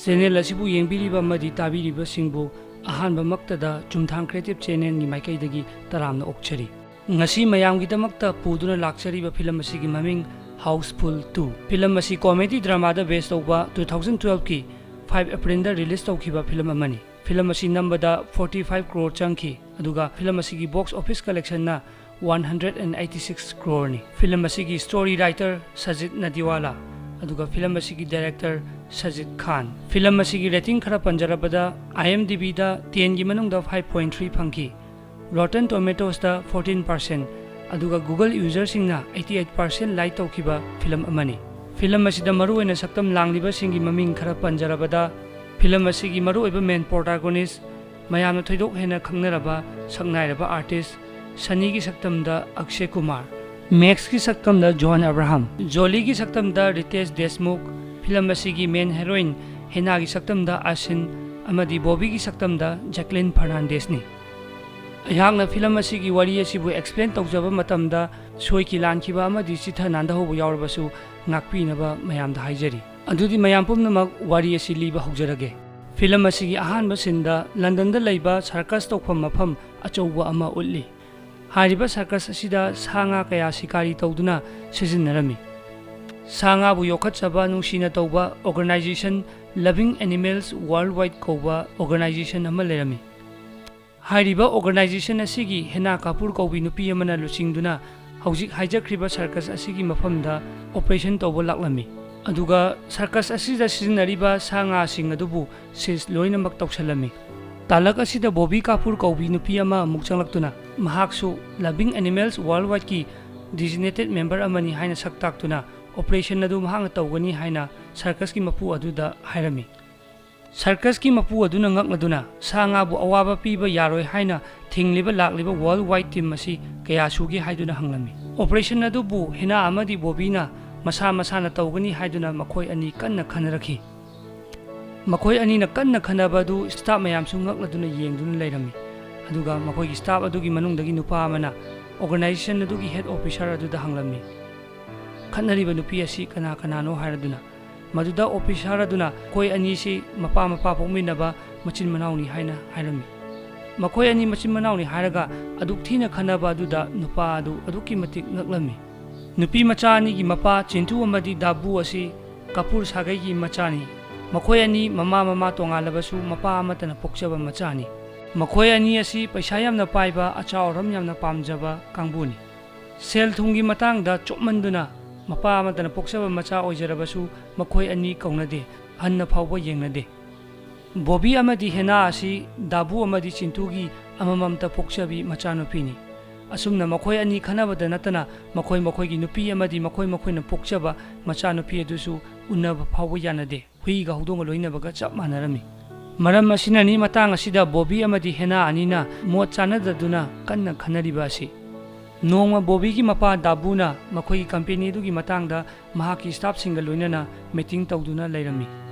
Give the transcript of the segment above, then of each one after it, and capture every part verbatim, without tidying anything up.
Channel ꯑꯁꯤꯕꯨ ꯌꯦꯡꯕꯤꯔꯤꯕ ꯑꯃꯗꯤ ꯇꯥꯕꯤꯔꯤꯕꯁꯤꯡꯕꯨ ꯑꯍꯥꯟꯕꯃꯛꯇꯗ ꯆꯨꯝꯊꯥꯡ creative ꯆꯦꯅꯦꯜꯒꯤ ꯃꯥꯏꯀꯩꯗꯒꯤ ꯇꯔꯥꯝꯅ ꯑꯣꯛꯆꯔꯤ꯫ ꯉꯁꯤ ꯃꯌꯥꯝꯒꯤꯗꯃꯛꯇ ꯄꯨꯗꯨꯅ ꯂꯥꯛꯆꯔꯤꯕ ꯐꯤꯂꯝ ꯑꯁꯤꯒꯤ ꯃꯃꯤꯡ ꯍꯥꯎꯁꯐꯨꯜ ꯇꯨ꯫ ꯐꯤꯂꯝ ꯑꯁꯤ ꯀꯣꯃꯦꯗꯤ ꯗ꯭ꯔꯃꯥꯗ ꯕꯦꯁ ꯇꯧꯕ ꯇꯨ ꯊꯥꯎꯖꯟ ꯇꯨꯋꯦꯜꯐꯀꯤ ꯐꯥꯏꯚ ꯑꯦꯄ꯭ꯔꯤꯜꯗ ꯔꯤꯂꯤꯁ ꯇꯧꯈꯤꯕ ꯐꯤꯂꯝ ꯑꯃꯅꯤ꯫ ꯐꯤꯂꯝ ꯑꯁꯤ ꯅꯝꯕꯗ ꯐꯣꯔꯇꯤ ꯐꯥꯏꯚ ꯀ꯭ꯔꯣꯔ ꯆꯪꯈꯤ, ꯑꯗꯨꯒ ꯐꯤꯂꯝ ꯑꯁꯤꯒꯤ ꯕꯣꯛꯁ ꯑꯣꯐꯤꯁ ꯀꯂꯦꯛꯁꯟꯅ one hundred and eighty six ꯀ꯭ꯔꯣꯔꯅꯤ꯫ ꯐꯤꯂꯝ ꯑꯁꯤꯒꯤ ꯁ꯭ꯇꯣꯔꯤ ꯔꯥꯏꯇꯔ ꯁꯖꯤꯠ ꯅꯗꯤꯋꯥꯂꯥ, ꯑꯗꯨꯒ ꯐꯤꯂꯝ ꯑꯁꯤꯒꯤ ꯗꯥꯏꯔꯦꯛꯇꯔ ꯁꯖꯤꯠ ꯈꯥꯟ꯫ ꯐꯤꯂꯝ ꯑꯁꯤꯒꯤ ꯔꯦꯇꯤꯡ ꯈꯔ ꯄꯟꯖꯔꯕꯗ, ꯑꯥꯏ ꯑꯦꯝ ꯗꯤ ꯕꯤꯗ ꯇꯦꯟꯒꯤ ꯃꯅꯨꯡꯗ ꯐꯥꯏꯚ ꯄꯣꯏꯟ ꯊ꯭ꯔꯤ ꯐꯪꯈꯤ, ꯔꯣꯇꯟ ꯇꯣꯃꯦꯇꯣꯁꯇ ꯐꯣꯔꯇꯤꯟ ꯄꯥꯔꯁꯦꯟ, ꯑꯗꯨꯒ ꯒꯨꯒꯜ ꯌꯨꯖꯔꯁꯤꯡꯅ ꯑꯩꯠꯇꯤ ꯑꯩꯠ ꯄꯥꯔꯁꯦꯟ ꯂꯥꯏꯛ ꯇꯧꯈꯤꯕ ꯐꯤꯂꯝ ꯑꯃꯅꯤ꯫ ꯐꯤꯂꯝ ꯑꯁꯤꯗ ꯃꯔꯨꯑꯣꯏꯅ ꯁꯛꯇꯝ ꯂꯥꯡꯂꯤꯕꯁꯤꯡꯒꯤ ꯃꯃꯤꯡ ꯈꯔ ꯄꯟꯖꯔꯕꯗ, ꯐꯤꯂꯝ ꯑꯁꯤꯒꯤ ꯃꯔꯨꯑꯣꯏꯕ ꯃꯦꯟ ꯄ꯭ꯔꯣꯇꯥꯒꯣꯅꯤꯁ, ꯃꯌꯥꯝꯅ ꯊꯣꯏꯗꯣꯛ ꯍꯦꯟꯅ ꯈꯪꯅꯔꯕ ꯁꯛꯅꯥꯏꯔꯕ artist ꯁꯅꯤꯒꯤ ꯁꯛꯇꯝꯗ ꯑꯛꯁꯦ Kumar, ꯃꯦꯛꯁꯀꯤ ꯁꯛꯇꯝꯗ zone Abraham, ꯖꯣꯂꯤꯒꯤ ꯁꯛꯇꯝꯗ Ritesh Deshmukh, film ꯑꯁꯤꯒꯤ ꯃꯦꯟ ꯍꯦꯔꯣꯏꯟ ꯍꯦꯅꯥꯒꯤ ꯁꯛꯇꯝꯗ ꯑꯁꯤꯟ ꯑꯃꯗꯤ ꯕꯣꯕꯤꯒꯤ ꯁꯛꯇꯝꯗ ꯖꯦꯀ꯭ꯂꯤꯟ ꯐꯔꯅꯥꯟꯗꯦꯁꯅꯤ꯫ ꯑꯩꯍꯥꯛꯅ ꯐꯤꯂꯝ ꯑꯁꯤꯒꯤ ꯋꯥꯔꯤ ꯑꯁꯤꯕꯨ ꯑꯦꯛꯁꯄ꯭ꯂꯦꯟ ꯇꯧꯖꯕ ꯃꯇꯝꯗ ꯁꯣꯏꯈꯤ ꯂꯥꯟꯈꯤꯕ ꯑꯃꯗꯤ ꯆꯤꯠꯊ ꯅꯥꯟꯊꯍꯧꯕ ꯌꯥꯎꯔꯕꯁꯨ ꯉꯥꯛꯄꯤꯅꯕ ꯃꯌꯥꯝꯗ ꯍꯥꯏꯖꯔꯤ꯫ ꯑꯗꯨꯗꯤ ꯃꯌꯥꯝ ꯄꯨꯝꯅꯃꯛ ꯋꯥꯔꯤ ꯑꯁꯤ ꯂꯤꯕ ꯍꯧꯖꯔꯒꯦ꯫ ꯐꯤꯂꯝ ꯑꯁꯤꯒꯤ ꯑꯍꯥꯟꯕ ꯁꯤꯟꯗ ꯂꯟꯗꯟꯗ ꯂꯩꯕ ꯁꯔꯀꯁ ꯇꯧꯐꯝ ꯃꯐꯝ ꯑꯆꯧꯕ ꯑꯃ ꯎꯠꯂꯤ꯫ ꯍꯥꯏꯔꯤꯕ ꯁꯔꯀꯁ ꯑꯁꯤꯗ ꯁꯥ ꯉꯥ ꯀꯌꯥ ꯁꯤꯀꯥꯔꯤ ꯇꯧꯗꯨꯅ ꯁꯤꯖꯤꯟꯅꯔꯝꯃꯤ꯫ ꯁꯥ ꯉꯥꯕꯨ ꯌꯣꯛꯈꯠꯆꯕ ꯅꯨꯡꯁꯤꯅ ꯇꯧꯕ ꯑꯣꯔꯒꯅꯥꯏꯖꯦꯁꯟ ꯂꯚꯤꯡ ꯑꯦꯅꯤꯃꯦꯜꯁ ꯋꯥꯔꯜ ꯋꯥꯏꯗ ꯀꯧꯕ ꯑꯣꯔꯒꯅꯥꯏꯖꯦꯁꯟ ꯑꯃ ꯂꯩꯔꯝꯃꯤ꯫ ꯍꯥꯏꯔꯤꯕ ꯑꯣꯔꯒꯅꯥꯏꯖꯦꯁꯟ ꯑꯁꯤꯒꯤ ꯍꯦꯅꯥ ꯀꯥꯄꯨꯔ ꯀꯧꯕꯤ ꯅꯨꯄꯤ ꯑꯃꯅ ꯂꯨꯆꯤꯡꯗꯨꯅ ꯍꯧꯖꯤꯛ ꯍꯥꯏꯖꯈ꯭ꯔꯤꯕ ꯁꯔꯀꯁ ꯑꯁꯤꯒꯤ ꯃꯐꯝꯗ ꯑꯣꯄꯔꯦꯁꯟ ꯇꯧꯕ ꯂꯥꯛꯂꯝꯃꯤ꯫ ꯑꯗꯨꯒ ꯁꯔꯀꯁ ꯑꯁꯤꯗ ꯁꯤꯖꯤꯟꯅꯔꯤꯕ ꯁꯥ ꯉꯥꯁꯤꯡ ꯑꯗꯨꯕꯨ ꯁꯤꯖ ꯂꯣꯏꯅꯃꯛ ꯇꯧꯁꯜꯂꯝꯃꯤ꯫ ꯇꯥꯂꯛ ꯑꯁꯤꯗ ꯕꯣꯕꯤ ꯀꯥꯄꯨꯔ ꯀꯧꯕꯤ ꯅꯨꯄꯤ ꯑꯃ ꯑꯃꯨꯛ ꯆꯪꯂꯛꯇꯨꯅ ꯃꯍꯥꯛꯁꯨ ꯂꯚꯤꯡ ꯑꯦꯅꯤꯃꯦꯜꯁ ꯋꯥꯔꯜ ꯋꯥꯏꯗꯀꯤ ꯗꯤꯖꯤꯅꯦꯇꯦꯗ ꯃꯦꯝꯕꯔ ꯑꯃꯅꯤ ꯍꯥꯏꯅ ꯁꯛ ꯇꯥꯛꯇꯨꯅ ꯑꯣꯄꯔꯦꯁꯟ ꯑꯗꯨ ꯃꯍꯥꯛꯅ ꯇꯧꯒꯅꯤ ꯍꯥꯏꯅ ꯁꯔꯀꯁꯀꯤ ꯃꯄꯨ ꯑꯗꯨꯗ ꯍꯥꯏꯔꯝꯃꯤ꯫ ꯁꯔꯀꯁꯀꯤ ꯃꯄꯨ ꯑꯗꯨꯅ ꯉꯛꯅꯗꯨꯅ ꯁꯥ ꯉꯥꯕꯨ ꯑꯋꯥꯕ ꯄꯤꯕ ꯌꯥꯔꯣꯏ ꯍꯥꯏꯅ ꯊꯤꯡꯂꯤꯕ ꯂꯥꯛꯂꯤꯕ ꯋꯥꯔꯜ ꯋꯥꯏꯗ ꯇꯤꯝ ꯑꯁꯤ ꯀꯌꯥ ꯁꯨꯒꯦ ꯍꯥꯏꯗꯨꯅ ꯍꯪꯂꯝꯃꯤ꯫ ꯑꯣꯄꯔꯦꯁꯟ ꯑꯗꯨꯕꯨ ꯍꯦꯅꯥ ꯑꯃꯗꯤ ꯕꯣꯕꯤꯅ ꯃꯁꯥ ꯃꯁꯥꯅ ꯇꯧꯒꯅꯤ ꯍꯥꯏꯗꯨꯅ ꯃꯈꯣꯏ ꯑꯅꯤ ꯀꯟꯅ ꯈꯟꯅꯔꯛꯈꯤ꯫ ꯃꯈꯣꯏ ꯑꯅꯤꯅ ꯀꯟꯅ ꯈꯟꯅꯕ ꯑꯗꯨ ꯁ꯭ꯇꯥꯐ ꯃꯌꯥꯝꯁꯨ ꯉꯛꯅꯗꯨꯅ ꯌꯦꯡꯗꯨꯅ ꯂꯩꯔꯝꯃꯤ꯫ ꯑꯗꯨꯒ ꯃꯈꯣꯏꯒꯤ ꯁ꯭ꯇꯥꯐ ꯑꯗꯨꯒꯤ ꯃꯅꯨꯡꯗꯒꯤ ꯅꯨꯄꯥ ꯑꯃꯅ ꯑꯣꯔꯒꯅꯥꯏꯖꯦꯁꯟ ꯑꯗꯨꯒꯤ ꯍꯦꯗ ꯑꯣꯐꯤꯁꯥꯔ ꯑꯗꯨꯗ ꯍꯪꯂꯝꯃꯤ, "ꯈꯠꯅꯔꯤꯕ ꯅꯨꯄꯤ ꯑꯁꯤ ꯀꯅꯥ ꯀꯅꯥꯅꯣ?" ꯍꯥꯏꯔꯗꯨꯅ꯫ ꯃꯗꯨꯗ ꯑꯣꯐꯤꯁꯥꯔ ꯑꯗꯨꯅ ꯃꯈꯣꯏ ꯑꯅꯤꯁꯤ ꯃꯄꯥ ꯃꯄꯥ ꯄꯣꯛꯃꯤꯟꯅꯕ ꯃꯆꯤꯟ ꯃꯅꯥꯎꯅꯤ ꯍꯥꯏꯅ ꯍꯥꯏꯔꯝꯃꯤ꯫ ꯃꯈꯣꯏ ꯑꯅꯤ ꯃꯆꯤꯟ ꯃꯅꯥꯎꯅꯤ ꯍꯥꯏꯔꯒ ꯑꯗꯨꯛ ꯊꯤꯅ ꯈꯟꯅꯕ ꯑꯗꯨꯗ ꯅꯨꯄꯥ ꯑꯗꯨ ꯑꯗꯨꯛꯀꯤ ꯃꯇꯤꯛ ꯉꯛꯂꯝꯃꯤ꯫ ꯅꯨꯄꯤ ꯃꯆꯥ ꯑꯅꯤꯒꯤ ꯃꯄꯥ ꯆꯤꯟꯇꯨ ꯑꯃꯗꯤ ꯗꯥꯕꯨ ꯑꯁꯤ ꯀꯥꯄꯨꯔ ꯁꯥꯒꯩꯒꯤ ꯃꯆꯥꯅꯤ꯫ ꯃꯈꯣꯏ ꯑꯅꯤ ꯃꯃꯥ ꯃꯃꯥ ꯇꯣꯉꯥꯜꯂꯕꯁꯨ ꯃꯄꯥ ꯑꯃꯠꯇꯅ ꯄꯣꯛꯆꯕ ꯃꯆꯥꯅꯤ꯫ ꯃꯈꯣꯏ ꯑꯅꯤ ꯑꯁꯤ ꯄꯩꯁꯥ ꯌꯥꯝꯅ ꯄꯥꯏꯕ, ꯑꯆꯥꯎ ꯑꯔꯝ ꯌꯥꯝꯅ ꯄꯥꯝꯖꯕ ꯀꯥꯡꯕꯨꯅꯤ꯫ ꯁꯦꯜ ꯊꯨꯝꯒꯤ ꯃꯇꯥꯡꯗ ꯆꯣꯞꯃꯟꯗꯨꯅ ꯃꯄꯥ ꯑꯃꯠꯇꯅ ꯄꯣꯛꯆꯕ ꯃꯆꯥ ꯑꯣꯏꯖꯔꯕꯁꯨ ꯃꯈꯣꯏ ꯑꯅꯤ ꯀꯧꯅꯗꯦ, ꯍꯟꯅ ꯐꯥꯎꯕ ꯌꯦꯡꯅꯗꯦ꯫ ꯕꯣꯕꯤ ꯑꯃꯗꯤ ꯍꯦꯅꯥ ꯑꯁꯤ ꯗꯥꯕꯨ ꯑꯃꯗꯤ ꯆꯤꯟꯇꯨꯒꯤ ꯑꯃꯃꯝꯇ ꯄꯣꯛꯆꯕꯤ ꯃꯆꯥꯅꯨꯄꯤꯅꯤ꯫ ꯑꯁꯨꯝꯅ ꯃꯈꯣꯏ ꯑꯅꯤ ꯈꯟꯅꯕꯗ ꯅꯠꯇꯅ ꯃꯈꯣꯏ ꯃꯈꯣꯏꯒꯤ ꯅꯨꯄꯤ ꯑꯃꯗꯤ ꯃꯈꯣꯏ ꯃꯈꯣꯏꯅ ꯄꯣꯛꯆꯕ ꯃꯆꯥꯅꯨꯄꯤ ꯑꯗꯨꯁꯨ ꯎꯅꯕ ꯐꯥꯎꯕ ꯌꯥꯅꯗꯦ꯫ ꯍꯨꯏꯒ ꯍꯧꯗꯣꯡꯒ ꯂꯣꯏꯅꯕꯒ ꯆꯞ ꯃꯥꯟꯅꯔꯝꯃꯤ꯫ ꯃꯔꯝ ꯑꯁꯤꯅꯅꯤ ꯃꯇꯥꯡ ꯑꯁꯤꯗ ꯕꯣꯕꯤ ꯑꯃꯗꯤ ꯍꯦꯅꯥ ꯑꯅꯤꯅ ꯃꯣꯠ ꯆꯥꯅꯗꯗꯨꯅ ꯀꯟꯅ ꯈꯟꯅꯔꯤꯕ ꯑꯁꯤ꯫ ꯅꯣꯡꯃ ꯕꯣꯕꯤꯒꯤ ꯃꯄꯥ ꯗꯥꯕꯨꯅ ꯃꯈꯣꯏꯒꯤ ꯀꯝꯄꯦꯅꯤ ꯑꯗꯨꯒꯤ ꯃꯇꯥꯡꯗ ꯃꯍꯥꯛꯀꯤ ꯁ꯭ꯇꯥꯐꯁꯤꯡꯒ ꯂꯣꯏꯅꯅ ꯃꯤꯇꯤꯡ ꯇꯧꯗꯨꯅ ꯂꯩꯔꯝꯃꯤ꯫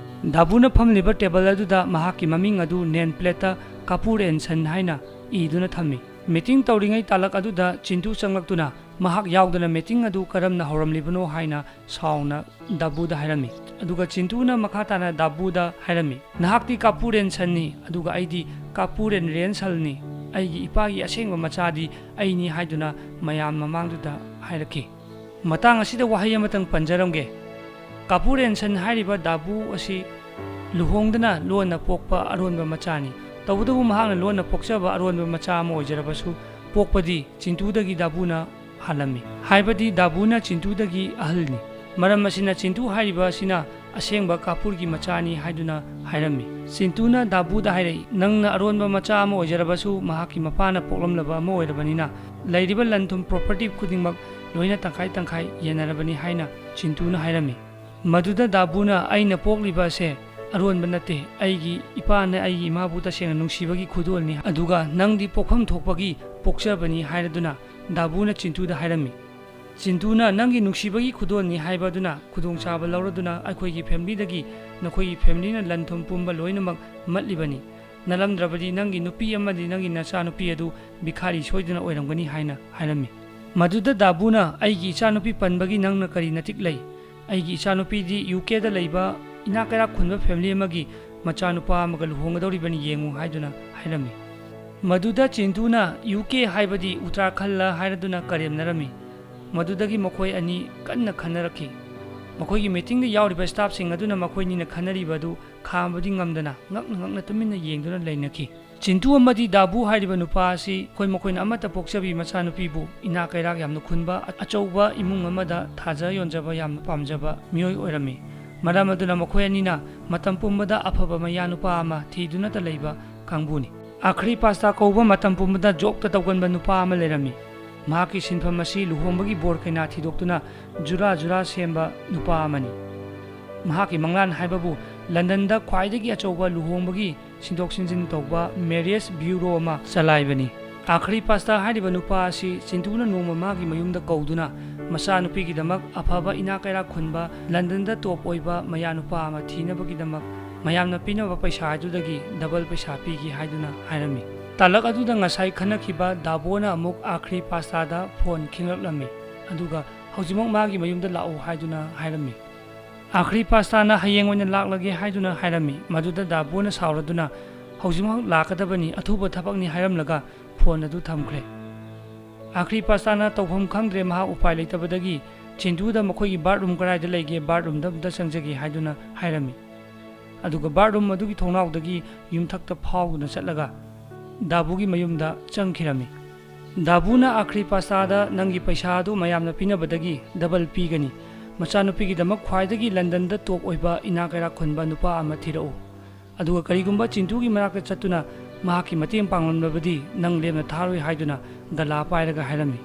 ꯗꯥꯕꯨꯅ ꯐꯝꯂꯤꯕ ꯇꯦꯕꯜ ꯑꯗꯨꯗ ꯃꯍꯥꯛꯀꯤ ꯃꯃꯤꯡ ꯑꯗꯨ ꯅꯦꯝ ꯄ꯭ꯂꯦꯠꯇ ꯀꯥꯄꯨꯔ ꯑꯦꯟ ꯁꯟ ꯍꯥꯏꯅ ꯏꯗꯨꯅ ꯊꯝꯃꯤ꯫ ꯃꯤꯇꯤꯡ ꯇꯧꯔꯤꯉꯩ ꯇꯥꯂꯛ ꯑꯗꯨꯗ ꯆꯤꯟꯇꯨ ꯆꯪꯂꯛꯇꯨꯅ ꯃꯍꯥꯛ ꯌꯥꯎꯗꯅ ꯃꯤꯇꯤꯡ ꯑꯗꯨ ꯀꯔꯝꯅ ꯍꯧꯔꯝꯂꯤꯕꯅꯣ ꯍꯥꯏꯅ ꯁꯥꯎꯅ ꯗꯥꯕꯨꯗ ꯍꯥꯏꯔꯝꯃꯤ꯫ ꯑꯗꯨꯒ ꯆꯤꯟꯇꯨꯅ ꯃꯈꯥ ꯇꯥꯅ ꯗꯥꯕꯨꯗ ꯍꯥꯏꯔꯝꯃꯤ, "ꯅꯍꯥꯛꯇꯤ ꯀꯥꯄꯨꯔ ꯑꯦꯟ ꯁꯟꯅꯤ, ꯑꯗꯨꯒ ꯑꯩꯗꯤ ꯀꯥꯄꯨꯔ ꯑꯦꯟ ꯔꯦꯟ ꯁꯜꯅꯤ꯫ ꯑꯩꯒꯤ ꯏꯄꯥꯒꯤ ꯑꯁꯦꯡꯕ ꯃꯆꯥꯗꯤ ꯑꯩꯅꯤ" ꯍꯥꯏꯗꯨꯅ ꯃꯌꯥꯝ ꯃꯃꯥꯡꯗꯨꯗ ꯍꯥꯏꯔꯛꯈꯤ꯫ ꯃꯇꯥꯡ ꯑꯁꯤꯗ ꯋꯥꯍꯩ ꯑꯃꯇꯪ ꯄꯟꯖꯔꯝꯒꯦ꯫ ꯀꯥꯄꯨꯔ ꯑꯦꯟ ꯁꯟ ꯍꯥꯏꯔꯤꯕ ꯗꯥꯕꯨ ꯑꯁꯤ ꯂꯨꯍꯣꯡꯗꯅ ꯂꯣꯟꯅ ꯄꯣꯛꯄ ꯑꯔꯣꯟꯕ ꯃꯆꯥꯅꯤ꯫ ꯇꯧꯕꯇꯕꯨ ꯃꯍꯥꯛꯅ ꯂꯣꯟꯅ ꯄꯣꯛꯆꯕ ꯑꯔꯣꯟꯕ ꯃꯆꯥ ꯑꯃ ꯑꯣꯏꯖꯔꯕꯁꯨ ꯄꯣꯛꯄꯗꯤ ꯆꯤꯟꯇꯨꯗꯒꯤ ꯗꯥꯕꯨꯅ ꯍꯥꯜꯂꯝꯃꯤ꯫ ꯍꯥꯏꯕꯗꯤ ꯗꯥꯕꯨꯅ ꯆꯤꯟꯇꯨꯗꯒꯤ ꯑꯍꯜꯅꯤ꯫ ꯃꯔꯝ ꯑꯁꯤꯅ ꯆꯤꯟꯇꯨ ꯍꯥꯏꯔꯤꯕ ꯑꯁꯤꯅ ꯑꯁꯦꯡꯕ ꯀꯥꯄꯨꯔꯒꯤ ꯃꯆꯥꯅꯤ ꯍꯥꯏꯗꯨꯅ ꯍꯥꯏꯔꯝꯃꯤ꯫ ꯆꯤꯟꯇꯨꯅ ꯗꯥꯕꯨꯗ ꯍꯥꯏꯔꯛꯏ, "ꯅꯪꯅ ꯑꯔꯣꯟꯕ ꯃꯆꯥ ꯑꯃ ꯑꯣꯏꯖꯔꯕꯁꯨ ꯃꯍꯥꯛꯀꯤ ꯃꯄꯥꯅ ꯄꯣꯛꯂꯝꯂꯕ ꯑꯃ ꯑꯣꯏꯔꯕꯅꯤꯅ ꯂꯩꯔꯤꯕ ꯂꯟ ꯊꯨꯝ ꯄ꯭ꯔꯣꯄꯔꯇꯤ ꯈꯨꯗꯤꯡꯃꯛ ꯂꯣꯏꯅ ꯇꯪꯈꯥꯏ ꯇꯪꯈꯥꯏ ꯌꯦꯟꯅꯔꯕꯅꯤ" ꯍꯥꯏꯅ ꯆꯤꯟꯇꯨꯅ ꯍꯥꯏꯔꯝꯃꯤ꯫ ꯃꯗꯨꯗ ꯗꯥꯕꯨꯅ, "ꯑꯩꯅ ꯄꯣꯛꯂꯤꯕ ꯑꯁꯦ ꯑꯔꯣꯟꯕ ꯅꯠꯇꯦ, ꯑꯩꯒꯤ ꯏꯄꯥꯅ ꯑꯩꯒꯤ ꯏꯃꯥꯕꯨ ꯇꯁꯦꯡꯅ ꯅꯨꯡꯁꯤꯕꯒꯤ ꯈꯨꯗꯣꯜꯅꯤ, ꯑꯗꯨꯒ ꯅꯪꯗꯤ ꯄꯣꯛꯐꯝ ꯊꯣꯛꯄꯒꯤ ꯄꯣꯛꯆꯕꯅꯤ" ꯍꯥꯏꯔꯗꯨꯅ ꯗꯥꯕꯨꯅ ꯆꯤꯟꯇꯨꯗ ꯍꯥꯏꯔꯝꯃꯤ꯫ ꯆꯤꯟꯇꯨꯅ, "ꯅꯪꯒꯤ ꯅꯨꯡꯁꯤꯕꯒꯤ ꯈꯨꯗꯣꯜꯅꯤ ꯍꯥꯏꯕ ꯑꯗꯨꯅ ꯈꯨꯗꯣꯡꯆꯥꯕ ꯂꯧꯔꯗꯨꯅ ꯑꯩꯈꯣꯏꯒꯤ ꯐꯦꯃꯤꯂꯤꯗꯒꯤ ꯅꯈꯣꯏꯒꯤ ꯐꯦꯃꯤꯂꯤꯅ ꯂꯟ ꯊꯨꯝ ꯄꯨꯝꯕ ꯂꯣꯏꯅꯃꯛ ꯃꯠꯂꯤꯕꯅꯤ꯫ ꯅꯠꯂꯝꯗ꯭ꯔꯕꯗꯤ ꯅꯪꯒꯤ ꯅꯨꯄꯤ ꯑꯃꯗꯤ ꯅꯪꯒꯤ ꯅꯆꯥꯅꯨꯄꯤ ꯑꯗꯨ ꯚꯤꯈꯥꯔꯤ ꯁꯣꯏꯗꯅ ꯑꯣꯏꯔꯝꯒꯅꯤ" ꯍꯥꯏꯅ ꯍꯥꯏꯔꯝꯃꯤ꯫ ꯃꯗꯨꯗ ꯗꯥꯕꯨꯅ, "ꯑꯩꯒꯤ ꯏꯆꯥꯅꯨꯄꯤ ꯄꯟꯕꯒꯤ ꯅꯪꯅ ꯀꯔꯤ ꯅꯇꯤꯛ ꯂꯩ? "ꯑꯩꯒꯤ ꯏꯆꯥꯅꯨꯄꯤꯗꯤ ꯌꯨ ꯀꯦꯗ ꯂꯩꯕ ꯏꯅꯥꯛ ꯀꯩꯔꯥꯛ ꯈꯨꯟꯕ ꯐꯦꯃꯤꯂꯤ ꯑꯃꯒꯤ ꯃꯆꯥꯅꯨꯄꯥ ꯑꯃꯒ ꯂꯨꯍꯣꯡꯒꯗꯧꯔꯤꯕꯅꯤ, ꯌꯦꯡꯉꯨ" ꯍꯥꯏꯗꯨꯅ ꯍꯥꯏꯔꯝꯃꯤ꯫ ꯃꯗꯨꯗ ꯆꯤꯟꯇꯨꯅ ꯌꯨ ꯀꯦ ꯍꯥꯏꯕꯗꯤ ꯎꯠꯇꯔꯥꯈꯜꯂ ꯍꯥꯏꯔꯗꯨꯅ ꯀꯔꯦꯝꯅꯔꯝꯃꯤ꯫ ꯃꯗꯨꯗꯒꯤ ꯃꯈꯣꯏ ꯑꯅꯤ ꯀꯟꯅ ꯈꯟꯅꯔꯛꯈꯤ꯫ ꯃꯈꯣꯏꯒꯤ ꯃꯤꯇꯤꯡꯗ ꯌꯥꯎꯔꯤꯕ ꯁ꯭ꯇꯥꯐꯁꯤꯡ ꯑꯗꯨꯅ ꯃꯈꯣꯏꯅꯤꯅ ꯈꯟꯅꯔꯤꯕ ꯑꯗꯨ ꯈꯥꯝꯕꯗꯤ ꯉꯝꯗꯅ ꯉꯛꯅ ꯉꯛꯅ ꯇꯨꯃꯤꯟꯅ ꯌꯦꯡꯗꯨꯅ ꯂꯩꯅꯈꯤ꯫ ꯆꯤꯟꯇꯨ ꯑꯃꯗꯤ ꯗꯥꯕꯨ ꯍꯥꯏꯔꯤꯕ ꯅꯨꯄꯥ ꯑꯁꯤ ꯑꯩꯈꯣꯏ ꯃꯈꯣꯏꯅ ꯑꯃꯠꯇ ꯄꯣꯛꯆꯕꯤ ꯃꯆꯥꯅꯨꯄꯤꯕꯨ ꯏꯅꯥꯛ ꯀꯩꯔꯥꯛ ꯌꯥꯝꯅ ꯈꯨꯟꯕ ꯑꯆꯧꯕ ꯏꯃꯨꯡ ꯑꯃꯗ ꯊꯥꯖ ꯌꯣꯟꯖꯕ ꯌꯥꯝꯅ ꯄꯥꯝꯖꯕ ꯃꯤꯑꯣꯏ ꯑꯣꯏꯔꯝꯃꯤ꯫ ꯃꯔꯝ ꯑꯗꯨꯅ ꯃꯈꯣꯏ ꯑꯅꯤꯅ ꯃꯇꯝ ꯄꯨꯝꯕꯗ ꯑꯐꯕ ꯃꯌꯥ ꯅꯨꯄꯥ ꯑꯃ ꯊꯤꯗꯨꯅꯇ ꯂꯩꯕ ꯀꯥꯡꯕꯨꯅꯤ꯫ ꯑꯈ꯭ꯔꯤ ꯄꯥꯁꯇꯥ ꯀꯧꯕ ꯃꯇꯝ ꯄꯨꯝꯕꯗ ꯖꯣꯛꯇ ꯇꯧꯒꯟꯕ ꯅꯨꯄꯥ ꯑꯃ ꯂꯩꯔꯝꯃꯤ꯫ ꯃꯍꯥꯛꯀꯤ ꯁꯤꯟꯐꯝ ꯑꯁꯤ ꯂꯨꯍꯣꯡꯕꯒꯤ ꯕꯣꯔ ꯀꯩꯅꯥ ꯊꯤꯗꯣꯛꯇꯨꯅ ꯖꯨꯔꯥ ꯖꯨꯔꯥ ꯁꯦꯝꯕ ꯅꯨꯄꯥ ꯑꯃꯅꯤ꯫ ꯃꯍꯥꯛꯀꯤ ꯃꯪꯂꯥꯟ ꯍꯥꯏꯕꯕꯨ ꯂꯟꯗꯟꯗ ꯈ꯭ꯋꯥꯏꯗꯒꯤ ꯑꯆꯧꯕ ꯂꯨꯍꯣꯡꯕꯒꯤ ꯁꯤꯟꯗꯣꯛ ꯁꯤꯟꯖꯤꯟ ꯇꯧꯕ ꯃꯦꯔꯤꯌꯦꯖ ꯕ꯭ꯌꯨꯔꯣ ꯑꯃ ꯆꯂꯥꯏꯕꯅꯤ꯫ ꯑꯈ꯭ꯔꯤ ꯄꯥꯁꯇꯥ ꯍꯥꯏꯔꯤꯕ ꯅꯨꯄꯥ ꯑꯁꯤ ꯆꯤꯟꯇꯨꯅ ꯅꯣꯡꯃ ꯃꯥꯒꯤ ꯃꯌꯨꯝꯗ ꯀꯧꯗꯨꯅ ꯃꯆꯥꯅꯨꯄꯤꯒꯤꯗꯃꯛ ꯑꯐꯕ ꯏꯅꯥꯛ ꯀꯩꯔꯥꯛ ꯈꯨꯟꯕ ꯂꯟꯗꯟꯗ ꯇꯣꯞ ꯑꯣꯏꯕ ꯃꯌꯥ ꯅꯨꯄꯥ ꯑꯃ ꯊꯤꯅꯕꯒꯤꯗꯃꯛ ꯃꯌꯥꯝꯅ ꯄꯤꯅꯕ ꯄꯩꯁꯥ ꯑꯗꯨꯗꯒꯤ ꯗꯕꯜ ꯄꯩꯁꯥ ꯄꯤꯒꯦ ꯍꯥꯏꯗꯨꯅ ꯍꯥꯏꯔꯝꯃꯤ꯫ ꯇꯥꯂꯛ ꯑꯗꯨꯗ ꯉꯁꯥꯏ ꯈꯟꯅꯈꯤꯕ ꯗꯥꯕꯣꯅ ꯑꯃꯨꯛ ꯑꯈ꯭ꯔꯤ ꯄꯥꯁꯇꯥꯗ ꯐꯣꯟ ꯈꯤꯡꯂꯛꯂꯝꯃꯤ, ꯑꯗꯨꯒ "ꯍꯧꯖꯤꯛꯃꯛ ꯃꯥꯒꯤ ꯃꯌꯨꯝꯗ ꯂꯥꯛꯎ" ꯍꯥꯏꯗꯨꯅ ꯍꯥꯏꯔꯝꯃꯤ꯫ ꯑꯈ꯭ꯔꯤ ꯄꯥꯁꯇꯥꯅ "ꯍꯌꯦꯡ ꯑꯣꯏꯅ ꯂꯥꯛꯂꯒꯦ" ꯍꯥꯏꯗꯨꯅ ꯍꯥꯏꯔꯝꯃꯤ꯫ ꯃꯗꯨꯗ ꯗꯥꯕꯣꯅ ꯁꯥꯎꯔꯗꯨꯅ "ꯍꯧꯖꯤꯛꯃꯛ ꯂꯥꯛꯀꯗꯕꯅꯤ, ꯑꯊꯨꯕ ꯊꯕꯛꯅꯤ" ꯍꯥꯏꯔꯝꯂꯒ ꯐꯣꯟ ꯑꯗꯨ ꯊꯝꯈ꯭ꯔꯦ꯫ ꯑꯈ꯭ꯔꯤ ꯄꯥꯁꯇꯥꯅ ꯇꯧꯐꯝ ꯈꯪꯗ꯭ꯔꯦ꯫ ꯃꯍꯥꯛ ꯎꯄꯥꯏ ꯂꯩꯇꯕꯗꯒꯤ ꯆꯤꯟꯇꯨꯗ "ꯃꯈꯣꯏꯒꯤ ꯕꯥꯠꯔꯨꯝ ꯀꯗꯥꯏꯗ ꯂꯩꯒꯦ? ꯕꯥꯠꯔꯨꯝꯗ ꯑꯝꯇ ꯆꯪꯖꯒꯦ" ꯍꯥꯏꯗꯨꯅ ꯍꯥꯏꯔꯝꯃꯤ꯫ ꯑꯗꯨꯒ ꯕꯥꯠꯔꯨꯝ ꯑꯗꯨꯒꯤ ꯊꯣꯡꯅꯥꯎꯗꯒꯤ ꯌꯨꯝꯊꯛꯇ ꯐꯥꯎꯗꯨꯅ ꯆꯠꯂꯒ ꯗꯥꯕꯨꯒꯤ ꯃꯌꯨꯝꯗ ꯆꯪꯈꯤꯔꯝꯃꯤ꯫ ꯗꯥꯕꯨꯅ ꯑꯈ꯭ꯔꯤ ꯄꯥꯁꯇꯥꯗ "ꯅꯪꯒꯤ ꯄꯩꯁꯥ ꯑꯗꯨ ꯃꯌꯥꯝꯅ ꯄꯤꯅꯕꯗꯒꯤ ꯗꯕꯜ ꯄꯤꯒꯅꯤ꯫ ꯃꯆꯥꯅꯨꯄꯤꯒꯤꯗꯃꯛ ꯈ꯭ꯋꯥꯏꯗꯒꯤ ꯂꯟꯗꯟꯗ ꯇꯣꯞ ꯑꯣꯏꯕ ꯏꯅꯥꯛ ꯀꯩꯔꯥꯛ ꯈꯨꯟꯕ ꯅꯨꯄꯥ ꯑꯃ ꯊꯤꯔꯛꯎ꯫ ꯑꯗꯨꯒ ꯀꯔꯤꯒꯨꯝꯕ ꯆꯤꯟꯇꯨꯒꯤ ꯃꯅꯥꯛꯇ ꯆꯠꯇꯨꯅ ꯃꯍꯥꯛꯀꯤ ꯃꯇꯦꯡ ꯄꯥꯡꯂꯝꯂꯕꯗꯤ ꯅꯪ ꯂꯦꯝꯅ ꯊꯥꯔꯣꯏ" ꯍꯥꯏꯗꯨꯅ ꯒꯂꯥ ꯄꯥꯏꯔꯒ ꯍꯥꯏꯔꯝꯃꯤ꯫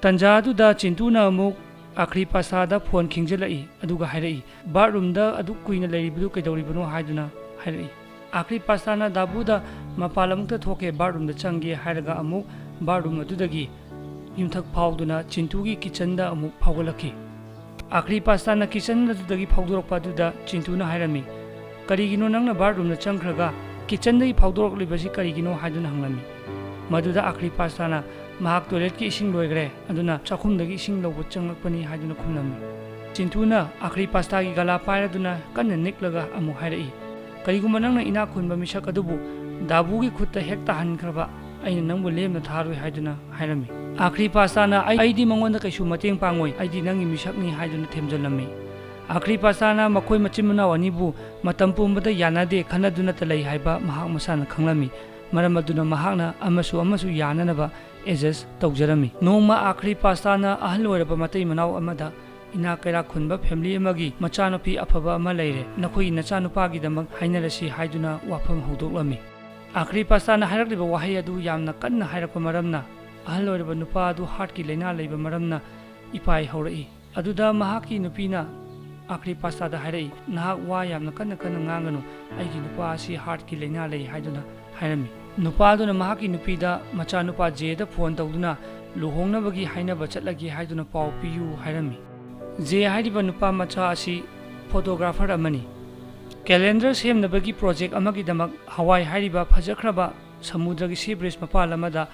ꯇꯟꯖꯥ ꯑꯗꯨꯗ ꯆꯤꯟꯇꯨꯅ ꯑꯃꯨꯛ ꯑꯈ꯭ꯔꯤ ꯄꯥꯁꯇꯥꯗ ꯐꯣꯟ ꯈꯤꯡꯖꯤꯜꯂꯛꯏ, ꯑꯗꯨꯒ ꯍꯥꯏꯔꯛꯏ, "ꯕꯥꯠꯔꯨꯝꯗ ꯑꯗꯨꯛ ꯀꯨꯏꯅ ꯂꯩꯔꯤꯕꯗꯨ ꯀꯩꯗꯧꯔꯤꯕꯅꯣ?" ꯍꯥꯏꯗꯨꯅ ꯍꯥꯏꯔꯛꯏ꯫ ꯑꯈ꯭ꯔꯤ ꯄꯥꯁꯇꯥꯅ ꯗꯥꯕꯨꯗ "ꯃꯄꯥꯟ ꯑꯃꯨꯛꯇ ꯊꯣꯛꯀꯦ, ꯕꯥꯠꯔꯨꯝꯗ ꯆꯪꯒꯦ" ꯍꯥꯏꯔꯒ ꯑꯃꯨꯛ ꯕꯥꯠꯔꯨꯝ ꯑꯗꯨꯗꯒꯤ ꯌꯨꯝꯊꯛ ꯐꯥꯎꯗꯨꯅ ꯆꯤꯟꯇꯨꯒꯤ ꯀꯤꯆꯟꯗ ꯑꯃꯨꯛ ꯐꯥꯎꯒꯠꯂꯛꯈꯤ꯫ ꯑꯈ꯭ꯔꯤ ꯄꯥꯁꯇꯥꯅ ꯀꯤꯆꯟ ꯑꯗꯨꯗꯒꯤ ꯐꯥꯎꯗꯣꯔꯛꯄ ꯑꯗꯨꯗ ꯆꯤꯟꯇꯨꯅ ꯍꯥꯏꯔꯝꯃꯤ, "ꯀꯔꯤꯒꯤꯅꯣ ꯅꯪꯅ ꯕꯥꯠꯔꯨꯝꯗ ꯆꯪꯈ꯭ꯔꯒ ꯀꯤꯆꯟꯗꯒꯤ ꯐꯥꯎꯗꯣꯔꯛꯂꯤꯕꯁꯤ ꯀꯔꯤꯒꯤꯅꯣ?" ꯍꯥꯏꯗꯨꯅ ꯍꯪꯂꯝꯃꯤ꯫ ꯃꯗꯨꯗ ꯑꯈ꯭ꯔꯤ ꯄꯥꯁꯇꯥꯅ "ꯃꯍꯥꯛ ꯇꯣꯏꯂꯦꯠꯀꯤ ꯏꯁꯤꯡ ꯂꯣꯏꯈ꯭ꯔꯦ, ꯑꯗꯨꯅ ꯆꯥꯛꯈꯨꯝꯗꯒꯤ ꯏꯁꯤꯡ ꯂꯧꯕ ꯆꯪꯂꯛꯄꯅꯤ" ꯍꯥꯏꯗꯨꯅ ꯈꯨꯝꯂꯝꯃꯤ꯫ ꯆꯤꯟꯇꯨꯅ ꯑꯥꯈ꯭ꯔꯤ ꯄꯥꯁꯇꯥꯒꯤ ꯒꯂꯥ ꯄꯥꯏꯔꯗꯨꯅ ꯀꯟꯅ ꯅꯤꯛꯂꯒ ꯑꯃꯨꯛ ꯍꯥꯏꯔꯛꯏ, "ꯀꯔꯤꯒꯨꯝꯕ ꯅꯪꯅ ꯏꯅꯥꯛ ꯈꯨꯟꯕ ꯃꯤꯁꯛ ꯑꯗꯨꯕꯨ ꯗꯥꯕꯨꯒꯤ ꯈꯨꯠꯇ ꯍꯦꯛ ꯇꯥꯍꯟꯈ꯭ꯔꯕ, ꯑꯩꯅ ꯅꯪꯕꯨ ꯂꯦꯝꯅ ꯊꯥꯔꯣꯏ" ꯍꯥꯏꯗꯨꯅ ꯍꯥꯏꯔꯝꯃꯤ꯫ ꯑꯥꯈ꯭ꯔꯤ ꯄꯥꯁꯇꯥꯅ, "ꯑꯩ, ꯑꯩꯗꯤ ꯃꯉꯣꯟꯗ ꯀꯩꯁꯨ ꯃꯇꯦꯡ ꯄꯥꯡꯉꯣꯏ, ꯑꯩꯗꯤ ꯅꯪꯒꯤ ꯃꯤꯁꯛꯅꯤ" ꯍꯥꯏꯗꯨꯅ ꯊꯦꯝꯖꯤꯜꯂꯝꯃꯤ꯫ ꯑꯥꯈ꯭ꯔꯤ ꯄꯥꯁꯇꯥꯅ ꯃꯈꯣꯏ ꯃꯆꯤꯟ ꯃꯅꯥꯎ ꯑꯅꯤꯕꯨ ꯃꯇꯝ ꯄꯨꯝꯕꯗ ꯌꯥꯅꯗꯦ ꯈꯟꯅꯗꯨꯅꯇ ꯂꯩ ꯍꯥꯏꯕ ꯃꯍꯥꯛ ꯃꯁꯥꯅ ꯈꯪꯂꯝꯃꯤ꯫ ꯃꯔꯝ ꯑꯗꯨꯅ ꯃꯍꯥꯛꯅ ꯑꯃꯁꯨ ꯑꯃꯁꯨ ꯌꯥꯅꯅꯕ ꯑꯦꯗꯖꯁ ꯇꯧꯖꯔꯝꯃꯤ꯫ ꯅꯣꯡꯃ ꯑꯥꯈ꯭ꯔꯤ ꯄꯥꯁꯇꯥꯅ ꯑꯍꯜ ꯑꯣꯏꯔꯕ ꯃꯇꯩ ꯃꯅꯥꯎ ꯑꯃꯗ "ꯏꯅꯥꯛ ꯀꯩꯔꯥꯛ ꯈꯨꯟꯕ ꯐꯦꯃꯤꯂꯤ ꯑꯃꯒꯤ ꯃꯆꯥꯅꯨꯄꯤ ꯑꯐꯕ ꯑꯃ ꯂꯩꯔꯦ, ꯅꯈꯣꯏꯒꯤ ꯅꯆꯥꯅꯨꯄꯥꯒꯤꯗꯃꯛ ꯍꯥꯏꯅꯔꯁꯤ" ꯍꯥꯏꯗꯨꯅ ꯋꯥꯐꯝ ꯍꯧꯗꯣꯛꯂꯝꯃꯤ꯫ ꯑꯥꯈ꯭ꯔꯤ ꯄꯥꯁꯇꯥꯅ ꯍꯥꯏꯔꯛꯂꯤꯕ ꯋꯥꯍꯩ ꯑꯗꯨ ꯌꯥꯝꯅ ꯀꯟꯅ ꯍꯥꯏꯔꯛꯄ ꯃꯔꯝꯅ, ꯑꯍꯜ ꯑꯣꯏꯔꯕ ꯅꯨꯄꯥ ꯑꯗꯨ ꯍꯥꯔꯠꯀꯤ ꯂꯥꯏꯅꯥ ꯂꯩꯕ ꯃꯔꯝꯅ ꯏꯄꯥꯏ ꯍꯧꯔꯛꯏ꯫ ꯑꯗꯨꯗ ꯃꯍꯥꯛꯀꯤ ꯅꯨꯄꯤꯅ ꯑꯥꯈ꯭ꯔꯤ ꯄꯥꯁꯇꯥꯗ ꯍꯥꯏꯔꯛꯏ, "ꯅꯍꯥꯛ ꯋꯥ ꯌꯥꯝꯅ ꯀꯟꯅ ꯀꯟꯅ ꯉꯥꯡꯒꯅꯨ, ꯑꯩꯒꯤ ꯅꯨꯄꯥ ꯑꯁꯤ ꯍꯥꯔꯠꯀꯤ ꯂꯥꯏꯅꯥ ꯂꯩ" ꯍꯥꯏꯗꯨꯅ ꯍꯥꯏꯔꯝꯃꯤ꯫ ꯅꯨꯄꯥꯗꯨꯅ ꯃꯍꯥꯛꯀꯤ ꯅꯨꯄꯤꯗ ꯃꯆꯥꯅꯨꯄꯥ ꯖꯦꯗ ꯐꯣꯟ ꯇꯧꯗꯨꯅ ꯂꯨꯍꯣꯡꯅꯕꯒꯤ ꯍꯥꯏꯅꯕ ꯆꯠꯂꯒꯦ ꯍꯥꯏꯗꯨꯅ ꯄꯥꯎ ꯄꯤꯌꯨ ꯍꯥꯏꯔꯝꯃꯤ꯫ ꯖꯦ ꯍꯥꯏꯔꯤꯕ ꯅꯨꯄꯥ ꯃꯆꯥ ꯑꯁꯤ ꯐꯣꯇꯣꯒ꯭ꯔꯥꯐꯔ ꯑꯃꯅꯤ꯫ ꯀꯦꯂꯦꯟꯗꯔ ꯁꯦꯝꯅꯕꯒꯤ ꯄ꯭ꯔꯣꯖꯦꯛ ꯑꯃꯒꯤꯗꯃꯛ ꯍꯋꯥꯏ ꯍꯥꯏꯔꯤꯕ ꯐꯖꯈ꯭ꯔꯕ ꯁꯃꯨꯗ꯭ꯔꯒꯤ ꯁꯤ ꯕ꯭ꯔꯤꯖ ꯃꯄꯥꯟ ꯑꯃꯗ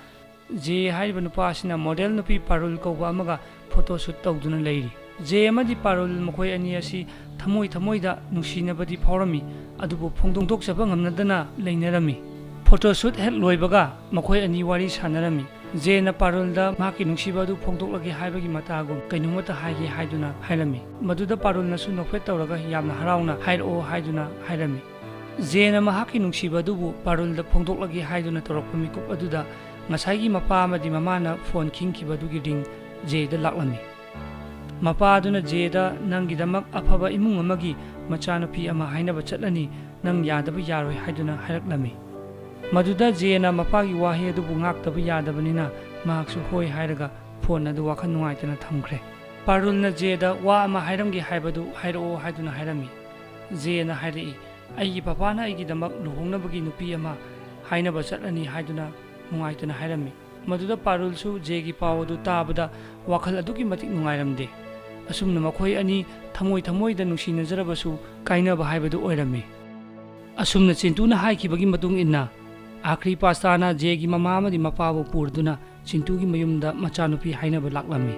ꯖꯦ ꯍꯥꯏꯔꯤꯕ ꯅꯨꯄꯥ ꯑꯁꯤꯅ ꯃꯣꯗꯦꯜ ꯅꯨꯄꯤ ꯄꯥꯔꯨꯜ ꯀꯧꯕ ꯑꯃꯒ ꯐꯣꯇꯣ ꯁꯨꯠ ꯇꯧꯗꯨꯅ ꯂꯩꯔꯤ꯫ ꯖꯦ ꯑꯃꯗꯤ ꯄꯥꯔꯨꯜ ꯃꯈꯣꯏ ꯑꯅꯤ ꯑꯁꯤ ꯊꯃꯣꯏ ꯊꯃꯣꯏꯗ ꯅꯨꯡꯁꯤꯅꯕꯗꯤ ꯐꯥꯎꯔꯝꯃꯤ, ꯑꯗꯨꯕꯨ ꯐꯣꯡꯗꯣꯛꯆꯕ ꯉꯝꯅꯗꯅ ꯂꯩꯅꯔꯝꯃꯤ꯫ ꯐꯣꯇꯣ ꯁꯨꯠ ꯍꯦꯛ ꯂꯣꯏꯕꯒ ꯃꯈꯣꯏ ꯑꯅꯤ ꯋꯥꯔꯤ ꯁꯥꯟꯅꯔꯝꯃꯤ꯫ ꯖꯦꯅ ꯄꯥꯔꯨꯜꯗ ꯃꯍꯥꯛꯀꯤ ꯅꯨꯡꯁꯤꯕ ꯑꯗꯨ ꯐꯣꯡꯗꯣꯛꯂꯒꯦ ꯍꯥꯏꯕꯒꯤ ꯃꯇꯥꯒꯨꯝ ꯀꯩꯅꯣꯝꯃꯇ ꯍꯥꯏꯒꯦ ꯍꯥꯏꯗꯨꯅ ꯍꯥꯏꯔꯝꯃꯤ꯫ ꯃꯗꯨꯗ ꯄꯥꯔꯨꯜꯅꯁꯨ ꯅꯣꯛꯐꯦꯠ ꯇꯧꯔꯒ ꯌꯥꯝꯅ ꯍꯔꯥꯎꯅ "ꯍꯥꯏꯔꯛꯑꯣ" ꯍꯥꯏꯗꯨꯅ ꯍꯥꯏꯔꯝꯃꯤ꯫ ꯖꯦꯅ ꯃꯍꯥꯛꯀꯤ ꯅꯨꯡꯁꯤꯕ ꯑꯗꯨꯕꯨ ꯄꯥꯔꯨꯜꯗ ꯐꯣꯡꯗꯣꯛꯂꯒꯦ ꯍꯥꯏꯗꯨꯅ ꯇꯧꯔꯛꯄ ꯃꯤꯀꯨꯞ ꯑꯗꯨꯗ ꯉꯁꯥꯏꯒꯤ ꯃꯄꯥ ꯑꯃꯗꯤ ꯃꯃꯥꯅ ꯐꯣꯟ ꯈꯤꯡꯈꯤꯕ ꯑꯗꯨꯒꯤ ꯔꯤꯡ ꯖꯦꯗ ꯂꯥꯛꯂꯝꯃꯤ꯫ ꯃꯄꯥ ꯑꯗꯨꯅ ꯖꯦꯗ, "ꯅꯪꯒꯤꯗꯃꯛ ꯑꯐꯕ ꯏꯃꯨꯡ ꯑꯃꯒꯤ ꯃꯆꯥꯅꯨꯄꯤ ꯑꯃ ꯍꯥꯏꯅꯕ ꯆꯠꯂꯅꯤ, ꯅꯪ ꯌꯥꯗꯕ ꯌꯥꯔꯣꯏ" ꯍꯥꯏꯗꯨꯅ ꯍꯥꯏꯔꯛꯂꯝꯃꯤ꯫ ꯃꯗꯨꯗ ꯖꯦꯅ ꯃꯄꯥꯒꯤ ꯋꯥꯍꯩ ꯑꯗꯨꯕꯨ ꯉꯥꯛꯇꯕ ꯌꯥꯗꯕꯅꯤꯅ ꯃꯍꯥꯛꯁꯨ ꯍꯣꯏ ꯍꯥꯏꯔꯒ ꯐꯣꯟ ꯑꯗꯨ ꯋꯥꯈꯜ ꯅꯨꯡꯉꯥꯏꯇꯅ ꯊꯝꯈ꯭ꯔꯦ꯫ ꯄꯥꯔꯨꯜꯅ ꯖꯦꯗ "ꯋꯥ ꯑꯃ ꯍꯥꯏꯔꯝꯒꯦ ꯍꯥꯏꯕꯗꯨ ꯍꯥꯏꯔꯛꯑꯣ" ꯍꯥꯏꯗꯨꯅ ꯍꯥꯏꯔꯝꯃꯤ꯫ ꯖꯦꯅ ꯍꯥꯏꯔꯛꯏ, "ꯑꯩꯒꯤ ꯄꯄꯥꯅ ꯑꯩꯒꯤꯗꯃꯛ ꯂꯨꯍꯣꯡꯅꯕꯒꯤ ꯅꯨꯄꯤ ꯑꯃ ꯍꯥꯏꯅꯕ ꯆꯠꯂꯅꯤ" ꯍꯥꯏꯗꯨꯅ ꯅꯨꯡꯉꯥꯏꯇꯅ ꯍꯥꯏꯔꯝꯃꯤ꯫ ꯃꯗꯨꯗ ꯄꯥꯔꯨꯜꯁꯨ ꯖꯦꯒꯤ ꯄꯥꯎ ꯑꯗꯨ ꯇꯥꯕꯗ ꯋꯥꯈꯜ ꯑꯗꯨꯛꯀꯤ ꯃꯇꯤꯛ ꯅꯨꯡꯉꯥꯏꯔꯝꯗꯦ꯫ ꯑꯁꯨꯝꯅ ꯃꯈꯣꯏ ꯑꯅꯤ ꯊꯃꯣꯏ ꯊꯃꯣꯏꯗ ꯅꯨꯡꯁꯤꯅꯖꯔꯕꯁꯨ ꯀꯥꯏꯅꯕ ꯍꯥꯏꯕꯗꯨ ꯑꯣꯏꯔꯝꯃꯤ꯫ ꯑꯁꯨꯝꯅ ꯆꯤꯟꯇꯨꯅ ꯍꯥꯏꯈꯤꯕꯒꯤ ꯃꯇꯨꯡ ꯏꯟꯅ ꯑꯥꯈ꯭ꯔꯤ ꯄꯥꯁꯇꯥꯅ ꯖꯦꯒꯤ ꯃꯃꯥ ꯑꯃꯗꯤ ꯃꯄꯥꯕꯨ ꯄꯨꯔꯗꯨꯅ ꯆꯤꯟꯇꯨꯒꯤ ꯃꯌꯨꯝꯗ ꯃꯆꯥꯅꯨꯄꯤ ꯍꯥꯏꯅꯕ ꯂꯥꯛꯂꯝꯃꯤ꯫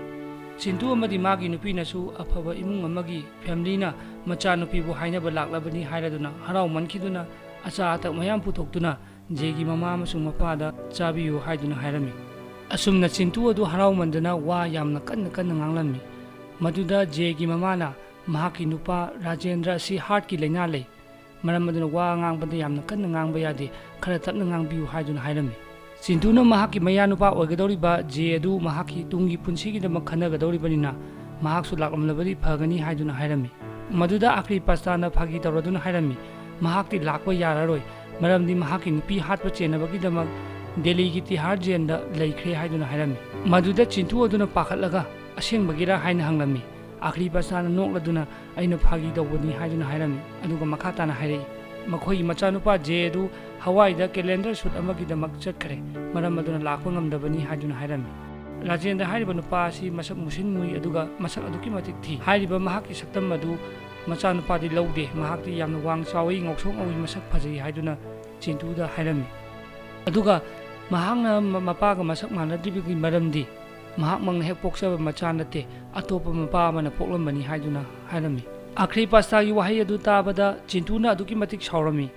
ꯆꯤꯟꯇꯨ ꯑꯃꯗꯤ ꯃꯥꯒꯤ ꯅꯨꯄꯤꯅꯁꯨ ꯑꯐꯕ ꯏꯃꯨꯡ ꯑꯃꯒꯤ ꯐꯦꯃꯤꯂꯤꯅ ꯃꯆꯥꯅꯨꯄꯤꯕꯨ ꯍꯥꯏꯅꯕ ꯂꯥꯛꯂꯕꯅꯤ ꯍꯥꯏꯔꯗꯨꯅ ꯍꯔꯥꯎꯃꯟꯈꯤꯗꯨꯅ ꯑꯆꯥ ꯑꯊꯛ ꯃꯌꯥꯝ ꯄꯨꯊꯣꯛꯇꯨꯅ ꯖꯦꯒꯤ ꯃꯃꯥ ꯑꯃꯁꯨꯡ ꯃꯄꯥꯗ ꯆꯥꯕꯤꯌꯨ ꯍꯥꯏꯗꯨꯅ ꯍꯥꯏꯔꯝꯃꯤ꯫ ꯑꯁꯨꯝꯅ ꯆꯤꯟꯇꯨ ꯑꯗꯨ ꯍꯔꯥꯎꯃꯟꯗꯅ ꯋꯥ ꯌꯥꯝꯅ ꯀꯟꯅ ꯀꯟꯅ ꯉꯥꯡꯂꯝꯃꯤ꯫ ꯃꯗꯨꯗ ꯖꯦꯒꯤ ꯃꯃꯥꯅ ꯃꯍꯥꯛꯀꯤ ꯅꯨꯄꯥ ꯔꯥꯖꯦꯟꯗ꯭ꯔ ꯑꯁꯤ ꯍꯥꯔꯠꯀꯤ ꯂꯥꯏꯅꯥ ꯂꯩ, ꯃꯔꯝ ꯑꯗꯨꯅ ꯋꯥ ꯉꯥꯡꯕꯗ ꯌꯥꯝꯅ ꯀꯟꯅ ꯉꯥꯡꯕ ꯌꯥꯗꯦ, ꯈꯔ ꯇꯞꯅ ꯉꯥꯡꯕꯤꯌꯨ ꯍꯥꯏꯗꯨꯅ ꯍꯥꯏꯔꯝꯃꯤ꯫ ꯆꯤꯟꯇꯨꯅ ꯃꯍꯥꯛꯀꯤ ꯃꯌꯥꯅꯨꯄꯥ ꯑꯣꯏꯒꯗꯧꯔꯤꯕ ꯖꯦ ꯑꯗꯨ ꯃꯍꯥꯛꯀꯤ ꯇꯨꯡꯒꯤ ꯄꯨꯟꯁꯤꯒꯤꯗꯃꯛ ꯈꯟꯅꯒꯗꯧꯔꯤꯕꯅꯤꯅ ꯃꯍꯥꯛꯁꯨ ꯂꯥꯛꯂꯝꯂꯕꯗꯤ ꯐꯒꯅꯤ ꯍꯥꯏꯗꯨꯅ ꯍꯥꯏꯔꯝꯃꯤ꯫ ꯃꯗꯨꯗ ꯑꯈ꯭ꯔꯤ ꯄꯥꯁꯇꯥꯅ ꯐꯥꯒꯤ ꯇꯧꯔꯗꯨꯅ ꯍꯥꯏꯔꯝꯃꯤ, ꯃꯍꯥꯛꯇꯤ ꯂꯥꯛꯄ ꯌꯥꯔꯔꯣꯏ, ꯃꯔꯝꯗꯤ ꯃꯍꯥꯛꯀꯤ ꯅꯨꯄꯤ ꯍꯥꯠꯄ ꯆꯦꯟꯅꯕꯒꯤꯗꯃꯛ ꯗꯦꯜꯂꯤꯒꯤ ꯇꯤꯍꯥꯔ ꯖꯦꯟꯗ ꯂꯩꯈ꯭ꯔꯦ ꯍꯥꯏꯗꯨꯅ ꯍꯥꯏꯔꯝꯃꯤ꯫ ꯃꯗꯨꯗ ꯆꯤꯟꯇꯨ ꯑꯗꯨꯅ ꯄꯥꯈꯠꯂꯒ ꯑꯁꯦꯡꯕꯒꯤꯔ ꯍꯥꯏꯅ ꯍꯪꯂꯝꯃꯤ꯫ ꯑꯈ꯭ꯔꯤ ꯄꯥꯁꯇꯥꯅ ꯅꯣꯛꯂꯗꯨꯅ ꯑꯩꯅ ꯐꯥꯒꯤ ꯇꯧꯕꯅꯤ ꯍꯥꯏꯗꯨꯅ ꯍꯥꯏꯔꯝꯃꯤ꯫ ꯑꯗꯨꯒ ꯃꯈꯥ ꯇꯥꯅ ꯍꯥꯏꯔꯛꯏ, ꯃꯈꯣꯏꯒꯤ ꯃꯆꯥꯅꯨꯄꯥ ꯖꯦ ꯑꯗꯨ ꯍꯋꯥꯏꯗ ꯀꯦꯂꯦꯟꯗꯔ ꯁꯨꯠ ꯑꯃꯒꯤꯗꯃꯛ ꯆꯠꯈ꯭ꯔꯦ, ꯃꯔꯝ ꯑꯗꯨꯅ ꯂꯥꯛꯄ ꯉꯝꯗꯕꯅꯤ ꯍꯥꯏꯗꯨꯅ ꯍꯥꯏꯔꯝꯃꯤ꯫ ꯔꯥꯖꯦꯟꯗ꯭ꯔ ꯍꯥꯏꯔꯤꯕ ꯅꯨꯄꯥ ꯑꯁꯤ ꯃꯁꯛ ꯃꯨꯁꯤꯟ ꯃꯨꯏ ꯑꯗꯨꯒ ꯃꯁꯛ ꯑꯗꯨꯛꯀꯤ ꯃꯇꯤꯛ ꯊꯤ꯫ ꯍꯥꯏꯔꯤꯕ ꯃꯍꯥꯛꯀꯤ ꯁꯛꯇꯝ ꯑꯗꯨ ꯃꯆꯥꯅꯨꯄꯥꯗꯤ ꯂꯧꯗꯦ, ꯃꯍꯥꯛꯇꯤ ꯌꯥꯝꯅ ꯋꯥꯡ ꯆꯥꯎꯏ, ꯉꯧꯁꯣꯛ ꯉꯧꯏ, ꯃꯁꯛ ꯐꯖꯩ ꯍꯥꯏꯗꯨꯅ ꯆꯤꯟꯇꯨꯗ ꯍꯥꯏꯔꯝꯃꯤ꯫ ꯑꯗꯨꯒ ꯃꯍꯥꯛꯅ ꯃ-, ꯃꯄꯥꯒ ꯃꯁꯛ ꯃꯥꯟꯅꯗ꯭ꯔꯤꯕꯒꯤ ꯃꯔꯝꯗꯤ ꯃꯍꯥꯛꯃꯛꯅ ꯍꯦꯛ ꯄꯣꯛꯆꯕ ꯃꯆꯥ ꯅꯠꯇꯦ, ꯑꯇꯣꯞꯄ ꯃꯄꯥ ꯑꯃꯅ ꯄꯣꯛꯂꯝꯕꯅꯤ ꯍꯥꯏꯗꯨꯅ ꯍꯥꯏꯔꯝꯃꯤ꯫ ꯑꯈ꯭ꯔꯤ ꯄꯥꯁꯇꯥꯒꯤ ꯋꯥꯍꯩ ꯑꯗꯨ ꯇꯥꯕꯗ ꯆꯤꯟꯇꯨꯅ ꯑꯗꯨꯛꯀꯤ ꯃꯇꯤꯛ ꯁꯥꯎꯔꯝꯃꯤ꯫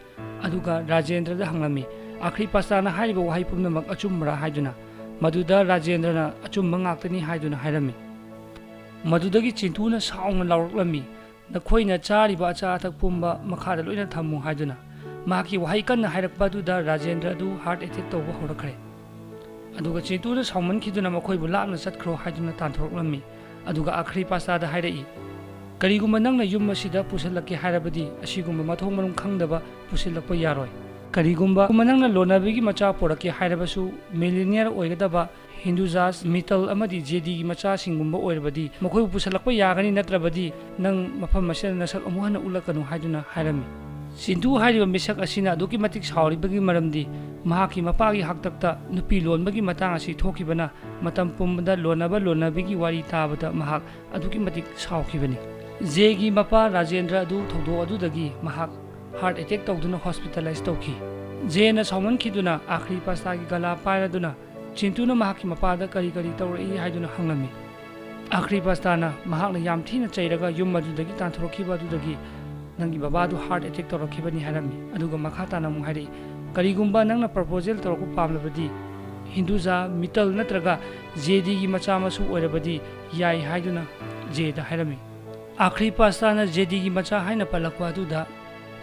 ꯑꯗꯨꯒ ꯔꯥꯖꯦꯟꯗ꯭ꯔꯗ ꯍꯪꯂꯝꯃꯤ, ꯑꯈ꯭ꯔꯤ ꯄꯥꯁꯇꯥꯅ ꯍꯥꯏꯔꯤꯕ ꯋꯥꯍꯩ ꯄꯨꯝꯅꯃꯛ ꯑꯆꯨꯝꯕꯔꯥ ꯍꯥꯏꯗꯨꯅ꯫ ꯃꯗꯨꯗ ꯔꯥꯖꯦꯟꯗ꯭ꯔꯅ ꯑꯆꯨꯝꯕ ꯉꯥꯛꯇꯅꯤ ꯍꯥꯏꯗꯨꯅ ꯍꯥꯏꯔꯝꯃꯤ꯫ ꯃꯗꯨꯗꯒꯤ ꯆꯤꯟꯇꯨꯅ ꯁꯥꯎꯅ ꯂꯥꯎꯔꯛꯂꯝꯃꯤ, "ꯅꯈꯣꯏꯅ ꯆꯥꯔꯤꯕ ꯑꯆꯥ ꯑꯊꯛ ꯄꯨꯝꯕ ꯃꯈꯥꯗ ꯂꯣꯏꯅ ꯊꯝꯃꯨ" ꯍꯥꯏꯗꯨꯅ꯫ ꯃꯍꯥꯛꯀꯤ ꯋꯥꯍꯩ ꯀꯟꯅ ꯍꯥꯏꯔꯛꯄ ꯑꯗꯨꯗ ꯔꯥꯖꯦꯟꯗ꯭ꯔ ꯑꯗꯨ ꯍꯥꯔꯠ ꯑꯦꯇꯦꯛ ꯇꯧꯕ ꯍꯧꯔꯛꯈ꯭ꯔꯦ꯫ ꯑꯗꯨꯒ ꯆꯤꯟꯇꯨꯅ ꯁꯥꯎꯃꯟꯈꯤꯗꯨꯅ ꯃꯈꯣꯏꯕꯨ ꯂꯥꯞꯅ ꯆꯠꯈ꯭ꯔꯣ ꯍꯥꯏꯗꯨꯅ ꯇꯥꯟꯊꯣꯔꯛꯂꯝꯃꯤ꯫ ꯑꯗꯨꯒ ꯑꯈ꯭ꯔꯤ ꯄꯥꯁꯇꯥꯗ ꯍꯥꯏꯔꯛꯏ, "ꯀꯔꯤꯒꯨꯝꯕ ꯅꯪꯅ ꯌꯨꯝ ꯑꯁꯤꯗ ꯄꯨꯁꯤꯜꯂꯛꯀꯦ ꯍꯥꯏꯔꯕꯗꯤ ꯑꯁꯤꯒꯨꯝꯕ ꯃꯊꯣꯡ ꯃꯔꯝ ꯈꯪꯗꯕ ꯄꯨꯁꯤꯜꯂꯛꯄ ꯌꯥꯔꯣꯏ꯫ ꯀꯔꯤꯒꯨꯝꯕ ꯅꯪꯅ ꯂꯣꯟꯅꯕꯤꯒꯤ ꯃꯆꯥ ꯄꯨꯔꯛꯀꯦ ꯍꯥꯏꯔꯕꯁꯨ ꯃꯤꯂꯤꯅꯤꯌꯔ ꯑꯣꯏꯒꯗꯕ ꯍꯤꯟꯗꯨꯖꯥꯁ, ꯃꯤꯇꯜ ꯑꯃꯗꯤ ꯖꯦꯗꯤꯒꯤ ꯃꯆꯥꯁꯤꯡꯒꯨꯝꯕ ꯑꯣꯏꯔꯕꯗꯤ ꯃꯈꯣꯏꯕꯨ ꯄꯨꯁꯤꯜꯂꯛꯄ ꯌꯥꯒꯅꯤ, ꯅꯠꯇ꯭ꯔꯕꯗꯤ ꯅꯪ ꯃꯐꯝ ꯑꯁꯤꯗ ꯅꯁꯛ ꯑꯃꯨꯛ ꯍꯟꯅ ꯎꯠꯂꯛꯀꯅꯨ" ꯍꯥꯏꯗꯨꯅ ꯍꯥꯏꯔꯝꯃꯤ꯫ ꯆꯤꯟꯇꯨ ꯍꯥꯏꯔꯤꯕ ꯃꯤꯁꯛ ꯑꯁꯤꯅ ꯑꯗꯨꯛꯀꯤ ꯃꯇꯤꯛ ꯁꯥꯎꯔꯤꯕꯒꯤ ꯃꯔꯝꯗꯤ ꯃꯍꯥꯛꯀꯤ ꯃꯄꯥꯒꯤ ꯍꯥꯛꯇꯛꯇ ꯅꯨꯄꯤ ꯂꯣꯟꯕꯒꯤ ꯃꯇꯥꯡ ꯑꯁꯤ ꯊꯣꯛꯈꯤꯕꯅ ꯃꯇꯝ ꯄꯨꯝꯕꯗ ꯂꯣꯟꯅꯕ ꯂꯣꯟꯅꯕꯤꯒꯤ ꯋꯥꯔꯤ ꯇꯥꯕꯗ ꯃꯍꯥꯛ ꯑꯗꯨꯛꯀꯤ ꯃꯇꯤꯛ ꯁꯥꯎꯈꯤꯕꯅꯤ꯫ ꯖꯦꯒꯤ ꯃꯄꯥ ꯔꯥꯖꯦꯟꯗ꯭ꯔ ꯑꯗꯨ ꯊꯧꯗꯣꯛ ꯑꯗꯨꯗꯒꯤ ꯃꯍꯥꯛ ꯍꯥꯔꯠ ꯑꯦꯇꯦꯛ ꯇꯧꯗꯨꯅ ꯍꯣꯁꯄꯤꯇꯥꯂꯥꯏꯖ ꯇꯧꯈꯤ꯫ ꯖꯦꯅ ꯁꯥꯎꯃꯟꯈꯤꯗꯨꯅ ꯑꯈ꯭ꯔꯤ ꯄꯥꯁꯇꯥꯒꯤ ꯒꯂꯥ ꯄꯥꯏꯔꯗꯨꯅ ꯆꯤꯟꯇꯨꯅ ꯃꯍꯥꯛꯀꯤ ꯃꯄꯥꯗ ꯀꯔꯤ ꯀꯔꯤ ꯇꯧꯔꯛꯏ ꯍꯥꯏꯗꯨꯅ ꯍꯪꯂꯝꯃꯤ꯫ ꯑꯈ꯭ꯔꯤ ꯄꯥꯁꯇꯥꯅ ꯃꯍꯥꯛꯅ ꯌꯥꯝ ꯊꯤꯅ ꯆꯩꯔꯒ ꯌꯨꯝ ꯑꯗꯨꯗꯒꯤ ꯇꯥꯟꯊꯣꯔꯛꯈꯤꯕ ꯑꯗꯨꯗꯒꯤ ꯅꯪꯒꯤ ꯕꯕꯥꯗꯨ heart attack ꯇꯧꯔꯛꯈꯤꯕꯅꯤ ꯍꯥꯏꯔꯝꯃꯤ꯫ ꯑꯗꯨꯒ ꯃꯈꯥ ꯇꯥꯅ ꯑꯃꯨꯛ ꯍꯥꯏꯔꯛꯏ, "ꯀꯔꯤꯒꯨꯝꯕ ꯅꯪꯅ proposal ꯇꯧꯔꯛꯄ ꯄꯥꯝꯂꯕꯗꯤ ꯍꯤꯟꯗꯨꯖꯥ, ꯃꯤꯇꯜ ꯅꯠꯇ꯭ꯔꯒ ꯖꯦꯗꯤꯒꯤ ꯃꯆꯥ ꯃꯁꯨ ꯑꯣꯏꯔꯕꯗꯤ ꯌꯥꯏ" ꯍꯥꯏꯗꯨꯅ ꯖꯦꯗ ꯍꯥꯏꯔꯝꯃꯤ꯫ ꯑꯈ꯭ꯔꯤ ꯄꯥꯁꯇꯥꯅ ꯖꯦꯗꯤꯒꯤ ꯃꯆꯥ ꯍꯥꯏꯅ ꯄꯜꯂꯛꯄ ꯑꯗꯨꯗ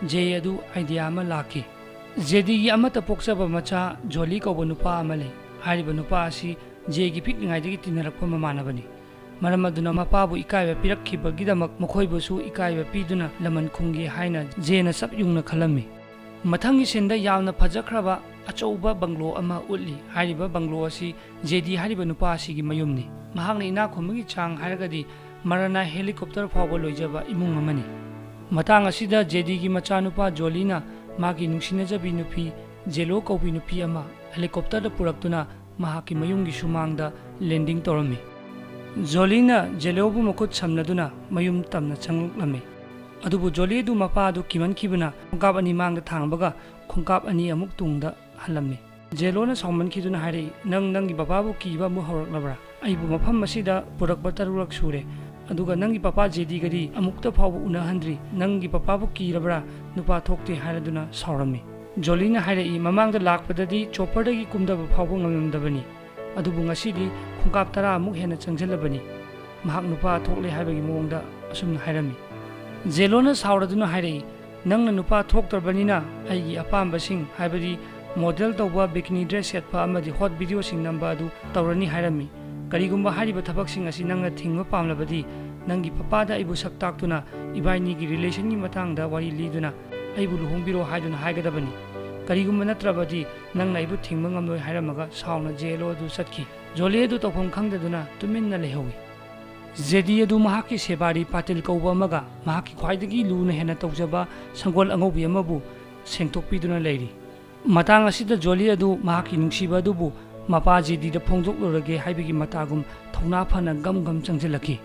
ꯖꯦ ꯑꯗꯨ idea ꯑꯃ ꯂꯥꯛꯈꯤ꯫ ꯖꯦꯗꯤꯒꯤ ꯑꯃꯠꯇ ꯄꯣꯛꯆꯕ ꯃꯆꯥ ꯖꯣꯂꯤ ꯀꯧꯕ ꯅꯨꯄꯥ ꯑꯃ ꯂꯩ꯫ ꯍꯥꯏꯔꯤꯕ ꯅꯨꯄꯥ ꯑꯁꯤ ꯖꯦꯒꯤ ꯄꯤꯛꯂꯤꯉꯩꯗꯒꯤ ꯇꯤꯟꯅꯔꯛꯄ ꯃꯃꯥꯟꯅꯕꯅꯤ꯫ ꯃꯔꯝ ꯑꯗꯨꯅ ꯃꯄꯥꯕꯨ ꯏꯀꯥꯏꯕ ꯄꯤꯔꯛꯈꯤꯕꯒꯤꯗꯃꯛ ꯃꯈꯣꯏꯕꯨꯁꯨ ꯏꯀꯥꯏꯕ ꯄꯤꯗꯨꯅ ꯂꯃꯟ ꯈꯨꯝꯒꯦ ꯍꯥꯏꯅ ꯖꯦꯅ ꯆꯞ ꯌꯨꯡꯅ ꯈꯜꯂꯝꯃꯤ꯫ ꯃꯊꯪꯒꯤ ꯁꯤꯟꯗ ꯌꯥꯝꯅ ꯐꯖꯈ꯭ꯔꯕ ꯑꯆꯧꯕ ꯕꯪꯒ꯭ꯂꯣ ꯑꯃ ꯎꯠꯂꯤ꯫ ꯍꯥꯏꯔꯤꯕ ꯕꯪꯒ꯭ꯂꯣ ꯑꯁꯤ ꯖꯦꯗꯤ ꯍꯥꯏꯔꯤꯕ ꯅꯨꯄꯥ ꯑꯁꯤꯒꯤ ꯃꯌꯨꯝꯅꯤ꯫ ꯃꯍꯥꯛꯅ ꯏꯅꯥꯛ ꯈꯨꯟꯕꯒꯤ ꯆꯥꯡ ꯍꯥꯏꯔꯒꯗꯤ ꯃꯔꯥꯅꯥ helicopter ꯐꯥꯎꯕ ꯂꯣꯏꯖꯕ ꯏꯃꯨꯡ ꯑꯃꯅꯤ꯫ ꯃꯇꯥꯡ ꯑꯁꯤꯗ ꯖꯦꯗꯤꯒꯤ ꯃꯆꯥꯅꯨꯄꯥ ꯖꯣꯂꯤꯅ ꯃꯥꯒꯤ ꯅꯨꯡꯁꯤꯅꯖꯕꯤ ꯅꯨꯄꯤ ꯖꯦꯂꯣ ꯀꯧꯕꯤ ꯅꯨꯄꯤ ꯑꯃ helicopterꯗ ꯄꯨꯔꯛꯇꯨꯅ ꯃꯍꯥꯛꯀꯤ ꯃꯌꯨꯝꯒꯤ ꯁꯨꯃꯥꯡꯗ landing ꯇꯧꯔꯝꯃꯤ꯫ ꯖꯣꯂꯤꯅ ꯖꯦꯂꯣꯕꯨ ꯃꯈꯨꯠ ꯁꯝꯅꯗꯨꯅ ꯃꯌꯨꯝ ꯇꯝꯅ ꯆꯪꯂꯛꯂꯝꯃꯤ꯫ ꯑꯗꯨꯕꯨ ꯖꯣꯂꯤ ꯑꯗꯨ ꯃꯄꯥ ꯑꯗꯨ ꯀꯤꯃꯟꯈꯤꯕꯅ ꯈꯣꯡꯀꯥꯞ ꯑꯅꯤ ꯃꯥꯡꯗ ꯊꯥꯡꯕꯒ ꯈꯣꯡꯀꯥꯞ ꯑꯅꯤ ꯑꯃꯨꯛ ꯇꯨꯡꯗ ꯍꯜꯂꯝꯃꯤ꯫ ꯖꯦꯂꯣꯅ ꯁꯥꯎꯃꯟꯈꯤꯗꯨꯅ ꯍꯥꯏꯔꯛꯏ, "ꯅꯪ ꯅꯪꯒꯤ ꯕꯕꯥꯕꯨ ꯀꯤꯕ ꯑꯃꯨꯛ ꯍꯧꯔꯛꯂꯕ꯭ꯔꯥ? ꯑꯩꯕꯨ ꯃꯐꯝ ꯑꯁꯤꯗ ꯄꯨꯔꯛꯄ ꯇꯔꯨꯛꯂꯛ ꯁꯨꯔꯦ, ꯑꯗꯨꯒ ꯅꯪꯒꯤ ꯄꯄꯥ ꯖꯦꯗꯤꯒꯗꯤ ꯑꯃꯨꯛꯇ ꯐꯥꯎꯕ ꯎꯅꯍꯟꯗ꯭ꯔꯤ꯫ ꯅꯪꯒꯤ ꯄꯄꯥꯕꯨ ꯀꯤꯔꯕ꯭ꯔꯥ? ꯅꯨꯄꯥ ꯊꯣꯛꯇꯦ" ꯍꯥꯏꯔꯗꯨꯅ ꯁꯥꯎꯔꯝꯃꯤ꯫ ꯖꯣꯂꯤꯅ ꯍꯥꯏꯔꯛꯏ, "ꯃꯃꯥꯡꯗ ꯂꯥꯛꯄꯗꯗꯤ chopperꯗꯒꯤ ꯀꯨꯝꯊꯕ ꯐꯥꯎꯕ ꯉꯝꯂꯝꯗꯕꯅꯤ, ꯑꯗꯨꯕꯨ ꯉꯁꯤꯗꯤ ꯈꯣꯡꯀꯥꯞ ꯇꯔꯥ ꯑꯃꯨꯛ ꯍꯦꯟꯅ ꯆꯪꯁꯤꯜꯂꯕꯅꯤ"꯫ ꯃꯍꯥꯛ ꯅꯨꯄꯥ ꯊꯣꯛꯂꯦ ꯍꯥꯏꯕꯒꯤ ꯃꯑꯣꯡꯗ ꯑꯁꯨꯝꯅ ꯍꯥꯏꯔꯝꯃꯤ꯫ ꯖꯦꯂꯣꯅ ꯁꯥꯎꯔꯗꯨꯅ ꯍꯥꯏꯔꯛꯏ, "ꯅꯪꯅ ꯅꯨꯄꯥ ꯊꯣꯛꯇ꯭ꯔꯕꯅꯤꯅ ꯑꯩꯒꯤ ꯑꯄꯥꯝꯕꯁꯤꯡ, ꯍꯥꯏꯕꯗꯤ model ꯇꯧꯕ, bikini dress ꯁꯦꯠꯄ ꯑꯃꯗꯤ hot videoꯁꯤꯡ ꯅꯝꯕ ꯑꯗꯨ ꯇꯧꯔꯅꯤ ꯍꯥꯏꯔꯝꯃꯤ꯫ ꯀꯔꯤꯒꯨꯝꯕ ꯍꯥꯏꯔꯤꯕ ꯊꯕꯛꯁꯤꯡ ꯑꯁꯤ ꯅꯪꯅ ꯊꯤꯡꯕ ꯄꯥꯝꯂꯕꯗꯤ ꯅꯪꯒꯤ ꯄꯄꯥꯗ ꯑꯩꯕꯨ ꯁꯛ ꯇꯥꯛꯇꯨꯅ ꯏꯕꯥꯏꯅꯤꯒꯤ relationꯒꯤ ꯃꯇꯥꯡꯗ ꯋꯥꯔꯤ ꯂꯤꯗꯨꯅ ꯑꯩꯕꯨ ꯂꯨꯍꯣꯡꯕꯤꯔꯣ ꯍꯥꯏꯗꯨꯅ ꯍꯥꯏꯒꯗꯕꯅꯤ꯫ ꯀꯔꯤꯒꯨꯝꯕ ꯅꯠꯇ꯭ꯔꯕꯗꯤ ꯅꯪꯅ ꯑꯩꯕꯨ ꯊꯤꯡꯕ ꯉꯝꯂꯣꯏ" ꯍꯥꯏꯔꯝꯃꯒ ꯁꯥꯎꯅ ꯖꯦꯂꯣ ꯑꯗꯨ ꯆꯠꯈꯤ꯫ ꯖꯣꯂꯤ ꯑꯗꯨ ꯇꯧꯐꯝ ꯈꯪꯗꯗꯨꯅ ꯇꯨꯃꯤꯟꯅ ꯂꯩꯍꯧꯏ꯫ ꯖꯦꯗꯤ ꯑꯗꯨ ꯃꯍꯥꯛꯀꯤ ꯁꯦꯕꯥꯔꯤ ꯄꯥꯇꯤꯜ ꯀꯧꯕ ꯑꯃꯒ ꯃꯍꯥꯛꯀꯤ ꯈ꯭ꯋꯥꯏꯗꯒꯤ ꯂꯨꯅ ꯍꯦꯟꯅ ꯇꯧꯖꯕ ꯁꯪꯒꯣꯜ ꯑꯉꯧꯕꯤ ꯑꯃꯕꯨ ꯁꯦꯡꯗꯣꯛꯄꯤꯗꯨꯅ ꯂꯩꯔꯤ꯫ ꯃꯇꯥꯡ ꯑꯁꯤꯗ ꯖꯣꯂꯤ ꯑꯗꯨ ꯃꯍꯥꯛꯀꯤ ꯅꯨꯡꯁꯤꯕ ꯑꯗꯨꯕꯨ ꯃꯄꯥ ꯖꯦꯗꯤꯗ ꯐꯣꯡꯗꯣꯛꯂꯨꯔꯒꯦ ꯍꯥꯏꯕꯒꯤ ꯃꯇꯥꯒꯨꯝ ꯊꯧꯅꯥ ꯐꯅ ꯒꯝ ꯒꯝ ꯆꯪꯁꯤꯜꯂꯛꯈꯤ꯫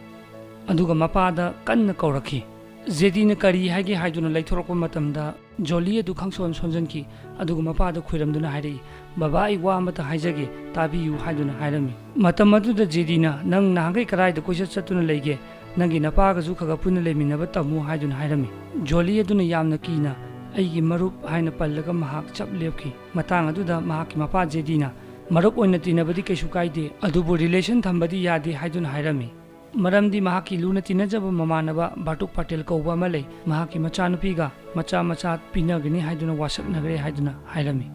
ꯑꯗꯨꯒ ꯃꯄꯥꯗ ꯀꯟꯅ ꯀꯧꯔꯛꯈꯤ꯫ ꯖꯦꯗꯤꯅ ꯀꯔꯤ ꯍꯥꯏꯒꯦ ꯍꯥꯏꯗꯨꯅ ꯂꯩꯊꯣꯔꯛꯄ ꯃꯇꯝꯗ, ꯖꯣꯂꯤ ꯑꯗꯨ ꯈꯪꯁꯣꯟ ꯁꯣꯟꯖꯟꯈꯤ꯫ ꯑꯗꯨꯒ ꯃꯄꯥꯗ ꯈꯨꯏꯔꯝꯗꯨꯅ ꯍꯥꯏꯔꯛꯏ, "ꯕꯕꯥ, ꯑꯩ ꯋꯥ ꯑꯃꯇ ꯍꯥꯏꯖꯒꯦ, ꯇꯥꯕꯤꯌꯨ" ꯍꯥꯏꯗꯨꯅ ꯍꯥꯏꯔꯝꯃꯤ꯫ ꯃꯇꯝ ꯑꯗꯨꯗ ꯖꯦꯗꯤꯅ, "ꯅꯪ ꯅꯍꯥꯟꯈꯩ ꯀꯗꯥꯏꯗ ꯀꯣꯏꯆꯠ ꯆꯠꯇꯨꯅ ꯂꯩꯒꯦ? ꯅꯪꯒꯤ ꯅꯄꯥꯒꯁꯨ ꯈꯔ ꯈꯔ ꯄꯨꯟꯅ ꯂꯩꯃꯤꯟꯅꯕ ꯇꯝꯃꯨ" ꯍꯥꯏꯗꯨꯅ ꯍꯥꯏꯔꯝꯃꯤ꯫ ꯖꯣꯂꯤ ꯑꯗꯨꯅ ꯌꯥꯝꯅ ꯀꯤꯅ, "ꯑꯩꯒꯤ ꯃꯔꯨꯞ" ꯍꯥꯏꯅ ꯄꯜꯂꯒ ꯃꯍꯥꯛ ꯆꯞ ꯂꯦꯞꯈꯤ꯫ ꯃꯇꯥꯡ ꯑꯗꯨꯗ ꯃꯍꯥꯛꯀꯤ ꯃꯄꯥ ꯖꯦꯗꯤꯅ, "ꯃꯔꯨꯞ ꯑꯣꯏꯅ ꯇꯤꯟꯅꯕꯗꯤ ꯀꯩꯁꯨ ꯀꯥꯏꯗꯦ, ꯑꯗꯨꯕꯨ relation ꯊꯝꯕꯗꯤ ꯌꯥꯗꯦ" ꯍꯥꯏꯗꯨꯅ ꯍꯥꯏꯔꯝꯃꯤ꯫ ꯃꯔꯝꯗꯤ ꯃꯍꯥꯛꯀꯤ ꯂꯨꯅ ꯇꯤꯟꯅꯖꯕ ꯃꯃꯥꯟꯅꯕ ꯕꯥꯔꯇꯨꯛ ꯄꯇꯦꯜ ꯀꯧꯕ ꯑꯃ ꯂꯩ, ꯃꯍꯥꯛꯀꯤ ꯃꯆꯥꯅꯨꯄꯤꯒ ꯃꯆꯥ ꯃꯆꯥ ꯄꯤꯅꯒꯅꯤ ꯍꯥꯏꯗꯨꯅ ꯋꯥꯁꯛꯅꯈ꯭ꯔꯦ ꯍꯥꯏꯗꯨꯅ ꯍꯥꯏꯔꯝꯃꯤ꯫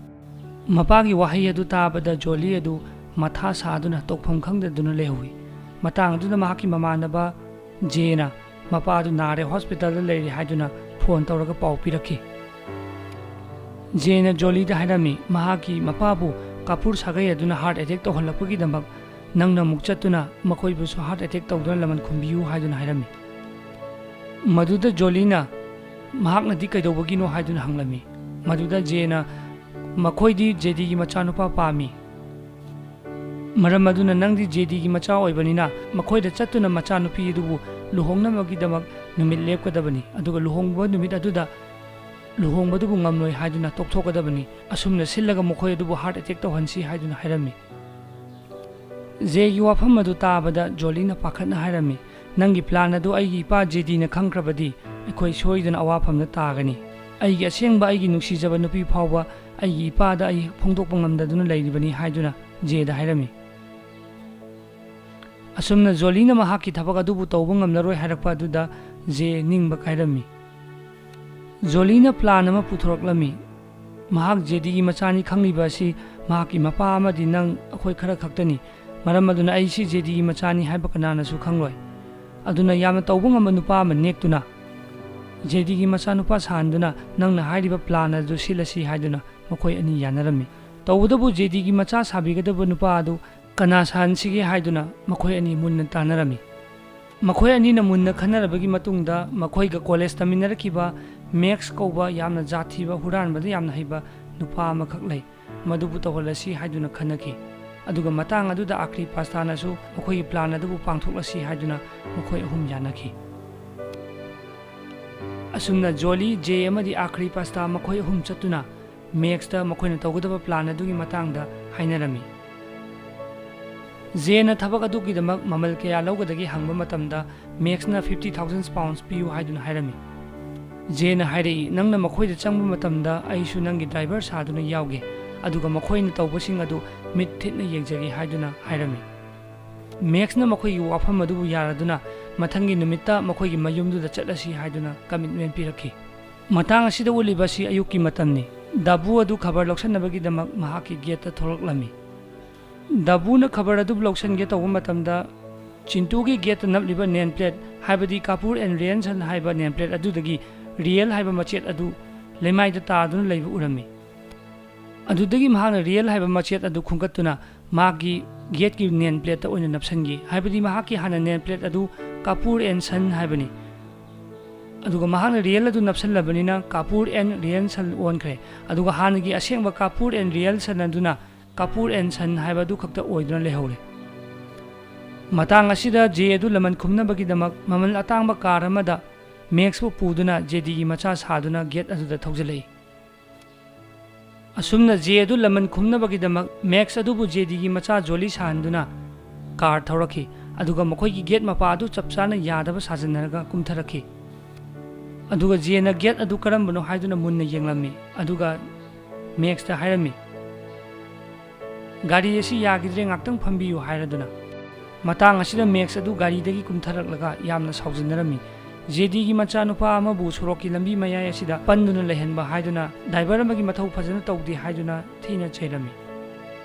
ꯃꯄꯥꯒꯤ ꯋꯥꯍꯩ ꯑꯗꯨ ꯇꯥꯕꯗ ꯖꯣꯂꯤ ꯑꯗꯨ ꯃꯊꯥ ꯁꯥꯗꯨꯅ ꯇꯧꯐꯝ ꯈꯪꯗꯗꯨꯅ ꯂꯩꯍꯧꯏ꯫ ꯃꯇꯥꯡ ꯑꯗꯨꯗ ꯃꯍꯥꯛꯀꯤ ꯃꯃꯥꯟꯅꯕ ꯖꯦꯅ ꯃꯄꯥ ꯑꯗꯨ ꯅꯥꯔꯦ, ꯍꯣꯁꯄꯤꯇꯥꯜꯗ ꯂꯩꯔꯦ ꯍꯥꯏꯗꯨꯅ ꯐꯣꯟ ꯇꯧꯔꯒ ꯄꯥꯎ ꯄꯤꯔꯛꯈꯤ꯫ ꯖꯦꯅ ꯖꯣꯂꯤꯗ ꯍꯥꯏꯔꯝꯃꯤ, ꯃꯍꯥꯛꯀꯤ ꯃꯄꯥꯕꯨ ꯀꯥꯄꯨꯔ ꯁꯥꯒꯩ ꯑꯗꯨꯅ ꯍꯥꯔꯠ ꯑꯦꯇꯦꯛ ꯇꯧꯍꯜꯂꯛꯄꯒꯤꯗꯃꯛ ꯅꯪꯅ ꯑꯃꯨꯛ ꯆꯠꯇꯨꯅ ꯃꯈꯣꯏꯕꯨꯁꯨ ꯍꯥꯔꯠ ꯑꯦꯇꯦꯛ ꯇꯧꯗꯨꯅ ꯂꯃꯟ ꯈꯨꯝꯕꯤꯌꯨ ꯍꯥꯏꯗꯨꯅ ꯍꯥꯏꯔꯝꯃꯤ꯫ ꯃꯗꯨꯗ ꯖꯣꯂꯤꯅ ꯃꯍꯥꯛꯅꯗꯤ ꯀꯩꯗꯧꯕꯒꯤꯅꯣ ꯍꯥꯏꯗꯨꯅ ꯍꯪꯂꯝꯃꯤ꯫ ꯃꯗꯨꯗ ꯖꯦꯅ, "ꯃꯈꯣꯏꯗꯤ ꯖꯦꯗꯤꯒꯤ ꯃꯆꯥꯅꯨꯄꯥ ꯄꯥꯝꯃꯤ꯫ ꯃꯔꯝ ꯑꯗꯨꯅ ꯅꯪꯗꯤ ꯖꯦꯗꯤꯒꯤ ꯃꯆꯥ ꯑꯣꯏꯕꯅꯤꯅ ꯃꯈꯣꯏꯗ ꯆꯠꯇꯨꯅ ꯃꯆꯥꯅꯨꯄꯤ ꯑꯗꯨꯕꯨ ꯂꯨꯍꯣꯡꯅꯕꯒꯤꯗꯃꯛ ꯅꯨꯃꯤꯠ ꯂꯦꯞꯀꯗꯕꯅꯤ, ꯑꯗꯨꯒ ꯂꯨꯍꯣꯡꯕ ꯅꯨꯃꯤꯠ ꯑꯗꯨꯗ ꯂꯨꯍꯣꯡꯕꯗꯨꯕꯨ ꯉꯝꯂꯣꯏ ꯍꯥꯏꯗꯨꯅ ꯇꯣꯛꯊꯣꯛꯀꯗꯕꯅꯤ꯫ ꯑꯁꯨꯝꯅ ꯁꯤꯜꯂꯒ ꯃꯈꯣꯏ ꯑꯗꯨꯕꯨ ꯍꯥꯔꯠ ꯑꯦꯇꯦꯛ ꯇꯧꯍꯟꯁꯤ" ꯍꯥꯏꯗꯨꯅ ꯍꯥꯏꯔꯝꯃꯤ꯫ ꯖꯦꯒꯤ ꯋꯥꯐꯝ ꯑꯗꯨ ꯇꯥꯕꯗ ꯖꯣꯂꯤꯅ ꯄꯥꯈꯠꯅ ꯍꯥꯏꯔꯝꯃꯤ, "ꯅꯪꯒꯤ ꯄ꯭ꯂꯥꯟ ꯑꯗꯨ ꯑꯩꯒꯤ ꯏꯄꯥ ꯖꯦꯗꯤꯅ ꯈꯪꯈ꯭ꯔꯕꯗꯤ ꯑꯩꯈꯣꯏ ꯁꯣꯏꯗꯅ ꯑꯋꯥꯐꯝꯗ ꯇꯥꯒꯅꯤ꯫ ꯑꯩꯒꯤ ꯑꯁꯦꯡꯕ, ꯑꯩꯒꯤ ꯅꯨꯡꯁꯤꯖꯕ ꯅꯨꯄꯤ ꯐꯥꯎꯕ ꯑꯩꯒꯤ ꯏꯄꯥꯗ ꯑꯩ ꯐꯣꯡꯗꯣꯛꯄ ꯉꯝꯗꯗꯨꯅ ꯂꯩꯔꯤꯕꯅꯤ" ꯍꯥꯏꯗꯨꯅ ꯖꯦꯗ ꯍꯥꯏꯔꯝꯃꯤ꯫ ꯑꯁꯨꯝꯅ ꯖꯣꯂꯤꯅ ꯃꯍꯥꯛꯀꯤ ꯊꯕꯛ ꯑꯗꯨꯕꯨ ꯇꯧꯕ ꯉꯝꯂꯔꯣꯏ ꯍꯥꯏꯔꯛꯄ ꯑꯗꯨꯗ ꯖꯦ ꯅꯤꯡꯕ ꯀꯥꯏꯔꯝꯃꯤ꯫ ꯖꯣꯂꯤꯅ ꯄ꯭ꯂꯥꯟ ꯑꯃ ꯄꯨꯊꯣꯔꯛꯂꯝꯃꯤ꯫ ꯃꯍꯥꯛ ꯖꯦꯗꯤꯒꯤ ꯃꯆꯥꯅꯤ ꯈꯪꯂꯤꯕ ꯑꯁꯤ ꯃꯍꯥꯛꯀꯤ ꯃꯄꯥ ꯑꯃꯗꯤ ꯅꯪ, ꯑꯩꯈꯣꯏ ꯈꯔ ꯈꯛꯇꯅꯤ꯫ ꯃꯔꯝ ꯑꯗꯨꯅ ꯑꯩꯁꯤ ꯖꯦꯗꯤꯒꯤ ꯃꯆꯥꯅꯤ ꯍꯥꯏꯕ ꯀꯅꯥꯅꯁꯨ ꯈꯪꯂꯣꯏ꯫ ꯑꯗꯨꯅ ꯌꯥꯝꯅ ꯇꯧꯕ ꯉꯝꯕ ꯅꯨꯄꯥ ꯑꯃ ꯅꯦꯛꯇꯨꯅ ꯖꯦꯗꯤꯒꯤ ꯃꯆꯥꯅꯨꯄꯥ ꯁꯥꯍꯟꯗꯨꯅ ꯅꯪꯅ ꯍꯥꯏꯔꯤꯕ ꯄ꯭ꯂꯥꯟ ꯑꯗꯨ ꯁꯤꯜꯂꯁꯤ ꯍꯥꯏꯗꯨꯅ ꯃꯈꯣꯏ ꯑꯅꯤ ꯌꯥꯅꯔꯝꯃꯤ꯫ ꯇꯧꯕꯇꯕꯨ ꯖꯦꯗꯤꯒꯤ ꯃꯆꯥ ꯁꯥꯕꯤꯒꯗꯕ ꯅꯨꯄꯥ ꯑꯗꯨ ꯀꯅꯥ ꯁꯥꯍꯟꯁꯤꯒꯦ ꯍꯥꯏꯗꯨꯅ ꯃꯈꯣꯏ ꯑꯅꯤ ꯃꯨꯟꯅ ꯇꯥꯟꯅꯔꯝꯃꯤ꯫ ꯃꯈꯣꯏ ꯑꯅꯤꯅ ꯃꯨꯟꯅ ꯈꯟꯅꯔꯕꯒꯤ ꯃꯇꯨꯡꯗ ꯃꯈꯣꯏꯒ ꯀꯣꯂꯦꯖ ꯇꯝꯃꯤꯟꯅꯔꯛꯈꯤꯕ ꯃꯦꯛꯁ ꯀꯧꯕ ꯌꯥꯝꯅ ꯖꯥꯠ ꯊꯤꯕ, ꯍꯨꯔꯥꯟꯕꯗ ꯌꯥꯝꯅ ꯍꯩꯕ ꯅꯨꯄꯥ ꯑꯃꯈꯛ ꯂꯩ, ꯃꯗꯨꯕꯨ ꯇꯧꯍꯜꯂꯁꯤ ꯍꯥꯏꯗꯨꯅ ꯈꯟꯅꯈꯤ꯫ ꯑꯗꯨꯒ ꯃꯇꯥꯡ ꯑꯗꯨꯗ ꯑꯀ꯭ꯔꯤꯄꯥꯁꯇꯥꯅꯁꯨ ꯃꯈꯣꯏꯒꯤ ꯄ꯭ꯂꯥꯟ ꯑꯗꯨꯕꯨ ꯄꯥꯡꯊꯣꯛꯂꯁꯤ ꯍꯥꯏꯗꯨꯅ ꯃꯈꯣꯏ ꯑꯍꯨꯝ ꯌꯥꯅꯈꯤ꯫ ꯑꯁꯨꯝꯅ ꯖꯣꯂꯤ, ꯖꯦ ꯑꯃꯗꯤ ꯑꯥꯈ꯭ꯔꯤ ꯄꯥꯁꯇꯥ ꯃꯈꯣꯏ ꯑꯍꯨꯝ ꯆꯠꯇꯨꯅ ꯃꯦꯛꯁꯇ ꯃꯈꯣꯏꯅ ꯇꯧꯒꯗꯕ ꯄ꯭ꯂꯥꯟ ꯑꯗꯨꯒꯤ ꯃꯇꯥꯡꯗ ꯍꯥꯏꯅꯔꯝꯃꯤ꯫ ꯖꯦꯅ ꯊꯕꯛ ꯑꯗꯨꯒꯤꯗꯃꯛ ꯃꯃꯜ ꯀꯌꯥ ꯂꯧꯒꯗꯒꯦ ꯍꯪꯕ ꯃꯇꯝꯗ ꯃꯦꯛꯁꯅ fifty thousand pounds ꯄꯤꯌꯨ ꯍꯥꯏꯗꯨꯅ ꯍꯥꯏꯔꯝꯃꯤ꯫ ꯖꯦꯅ ꯍꯥꯏꯔꯛꯏ, "ꯅꯪꯅ ꯃꯈꯣꯏꯗ ꯆꯪꯕ ꯃꯇꯝꯗ ꯑꯩꯁꯨ ꯅꯪꯒꯤ ꯗ꯭ꯔꯥꯏꯚꯔ ꯁꯥꯗꯨꯅ ꯌꯥꯎꯒꯦ, ꯑꯗꯨꯒ ꯃꯈꯣꯏꯅ ꯇꯧꯕꯁꯤꯡ ꯑꯗꯨ ꯃꯤꯠ ꯊꯤꯠꯅ ꯌꯦꯡꯖꯒꯦ" ꯍꯥꯏꯗꯨꯅ ꯍꯥꯏꯔꯝꯃꯤ꯫ ꯃꯦꯛꯁꯅ ꯃꯈꯣꯏꯒꯤ ꯋꯥꯐꯝ ꯑꯗꯨꯕꯨ ꯌꯥꯔꯗꯨꯅ ꯃꯊꯪꯒꯤ ꯅꯨꯃꯤꯠꯇ ꯃꯈꯣꯏꯒꯤ ꯃꯌꯨꯝꯗꯨꯗ ꯆꯠꯂꯁꯤ ꯍꯥꯏꯗꯨꯅ ꯀꯃꯤꯠꯃꯦꯟ ꯄꯤꯔꯛꯈꯤ꯫ ꯃꯇꯥꯡ ꯑꯁꯤꯗ ꯎꯠꯂꯤꯕ ꯑꯁꯤ ꯑꯌꯨꯛꯀꯤ ꯃꯇꯝꯅꯤ꯫ ꯗꯥꯕꯨ ꯑꯗꯨ ꯈꯕꯔ ꯂꯧꯁꯟꯅꯕꯒꯤꯗꯃꯛ ꯃꯍꯥꯛꯀꯤ ꯒꯦꯠꯇ ꯊꯣꯛꯂꯛꯂꯝꯃꯤ꯫ ꯗꯥꯕꯨꯅ ꯈꯕꯔ ꯑꯗꯨ ꯂꯧꯁꯟꯒꯦ ꯇꯧꯕ ꯃꯇꯝꯗ, ꯆꯤꯟꯇꯨꯒꯤ ꯒꯦꯠꯇ ꯅꯞꯂꯤꯕ ꯅꯦꯝ ꯄ꯭ꯂꯦꯠ, ꯍꯥꯏꯕꯗꯤ ꯀꯥꯄꯨꯔ ꯑꯦꯟ ꯔꯤꯌꯟꯁꯟ ꯍꯥꯏꯕ ꯅꯦꯝ ꯄ꯭ꯂꯦꯠ ꯑꯗꯨꯗꯒꯤ ꯔꯤꯌꯦꯜ ꯍꯥꯏꯕ ꯃꯆꯦꯠ ꯑꯗꯨ ꯂꯩꯃꯥꯏꯗ ꯇꯥꯗꯨꯅ ꯂꯩꯕ ꯎꯔꯝꯃꯤ꯫ ꯑꯗꯨꯗꯒꯤ ꯃꯍꯥꯛꯅ ꯔꯤꯌꯦꯜ ꯍꯥꯏꯕ ꯃꯆꯦꯠ ꯑꯗꯨ ꯈꯨꯟꯒꯠꯇꯨꯅ ꯃꯍꯥꯛꯀꯤ ꯒꯦꯠꯀꯤ ꯅꯦꯝ ꯄ꯭ꯂꯦꯠꯇ ꯑꯣꯏꯅ ꯅꯞꯁꯟꯈꯤ, ꯍꯥꯏꯕꯗꯤ ꯃꯍꯥꯛꯀꯤ ꯍꯥꯟꯅ ꯅꯦꯝ ꯄ꯭ꯂꯦꯠ ꯑꯗꯨ ꯀꯥꯄꯨꯔ ꯑꯦꯟ ꯁꯟ ꯍꯥꯏꯕꯅꯤ꯫ ꯑꯗꯨꯒ ꯃꯍꯥꯛꯅ ꯔꯤꯌꯦꯜ ꯑꯗꯨ ꯅꯞꯁꯜꯂꯕꯅꯤꯅ ꯀꯥꯄꯨꯔ ꯑꯦꯟ ꯔꯤꯌꯟꯁꯟ ꯑꯣꯟꯈ꯭ꯔꯦ꯫ ꯑꯗꯨꯒ ꯍꯥꯟꯅꯒꯤ ꯑꯁꯦꯡꯕ ꯀꯥꯄꯨꯔ ꯑꯦꯟ ꯔꯤꯌꯟꯁꯟ ꯑꯗꯨꯅ ꯀꯥꯄꯨꯔ ꯑꯦꯟ ꯁꯟ ꯍꯥꯏꯕ ꯑꯗꯨ ꯈꯛꯇ ꯑꯣꯏꯗꯨꯅ ꯂꯩꯍꯧꯔꯦ꯫ ꯃꯇꯥꯡ ꯑꯁꯤꯗ ꯖꯦ ꯑꯗꯨ ꯂꯃꯟ ꯈꯨꯝꯅꯕꯒꯤꯗꯃꯛ ꯃꯃꯜ ꯑꯇꯥꯡꯕ ꯀꯥꯔ ꯑꯃꯗ ꯃꯦꯛꯁꯄꯨ ꯄꯨꯗꯨꯅ ꯖꯦꯗꯤꯒꯤ ꯃꯆꯥ ꯁꯥꯗꯨꯅ ꯒꯦꯠ ꯑꯗꯨꯗ ꯊꯧꯖꯤꯜꯂꯛꯏ꯫ ꯑꯁꯨꯝꯅ ꯖꯦ ꯑꯗꯨ ꯂꯃꯟ ꯈꯨꯝꯅꯕꯒꯤꯗꯃꯛ ꯃꯦꯛꯁ ꯑꯗꯨꯕꯨ ꯖꯦꯗꯤꯒꯤ ꯃꯆꯥ ꯖꯣꯂꯤ ꯁꯥꯍꯟꯗꯨꯅ ꯀꯥꯔ ꯊꯧꯔꯛꯈꯤ, ꯑꯗꯨꯒ ꯃꯈꯣꯏꯒꯤ ꯒꯦꯠ ꯃꯄꯥ ꯑꯗꯨ ꯆꯞ ꯆꯥꯅ ꯌꯥꯗꯕ ꯁꯥꯖꯤꯟꯅꯔꯒ ꯀꯨꯝꯊꯔꯛꯈꯤ꯫ ꯑꯗꯨꯒ ꯖꯦꯅ ꯒꯦꯠ ꯑꯗꯨ ꯀꯔꯝꯕꯅꯣ ꯍꯥꯏꯗꯨꯅ ꯃꯨꯟꯅ ꯌꯦꯡꯂꯝꯃꯤ, ꯑꯗꯨꯒ ꯃꯦꯛꯁꯇ ꯍꯥꯏꯔꯝꯃꯤ, "ꯒꯥꯔꯤ ꯑꯁꯤ ꯌꯥꯈꯤꯗ꯭ꯔꯦ, ꯉꯥꯛꯇꯪ ꯐꯝꯕꯤꯌꯨ" ꯍꯥꯏꯔꯗꯨꯅ꯫ ꯃꯇꯥꯡ ꯑꯁꯤꯗ ꯃꯦꯛꯁ ꯑꯗꯨ ꯒꯥꯔꯤꯗꯒꯤ ꯀꯨꯝꯊꯔꯛꯂꯒ ꯌꯥꯝꯅ ꯁꯥꯎꯖꯤꯟꯅꯔꯝꯃꯤ꯫ ꯖꯦꯗꯤꯒꯤ ꯃꯆꯥꯅꯨꯄꯥ ꯑꯃꯕꯨ ꯁꯣꯔꯣꯛꯀꯤ ꯂꯝꯕꯤ ꯃꯌꯥꯏ ꯑꯁꯤꯗ ꯄꯟꯗꯨꯅ ꯂꯩꯍꯟꯕ ꯍꯥꯏꯗꯨꯅ ꯗ꯭ꯔꯥꯏꯚꯔ ꯑꯃꯒꯤ ꯃꯊꯧ ꯐꯖꯅ ꯇꯧꯗꯦ ꯍꯥꯏꯗꯨꯅ ꯊꯤꯅ ꯆꯩꯔꯝꯃꯤ꯫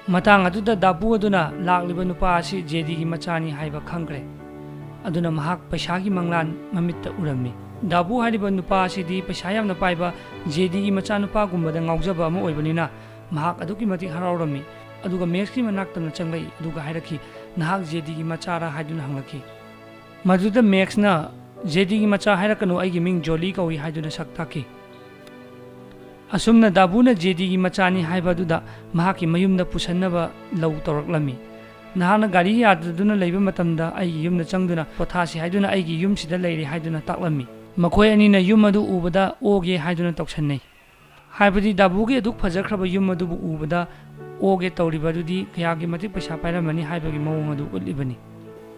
ꯃꯇꯥꯡ ꯑꯗꯨꯗ ꯗꯥꯕꯨ ꯑꯗꯨꯅ ꯂꯥꯛꯂꯤꯕ ꯅꯨꯄꯥ ꯑꯁꯤ ꯖꯦꯗꯤꯒꯤ ꯃꯆꯥꯅꯤ ꯍꯥꯏꯕ ꯈꯪꯈ꯭ꯔꯦ꯫ ꯑꯗꯨꯅ ꯃꯍꯥꯛ ꯄꯩꯁꯥꯒꯤ ꯃꯪꯂꯥꯟ ꯃꯃꯤꯠꯇ ꯎꯔꯝꯃꯤ꯫ ꯗꯥꯕꯨ ꯍꯥꯏꯔꯤꯕ ꯅꯨꯄꯥ ꯑꯁꯤꯗꯤ ꯄꯩꯁꯥ ꯌꯥꯝꯅ ꯄꯥꯏꯕ ꯖꯦꯗꯤꯒꯤ ꯃꯆꯥꯅꯨꯄꯥꯒꯨꯝꯕꯗ ꯉꯥꯎꯖꯕ ꯑꯃ ꯑꯣꯏꯕꯅꯤꯅ ꯃꯍꯥꯛ ꯑꯗꯨꯛꯀꯤ ꯃꯇꯤꯛ ꯍꯔꯥꯎꯔꯝꯃꯤ꯫ ꯑꯗꯨꯒ ꯃꯦꯛꯁꯀꯤ ꯃꯅꯥꯛ ꯇꯝꯅ ꯆꯪꯂꯛꯏ, ꯑꯗꯨꯒ ꯍꯥꯏꯔꯛꯈꯤ, "ꯅꯍꯥꯛ ꯖꯦꯗꯤꯒꯤ ꯃꯆꯥꯔꯥ?" ꯍꯥꯏꯗꯨꯅ ꯍꯪꯂꯛꯈꯤ꯫ ꯃꯗꯨꯗ ꯃꯦꯛꯁꯅ, "ꯖꯦꯗꯤꯒꯤ ꯃꯆꯥ ꯍꯥꯏꯔꯛꯀꯅꯨ, ꯑꯩꯒꯤ ꯃꯤꯡ ꯖꯣꯂꯤ ꯀꯧꯏ" ꯍꯥꯏꯗꯨꯅ ꯁꯛ ꯇꯥꯛꯈꯤ꯫ ꯑꯁꯨꯝꯅ ꯗꯥꯕꯨꯅ ꯖꯦꯗꯤꯒꯤ ꯃꯆꯥꯅꯤ ꯍꯥꯏꯕ ꯑꯗꯨꯗ ꯃꯍꯥꯛꯀꯤ ꯃꯌꯨꯝꯗ ꯄꯨꯁꯟꯅꯕ ꯂꯧ ꯇꯧꯔꯛꯂꯝꯃꯤ꯫ "ꯅꯍꯥꯛꯅ ꯒꯥꯔꯤ ꯌꯥꯗꯗꯨꯅ ꯂꯩꯕ ꯃꯇꯝꯗ ꯑꯩꯒꯤ ꯌꯨꯝꯗ ꯆꯪꯗꯨꯅ ꯄꯣꯊꯥꯁꯤ ꯍꯥꯏꯗꯨꯅ ꯑꯩꯒꯤ ꯌꯨꯝꯁꯤꯗ ꯂꯩꯔꯦ" ꯍꯥꯏꯗꯨꯅ ꯇꯥꯛꯂꯝꯃꯤ꯫ ꯃꯈꯣꯏ ꯑꯅꯤꯅ ꯌꯨꯝ ꯑꯗꯨ ꯎꯕꯗ ꯑꯣꯒꯦ ꯍꯥꯏꯗꯨꯅ ꯇꯧꯁꯟꯅꯩ꯫ ꯍꯥꯏꯕꯗꯤ ꯗꯥꯕꯨꯒꯤ ꯑꯗꯨꯛ ꯐꯖꯈ꯭ꯔꯕ ꯌꯨꯝ ꯑꯗꯨꯕꯨ ꯎꯕꯗ ꯑꯣꯒꯦ ꯇꯧꯔꯤꯕ ꯑꯗꯨꯗꯤ ꯀꯌꯥꯒꯤ ꯃꯇꯤꯛ ꯄꯩꯁꯥ ꯄꯥꯏꯔꯝꯃꯅꯤ ꯍꯥꯏꯕꯒꯤ ꯃꯑꯣꯡ ꯑꯗꯨ ꯎꯠꯂꯤꯕꯅꯤ꯫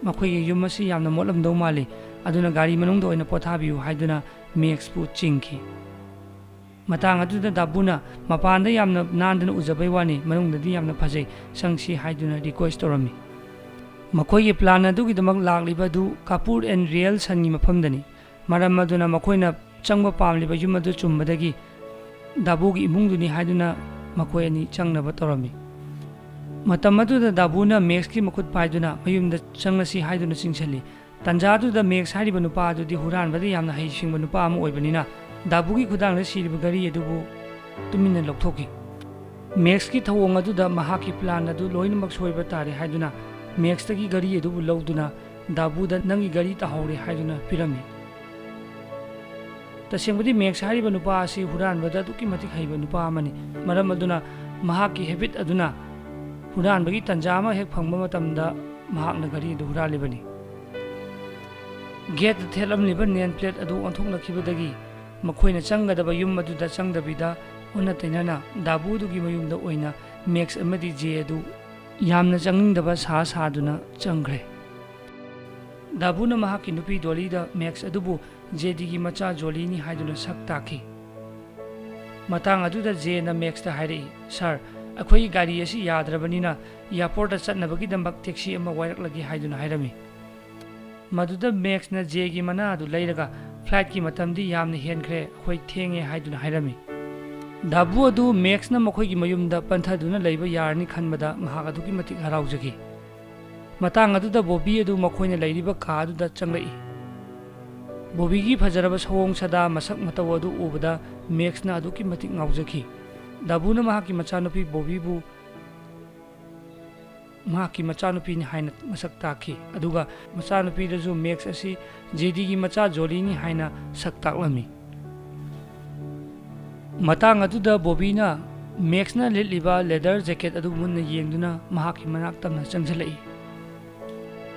"ꯃꯈꯣꯏꯒꯤ ꯌꯨꯝ ꯑꯁꯤ ꯌꯥꯝꯅ ꯃꯣꯠꯂꯝꯗꯧ ꯃꯥꯜꯂꯤ, ꯑꯗꯨꯅ ꯒꯥꯔꯤ ꯃꯅꯨꯡꯗ ꯑꯣꯏꯅ ꯄꯣꯊꯥꯕꯤꯌꯨ" ꯍꯥꯏꯗꯨꯅ ꯃꯦꯛꯁꯄꯨ ꯆꯤꯡꯈꯤ꯫ ꯃꯇꯥꯡ ꯑꯗꯨꯗ ꯗꯥꯕꯨꯅ ꯃꯄꯥꯟꯗ ꯌꯥꯝꯅ ꯅꯥꯟꯗꯅ ꯎꯖꯕꯩ ꯋꯥꯅꯤ, ꯃꯅꯨꯡꯗꯗꯤ ꯌꯥꯝꯅ ꯐꯖꯩ, ꯆꯪꯁꯤ ꯍꯥꯏꯗꯨꯅ ꯔꯤꯀ꯭ꯋꯦꯁ ꯇꯧꯔꯝꯃꯤ꯫ ꯃꯈꯣꯏꯒꯤ ꯄ꯭ꯂꯥꯟ ꯑꯗꯨꯒꯤꯗꯃꯛ ꯂꯥꯛꯂꯤꯕ ꯑꯗꯨ ꯀꯥꯄꯨꯔ ꯑꯦꯟ ꯔꯤꯌꯦꯜꯁꯟꯒꯤ ꯃꯐꯝꯗꯅꯤ꯫ ꯃꯔꯝ ꯑꯗꯨꯅ ꯃꯈꯣꯏꯅ ꯆꯪꯕ ꯄꯥꯝꯂꯤꯕ ꯌꯨꯝ ꯑꯗꯨ ꯆꯨꯝꯕꯗꯒꯤ ꯗꯥꯕꯨꯒꯤ ꯏꯃꯨꯡꯗꯨꯅꯤ ꯍꯥꯏꯗꯨꯅ ꯃꯈꯣꯏ ꯑꯅꯤ ꯆꯪꯅꯕ ꯇꯧꯔꯝꯃꯤ꯫ ꯃꯇꯝ ꯑꯗꯨꯗ ꯗꯥꯕꯨꯅ ꯃꯦꯛꯁꯀꯤ ꯃꯈꯨꯠ ꯄꯥꯏꯗꯨꯅ ꯃꯌꯨꯝꯗ ꯆꯪꯂꯁꯤ ꯍꯥꯏꯗꯨꯅ ꯆꯤꯡꯁꯤꯜꯂꯤ꯫ ꯇꯟꯖꯥꯗꯨꯗ ꯃꯦꯛꯁ ꯍꯥꯏꯔꯤꯕ ꯅꯨꯄꯥ ꯑꯗꯨꯗꯤ ꯍꯨꯔꯥꯟꯕꯗ ꯌꯥꯝꯅ ꯍꯩꯁꯤꯡꯕ ꯅꯨꯄꯥ ꯑꯃ ꯑꯣꯏꯕꯅꯤꯅ ꯗꯥꯕꯨꯒꯤ ꯈꯨꯗꯥꯡꯗ ꯁꯤꯔꯤꯕ ꯘꯔꯤ ꯑꯗꯨꯕꯨ ꯇꯨꯃꯤꯟꯅ ꯂꯧꯊꯣꯛꯈꯤ꯫ ꯃꯦꯛꯁꯀꯤ ꯊꯧꯑꯣꯡ ꯑꯗꯨꯗ ꯃꯍꯥꯛꯀꯤ ꯄ꯭ꯂꯥꯟ ꯑꯗꯨ ꯂꯣꯏꯅꯃꯛ ꯁꯣꯏꯕ ꯇꯥꯔꯦ ꯍꯥꯏꯗꯨꯅ ꯃꯦꯛꯁꯇꯒꯤ ꯘꯔꯤ ꯑꯗꯨꯕꯨ ꯂꯧꯗꯨꯅ ꯗꯥꯕꯨꯗ "ꯅꯪꯒꯤ ꯘꯔꯤ ꯇꯥꯍꯧꯔꯦ" ꯍꯥꯏꯗꯨꯅ ꯄꯤꯔꯝꯃꯤ꯫ ꯇꯁꯦꯡꯕꯗꯤ ꯃꯦꯛꯁ ꯍꯥꯏꯔꯤꯕ ꯅꯨꯄꯥ ꯑꯁꯤ ꯍꯨꯔꯥꯟꯕꯗ ꯑꯗꯨꯛꯀꯤ ꯃꯇꯤꯛ ꯍꯩꯕ ꯅꯨꯄꯥ ꯑꯃꯅꯤ꯫ ꯃꯔꯝ ꯑꯗꯨꯅ ꯃꯍꯥꯛꯀꯤ ꯍꯦꯕꯤꯠ ꯑꯗꯨꯅ ꯍꯨꯔꯥꯟꯕꯒꯤ ꯇꯟꯖꯥ ꯑꯃ ꯍꯦꯛ ꯐꯪꯕ ꯃꯇꯝꯗ ꯃꯍꯥꯛꯅ ꯘꯔꯤ ꯑꯗꯨ ꯍꯨꯔꯥꯜꯂꯤꯕꯅꯤ꯫ ꯒꯦꯠꯇ ꯊꯦꯠꯂꯝꯂꯤꯕ ꯅꯦꯝ ꯄ꯭ꯂꯦꯠ ꯑꯗꯨ ꯑꯣꯟꯊꯣꯛꯂꯛꯈꯤꯕꯗꯒꯤ ꯃꯈꯣꯏꯅ ꯆꯪꯒꯗꯕ ꯌꯨꯝ ꯑꯗꯨꯗ ꯆꯪꯗꯕꯤꯗ ꯑꯣꯟꯅ ꯇꯩꯅꯅ ꯗꯥꯕꯨꯗꯨꯒꯤ ꯃꯌꯨꯝꯗ ꯑꯣꯏꯅ ꯃꯦꯛꯁ ꯑꯃꯗꯤ ꯖꯦ ꯑꯗꯨ ꯌꯥꯝꯅ ꯆꯪꯅꯤꯡꯗꯕ ꯁꯥ ꯁꯥꯗꯨꯅ ꯆꯪꯈ꯭ꯔꯦ꯫ ꯗꯥꯕꯨꯅ ꯃꯍꯥꯛꯀꯤ ꯅꯨꯄꯤ ꯗꯣꯂꯤꯗ ꯃꯦꯛꯁ ꯑꯗꯨꯕꯨ ꯖꯦꯗꯤꯒꯤ ꯃꯆꯥ ꯖꯣꯂꯤꯅꯤ ꯍꯥꯏꯗꯨꯅ ꯁꯛ ꯇꯥꯛꯈꯤ꯫ ꯃꯇꯥꯡ ꯑꯗꯨꯗ ꯖꯦꯅ ꯃꯦꯛꯁꯇ ꯍꯥꯏꯔꯛꯏ, "ꯁꯥꯔ, ꯑꯩꯈꯣꯏꯒꯤ ꯒꯥꯔꯤ ꯑꯁꯤ ꯌꯥꯗ꯭ꯔꯕꯅꯤꯅ ꯑꯦꯌꯥꯔꯄꯣꯔꯠꯇ ꯆꯠꯅꯕꯒꯤꯗꯃꯛ ꯇꯦꯛꯁꯤ ꯑꯃ ꯋꯥꯏꯔꯛꯂꯒꯦ" ꯍꯥꯏꯗꯨꯅ ꯍꯥꯏꯔꯝꯃꯤ꯫ ꯃꯗꯨꯗ ꯃꯦꯛꯁꯅ ꯖꯦꯒꯤ ꯃꯅꯥ ꯑꯗꯨ ꯂꯩꯔꯒ, "ꯐ꯭ꯂꯥꯏꯠꯀꯤ ꯃꯇꯝꯗꯤ ꯌꯥꯝꯅ ꯍꯦꯟꯈ꯭ꯔꯦ, ꯑꯩꯈꯣꯏ ꯊꯦꯡꯉꯦ" ꯍꯥꯏꯗꯨꯅ ꯍꯥꯏꯔꯝꯃꯤ꯫ ꯗꯥꯕꯨ ꯑꯗꯨ ꯃꯦꯛꯁꯅ ꯃꯈꯣꯏꯒꯤ ꯃꯌꯨꯝꯗ ꯄꯟꯊꯗꯨꯅ ꯂꯩꯕ ꯌꯥꯔꯅꯤ ꯈꯟꯕꯗ ꯃꯍꯥꯛ ꯑꯗꯨꯛꯀꯤ ꯃꯇꯤꯛ ꯍꯔꯥꯎꯖꯈꯤ꯫ ꯃꯇꯥꯡ ꯑꯗꯨꯗ ꯕꯣꯕꯤ ꯑꯗꯨ ꯃꯈꯣꯏꯅ ꯂꯩꯔꯤꯕ ꯀꯥ ꯑꯗꯨꯗ ꯆꯪꯂꯛꯏ꯫ ꯕꯣꯕꯤꯒꯤ ꯐꯖꯔꯕ ꯁꯑꯣꯡ ꯁꯥꯗꯥ, ꯃꯁꯛ ꯃꯇꯧ ꯑꯗꯨ ꯎꯕꯗ ꯃꯦꯛꯁꯅ ꯑꯗꯨꯛꯀꯤ ꯃꯇꯤꯛ ꯉꯥꯎꯖꯈꯤ꯫ ꯗꯥꯕꯨꯅ ꯃꯍꯥꯛꯀꯤ ꯃꯆꯥꯅꯨꯄꯤ ꯕꯣꯕꯤꯕꯨ ꯃꯍꯥꯛꯀꯤ ꯃꯆꯥꯅꯨꯄꯤꯅꯤ ꯍꯥꯏꯅ ꯃꯁꯛ ꯇꯥꯛꯈꯤ, ꯑꯗꯨꯒ ꯃꯆꯥꯅꯨꯄꯤꯗꯁꯨ ꯃꯦꯛꯁ ꯑꯁꯤ ꯖꯦꯗꯤꯒꯤ ꯃꯆꯥ ꯖꯣꯂꯤꯅꯤ ꯍꯥꯏꯅ ꯁꯛ ꯇꯥꯛꯂꯝꯃꯤ꯫ ꯃꯇꯥꯡ ꯑꯗꯨꯗ ꯕꯣꯕꯤꯅ ꯃꯦꯛꯁꯅ ꯂꯤꯠꯂꯤꯕ ꯂꯦꯗꯔ ꯖꯦꯀꯦꯠ ꯑꯗꯨ ꯃꯨꯟꯅ ꯌꯦꯡꯗꯨꯅ ꯃꯍꯥꯛꯀꯤ ꯃꯅꯥꯛ ꯇꯝꯅ ꯆꯪꯁꯤꯜꯂꯛꯏ꯫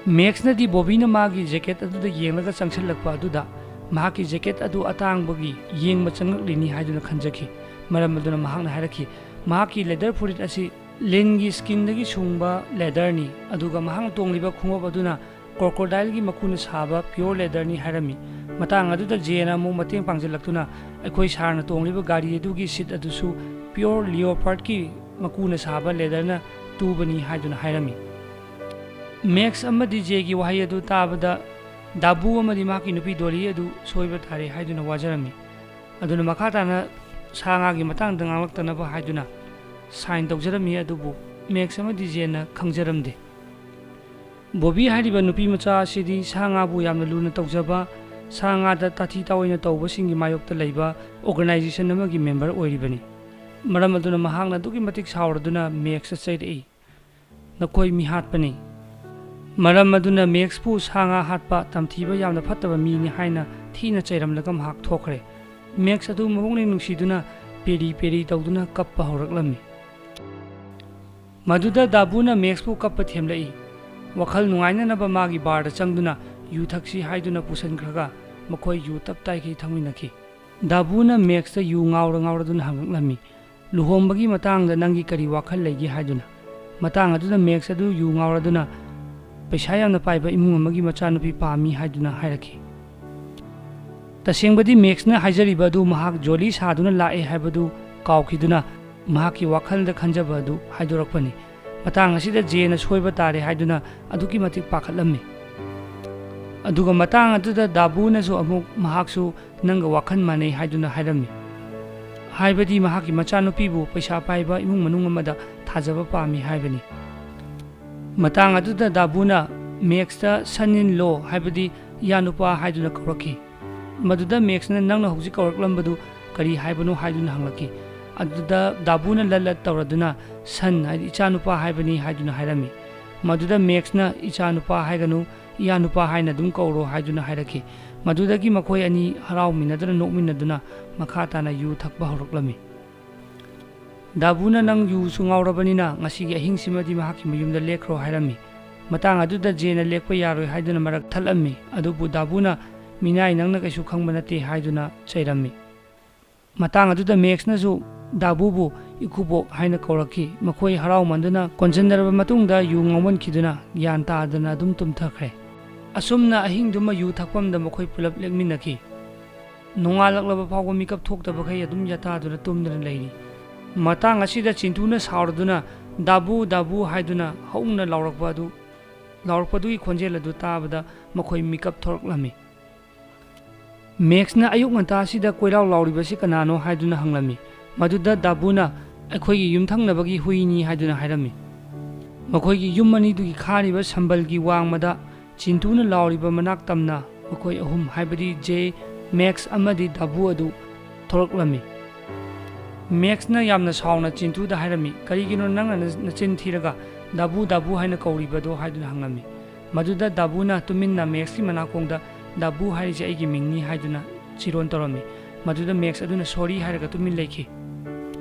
ꯃꯦꯛꯁꯅꯗꯤ ꯕꯣꯕꯤꯅ ꯃꯥꯒꯤ ꯖꯦꯀꯦꯠ ꯑꯗꯨꯗ ꯌꯦꯡꯂꯒ ꯆꯪꯁꯤꯜꯂꯛꯄ ꯑꯗꯨꯗ ꯃꯍꯥꯛꯀꯤ ꯖꯦꯀꯦꯠ ꯑꯗꯨ ꯑꯇꯥꯡꯕꯒꯤ ꯌꯦꯡꯕ ꯆꯪꯂꯛꯂꯤꯅꯤ ꯍꯥꯏꯗꯨꯅ ꯈꯟꯖꯈꯤ꯫ ꯃꯔꯝ ꯑꯗꯨꯅ ꯃꯍꯥꯛꯅ ꯍꯥꯏꯔꯛꯈꯤ, ꯃꯍꯥꯛꯀꯤ ꯂꯦꯗꯔ ꯐꯨꯔꯤꯠ ꯑꯁꯤ ꯂꯤꯟꯒꯤ ꯁ꯭ꯀꯤꯟꯗꯒꯤ ꯁꯨꯡꯕ ꯂꯦꯗꯔꯅꯤ, ꯑꯗꯨꯒ ꯃꯍꯥꯛꯅ ꯇꯣꯡꯂꯤꯕ ꯈꯣꯡꯎꯞ ꯑꯗꯨꯅ ꯀ꯭ꯔꯣꯀꯣꯗꯥꯏꯜꯒꯤ ꯃꯀꯨꯅ ꯁꯥꯕ ꯄ꯭ꯌꯣꯔ ꯂꯦꯗꯔꯅꯤ ꯍꯥꯏꯔꯝꯃꯤ꯫ ꯃꯇꯥꯡ ꯑꯗꯨꯗ ꯖꯦꯅ ꯑꯃꯨꯛ ꯃꯇꯦꯡ ꯄꯥꯡꯁꯤꯜꯂꯛꯇꯨꯅ, ꯑꯩꯈꯣꯏ ꯁꯥꯔꯅ ꯇꯣꯡꯂꯤꯕ ꯒꯥꯔꯤ ꯑꯗꯨꯒꯤ ꯁꯤꯠ ꯑꯗꯨꯁꯨ ꯄ꯭ꯌꯣꯔ ꯂꯤꯑꯣꯄꯥꯔꯗꯀꯤ ꯃꯀꯨꯅ ꯁꯥꯕ ꯂꯦꯗꯔꯅ ꯇꯨꯕꯅꯤ ꯍꯥꯏꯗꯨꯅ ꯍꯥꯏꯔꯝꯃꯤ꯫ ꯃꯦꯛꯁ ꯑꯃꯗꯤ ꯖꯦꯒꯤ ꯋꯥꯍꯩ ꯑꯗꯨ ꯇꯥꯕꯗ ꯗꯥꯕꯨ ꯑꯃꯗꯤ ꯃꯍꯥꯛꯀꯤ ꯅꯨꯄꯤ ꯗꯣꯂꯤ ꯑꯗꯨ ꯁꯣꯏꯕ ꯇꯥꯔꯦ ꯍꯥꯏꯗꯨꯅ ꯋꯥꯖꯔꯝꯃꯤ꯫ ꯑꯗꯨꯅ ꯃꯈꯥ ꯇꯥꯅ ꯁꯥ ꯉꯥꯒꯤ ꯃꯇꯥꯡꯗ ꯉꯥꯡꯂꯛꯇꯅꯕ ꯍꯥꯏꯗꯨꯅ ꯁꯥꯏꯟ ꯇꯧꯖꯔꯝꯃꯤ, ꯑꯗꯨꯕꯨ ꯃꯦꯛꯁ ꯑꯃꯗꯤ ꯖꯦꯟꯅ ꯈꯪꯖꯔꯝꯗꯦ꯫ ꯕꯣꯕꯤ ꯍꯥꯏꯔꯤꯕ ꯅꯨꯄꯤ ꯃꯆꯥ ꯑꯁꯤꯗꯤ ꯁꯥ ꯉꯥꯕꯨ ꯌꯥꯝꯅ ꯂꯨꯅ ꯇꯧꯖꯕ, ꯁꯥ ꯉꯥꯗ ꯇꯥꯊꯤ ꯇꯥꯑꯣꯏꯅ ꯇꯧꯕꯁꯤꯡꯒꯤ ꯃꯥꯌꯣꯛꯇ ꯂꯩꯕ ꯑꯣꯔꯒꯅꯥꯏꯖꯦꯁꯟ ꯑꯃꯒꯤ ꯃꯦꯝꯕꯔ ꯑꯣꯏꯔꯤꯕꯅꯤ꯫ ꯃꯔꯝ ꯑꯗꯨꯅ ꯃꯍꯥꯛꯅ ꯑꯗꯨꯛꯀꯤ ꯃꯇꯤꯛ ꯁꯥꯎꯔꯗꯨꯅ ꯃꯦꯛꯁꯇ ꯆꯩꯔꯛꯏ, "ꯅꯈꯣꯏ ꯃꯤ ꯍꯥꯠꯄꯅꯤ"꯫ ꯃꯔꯝ ꯑꯗꯨꯅ ꯃꯦꯛꯁꯄꯨ ꯁꯥ ꯉꯥ ꯍꯥꯠꯄ ꯇꯝꯊꯤꯕ ꯌꯥꯝꯅ ꯐꯠꯇꯕ ꯃꯤꯅꯤ ꯍꯥꯏꯅ ꯊꯤꯅ ꯆꯩꯔꯝꯂꯒ ꯃꯍꯥꯛ ꯊꯣꯛꯈ꯭ꯔꯦ꯫ ꯃꯦꯛꯁ ꯑꯗꯨ ꯃꯄꯨꯛꯅꯤꯡ ꯅꯨꯡꯁꯤꯗꯨꯅ ꯄꯦꯔꯤ ꯄꯦꯔꯤ ꯇꯧꯗꯨꯅ ꯀꯞꯄ ꯍꯧꯔꯛꯂꯝꯃꯤ꯫ ꯃꯗꯨꯗ ꯗꯥꯕꯨꯅ ꯃꯦꯛꯁꯄꯨ ꯀꯞꯄ ꯊꯦꯝꯂꯛꯏ꯫ ꯋꯥꯈꯜ ꯅꯨꯡꯉꯥꯏꯅꯅꯕ ꯃꯥꯒꯤ ꯕꯥꯔꯗ ꯆꯪꯗꯨꯅ ꯌꯨ ꯊꯛꯁꯤ ꯍꯥꯏꯗꯨꯅ ꯄꯨꯁꯤꯟꯈ꯭ꯔꯒ ꯃꯈꯣꯏ ꯌꯨ ꯇꯞ ꯇꯥꯏꯈꯩ ꯊꯛꯃꯤꯟꯅꯈꯤ꯫ ꯗꯥꯕꯨꯅ ꯃꯦꯛꯁꯇ ꯌꯨ ꯉꯥꯎꯔ ꯉꯥꯎꯔꯗꯨꯅ ꯍꯪꯂꯛꯂꯝꯃꯤ, "ꯂꯨꯍꯣꯡꯕꯒꯤ ꯃꯇꯥꯡꯗ ꯅꯪꯒꯤ ꯀꯔꯤ ꯋꯥꯈꯜ ꯂꯩꯒꯦ?" ꯍꯥꯏꯗꯨꯅ꯫ ꯃꯇꯥꯡ ꯑꯗꯨꯗ ꯃꯦꯛꯁ ꯑꯗꯨ ꯌꯨ ꯉꯥꯎꯔꯗꯨꯅ ꯄꯩꯁꯥ ꯌꯥꯝꯅ ꯄꯥꯏꯕ ꯏꯃꯨꯡ ꯑꯃꯒꯤ ꯃꯆꯥꯅꯨꯄꯤ ꯄꯥꯝꯃꯤ ꯍꯥꯏꯗꯨꯅ ꯍꯥꯏꯔꯛꯈꯤ꯫ ꯇꯁꯦꯡꯕꯗꯤ ꯃꯦꯛꯁꯅ ꯍꯥꯏꯖꯔꯤꯕ ꯑꯗꯨ ꯃꯍꯥꯛ ꯖꯣꯂꯤ ꯁꯥꯗꯨꯅ ꯂꯥꯛꯑꯦ ꯍꯥꯏꯕꯗꯨ ꯀꯥꯎꯈꯤꯗꯨꯅ ꯃꯍꯥꯛꯀꯤ ꯋꯥꯈꯜꯗ ꯈꯟꯖꯕ ꯑꯗꯨ ꯍꯥꯏꯗꯣꯔꯛꯄꯅꯤ꯫ ꯃꯇꯥꯡ ꯑꯁꯤꯗ ꯖꯦꯅ ꯁꯣꯏꯕ ꯇꯥꯔꯦ ꯍꯥꯏꯗꯨꯅ ꯑꯗꯨꯛꯀꯤ ꯃꯇꯤꯛ ꯄꯥꯈꯠꯂꯝꯃꯤ꯫ ꯑꯗꯨꯒ ꯃꯇꯥꯡ ꯑꯗꯨꯗ ꯗꯥꯕꯨꯅꯁꯨ ꯑꯃꯨꯛ ꯃꯍꯥꯛꯁꯨ ꯅꯪꯒ ꯋꯥꯈꯜ ꯃꯥꯟꯅꯩ ꯍꯥꯏꯗꯨꯅ ꯍꯥꯏꯔꯝꯃꯤ꯫ ꯍꯥꯏꯕꯗꯤ ꯃꯍꯥꯛꯀꯤ ꯃꯆꯥꯅꯨꯄꯤꯕꯨ ꯄꯩꯁꯥ ꯄꯥꯏꯕ ꯏꯃꯨꯡ ꯃꯅꯨꯡ ꯑꯃꯗ ꯊꯥꯖꯕ ꯄꯥꯝꯃꯤ ꯍꯥꯏꯕꯅꯤ꯫ ꯃꯇꯥꯡ ꯑꯗꯨꯗ ꯗꯥꯕꯨꯅ ꯃꯦꯛꯁꯇ son in law, ꯍꯥꯏꯕꯗꯤ ꯏꯌꯥꯅꯨꯄꯥ ꯍꯥꯏꯗꯨꯅ ꯀꯧꯔꯛꯈꯤ꯫ ꯃꯗꯨꯗ ꯃꯦꯛꯁꯅ ꯅꯪꯅ ꯍꯧꯖꯤꯛ ꯀꯧꯔꯛꯂꯝꯕꯗꯨ ꯀꯔꯤ ꯍꯥꯏꯕꯅꯣ ꯍꯥꯏꯗꯨꯅ ꯍꯪꯂꯛꯈꯤ꯫ ꯑꯗꯨꯗ ꯗꯥꯕꯨꯅ ꯂꯠ ꯂꯠ ꯇꯧꯔꯗꯨꯅ son, ꯍꯥꯏꯗꯤ ꯏꯆꯥꯅꯨꯄꯥ ꯍꯥꯏꯕꯅꯤ ꯍꯥꯏꯗꯨꯅ ꯍꯥꯏꯔꯝꯃꯤ꯫ ꯃꯗꯨꯗ ꯃꯦꯛꯁꯅ ꯏꯆꯥꯅꯨꯄꯥ ꯍꯥꯏꯒꯅꯨ, ꯏꯌꯥꯅꯨꯄꯥ ꯍꯥꯏꯅ ꯑꯗꯨꯝ ꯀꯧꯔꯣ ꯍꯥꯏꯗꯨꯅ ꯍꯥꯏꯔꯛꯈꯤ꯫ ꯃꯗꯨꯗꯒꯤ ꯃꯈꯣꯏ ꯑꯅꯤ ꯍꯔꯥꯎꯃꯤꯟꯅꯗꯨꯅ ꯅꯣꯛꯃꯤꯟꯅꯗꯨꯅ ꯃꯈꯥ ꯇꯥꯅ ꯌꯨ ꯊꯛꯄ ꯍꯧꯔꯛꯂꯝꯃꯤ꯫ ꯗꯥꯕꯨꯅ ꯅꯪ ꯌꯨꯁꯨ ꯉꯥꯎꯔꯕꯅꯤꯅ ꯉꯁꯤꯒꯤ ꯑꯍꯤꯡꯁꯤꯃꯗꯤ ꯃꯍꯥꯛꯀꯤ ꯃꯌꯨꯝꯗ ꯂꯦꯛꯈ꯭ꯔꯣ ꯍꯥꯏꯔꯝꯃꯤ꯫ ꯃꯇꯥꯡ ꯑꯗꯨꯗ ꯖꯦꯅ ꯂꯦꯛꯄ ꯌꯥꯔꯣꯏ ꯍꯥꯏꯗꯨꯅ ꯃꯔꯛ ꯊꯠꯂꯝꯃꯤ꯫ ꯑꯗꯨꯕꯨ ꯗꯥꯕꯨꯅ "ꯃꯤꯅꯥꯏ, ꯅꯪꯅ ꯀꯩꯁꯨ ꯈꯪꯕ ꯅꯠꯇꯦ" ꯍꯥꯏꯗꯨꯅ ꯆꯩꯔꯝꯃꯤ꯫ ꯃꯇꯥꯡ ꯑꯗꯨꯗ ꯃꯦꯛꯁꯅꯁꯨ ꯗꯥꯕꯨꯕꯨ "ꯏꯀꯨꯕꯣꯛ" ꯍꯥꯏꯅ ꯀꯧꯔꯛꯈꯤ꯫ ꯃꯈꯣꯏ ꯍꯔꯥꯎꯃꯟꯗꯨꯅ ꯀꯣꯟꯁꯤꯟꯅꯔꯕ ꯃꯇꯨꯡꯗ ꯌꯨ ꯉꯥꯎꯃꯟꯈꯤꯗꯨꯅ ꯒ꯭ꯌꯥꯟ ꯇꯥꯗꯅ ꯑꯗꯨꯝ ꯇꯨꯝꯊꯈ꯭ꯔꯦ꯫ ꯑꯁꯨꯝꯅ ꯑꯍꯤꯡꯗꯨꯃ ꯌꯨ ꯊꯛꯐꯝꯗ ꯃꯈꯣꯏ ꯄꯨꯂꯞ ꯂꯦꯛꯃꯤꯟꯅꯈꯤ꯫ ꯅꯣꯡꯉꯥꯜꯂꯛꯂꯕ ꯐꯥꯎꯕ ꯃꯤꯀꯞ ꯊꯣꯛꯇꯕꯈꯩ ꯑꯗꯨꯝ ꯌꯥꯇꯥꯗꯨꯅ ꯇꯨꯝꯗꯨꯅ ꯂꯩꯔꯤ꯫ ꯃꯇꯥꯡ ꯑꯁꯤꯗ ꯆꯤꯟꯇꯨꯅ ꯁꯥꯎꯔꯗꯨꯅ "ꯗꯥꯕꯨ, ꯗꯥꯕꯨ" ꯍꯥꯏꯗꯨꯅ ꯍꯧꯅ ꯂꯥꯎꯔꯛꯄ ꯑꯗꯨ, ꯂꯥꯎꯔꯛꯄꯗꯨꯒꯤ ꯈꯣꯟꯖꯦꯜ ꯑꯗꯨ ꯇꯥꯕꯗ ꯃꯈꯣꯏ ꯃꯤꯀꯞ ꯊꯣꯔꯛꯂꯝꯃꯤ꯫ ꯃꯦꯛꯁꯅ ꯑꯌꯨꯛ ꯉꯟꯇꯥꯁꯤꯗ ꯀꯣꯏꯂꯥꯎ ꯂꯥꯎꯔꯤꯕꯁꯤ ꯀꯅꯥꯅꯣ ꯍꯥꯏꯗꯨꯅ ꯍꯪꯂꯝꯃꯤ꯫ ꯃꯗꯨꯗ ꯗꯥꯕꯨꯅ "ꯑꯩꯈꯣꯏꯒꯤ ꯌꯨꯝꯊꯪꯅꯕꯒꯤ ꯍꯨꯏꯅꯤ" ꯍꯥꯏꯗꯨꯅ ꯍꯥꯏꯔꯝꯃꯤ꯫ ꯃꯈꯣꯏꯒꯤ ꯌꯨꯝ ꯑꯅꯤꯗꯨꯒꯤ ꯈꯥꯔꯤꯕ ꯁꯝꯕꯜꯒꯤ ꯋꯥꯡꯃꯗ ꯆꯤꯟꯇꯨꯅ ꯂꯥꯎꯔꯤꯕ ꯃꯅꯥꯛ ꯇꯝꯅ ꯃꯈꯣꯏ ꯑꯍꯨꯝ, ꯍꯥꯏꯕꯗꯤ ꯖꯦ, ꯃꯦꯛꯁ ꯑꯃꯗꯤ ꯗꯥꯕꯨ ꯑꯗꯨ ꯊꯣꯔꯛꯂꯝꯃꯤ꯫ ꯃꯦꯛꯁꯅ ꯌꯥꯝꯅ ꯁꯥꯎꯅ ꯆꯤꯟꯇꯨꯗ ꯍꯥꯏꯔꯝꯃꯤ, "ꯀꯔꯤꯒꯤꯅꯣ ꯅꯪꯅ ꯅ-, ꯅꯆꯤꯟ ꯊꯤꯔꯒ ꯗꯥꯕꯨ, ꯗꯥꯕꯨ ꯍꯥꯏꯅ ꯀꯧꯔꯤꯕꯗꯣ?" ꯍꯥꯏꯗꯨꯅ ꯍꯪꯂꯝꯃꯤ꯫ ꯃꯗꯨꯗ ꯗꯥꯕꯨꯅ ꯇꯨꯃꯤꯟꯅ ꯃꯦꯛꯁꯀꯤ ꯃꯅꯥꯀꯣꯡꯗ, "ꯗꯥꯕꯨ ꯍꯥꯏꯔꯤꯁꯦ ꯑꯩꯒꯤ ꯃꯤꯡꯅꯤ" ꯍꯥꯏꯗꯨꯅ ꯆꯤꯔꯣꯟ ꯇꯧꯔꯝꯃꯤ꯫ ꯃꯗꯨꯗ ꯃꯦꯛꯁ ꯑꯗꯨꯅ "ꯁꯣꯔꯤ" ꯍꯥꯏꯔꯒ ꯇꯨꯃꯤꯟ ꯂꯩꯈꯤ꯫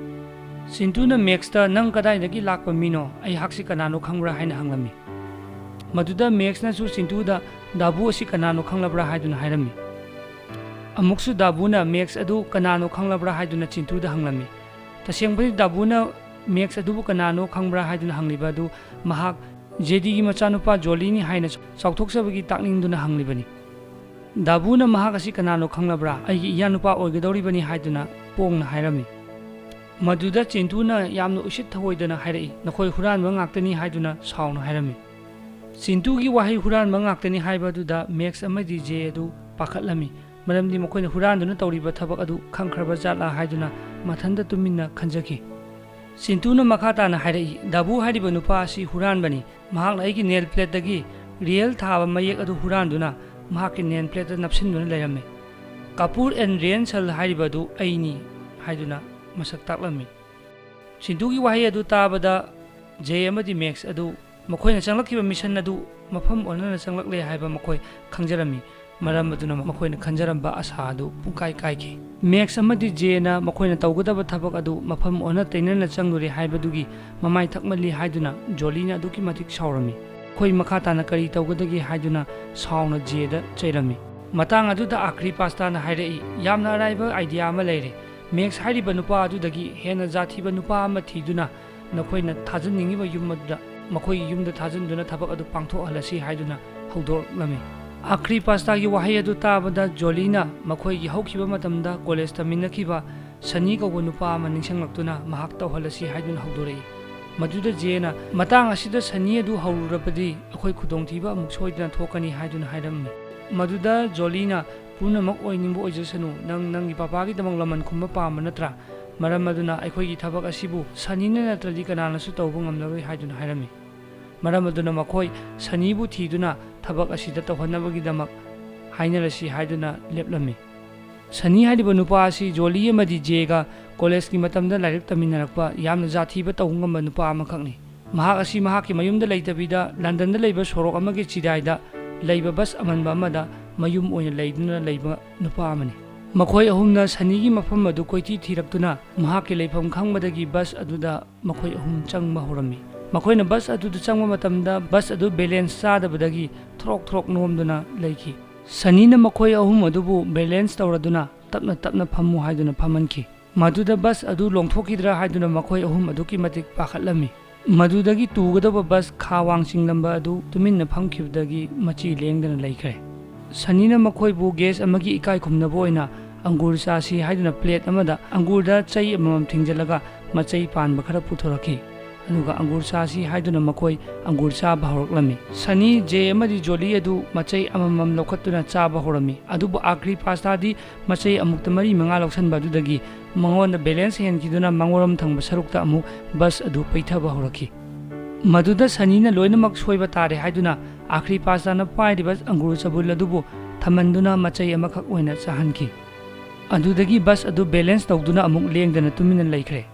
ꯆꯤꯟꯇꯨꯅ ꯃꯦꯛꯁꯇ, "ꯅꯪ ꯀꯗꯥꯏꯗꯒꯤ ꯂꯥꯛꯄ ꯃꯤꯅꯣ? ꯑꯩꯍꯥꯛꯁꯤ ꯀꯅꯥꯅꯣ ꯈꯪꯕ꯭ꯔꯥ?" ꯍꯥꯏꯅ ꯍꯪꯂꯝꯃꯤ꯫ ꯃꯗꯨꯗ ꯃꯦꯛꯁꯅꯁꯨ ꯆꯤꯟꯇꯨꯗ, "ꯗꯥꯕꯨ ꯑꯁꯤ ꯀꯅꯥꯅꯣ ꯈꯪꯂꯕ꯭ꯔꯥ?" ꯍꯥꯏꯗꯨꯅ ꯍꯥꯏꯔꯝꯃꯤ꯫ ꯑꯃꯨꯛꯁꯨ ꯗꯥꯕꯨꯅ ꯃꯦꯛꯁ ꯑꯗꯨ ꯀꯅꯥꯅꯣ ꯈꯪꯂꯕ꯭ꯔꯥ ꯍꯥꯏꯗꯨꯅ ꯆꯤꯟꯇꯨꯗ ꯍꯪꯂꯝꯃꯤ꯫ ꯇꯁꯦꯡꯕꯗꯤ ꯗꯥꯕꯨꯅ ꯃꯦꯛꯁ ꯑꯗꯨꯕꯨ ꯀꯅꯥꯅꯣ ꯈꯪꯕ꯭ꯔꯥ ꯍꯥꯏꯗꯨꯅ ꯍꯪꯂꯤꯕ ꯑꯗꯨ ꯃꯍꯥꯛ ꯖꯦꯗꯤꯒꯤ ꯃꯆꯥꯅꯨꯄꯥ ꯖꯣꯂꯤꯅꯤ ꯍꯥꯏꯅ ꯆꯥꯎꯊꯣꯛꯆꯕꯒꯤ ꯇꯥꯛꯅꯤꯡꯗꯨꯅ ꯍꯪꯂꯤꯕꯅꯤ꯫ ꯗꯥꯕꯨꯅ ꯃꯍꯥꯛ ꯑꯁꯤ ꯀꯅꯥꯅꯣ ꯈꯪꯂꯕ꯭ꯔꯥ? "ꯑꯩꯒꯤ ꯏꯌꯥꯅꯨꯄꯥ ꯑꯣꯏꯒꯗꯧꯔꯤꯕꯅꯤ" ꯍꯥꯏꯗꯨꯅ ꯄꯣꯡꯅ ꯍꯥꯏꯔꯝꯃꯤ꯫ ꯃꯗꯨꯗ ꯆꯤꯟꯇꯨꯅ ꯌꯥꯝꯅ ꯎꯁꯤꯠ ꯊꯑꯣꯏꯗꯅ ꯍꯥꯏꯔꯛꯏ, "ꯅꯈꯣꯏ ꯍꯨꯔꯥꯟꯕ ꯉꯥꯛꯇꯅꯤ" ꯍꯥꯏꯗꯨꯅ ꯁꯥꯎꯅ ꯍꯥꯏꯔꯝꯃꯤ꯫ ꯆꯤꯟꯇꯨꯒꯤ ꯋꯥꯍꯩ "ꯍꯨꯔꯥꯟꯕ ꯉꯥꯛꯇꯅꯤ" ꯍꯥꯏꯕ ꯑꯗꯨꯗ ꯃꯦꯛꯁ ꯑꯃꯗꯤ ꯖꯦ ꯑꯗꯨ ꯄꯥꯈꯠꯂꯝꯃꯤ, ꯃꯔꯝꯗꯤ ꯃꯈꯣꯏꯅ ꯍꯨꯔꯥꯟꯗꯨꯅ ꯇꯧꯔꯤꯕ ꯊꯕꯛ ꯑꯗꯨ ꯈꯪꯈ꯭ꯔꯕ ꯖꯥꯠꯂꯥ ꯍꯥꯏꯗꯨꯅ ꯃꯊꯟꯇ ꯇꯨꯃꯤꯟꯅ ꯈꯟꯖꯈꯤ꯫ ꯆꯤꯟꯇꯨꯅ ꯃꯈꯥ ꯇꯥꯅ ꯍꯥꯏꯔꯛꯏ, "ꯗꯥꯕꯨ ꯍꯥꯏꯔꯤꯕ ꯅꯨꯄꯥ ꯑꯁꯤ ꯍꯨꯔꯥꯟꯕꯅꯤ꯫ ꯃꯍꯥꯛꯅ ꯑꯩꯒꯤ ꯅꯦꯜ ꯄ꯭ꯂꯦꯠꯇꯒꯤ ꯔꯤꯌꯦꯜ ꯊꯥꯕ ꯃꯌꯦꯛ ꯑꯗꯨ ꯍꯨꯔꯥꯟꯗꯨꯅ ꯃꯍꯥꯛꯀꯤ ꯅꯦꯜ ꯄ꯭ꯂꯦꯠꯇ ꯅꯞꯁꯤꯟꯗꯨꯅ ꯂꯩꯔꯝꯃꯤ꯫ ꯀꯥꯄꯨꯔ ꯑꯦꯟ ꯔꯦꯟꯁꯜ ꯍꯥꯏꯔꯤꯕ ꯑꯗꯨ ꯑꯩꯅꯤ" ꯍꯥꯏꯗꯨꯅ ꯃꯁꯛ ꯇꯥꯛꯂꯝꯃꯤ꯫ ꯆꯤꯟꯇꯨꯒꯤ ꯋꯥꯍꯩ ꯑꯗꯨ ꯇꯥꯕꯗ ꯖꯦ ꯑꯃꯗꯤ ꯃꯦꯛꯁ ꯑꯗꯨ ꯃꯈꯣꯏꯅ ꯆꯪꯂꯛꯈꯤꯕ ꯃꯤꯁꯟ ꯑꯗꯨ ꯃꯐꯝ ꯑꯣꯟꯅꯅ ꯆꯪꯂꯛꯂꯦ ꯍꯥꯏꯕ ꯃꯈꯣꯏ ꯈꯪꯖꯔꯝꯃꯤ꯫ ꯃꯔꯝ ꯑꯗꯨꯅ ꯃꯈꯣꯏꯅ ꯈꯟꯖꯔꯝꯕ ꯑꯥꯁꯥ ꯑꯗꯨ ꯄꯨꯡꯀꯥꯏ ꯀꯥꯏꯈꯤ꯫ ꯃꯦꯛꯁ ꯑꯃꯗꯤ ꯖꯦꯅ ꯃꯈꯣꯏꯅ ꯇꯧꯒꯗꯕ ꯊꯕꯛ ꯑꯗꯨ ꯃꯐꯝ ꯑꯣꯟꯅ ꯇꯩꯅꯅ ꯆꯪꯂꯨꯔꯦ ꯍꯥꯏꯕꯗꯨꯒꯤ ꯃꯃꯥꯏ ꯊꯛꯃꯜꯂꯤ ꯍꯥꯏꯗꯨꯅ ꯖꯣꯂꯤꯅ ꯑꯗꯨꯛꯀꯤ ꯃꯇꯤꯛ ꯁꯥꯎꯔꯝꯃꯤ꯫ "ꯑꯩꯈꯣꯏ ꯃꯈꯥ ꯇꯥꯅ ꯀꯔꯤ ꯇꯧꯒꯗꯒꯦ?" ꯍꯥꯏꯗꯨꯅ ꯁꯥꯎꯅ ꯖꯦꯗ ꯆꯩꯔꯝꯃꯤ꯫ ꯃꯇꯥꯡ ꯑꯗꯨꯗ ꯑꯥꯈ꯭ꯔꯤ ꯄꯥꯁꯇꯥꯅ ꯍꯥꯏꯔꯛꯏ, "ꯌꯥꯝꯅ ꯑꯔꯥꯏꯕ ꯑꯥꯏꯗꯤꯌꯥ ꯑꯃ ꯂꯩꯔꯦ꯫ ꯃꯦꯛꯁ ꯍꯥꯏꯔꯤꯕ ꯅꯨꯄꯥ ꯑꯗꯨꯗꯒꯤ ꯍꯦꯟꯅ ꯖꯥꯠ ꯊꯤꯕ ꯅꯨꯄꯥ ꯑꯃ ꯊꯤꯗꯨꯅ ꯅꯈꯣꯏꯅ ꯊꯥꯖꯤꯟꯅꯤꯡꯉꯤꯕ ꯌꯨꯝ ꯑꯗꯨꯗ, ꯃꯈꯣꯏꯒꯤ ꯌꯨꯝꯗ ꯊꯥꯖꯤꯟꯗꯨꯅ ꯊꯕꯛ ꯑꯗꯨ ꯄꯥꯡꯊꯣꯛꯍꯜꯂꯁꯤ" ꯍꯥꯏꯗꯨꯅ ꯍꯧꯗꯣꯔꯛꯂꯝꯃꯤ꯫ ꯑꯥꯈ꯭ꯔꯤ ꯄꯥꯁꯇꯥꯒꯤ ꯋꯥꯍꯩ ꯑꯗꯨ ꯇꯥꯕꯗ ꯖꯣꯂꯤꯅ ꯃꯈꯣꯏꯒꯤ ꯍꯧꯈꯤꯕ ꯃꯇꯝꯗ ꯀꯣꯂꯦꯖ ꯇꯝꯃꯤꯟꯅꯈꯤꯕ ꯁꯅꯤ ꯀꯧꯕ ꯅꯨꯄꯥ ꯑꯃ ꯅꯤꯡꯁꯤꯡꯂꯛꯇꯨꯅ ꯃꯍꯥꯛ ꯇꯧꯍꯜꯂꯁꯤ ꯍꯥꯏꯗꯨꯅ ꯍꯧꯗꯣꯔꯛꯏ꯫ ꯃꯗꯨꯗ ꯖꯦꯅ, "ꯃꯇꯥꯡ ꯑꯁꯤꯗ ꯁꯅꯤ ꯑꯗꯨ ꯍꯧꯔꯨꯔꯕꯗꯤ ꯑꯩꯈꯣꯏ ꯈꯨꯗꯣꯡꯊꯤꯕ ꯑꯃꯨꯛ ꯁꯣꯏꯗꯅ ꯊꯣꯛꯀꯅꯤ" ꯍꯥꯏꯗꯨꯅ ꯍꯥꯏꯔꯝꯃꯤ꯫ ꯃꯗꯨꯗ ꯖꯣꯂꯤꯅ, "ꯄꯨꯝꯅꯃꯛ ꯑꯣꯏꯅꯤꯡꯕ ꯑꯣꯏꯖꯁꯅꯨ, ꯅꯪ ꯅꯪꯒꯤ ꯄꯄꯥꯒꯤꯗꯃꯛ ꯂꯃꯟ ꯈꯨꯝꯕ ꯄꯥꯝꯕ ꯅꯠꯇ꯭ꯔꯥ? ꯃꯔꯝ ꯑꯗꯨꯅ ꯑꯩꯈꯣꯏꯒꯤ ꯊꯕꯛ ꯑꯁꯤꯕꯨ ꯁꯅꯤꯅ ꯅꯠꯇ꯭ꯔꯗꯤ ꯀꯅꯥꯅꯁꯨ ꯇꯧꯕ ꯉꯝꯂꯔꯣꯏ" ꯍꯥꯏꯗꯨꯅ ꯍꯥꯏꯔꯝꯃꯤ꯫ ꯃꯔꯝ ꯑꯗꯨꯅ ꯃꯈꯣꯏ ꯁꯅꯤꯕꯨ ꯊꯤꯗꯨꯅ ꯊꯕꯛ ꯑꯁꯤꯗ ꯇꯧꯍꯟꯅꯕꯒꯤꯗꯃꯛ ꯍꯥꯏꯅꯔꯁꯤ ꯍꯥꯏꯗꯨꯅ ꯂꯦꯞꯂꯝꯃꯤ꯫ ꯁꯅꯤ ꯍꯥꯏꯔꯤꯕ ꯅꯨꯄꯥ ꯑꯁꯤ ꯖꯣꯂꯤ ꯑꯃꯗꯤ ꯖꯦꯒ ꯀꯣꯂꯦꯖꯀꯤ ꯃꯇꯝꯗ ꯂꯥꯏꯔꯤꯛ ꯇꯝꯃꯤꯟꯅꯔꯛꯄ ꯌꯥꯝꯅ ꯖꯥꯠ ꯊꯤꯕ ꯇꯧꯕ ꯉꯝꯕ ꯅꯨꯄꯥ ꯑꯃꯈꯛꯅꯤ꯫ ꯃꯍꯥꯛ ꯑꯁꯤ ꯃꯍꯥꯛꯀꯤ ꯃꯌꯨꯝꯗ ꯂꯩꯇꯕꯤꯗ ꯂꯟꯗꯟꯗ ꯂꯩꯕ ꯁꯣꯔꯣꯛ ꯑꯃꯒꯤ ꯆꯤꯗꯥꯏꯗ ꯂꯩꯕ ꯕꯁ ꯑꯃꯟꯕ ꯑꯃꯗ ꯃꯌꯨꯝ ꯑꯣꯏꯅ ꯂꯩꯗꯨꯅ ꯂꯩꯕ ꯅꯨꯄꯥ ꯑꯃꯅꯤ꯫ ꯃꯈꯣꯏ ꯑꯍꯨꯝꯅ ꯁꯅꯤꯒꯤ ꯃꯐꯝ ꯑꯗꯨ ꯀꯣꯏꯊꯤ ꯊꯤꯔꯛꯇꯨꯅ ꯃꯍꯥꯛꯀꯤ ꯂꯩꯐꯝ ꯈꯪꯕꯗꯒꯤ ꯕꯁ ꯑꯗꯨꯗ ꯃꯈꯣꯏ ꯑꯍꯨꯝ ꯆꯪꯕ ꯍꯧꯔꯝꯃꯤ꯫ ꯃꯈꯣꯏꯅ ꯕꯁ ꯑꯗꯨꯗ ꯆꯪꯕ ꯃꯇꯝꯗ ꯕꯁ ꯑꯗꯨ ꯕꯦꯂꯦꯟꯁ ꯆꯥꯗꯕꯗꯒꯤ ꯊ꯭ꯔꯣꯛ ꯊ꯭ꯔꯣꯛ ꯅꯣꯝꯗꯨꯅ ꯂꯩꯈꯤ꯫ ꯁꯅꯤꯅ ꯃꯈꯣꯏ ꯑꯍꯨꯝ ꯑꯗꯨꯕꯨ ꯕꯦꯂꯦꯟꯁ ꯇꯧꯔꯗꯨꯅ ꯇꯞꯅ ꯇꯞꯅ ꯐꯝꯃꯨ ꯍꯥꯏꯗꯨꯅ ꯐꯝꯍꯟꯈꯤ꯫ ꯃꯗꯨꯗ ꯕꯁ ꯑꯗꯨ ꯂꯣꯡꯊꯣꯛꯈꯤꯗ꯭ꯔꯥ ꯍꯥꯏꯗꯨꯅ ꯃꯈꯣꯏ ꯑꯍꯨꯝ ꯑꯗꯨꯛꯀꯤ ꯃꯇꯤꯛ ꯄꯥꯈꯠꯂꯝꯃꯤ꯫ ꯃꯗꯨꯗꯒꯤ ꯇꯨꯒꯗꯧꯕ ꯕꯁ ꯈꯥ ꯋꯥꯡ ꯆꯤꯡꯂꯝꯕ ꯑꯗꯨ ꯇꯨꯃꯤꯟꯅ ꯐꯝꯈꯤꯕꯗꯒꯤ ꯃꯆꯤ ꯂꯦꯡꯗꯅ ꯂꯩꯈ꯭ꯔꯦ꯫ ꯁꯅꯤꯅ ꯃꯈꯣꯏꯕꯨ ꯒꯦꯁ ꯑꯃꯒꯤ ꯏꯀꯥꯏ ꯈꯨꯝꯅꯕ ꯑꯣꯏꯅ ꯑꯪꯒꯨꯔ ꯆꯥꯁꯤ ꯍꯥꯏꯗꯨꯅ ꯄ꯭ꯂꯦꯠ ꯑꯃꯗ ꯑꯪꯒꯨꯔꯗ ꯆꯩ ꯑꯃꯃꯝ ꯊꯤꯡꯖꯤꯜꯂꯒ ꯃꯆꯩ ꯄꯥꯟꯕ ꯈꯔ ꯄꯨꯊꯣꯔꯛꯈꯤ꯫ ꯑꯗꯨꯒ ꯑꯪꯒꯨꯔ ꯆꯥꯁꯤ ꯍꯥꯏꯗꯨꯅ ꯃꯈꯣꯏ ꯑꯪꯒꯨꯔ ꯆꯥꯕ ꯍꯧꯔꯛꯂꯝꯃꯤ꯫ ꯁꯅꯤ, ꯖꯦ ꯑꯃꯗꯤ ꯖꯣꯂꯤ ꯑꯗꯨ ꯃꯆꯩ ꯑꯃꯃꯝ ꯂꯧꯈꯠꯇꯨꯅ ꯆꯥꯕ ꯍꯧꯔꯝꯃꯤ꯫ ꯑꯗꯨꯕꯨ ꯑꯥꯈ꯭ꯔꯤ ꯄꯥꯁꯇꯥꯗꯤ ꯃꯆꯩ ꯑꯃꯨꯛꯇ ꯃꯔꯤ ꯃꯉꯥ ꯂꯧꯁꯟꯕ ꯑꯗꯨꯗꯒꯤ ꯃꯉꯣꯟꯗ ꯕꯦꯂꯦꯟꯁ ꯍꯦꯟꯈꯤꯗꯨꯅ ꯃꯉꯣꯔꯝ ꯊꯪꯕ ꯁꯔꯨꯛꯇ ꯑꯃꯨꯛ ꯕꯁ ꯑꯗꯨ ꯄꯩꯊꯕ ꯍꯧꯔꯛꯈꯤ꯫ ꯃꯗꯨꯗ ꯁꯅꯤꯅ ꯂꯣꯏꯅꯃꯛ ꯁꯣꯏꯕ ꯇꯥꯔꯦ ꯍꯥꯏꯗꯨꯅ ꯑꯥꯈ꯭ꯔꯤ ꯄꯥꯁꯇꯥꯅ ꯄꯥꯏꯔꯤꯕ ꯑꯪꯒꯨꯔ ꯆꯕꯨꯜ ꯑꯗꯨꯕꯨ ꯊꯝꯍꯟꯗꯨꯅ ꯃꯆꯩ ꯑꯃꯈꯛ ꯑꯣꯏꯅ ꯆꯥꯍꯟꯈꯤ꯫ ꯑꯗꯨꯗꯒꯤ ꯕꯁ ꯑꯗꯨ ꯕꯦꯂꯦꯟꯁ ꯇꯧꯗꯨꯅ ꯑꯃꯨꯛ ꯂꯦꯡꯗꯅ ꯇꯨꯃꯤꯟꯅ ꯂꯩꯈ꯭ꯔꯦ꯫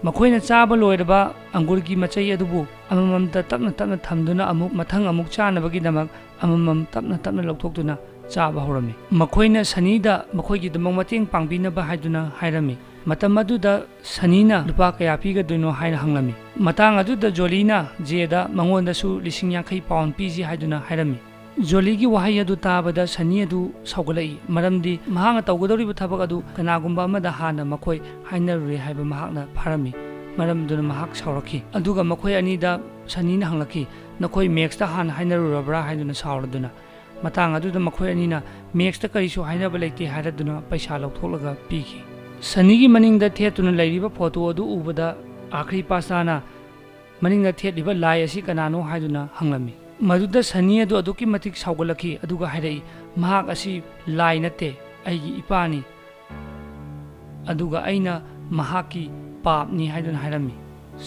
ꯃꯈꯣꯏꯅ ꯆꯥꯕ ꯂꯣꯏꯔꯕ ꯑꯪꯒꯨꯔꯒꯤ ꯃꯆꯩ ꯑꯗꯨꯕꯨ ꯑꯃꯃꯝꯇ ꯇꯞꯅ ꯇꯞꯅ ꯊꯝꯗꯨꯅ ꯑꯃꯨꯛ ꯃꯊꯪ ꯑꯃꯨꯛ ꯆꯥꯅꯕꯒꯤꯗꯃꯛ ꯑꯃꯃꯝ ꯇꯞꯅ ꯇꯞꯅ ꯂꯧꯊꯣꯛꯇꯨꯅ ꯆꯥꯕ ꯍꯧꯔꯝꯃꯤ꯫ ꯃꯈꯣꯏꯅ ꯁꯅꯤꯗ ꯃꯈꯣꯏꯒꯤꯗꯃꯛ ꯃꯇꯦꯡ ꯄꯥꯡꯕꯤꯅꯕ ꯍꯥꯏꯗꯨꯅ ꯍꯥꯏꯔꯝꯃꯤ꯫ ꯃꯇꯝ ꯑꯗꯨꯗ ꯁꯅꯤꯅ ꯂꯨꯄꯥ ꯀꯌꯥ ꯄꯤꯒꯗꯣꯏꯅꯣ ꯍꯥꯏꯅ ꯍꯪꯂꯝꯃꯤ꯫ ꯃꯇꯥꯡ ꯑꯗꯨꯗ ꯖꯣꯂꯤꯅ ꯖꯦꯗ ꯃꯉꯣꯟꯗꯁꯨ ꯂꯤꯁꯤꯡ ꯌꯥꯡꯈꯩ ꯄꯥꯎꯟ ꯄꯤꯁꯤ ꯍꯥꯏꯗꯨꯅ ꯍꯥꯏꯔꯝꯃꯤ꯫ ꯖꯣꯂꯤꯒꯤ ꯋꯥꯍꯩ ꯑꯗꯨ ꯇꯥꯕꯗ ꯁꯅꯤ ꯑꯗꯨ ꯁꯥꯎꯒꯠꯂꯛꯏ, ꯃꯔꯝꯗꯤ ꯃꯍꯥꯛꯅ ꯇꯧꯒꯗꯧꯔꯤꯕ ꯊꯕꯛ ꯑꯗꯨ ꯀꯅꯥꯒꯨꯝꯕ ꯑꯃꯗ ꯍꯥꯟꯅ ꯃꯈꯣꯏ ꯍꯥꯏꯅꯔꯨꯔꯦ ꯍꯥꯏꯕ ꯃꯍꯥꯛꯅ ꯐꯥꯔꯝꯃꯤ꯫ ꯃꯔꯝ ꯑꯗꯨꯅ ꯃꯍꯥꯛ ꯁꯥꯎꯔꯛꯈꯤ, ꯑꯗꯨꯒ ꯃꯈꯣꯏ ꯑꯅꯤꯗ ꯁꯅꯤꯅ ꯍꯪꯂꯛꯈꯤ, "ꯅꯈꯣꯏ ꯃꯦꯛꯁꯇ ꯍꯥꯟꯅ ꯍꯥꯏꯅꯔꯨꯔꯕ꯭ꯔꯥ?" ꯍꯥꯏꯗꯨꯅ ꯁꯥꯎꯔꯗꯨꯅ꯫ ꯃꯇꯥꯡ ꯑꯗꯨꯗ ꯃꯈꯣꯏ ꯑꯅꯤꯅ, "ꯃꯦꯛꯁꯇ ꯀꯔꯤꯁꯨ ꯍꯥꯏꯅꯕ ꯂꯩꯇꯦ" ꯍꯥꯏꯔꯗꯨꯅ ꯄꯩꯁꯥ ꯂꯧꯊꯣꯛꯂꯒ ꯄꯤꯈꯤ꯫ ꯁꯅꯤꯒꯤ ꯃꯅꯤꯡꯗ ꯊꯦꯠꯇꯨꯅ ꯂꯩꯔꯤꯕ ꯐꯣꯇꯣ ꯑꯗꯨ ꯎꯕꯗ ꯑꯥꯈ꯭ꯔꯤ ꯄꯥꯁꯥꯅ ꯃꯅꯤꯡꯗ ꯊꯦꯠꯂꯤꯕ ꯂꯥꯏ ꯑꯁꯤ ꯀꯅꯥꯅꯣ ꯍꯥꯏꯗꯨꯅ ꯍꯪꯂꯝꯃꯤ꯫ ꯃꯗꯨꯗ ꯁꯅꯤ ꯑꯗꯨ ꯑꯗꯨꯛꯀꯤ ꯃꯇꯤꯛ ꯁꯥꯎꯒꯠꯂꯛꯈꯤ, ꯑꯗꯨꯒ ꯍꯥꯏꯔꯛꯏ, "ꯃꯍꯥꯛ ꯑꯁꯤ ꯂꯥꯏ ꯅꯠꯇꯦ, ꯑꯩꯒꯤ ꯏꯄꯥꯅꯤ, ꯑꯗꯨꯒ ꯑꯩꯅ ꯃꯍꯥꯛꯀꯤ ꯄꯥꯞꯅꯤ" ꯍꯥꯏꯗꯨꯅ ꯍꯥꯏꯔꯝꯃꯤ꯫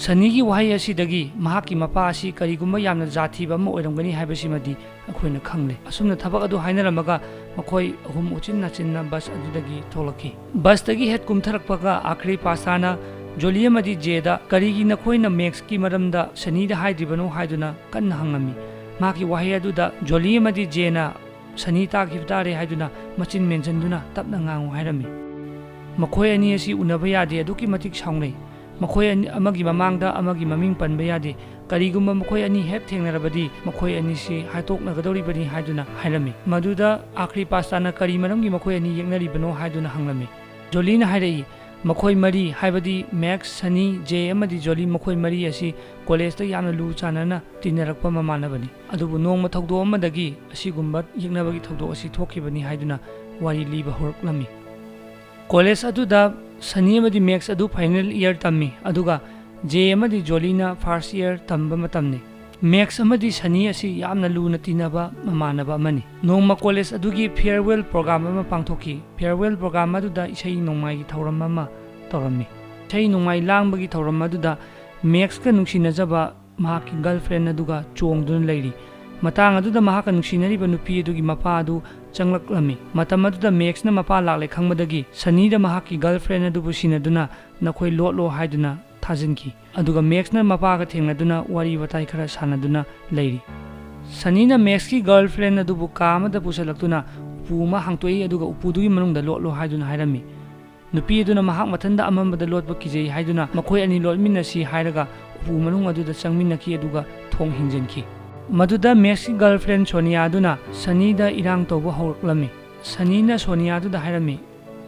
ꯁꯅꯤꯒꯤ ꯋꯥꯍꯩ ꯑꯁꯤꯗꯒꯤ ꯃꯍꯥꯛꯀꯤ ꯃꯄꯥ ꯑꯁꯤ ꯀꯔꯤꯒꯨꯝꯕ ꯌꯥꯝꯅ ꯖꯥꯠ ꯊꯤꯕ ꯑꯃ ꯑꯣꯏꯔꯝꯒꯅꯤ ꯍꯥꯏꯕꯁꯤꯃꯗꯤ ꯑꯩꯈꯣꯏꯅ ꯈꯪꯂꯦ꯫ ꯑꯁꯨꯝꯅ ꯊꯕꯛ ꯑꯗꯨ ꯍꯥꯏꯅꯔꯝꯃꯒ ꯃꯈꯣꯏ ꯑꯍꯨꯝ ꯎꯆꯤꯟ ꯅꯥꯆꯤꯟꯅ ꯕꯁ ꯑꯗꯨꯗꯒꯤ ꯊꯣꯛꯂꯛꯈꯤ꯫ ꯕꯁꯇꯒꯤ ꯍꯦꯛ ꯀꯨꯝꯊꯔꯛꯄꯒ ꯑꯥꯈ꯭ꯔꯤ ꯄꯥꯁꯥꯅ ꯖꯣꯂꯤ ꯑꯃꯗꯤ ꯖꯦꯗ, "ꯀꯔꯤꯒꯤ ꯅꯈꯣꯏꯅ ꯃꯦꯛꯁꯀꯤ ꯃꯔꯝꯗ ꯁꯅꯤꯗ ꯍꯥꯏꯗ꯭ꯔꯤꯕꯅꯣ?" ꯍꯥꯏꯗꯨꯅ ꯀꯟꯅ ꯍꯪꯂꯝꯃꯤ꯫ ꯃꯍꯥꯛꯀꯤ ꯋꯥꯍꯩ ꯑꯗꯨꯗ ꯖꯣꯂꯤ ꯑꯃꯗꯤ ꯖꯦꯅ ꯁꯅꯤ ꯇꯥꯈꯤꯕ ꯇꯥꯔꯦ ꯍꯥꯏꯗꯨꯅ ꯃꯆꯤꯟ ꯃꯦꯟꯁꯤꯟꯗꯨꯅ ꯇꯞꯅ ꯉꯥꯡꯉꯨ ꯍꯥꯏꯔꯝꯃꯤ꯫ ꯃꯈꯣꯏ ꯑꯅꯤ ꯑꯁꯤ ꯎꯅꯕ ꯌꯥꯗꯦ, ꯑꯗꯨꯛꯀꯤ ꯃꯇꯤꯛ ꯁꯥꯎꯅꯩ꯫ ꯃꯈꯣꯏ ꯑꯅꯤ ꯑꯃꯒꯤ ꯃꯃꯥꯡꯗ ꯑꯃꯒꯤ ꯃꯃꯤꯡ ꯄꯟꯕ ꯌꯥꯗꯦ꯫ ꯀꯔꯤꯒꯨꯝꯕ ꯃꯈꯣꯏ ꯑꯅꯤ ꯍꯦꯛ ꯊꯦꯡꯅꯔꯕꯗꯤ ꯃꯈꯣꯏ ꯑꯅꯤꯁꯤ ꯍꯥꯠꯇꯣꯛꯅꯒꯗꯧꯔꯤꯕꯅꯤ ꯍꯥꯏꯗꯨꯅ ꯍꯥꯏꯔꯝꯃꯤ꯫ ꯃꯗꯨꯗ ꯑꯥꯈ꯭ꯔꯤ ꯄꯥꯁꯇꯥꯅ ꯀꯔꯤ ꯃꯔꯝꯒꯤ ꯃꯈꯣꯏ ꯑꯅꯤ ꯌꯦꯛꯅꯔꯤꯕꯅꯣ ꯍꯥꯏꯗꯨꯅ ꯍꯪꯂꯝꯃꯤ꯫ ꯖꯣꯂꯤꯅ ꯍꯥꯏꯔꯛꯏ, ꯃꯈꯣꯏ ꯃꯔꯤ, ꯍꯥꯏꯕꯗꯤ ꯃꯦꯛꯁ, ꯁꯅꯤ, ꯖꯦ ꯑꯃꯗꯤ ꯖꯣꯂꯤ, ꯃꯈꯣꯏ ꯃꯔꯤ ꯑꯁꯤ ꯀꯣꯂꯦꯖꯇ ꯌꯥꯝꯅ ꯂꯨ ꯆꯥꯟꯅꯅ ꯇꯤꯟꯅꯔꯛꯄ ꯃꯃꯥꯟꯅꯕꯅꯤ꯫ ꯑꯗꯨꯕꯨ ꯅꯣꯡꯃ ꯊꯧꯗꯣꯛ ꯑꯃꯗꯒꯤ ꯑꯁꯤꯒꯨꯝꯕ ꯌꯦꯛꯅꯕꯒꯤ ꯊꯧꯗꯣꯛ ꯑꯁꯤ ꯊꯣꯛꯈꯤꯕꯅꯤ ꯍꯥꯏꯗꯨꯅ ꯋꯥꯔꯤ ꯂꯤꯕ ꯍꯧꯔꯛꯂꯝꯃꯤ꯫ ꯀꯣꯂꯦꯖ ꯑꯗꯨꯗ ꯁꯅꯤ ꯑꯃꯗꯤ ꯃꯦꯛꯁ ꯑꯗꯨ ꯐꯥꯏꯅꯦꯜ ꯏꯌꯔ ꯇꯝꯃꯤ, ꯑꯗꯨꯒ ꯖꯦ ꯑꯃꯗꯤ ꯖꯣꯂꯤꯅ ꯐꯥꯔꯁ ꯏꯌꯔ ꯇꯝꯕ ꯃꯇꯝꯅꯤ꯫ ꯃꯦꯛꯁ ꯑꯃꯗꯤ ꯁꯅꯤ ꯑꯁꯤ ꯌꯥꯝꯅ ꯂꯨꯅ ꯇꯤꯟꯅꯕ ꯃꯃꯥꯟꯅꯕ ꯑꯃꯅꯤ꯫ ꯅꯣꯡꯃ ꯀꯣꯂꯦꯖ ꯑꯗꯨꯒꯤ ꯐꯤꯌꯔꯋꯦꯜ ꯄ꯭ꯔꯣꯒ꯭ꯔꯥꯝ ꯑꯃ ꯄꯥꯡꯊꯣꯛꯈꯤ꯫ ꯐꯤꯌꯔꯋꯦꯜ ꯄ꯭ꯔꯣꯒ꯭ꯔꯥꯝ ꯑꯗꯨꯗ ꯏꯁꯩ ꯅꯣꯡꯃꯥꯏꯒꯤ ꯊꯧꯔꯝ ꯑꯃ ꯇꯧꯔꯝꯃꯤ꯫ ꯏꯁꯩ ꯅꯣꯡꯃꯥꯏ ꯂꯥꯡꯕꯒꯤ ꯊꯧꯔꯝ ꯑꯗꯨꯗ ꯃꯦꯛꯁꯀ ꯅꯨꯡꯁꯤꯅꯖꯕ ꯃꯍꯥꯛꯀꯤ ꯒꯔꯜꯐ꯭ꯔꯦꯟ ꯑꯗꯨꯒ ꯆꯣꯡꯗꯨꯅ ꯂꯩꯔꯤ꯫ ꯃꯇꯥꯡ ꯑꯗꯨꯗ ꯃꯍꯥꯛꯀ ꯅꯨꯡꯁꯤꯅꯔꯤꯕ ꯅꯨꯄꯤ ꯑꯗꯨꯒꯤ ꯃꯄꯥ ꯑꯗꯨ ꯆꯪꯂꯛꯂꯝꯃꯤ꯫ ꯃꯇꯝ ꯑꯗꯨꯗ ꯃꯦꯛꯁꯅ ꯃꯄꯥ ꯂꯥꯛꯂꯦ ꯈꯪꯕꯗꯒꯤ ꯁꯅꯤꯗ ꯃꯍꯥꯛꯀꯤ ꯒꯔꯜꯐ꯭ꯔꯦꯟ ꯑꯗꯨꯕꯨ ꯁꯤꯟꯅꯗꯨꯅ "ꯅꯈꯣꯏ ꯂꯣꯠꯂꯣ" ꯍꯥꯏꯗꯨꯅ ꯊꯥꯖꯤꯟꯈꯤ꯫ ꯑꯗꯨꯒ ꯃꯦꯛꯁꯅ ꯃꯄꯥꯒ ꯊꯦꯡꯅꯗꯨꯅ ꯋꯥꯔꯤ ꯋꯥꯇꯥꯏ ꯈꯔ ꯁꯥꯟꯅꯗꯨꯅ ꯂꯩꯔꯤ꯫ ꯁꯅꯤꯅ ꯃꯦꯛꯁꯀꯤ ꯒꯔꯜꯐ꯭ꯔꯦꯟ ꯑꯗꯨꯕꯨ ꯀꯥ ꯑꯃꯗ ꯄꯨꯁꯤꯜꯂꯛꯇꯨꯅ ꯎꯄꯨ ꯑꯃ ꯍꯥꯡꯇꯣꯛꯏ, ꯑꯗꯨꯒ ꯎꯄꯨꯗꯨꯒꯤ ꯃꯅꯨꯡꯗ ꯂꯣꯠꯂꯣ ꯍꯥꯏꯗꯨꯅ ꯍꯥꯏꯔꯝꯃꯤ꯫ ꯅꯨꯄꯤ ꯑꯗꯨꯅ ꯃꯍꯥꯛ ꯃꯊꯟꯇ ꯑꯃꯝꯕꯗ ꯂꯣꯠꯄ ꯀꯤꯖꯩ ꯍꯥꯏꯗꯨꯅ ꯃꯈꯣꯏ ꯑꯅꯤ ꯂꯣꯠꯃꯤꯟꯅꯁꯤ ꯍꯥꯏꯔꯒ ꯎꯄꯨ ꯃꯅꯨꯡ ꯑꯗꯨꯗ ꯆꯪꯃꯤꯟꯅꯈꯤ, ꯑꯗꯨꯒ ꯊꯣꯡ ꯍꯤꯡꯖꯤꯟꯈꯤ꯫ ꯃꯗꯨꯗ ꯃꯦꯛꯁꯀꯤ ꯒꯔꯜꯐ꯭ꯔꯦꯟ ꯁꯣꯅꯤꯌꯥꯗꯨꯅ ꯁꯅꯤꯗ ꯏꯔꯥꯡ ꯇꯧꯕ ꯍꯧꯔꯛꯂꯝꯃꯤ꯫ ꯁꯅꯤꯅ ꯁꯣꯅꯤꯌꯥꯗꯨꯗ ꯍꯥꯏꯔꯝꯃꯤ,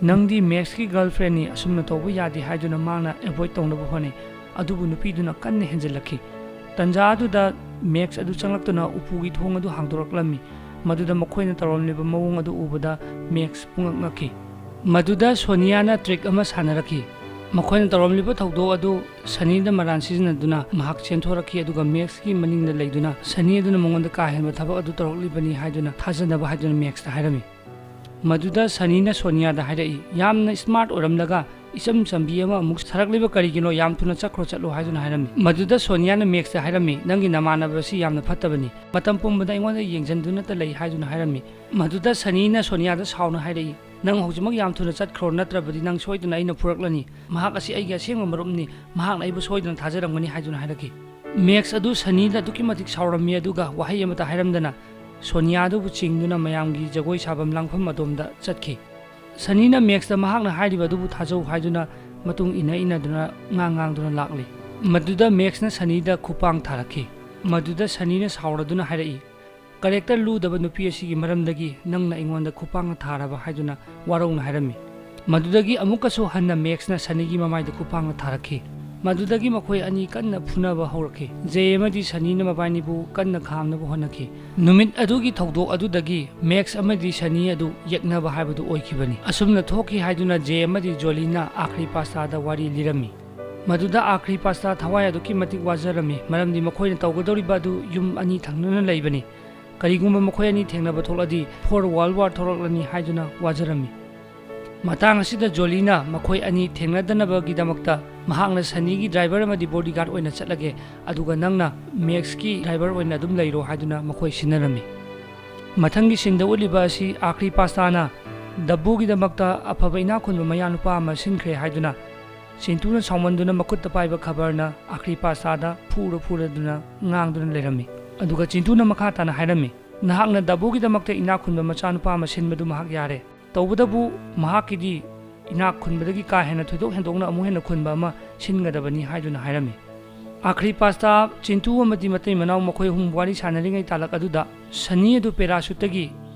"ꯅꯪꯗꯤ ꯃꯦꯛꯁꯀꯤ ꯒꯔꯜꯐ꯭ꯔꯦꯟꯅꯤ, ꯑꯁꯨꯝꯅ ꯇꯧꯕ ꯌꯥꯗꯦ" ꯍꯥꯏꯗꯨꯅ ꯃꯥꯅ ꯑꯦꯚꯣꯏꯗ ꯇꯧꯅꯕ ꯍꯣꯠꯅꯩ꯫ ꯑꯗꯨꯕꯨ ꯅꯨꯄꯤꯗꯨꯅ ꯀꯟꯅ ꯍꯦꯟꯖꯤꯜꯂꯛꯈꯤ꯫ ꯇꯟꯖꯥ ꯑꯗꯨꯗ ꯃꯦꯛꯁ ꯑꯗꯨ ꯆꯪꯂꯛꯇꯨꯅ ꯎꯄꯨꯒꯤ ꯊꯣꯡ ꯑꯗꯨ ꯍꯥꯡꯗꯣꯔꯛꯂꯝꯃꯤ꯫ ꯃꯗꯨꯗ ꯃꯈꯣꯏꯅ ꯇꯧꯔꯝꯂꯤꯕ ꯃꯑꯣꯡ ꯑꯗꯨ ꯎꯕꯗ ꯃꯦꯛꯁ ꯄꯨꯡꯉꯛ ꯉꯛꯈꯤ꯫ ꯃꯗꯨꯗ ꯁꯣꯅꯤꯌꯥꯅ ꯇ꯭ꯔꯤꯛ ꯑꯃ ꯁꯥꯟꯅꯔꯛꯈꯤ꯫ ꯃꯈꯣꯏꯅ ꯇꯧꯔꯝꯂꯤꯕ ꯊꯧꯗꯣꯛ ꯑꯗꯨ ꯁꯅꯤꯗ ꯃꯔꯥꯟ ꯁꯤꯖꯤꯟꯅꯗꯨꯅ ꯃꯍꯥꯛ ꯆꯦꯟꯊꯣꯔꯛꯈꯤ, ꯑꯗꯨꯒ ꯃꯦꯛꯁꯀꯤ ꯃꯅꯤꯡꯗ ꯂꯩꯗꯨꯅ ꯁꯅꯤ ꯑꯗꯨꯅ ꯃꯉꯣꯟꯗ ꯀꯥ ꯍꯦꯟꯕ ꯊꯕꯛ ꯑꯗꯨ ꯇꯧꯔꯛꯂꯤꯕꯅꯤ ꯍꯥꯏꯗꯨꯅ ꯊꯥꯖꯅꯕ ꯍꯥꯏꯗꯨꯅ ꯃꯦꯛꯁꯇ ꯍꯥꯏꯔꯝꯃꯤ꯫ ꯃꯗꯨꯗ ꯁꯅꯤꯅ ꯁꯣꯅꯤꯌꯥꯗ ꯍꯥꯏꯔꯛꯏ, "ꯌꯥꯝꯅ ꯁ꯭ꯃꯥꯔꯠ ꯑꯣꯏꯔꯝꯂꯒ ꯏꯆꯝ ꯆꯝꯕꯤ ꯑꯃ ꯑꯃꯨꯛ ꯁꯥꯔꯛꯂꯤꯕ ꯀꯔꯤꯒꯤꯅꯣ? ꯌꯥꯝ ꯊꯨꯅ ꯆꯠꯈ꯭ꯔꯣ, ꯆꯠꯂꯣ" ꯍꯥꯏꯗꯨꯅ ꯍꯥꯏꯔꯝꯃꯤ꯫ ꯃꯗꯨꯗ ꯁꯣꯅꯤꯌꯥꯅ ꯃꯦꯛꯁꯇ ꯍꯥꯏꯔꯝꯃꯤ, "ꯅꯪꯒꯤ ꯅꯃꯥꯟꯅꯕ ꯑꯁꯤ ꯌꯥꯝꯅ ꯐꯠꯇꯕꯅꯤ, ꯃꯇꯝ ꯄꯨꯝꯕꯗ ꯑꯩꯉꯣꯟꯗ ꯌꯦꯡꯁꯤꯟꯗꯨꯅꯇ ꯂꯩ" ꯍꯥꯏꯗꯨꯅ ꯍꯥꯏꯔꯝꯃꯤ꯫ ꯃꯗꯨꯗ ꯁꯅꯤꯅ ꯁꯣꯅꯤꯌꯥꯗ ꯁꯥꯎꯅ ꯍꯥꯏꯔꯛꯏ, "ꯅꯪ ꯍꯧꯖꯤꯛꯃꯛ ꯌꯥꯝ ꯊꯨꯅ ꯆꯠꯈ꯭ꯔꯣ, ꯅꯠꯇ꯭ꯔꯕꯗꯤ ꯅꯪ ꯁꯣꯏꯗꯅ ꯑꯩꯅ ꯐꯨꯔꯛꯂꯅꯤ꯫ ꯃꯍꯥꯛ ꯑꯁꯤ ꯑꯩꯒꯤ ꯑꯁꯦꯡꯕ ꯃꯔꯨꯞꯅꯤ, ꯃꯍꯥꯛꯅ ꯑꯩꯕꯨ ꯁꯣꯏꯗꯅ ꯊꯥꯖꯔꯝꯒꯅꯤ" ꯍꯥꯏꯗꯨꯅ ꯍꯥꯏꯔꯛꯈꯤ꯫ ꯃꯦꯛꯁ ꯑꯗꯨ ꯁꯅꯤꯗ ꯑꯗꯨꯛꯀꯤ ꯃꯇꯤꯛ ꯁꯥꯎꯔꯝꯃꯤ, ꯑꯗꯨꯒ ꯋꯥꯍꯩ ꯑꯃꯠꯇ ꯍꯥꯏꯔꯝꯗꯅ ꯁꯣꯅꯤꯌꯥ ꯑꯗꯨꯕꯨ ꯆꯤꯡꯗꯨꯅ ꯃꯌꯥꯝꯒꯤ ꯖꯒꯣꯏ ꯁꯥꯐꯝ ꯂꯥꯡꯐꯝ ꯑꯗꯣꯝꯗ ꯆꯠꯈꯤ꯫ ꯁꯅꯤꯅ ꯃꯦꯛꯁꯇ ꯃꯍꯥꯛꯅ ꯍꯥꯏꯔꯤꯕ ꯑꯗꯨꯕꯨ ꯊꯥꯖꯧ ꯍꯥꯏꯗꯨꯅ ꯃꯇꯨꯡ ꯏꯟꯅ ꯏꯟꯅꯗꯨꯅ ꯉꯥꯡ ꯉꯥꯡꯗꯨꯅ ꯂꯥꯛꯂꯤ꯫ ꯃꯗꯨꯗ ꯃꯦꯛꯁꯅ ꯁꯅꯤꯗ ꯈꯨꯄꯥꯡ ꯊꯥꯔꯛꯈꯤ꯫ ꯃꯗꯨꯗ ꯁꯅꯤꯅ ꯁꯥꯎꯔꯗꯨꯅ ꯍꯥꯏꯔꯛꯏ, "ꯀꯔꯦꯛꯇꯔ ꯂꯨꯗꯕ ꯅꯨꯄꯤ ꯑꯁꯤꯒꯤ ꯃꯔꯝꯗꯒꯤ ꯅꯪꯅ ꯑꯩꯉꯣꯟꯗ ꯈꯨꯄꯥꯡꯅ ꯊꯥꯔꯕ?" ꯍꯥꯏꯗꯨꯅ ꯋꯥꯔꯧꯅ ꯍꯥꯏꯔꯝꯃꯤ꯫ ꯃꯗꯨꯗꯒꯤ ꯑꯃꯨꯛꯀꯁꯨ ꯍꯟꯅ ꯃꯦꯛꯁꯅ ꯁꯅꯤꯒꯤ ꯃꯃꯥꯏꯗ ꯈꯨꯄꯥꯡꯅ ꯊꯥꯔꯛꯈꯤ꯫ ꯃꯗꯨꯗꯒꯤ ꯃꯈꯣꯏ ꯑꯅꯤ ꯀꯟꯅ ꯐꯨꯅꯕ ꯍꯧꯔꯛꯈꯤ꯫ ꯖꯦ ꯑꯃꯗꯤ ꯁꯅꯤꯅ ꯃꯕꯥꯏꯅꯤꯕꯨ ꯀꯟꯅ ꯈꯥꯝꯅꯕ ꯍꯣꯠꯅꯈꯤ꯫ ꯅꯨꯃꯤꯠ ꯑꯗꯨꯒꯤ ꯊꯧꯗꯣꯛ ꯑꯗꯨꯗꯒꯤ ꯃꯦꯛꯁ ꯑꯃꯗꯤ ꯁꯅꯤ ꯑꯗꯨ ꯌꯦꯛꯅꯕ ꯍꯥꯏꯕꯗꯨ ꯑꯣꯏꯈꯤꯕꯅꯤ꯫ ꯑꯁꯨꯝꯅ ꯊꯣꯛꯈꯤ ꯍꯥꯏꯗꯨꯅ ꯖꯦ ꯑꯃꯗꯤ ꯖꯣꯂꯤꯅ ꯑꯥꯈ꯭ꯔꯤ ꯄꯥꯁꯥꯗ ꯋꯥꯔꯤ ꯂꯤꯔꯝꯃꯤ꯫ ꯃꯗꯨꯗ ꯑꯥꯈ꯭ꯔꯤ ꯄꯥꯁꯥ ꯊꯋꯥꯏ ꯑꯗꯨꯛꯀꯤ ꯃꯇꯤꯛ ꯋꯥꯖꯔꯝꯃꯤ, ꯃꯔꯝꯗꯤ ꯃꯈꯣꯏꯅ ꯇꯧꯒꯗꯧꯔꯤꯕ ꯑꯗꯨ ꯌꯨꯝ ꯑꯅꯤ ꯊꯪꯅꯅ ꯂꯩꯕꯅꯤ꯫ ꯀꯔꯤꯒꯨꯝꯕ ꯃꯈꯣꯏ ꯑꯅꯤ ꯊꯦꯡꯅꯕ ꯊꯣꯛꯂꯗꯤ ꯐꯣꯔ ꯋꯥꯔꯜ ꯋꯥꯔ ꯊꯣꯛꯂꯛꯂꯅꯤ ꯍꯥꯏꯗꯨꯅ ꯋꯥꯖꯔꯝꯃꯤ꯫ ꯃꯇꯥꯡ ꯑꯁꯤꯗ ꯖꯣꯂꯤꯅ ꯃꯈꯣꯏ ꯑꯅꯤ ꯊꯦꯡꯅꯗꯅꯕꯒꯤꯗꯃꯛꯇ ꯃꯍꯥꯛꯅ ꯁꯅꯤꯒꯤ ꯗ꯭ꯔꯥꯏꯚꯔ ꯑꯃꯗꯤ ꯕꯣꯗꯤꯒꯥꯔꯗ ꯑꯣꯏꯅ ꯆꯠꯂꯒꯦ, ꯑꯗꯨꯒ ꯅꯪꯅ ꯃꯦꯛꯁꯀꯤ ꯗ꯭ꯔꯥꯏꯚꯔ ꯑꯣꯏꯅ ꯑꯗꯨꯝ ꯂꯩꯔꯣ ꯍꯥꯏꯗꯨꯅ ꯃꯈꯣꯏ ꯁꯤꯟꯅꯔꯝꯃꯤ꯫ ꯃꯊꯪꯒꯤ ꯁꯤꯟꯗ ꯎꯠꯂꯤꯕ ꯑꯁꯤ ꯑꯥꯈ꯭ꯔꯤ ꯄꯥꯁꯥꯅ ꯗꯕꯨꯒꯤꯗꯃꯛꯇ ꯑꯐꯕ ꯏꯅꯥꯛ ꯈꯨꯟꯕ ꯃꯌꯥ ꯅꯨꯄꯥ ꯑꯃ ꯁꯤꯟꯈ꯭ꯔꯦ ꯍꯥꯏꯗꯨꯅ ꯆꯤꯟꯇꯨꯅ ꯁꯥꯎꯃꯟꯗꯨꯅ ꯃꯈꯨꯠꯇ ꯄꯥꯏꯕ ꯈꯕꯔꯅ ꯑꯥꯈ꯭ꯔꯤ ꯄꯥꯁꯥꯗ ꯐꯨꯔ ꯐꯨꯔꯗꯨꯅ ꯉꯥꯡꯗꯨꯅ ꯂꯩꯔꯝꯃꯤ꯫ ꯑꯗꯨꯒ ꯆꯤꯟꯇꯨꯅ ꯃꯈꯥ ꯇꯥꯅ ꯍꯥꯏꯔꯝꯃꯤ, "ꯅꯍꯥꯛꯅ ꯗꯕꯨꯒꯤꯗꯃꯛꯇ ꯏꯅꯥꯛ ꯈꯨꯟꯕ ꯃꯆꯥꯅꯨꯄꯥ ꯑꯃ ꯁꯤꯟꯕꯗꯨ ꯃꯍꯥꯛ ꯌꯥꯔꯦ꯫ ꯇꯧꯕꯇꯕꯨ ꯃꯍꯥꯛꯀꯤꯗꯤ ꯏꯅꯥꯛ ꯈꯨꯟꯕꯗꯒꯤ ꯀꯥ ꯍꯦꯟꯅ ꯊꯣꯏꯗꯣꯛ ꯍꯦꯟꯗꯣꯛꯅ ꯑꯃꯨꯛ ꯍꯦꯟꯅ ꯈꯨꯟꯕ ꯑꯃ ꯁꯤꯟꯒꯗꯕꯅꯤ" ꯍꯥꯏꯗꯨꯅ ꯍꯥꯏꯔꯝꯃꯤ꯫ ꯑꯥꯈ꯭ꯔꯤ ꯄꯥꯁꯇꯥ, ꯆꯤꯟꯇꯨ ꯑꯃꯗꯤ ꯃꯇꯩ ꯃꯅꯥꯎ ꯃꯈꯣꯏ ꯑꯍꯨꯝ ꯋꯥꯔꯤ ꯁꯥꯟꯅꯔꯤꯉꯩ ꯇꯥꯂꯛ ꯑꯗꯨꯗ ꯁꯅꯤ ꯑꯗꯨ ꯄꯦꯔꯥꯁꯨꯠꯇꯒꯤ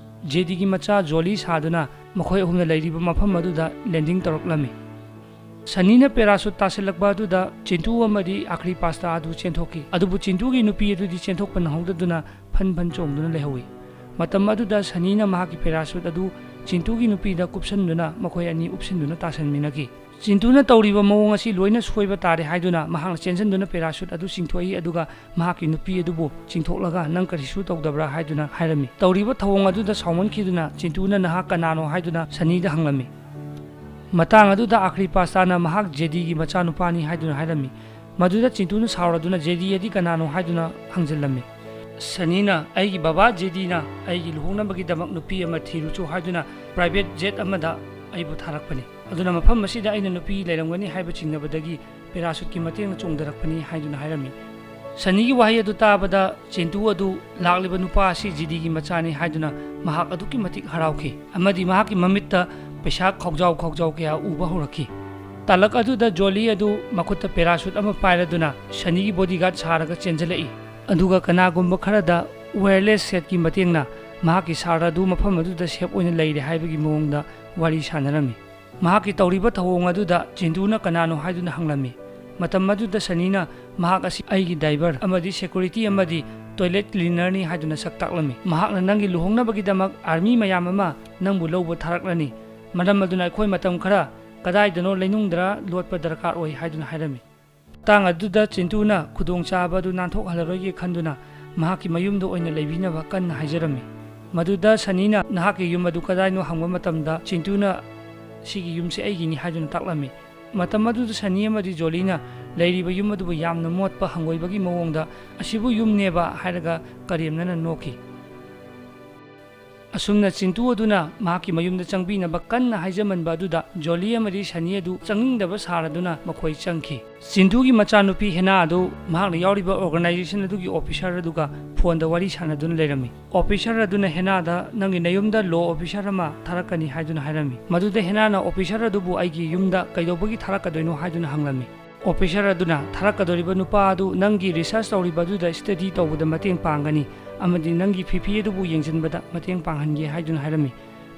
ꯖꯦꯗꯤꯒꯤ ꯃꯆꯥ ꯖꯣꯂꯤ ꯁꯥꯗꯨꯅ ꯃꯈꯣꯏ ꯑꯍꯨꯝꯅ ꯂꯩꯔꯤꯕ ꯃꯐꯝ ꯑꯗꯨꯗ ꯂꯦꯟꯗꯤꯡ ꯇꯧꯔꯛꯂꯝꯃꯤ꯫ ꯁꯅꯤꯅ ꯄꯦꯔꯥꯁꯨꯠ ꯇꯥꯁꯤꯜꯂꯛꯄ ꯑꯗꯨꯗ ꯆꯤꯟꯇꯨ ꯑꯃꯗꯤ ꯑꯥꯈ꯭ꯔꯤ ꯄꯥꯁꯇꯥ ꯑꯗꯨ ꯆꯦꯟꯊꯣꯛꯈꯤ꯫ ꯑꯗꯨꯕꯨ ꯆꯤꯟꯇꯨꯒꯤ ꯅꯨꯄꯤ ꯑꯗꯨꯗꯤ ꯆꯦꯟꯊꯣꯛꯄ ꯅꯪꯍꯧꯗꯗꯨꯅ ꯐꯟ ꯐꯟ ꯆꯣꯡꯗꯨꯅ ꯂꯩꯍꯧꯏ꯫ ꯃꯇꯝ ꯑꯗꯨꯗ ꯁꯅꯤꯅ ꯃꯍꯥꯛꯀꯤ ꯄꯦꯔꯥꯁꯨꯠ ꯑꯗꯨ ꯆꯤꯟꯇꯨꯒꯤ ꯅꯨꯄꯤꯗ ꯀꯨꯞꯁꯟꯗꯨꯅ ꯃꯈꯣꯏ ꯑꯅꯤ ꯎꯞꯁꯤꯟꯗꯨꯅ ꯇꯥꯁꯟꯃꯤꯟꯅꯈꯤ꯫ ꯆꯤꯟꯇꯨꯅ ꯇꯧꯔꯤꯕ ꯃꯑꯣꯡ ꯑꯁꯤ ꯂꯣꯏꯅ ꯁꯣꯏꯕ ꯇꯥꯔꯦ ꯍꯥꯏꯗꯨꯅ ꯃꯍꯥꯛꯅ ꯆꯦꯟꯁꯤꯟꯗꯨꯅ ꯄꯦꯔꯥꯁꯨꯠ ꯑꯗꯨ ꯆꯤꯡꯊꯣꯛꯏ, ꯑꯗꯨꯒ ꯃꯍꯥꯛꯀꯤ ꯅꯨꯄꯤ ꯑꯗꯨꯕꯨ ꯆꯤꯡꯊꯣꯛꯂꯒ "ꯅꯪ ꯀꯔꯤꯁꯨ ꯇꯧꯗꯕ꯭ꯔꯥ?" ꯍꯥꯏꯗꯨꯅ ꯍꯥꯏꯔꯝꯃꯤ꯫ ꯇꯧꯔꯤꯕ ꯊꯧꯑꯣꯡ ꯑꯗꯨꯗ ꯁꯥꯎꯃꯟꯈꯤꯗꯨꯅ ꯆꯤꯟꯇꯨꯅ "ꯅꯍꯥꯛ ꯀꯅꯥꯅꯣ?" ꯍꯥꯏꯗꯨꯅ ꯁꯅꯤꯗ ꯍꯪꯂꯝꯃꯤ꯫ ꯃꯇꯥꯡ ꯑꯗꯨꯗ ꯑꯥꯈ꯭ꯔꯤ ꯄꯥꯁꯇꯥꯅ ꯃꯍꯥꯛ ꯖꯦꯗꯤꯒꯤ ꯃꯆꯥꯅꯨꯄꯥꯅꯤ ꯍꯥꯏꯗꯨꯅ ꯍꯥꯏꯔꯝꯃꯤ꯫ ꯃꯗꯨꯗ ꯆꯤꯟꯇꯨꯅ ꯁꯥꯎꯔꯗꯨꯅ "ꯖꯦꯗꯤ ꯑꯗꯤ ꯀꯅꯥꯅꯣ?" ꯍꯥꯏꯗꯨꯅ ꯍꯪꯖꯤꯜꯂꯝꯃꯤ꯫ ꯁꯅꯤꯅ "ꯑꯩꯒꯤ ꯕꯕꯥ ꯖꯦꯗꯤꯅ ꯑꯩꯒꯤ ꯂꯨꯍꯣꯡꯅꯕꯒꯤꯗꯃꯛ ꯅꯨꯄꯤ ꯑꯃ ꯊꯤꯔꯨꯆꯣ ꯍꯥꯏꯗꯨꯅ ꯄ꯭ꯔꯥꯏꯚꯦꯠ ꯖꯦꯠ ꯑꯃꯗ ꯑꯩꯕꯨ ꯊꯥꯔꯛꯄꯅꯤ꯫ ꯑꯗꯨꯅ ꯃꯐꯝ ꯑꯁꯤꯗ ꯑꯩꯅ ꯅꯨꯄꯤ ꯂꯩꯔꯝꯒꯅꯤ ꯍꯥꯏꯕ ꯆꯤꯡꯅꯕꯗꯒꯤ ꯄꯦꯔꯥꯁꯨꯠꯀꯤ ꯃꯇꯦꯡꯅ ꯆꯣꯡꯊꯔꯛꯄꯅꯤ" ꯍꯥꯏꯗꯨꯅ ꯍꯥꯏꯔꯝꯃꯤ꯫ ꯁꯅꯤꯒꯤ ꯋꯥꯍꯩ ꯑꯗꯨ ꯇꯥꯕꯗ ꯆꯤꯟꯇꯨ ꯑꯗꯨ ꯂꯥꯛꯂꯤꯕ ꯅꯨꯄꯥ ꯑꯁꯤ ꯖꯤꯗꯤꯒꯤ ꯃꯆꯥꯅꯤ ꯍꯥꯏꯗꯨꯅ ꯃꯍꯥꯛ ꯑꯗꯨꯛꯀꯤ ꯃꯇꯤꯛ ꯍꯔꯥꯎꯈꯤ ꯑꯃꯗꯤ ꯃꯍꯥꯛꯀꯤ ꯃꯃꯤꯠꯇ ꯄꯩꯁꯥ ꯈꯥꯎꯖꯥꯎ ꯈꯥꯎꯖꯥꯎ ꯀꯌꯥ ꯎꯕ ꯍꯧꯔꯛꯈꯤ꯫ ꯇꯥꯂꯛ ꯑꯗꯨꯗ ꯖꯣꯂꯤ ꯑꯗꯨ ꯃꯈꯨꯠꯇ ꯄꯦꯔꯥꯁꯨꯠ ꯑꯃ ꯄꯥꯏꯔꯗꯨꯅ ꯁꯅꯤꯒꯤ ꯕꯣꯗꯤꯒꯥꯔꯗ ꯁꯥꯔꯒ ꯆꯦꯟꯖꯜꯂꯛꯏ꯫ ꯑꯗꯨꯒ ꯀꯅꯥꯒꯨꯝꯕ ꯈꯔꯗ ꯋꯥꯌꯔꯂꯦꯁ ꯁꯦꯠꯀꯤ ꯃꯇꯦꯡꯅ ꯃꯍꯥꯛꯀꯤ ꯁꯥꯔ ꯑꯗꯨ ꯃꯐꯝ ꯑꯗꯨꯗ ꯁꯦꯐ ꯑꯣꯏꯅ ꯂꯩꯔꯦ ꯍꯥꯏꯕꯒꯤ ꯃꯑꯣꯡꯗ ꯋꯥꯔꯤ ꯁꯥꯟꯅꯔꯝꯃꯤ꯫ ꯃꯍꯥꯛꯀꯤ ꯇꯧꯔꯤꯕ ꯊꯧꯑꯣꯡ ꯑꯗꯨꯗ ꯆꯤꯟꯇꯨꯅ "ꯀꯅꯥꯅꯣ?" ꯍꯥꯏꯗꯨꯅ ꯍꯪꯂꯝꯃꯤ꯫ ꯃꯇꯝ ꯑꯗꯨꯗ ꯁꯅꯤꯅ "ꯃꯍꯥꯛ ꯑꯁꯤ ꯑꯩꯒꯤ ꯗ꯭ꯔꯥꯏꯚꯔ ꯑꯃꯗꯤ ꯁꯦꯀ꯭ꯌꯨꯔꯤꯇꯤ ꯑꯃꯗꯤ ꯇꯣꯏꯂꯦꯠ ꯀ꯭ꯂꯤꯅꯔꯅꯤ" ꯍꯥꯏꯗꯨꯅ ꯁꯛ ꯇꯥꯛꯂꯝꯃꯤ꯫ "ꯃꯍꯥꯛꯅ ꯅꯪꯒꯤ ꯂꯨꯍꯣꯡꯅꯕꯒꯤꯗꯃꯛ ꯑꯥꯔꯃꯤ ꯃꯌꯥꯝ ꯑꯃ ꯅꯪꯕꯨ ꯂꯧꯕ ꯊꯥꯔꯛꯂꯅꯤ꯫ ꯃꯔꯝ ꯑꯗꯨꯅ ꯑꯩꯈꯣꯏ ꯃꯇꯝ ꯈꯔ ꯀꯗꯥꯏꯗꯅꯣ ꯂꯩꯅꯨꯡꯗꯔ ꯂꯣꯠꯄ ꯗꯔꯀꯥꯔ ꯑꯣꯏ" ꯍꯥꯏꯗꯨꯅ ꯍꯥꯏꯔꯝꯃꯤ꯫ ꯃꯇꯥꯡ ꯑꯗꯨꯗ ꯆꯤꯟꯇꯨꯅ ꯈꯨꯗꯣꯡꯆꯥꯕ ꯑꯗꯨ ꯅꯥꯟꯊꯣꯛꯍꯜꯂꯔꯣꯏꯒꯦ ꯈꯟꯗꯨꯅ ꯃꯍꯥꯛꯀꯤ ꯃꯌꯨꯝꯗ ꯑꯣꯏꯅ ꯂꯩꯕꯤꯅꯕ ꯀꯟꯅ ꯍꯥꯏꯖꯔꯝꯃꯤ꯫ ꯃꯗꯨꯗ ꯁꯅꯤꯅ "ꯅꯍꯥꯛꯀꯤ ꯌꯨꯝ ꯑꯗꯨ ꯀꯗꯥꯏꯅꯣ?" ꯍꯪꯕ ꯃꯇꯝꯗ ꯆꯤꯟꯇꯨꯅ "ꯁꯤꯒꯤ ꯌꯨꯝꯁꯦ ꯑꯩꯒꯤꯅꯤ" ꯍꯥꯏꯗꯨꯅ ꯇꯥꯛꯂꯝꯃꯤ꯫ ꯃꯇꯝ ꯑꯗꯨꯗ ꯁꯅꯤ ꯑꯃꯗꯤ ꯖꯣꯂꯤꯅ ꯂꯩꯔꯤꯕ ꯌꯨꯝ ꯑꯗꯨꯕꯨ ꯌꯥꯝꯅ ꯃꯣꯠꯄ ꯍꯪꯒꯣꯏꯕꯒꯤ ꯃꯑꯣꯡꯗ "ꯑꯁꯤꯕꯨ ꯌꯨꯝꯅꯦꯕ?" ꯍꯥꯏꯔꯒ ꯀꯔꯦꯝꯅꯅ ꯅꯣꯛꯈꯤ꯫ ꯑꯁꯨꯝꯅ ꯆꯤꯟꯇꯨ ꯑꯗꯨꯅ ꯃꯍꯥꯛꯀꯤ ꯃꯌꯨꯝꯗ ꯆꯪꯕꯤꯅꯕ ꯀꯟꯅ ꯍꯥꯏꯖꯃꯟꯕ ꯑꯗꯨꯗ ꯖꯣꯂꯤ ꯑꯃꯗꯤ ꯁꯅꯤ ꯑꯗꯨ ꯆꯪꯅꯤꯡꯗꯕ ꯁꯥꯔꯗꯨꯅ ꯃꯈꯣꯏ ꯆꯪꯈꯤ꯫ ꯆꯤꯟꯇꯨꯒꯤ ꯃꯆꯥꯅꯨꯄꯤ ꯍꯦꯅꯥ ꯑꯗꯨ ꯃꯍꯥꯛꯅ ꯌꯥꯎꯔꯤꯕ ꯑꯣꯔꯒꯅꯥꯏꯖꯦꯁꯟ ꯑꯗꯨꯒꯤ ꯑꯣꯐꯤꯁꯥꯔ ꯑꯗꯨꯒ ꯐꯣꯟꯗ ꯋꯥꯔꯤ ꯁꯥꯟꯅꯗꯨꯅ ꯂꯩꯔꯝꯃꯤ꯫ ꯑꯣꯐꯤꯁꯥꯔ ꯑꯗꯨꯅ ꯍꯦꯅꯥꯗ "ꯅꯪꯒꯤ ꯅꯌꯨꯝꯗ ꯂꯣ ꯑꯣꯐꯤꯁꯥꯔ ꯑꯃ ꯊꯥꯔꯛꯀꯅꯤ" ꯍꯥꯏꯗꯨꯅ ꯍꯥꯏꯔꯝꯃꯤ꯫ ꯃꯗꯨꯗ ꯍꯦꯅꯥꯅ ꯑꯣꯐꯤꯁꯥꯔ ꯑꯗꯨꯕꯨ "ꯑꯩꯒꯤ ꯌꯨꯝꯗ ꯀꯩꯗꯧꯕꯒꯤ ꯊꯥꯔꯛꯀꯗꯣꯏꯅꯣ?" ꯍꯥꯏꯗꯨꯅ ꯍꯪꯂꯝꯃꯤ꯫ ꯑꯣꯐꯤꯁꯥꯔ ꯑꯗꯨꯅ ꯊꯥꯔꯛꯀꯗꯧꯔꯤꯕ ꯅꯨꯄꯥ ꯑꯗꯨ ꯅꯪꯒꯤ ꯔꯤꯁꯔꯆ ꯇꯧꯔꯤꯕ ꯑꯗꯨꯗ ꯁ꯭ꯇꯗꯤ ꯇꯧꯕꯗ ꯃꯇꯦꯡ ꯄꯥꯡꯒꯅꯤ ꯑꯃꯗꯤ ꯅꯪꯒꯤ ꯐꯤꯐꯤ ꯑꯗꯨꯕꯨ ꯌꯦꯡꯁꯤꯟꯕꯗ ꯃꯇꯦꯡ ꯄꯥꯡꯍꯟꯒꯦ ꯍꯥꯏꯗꯨꯅ ꯍꯥꯏꯔꯝꯃꯤ꯫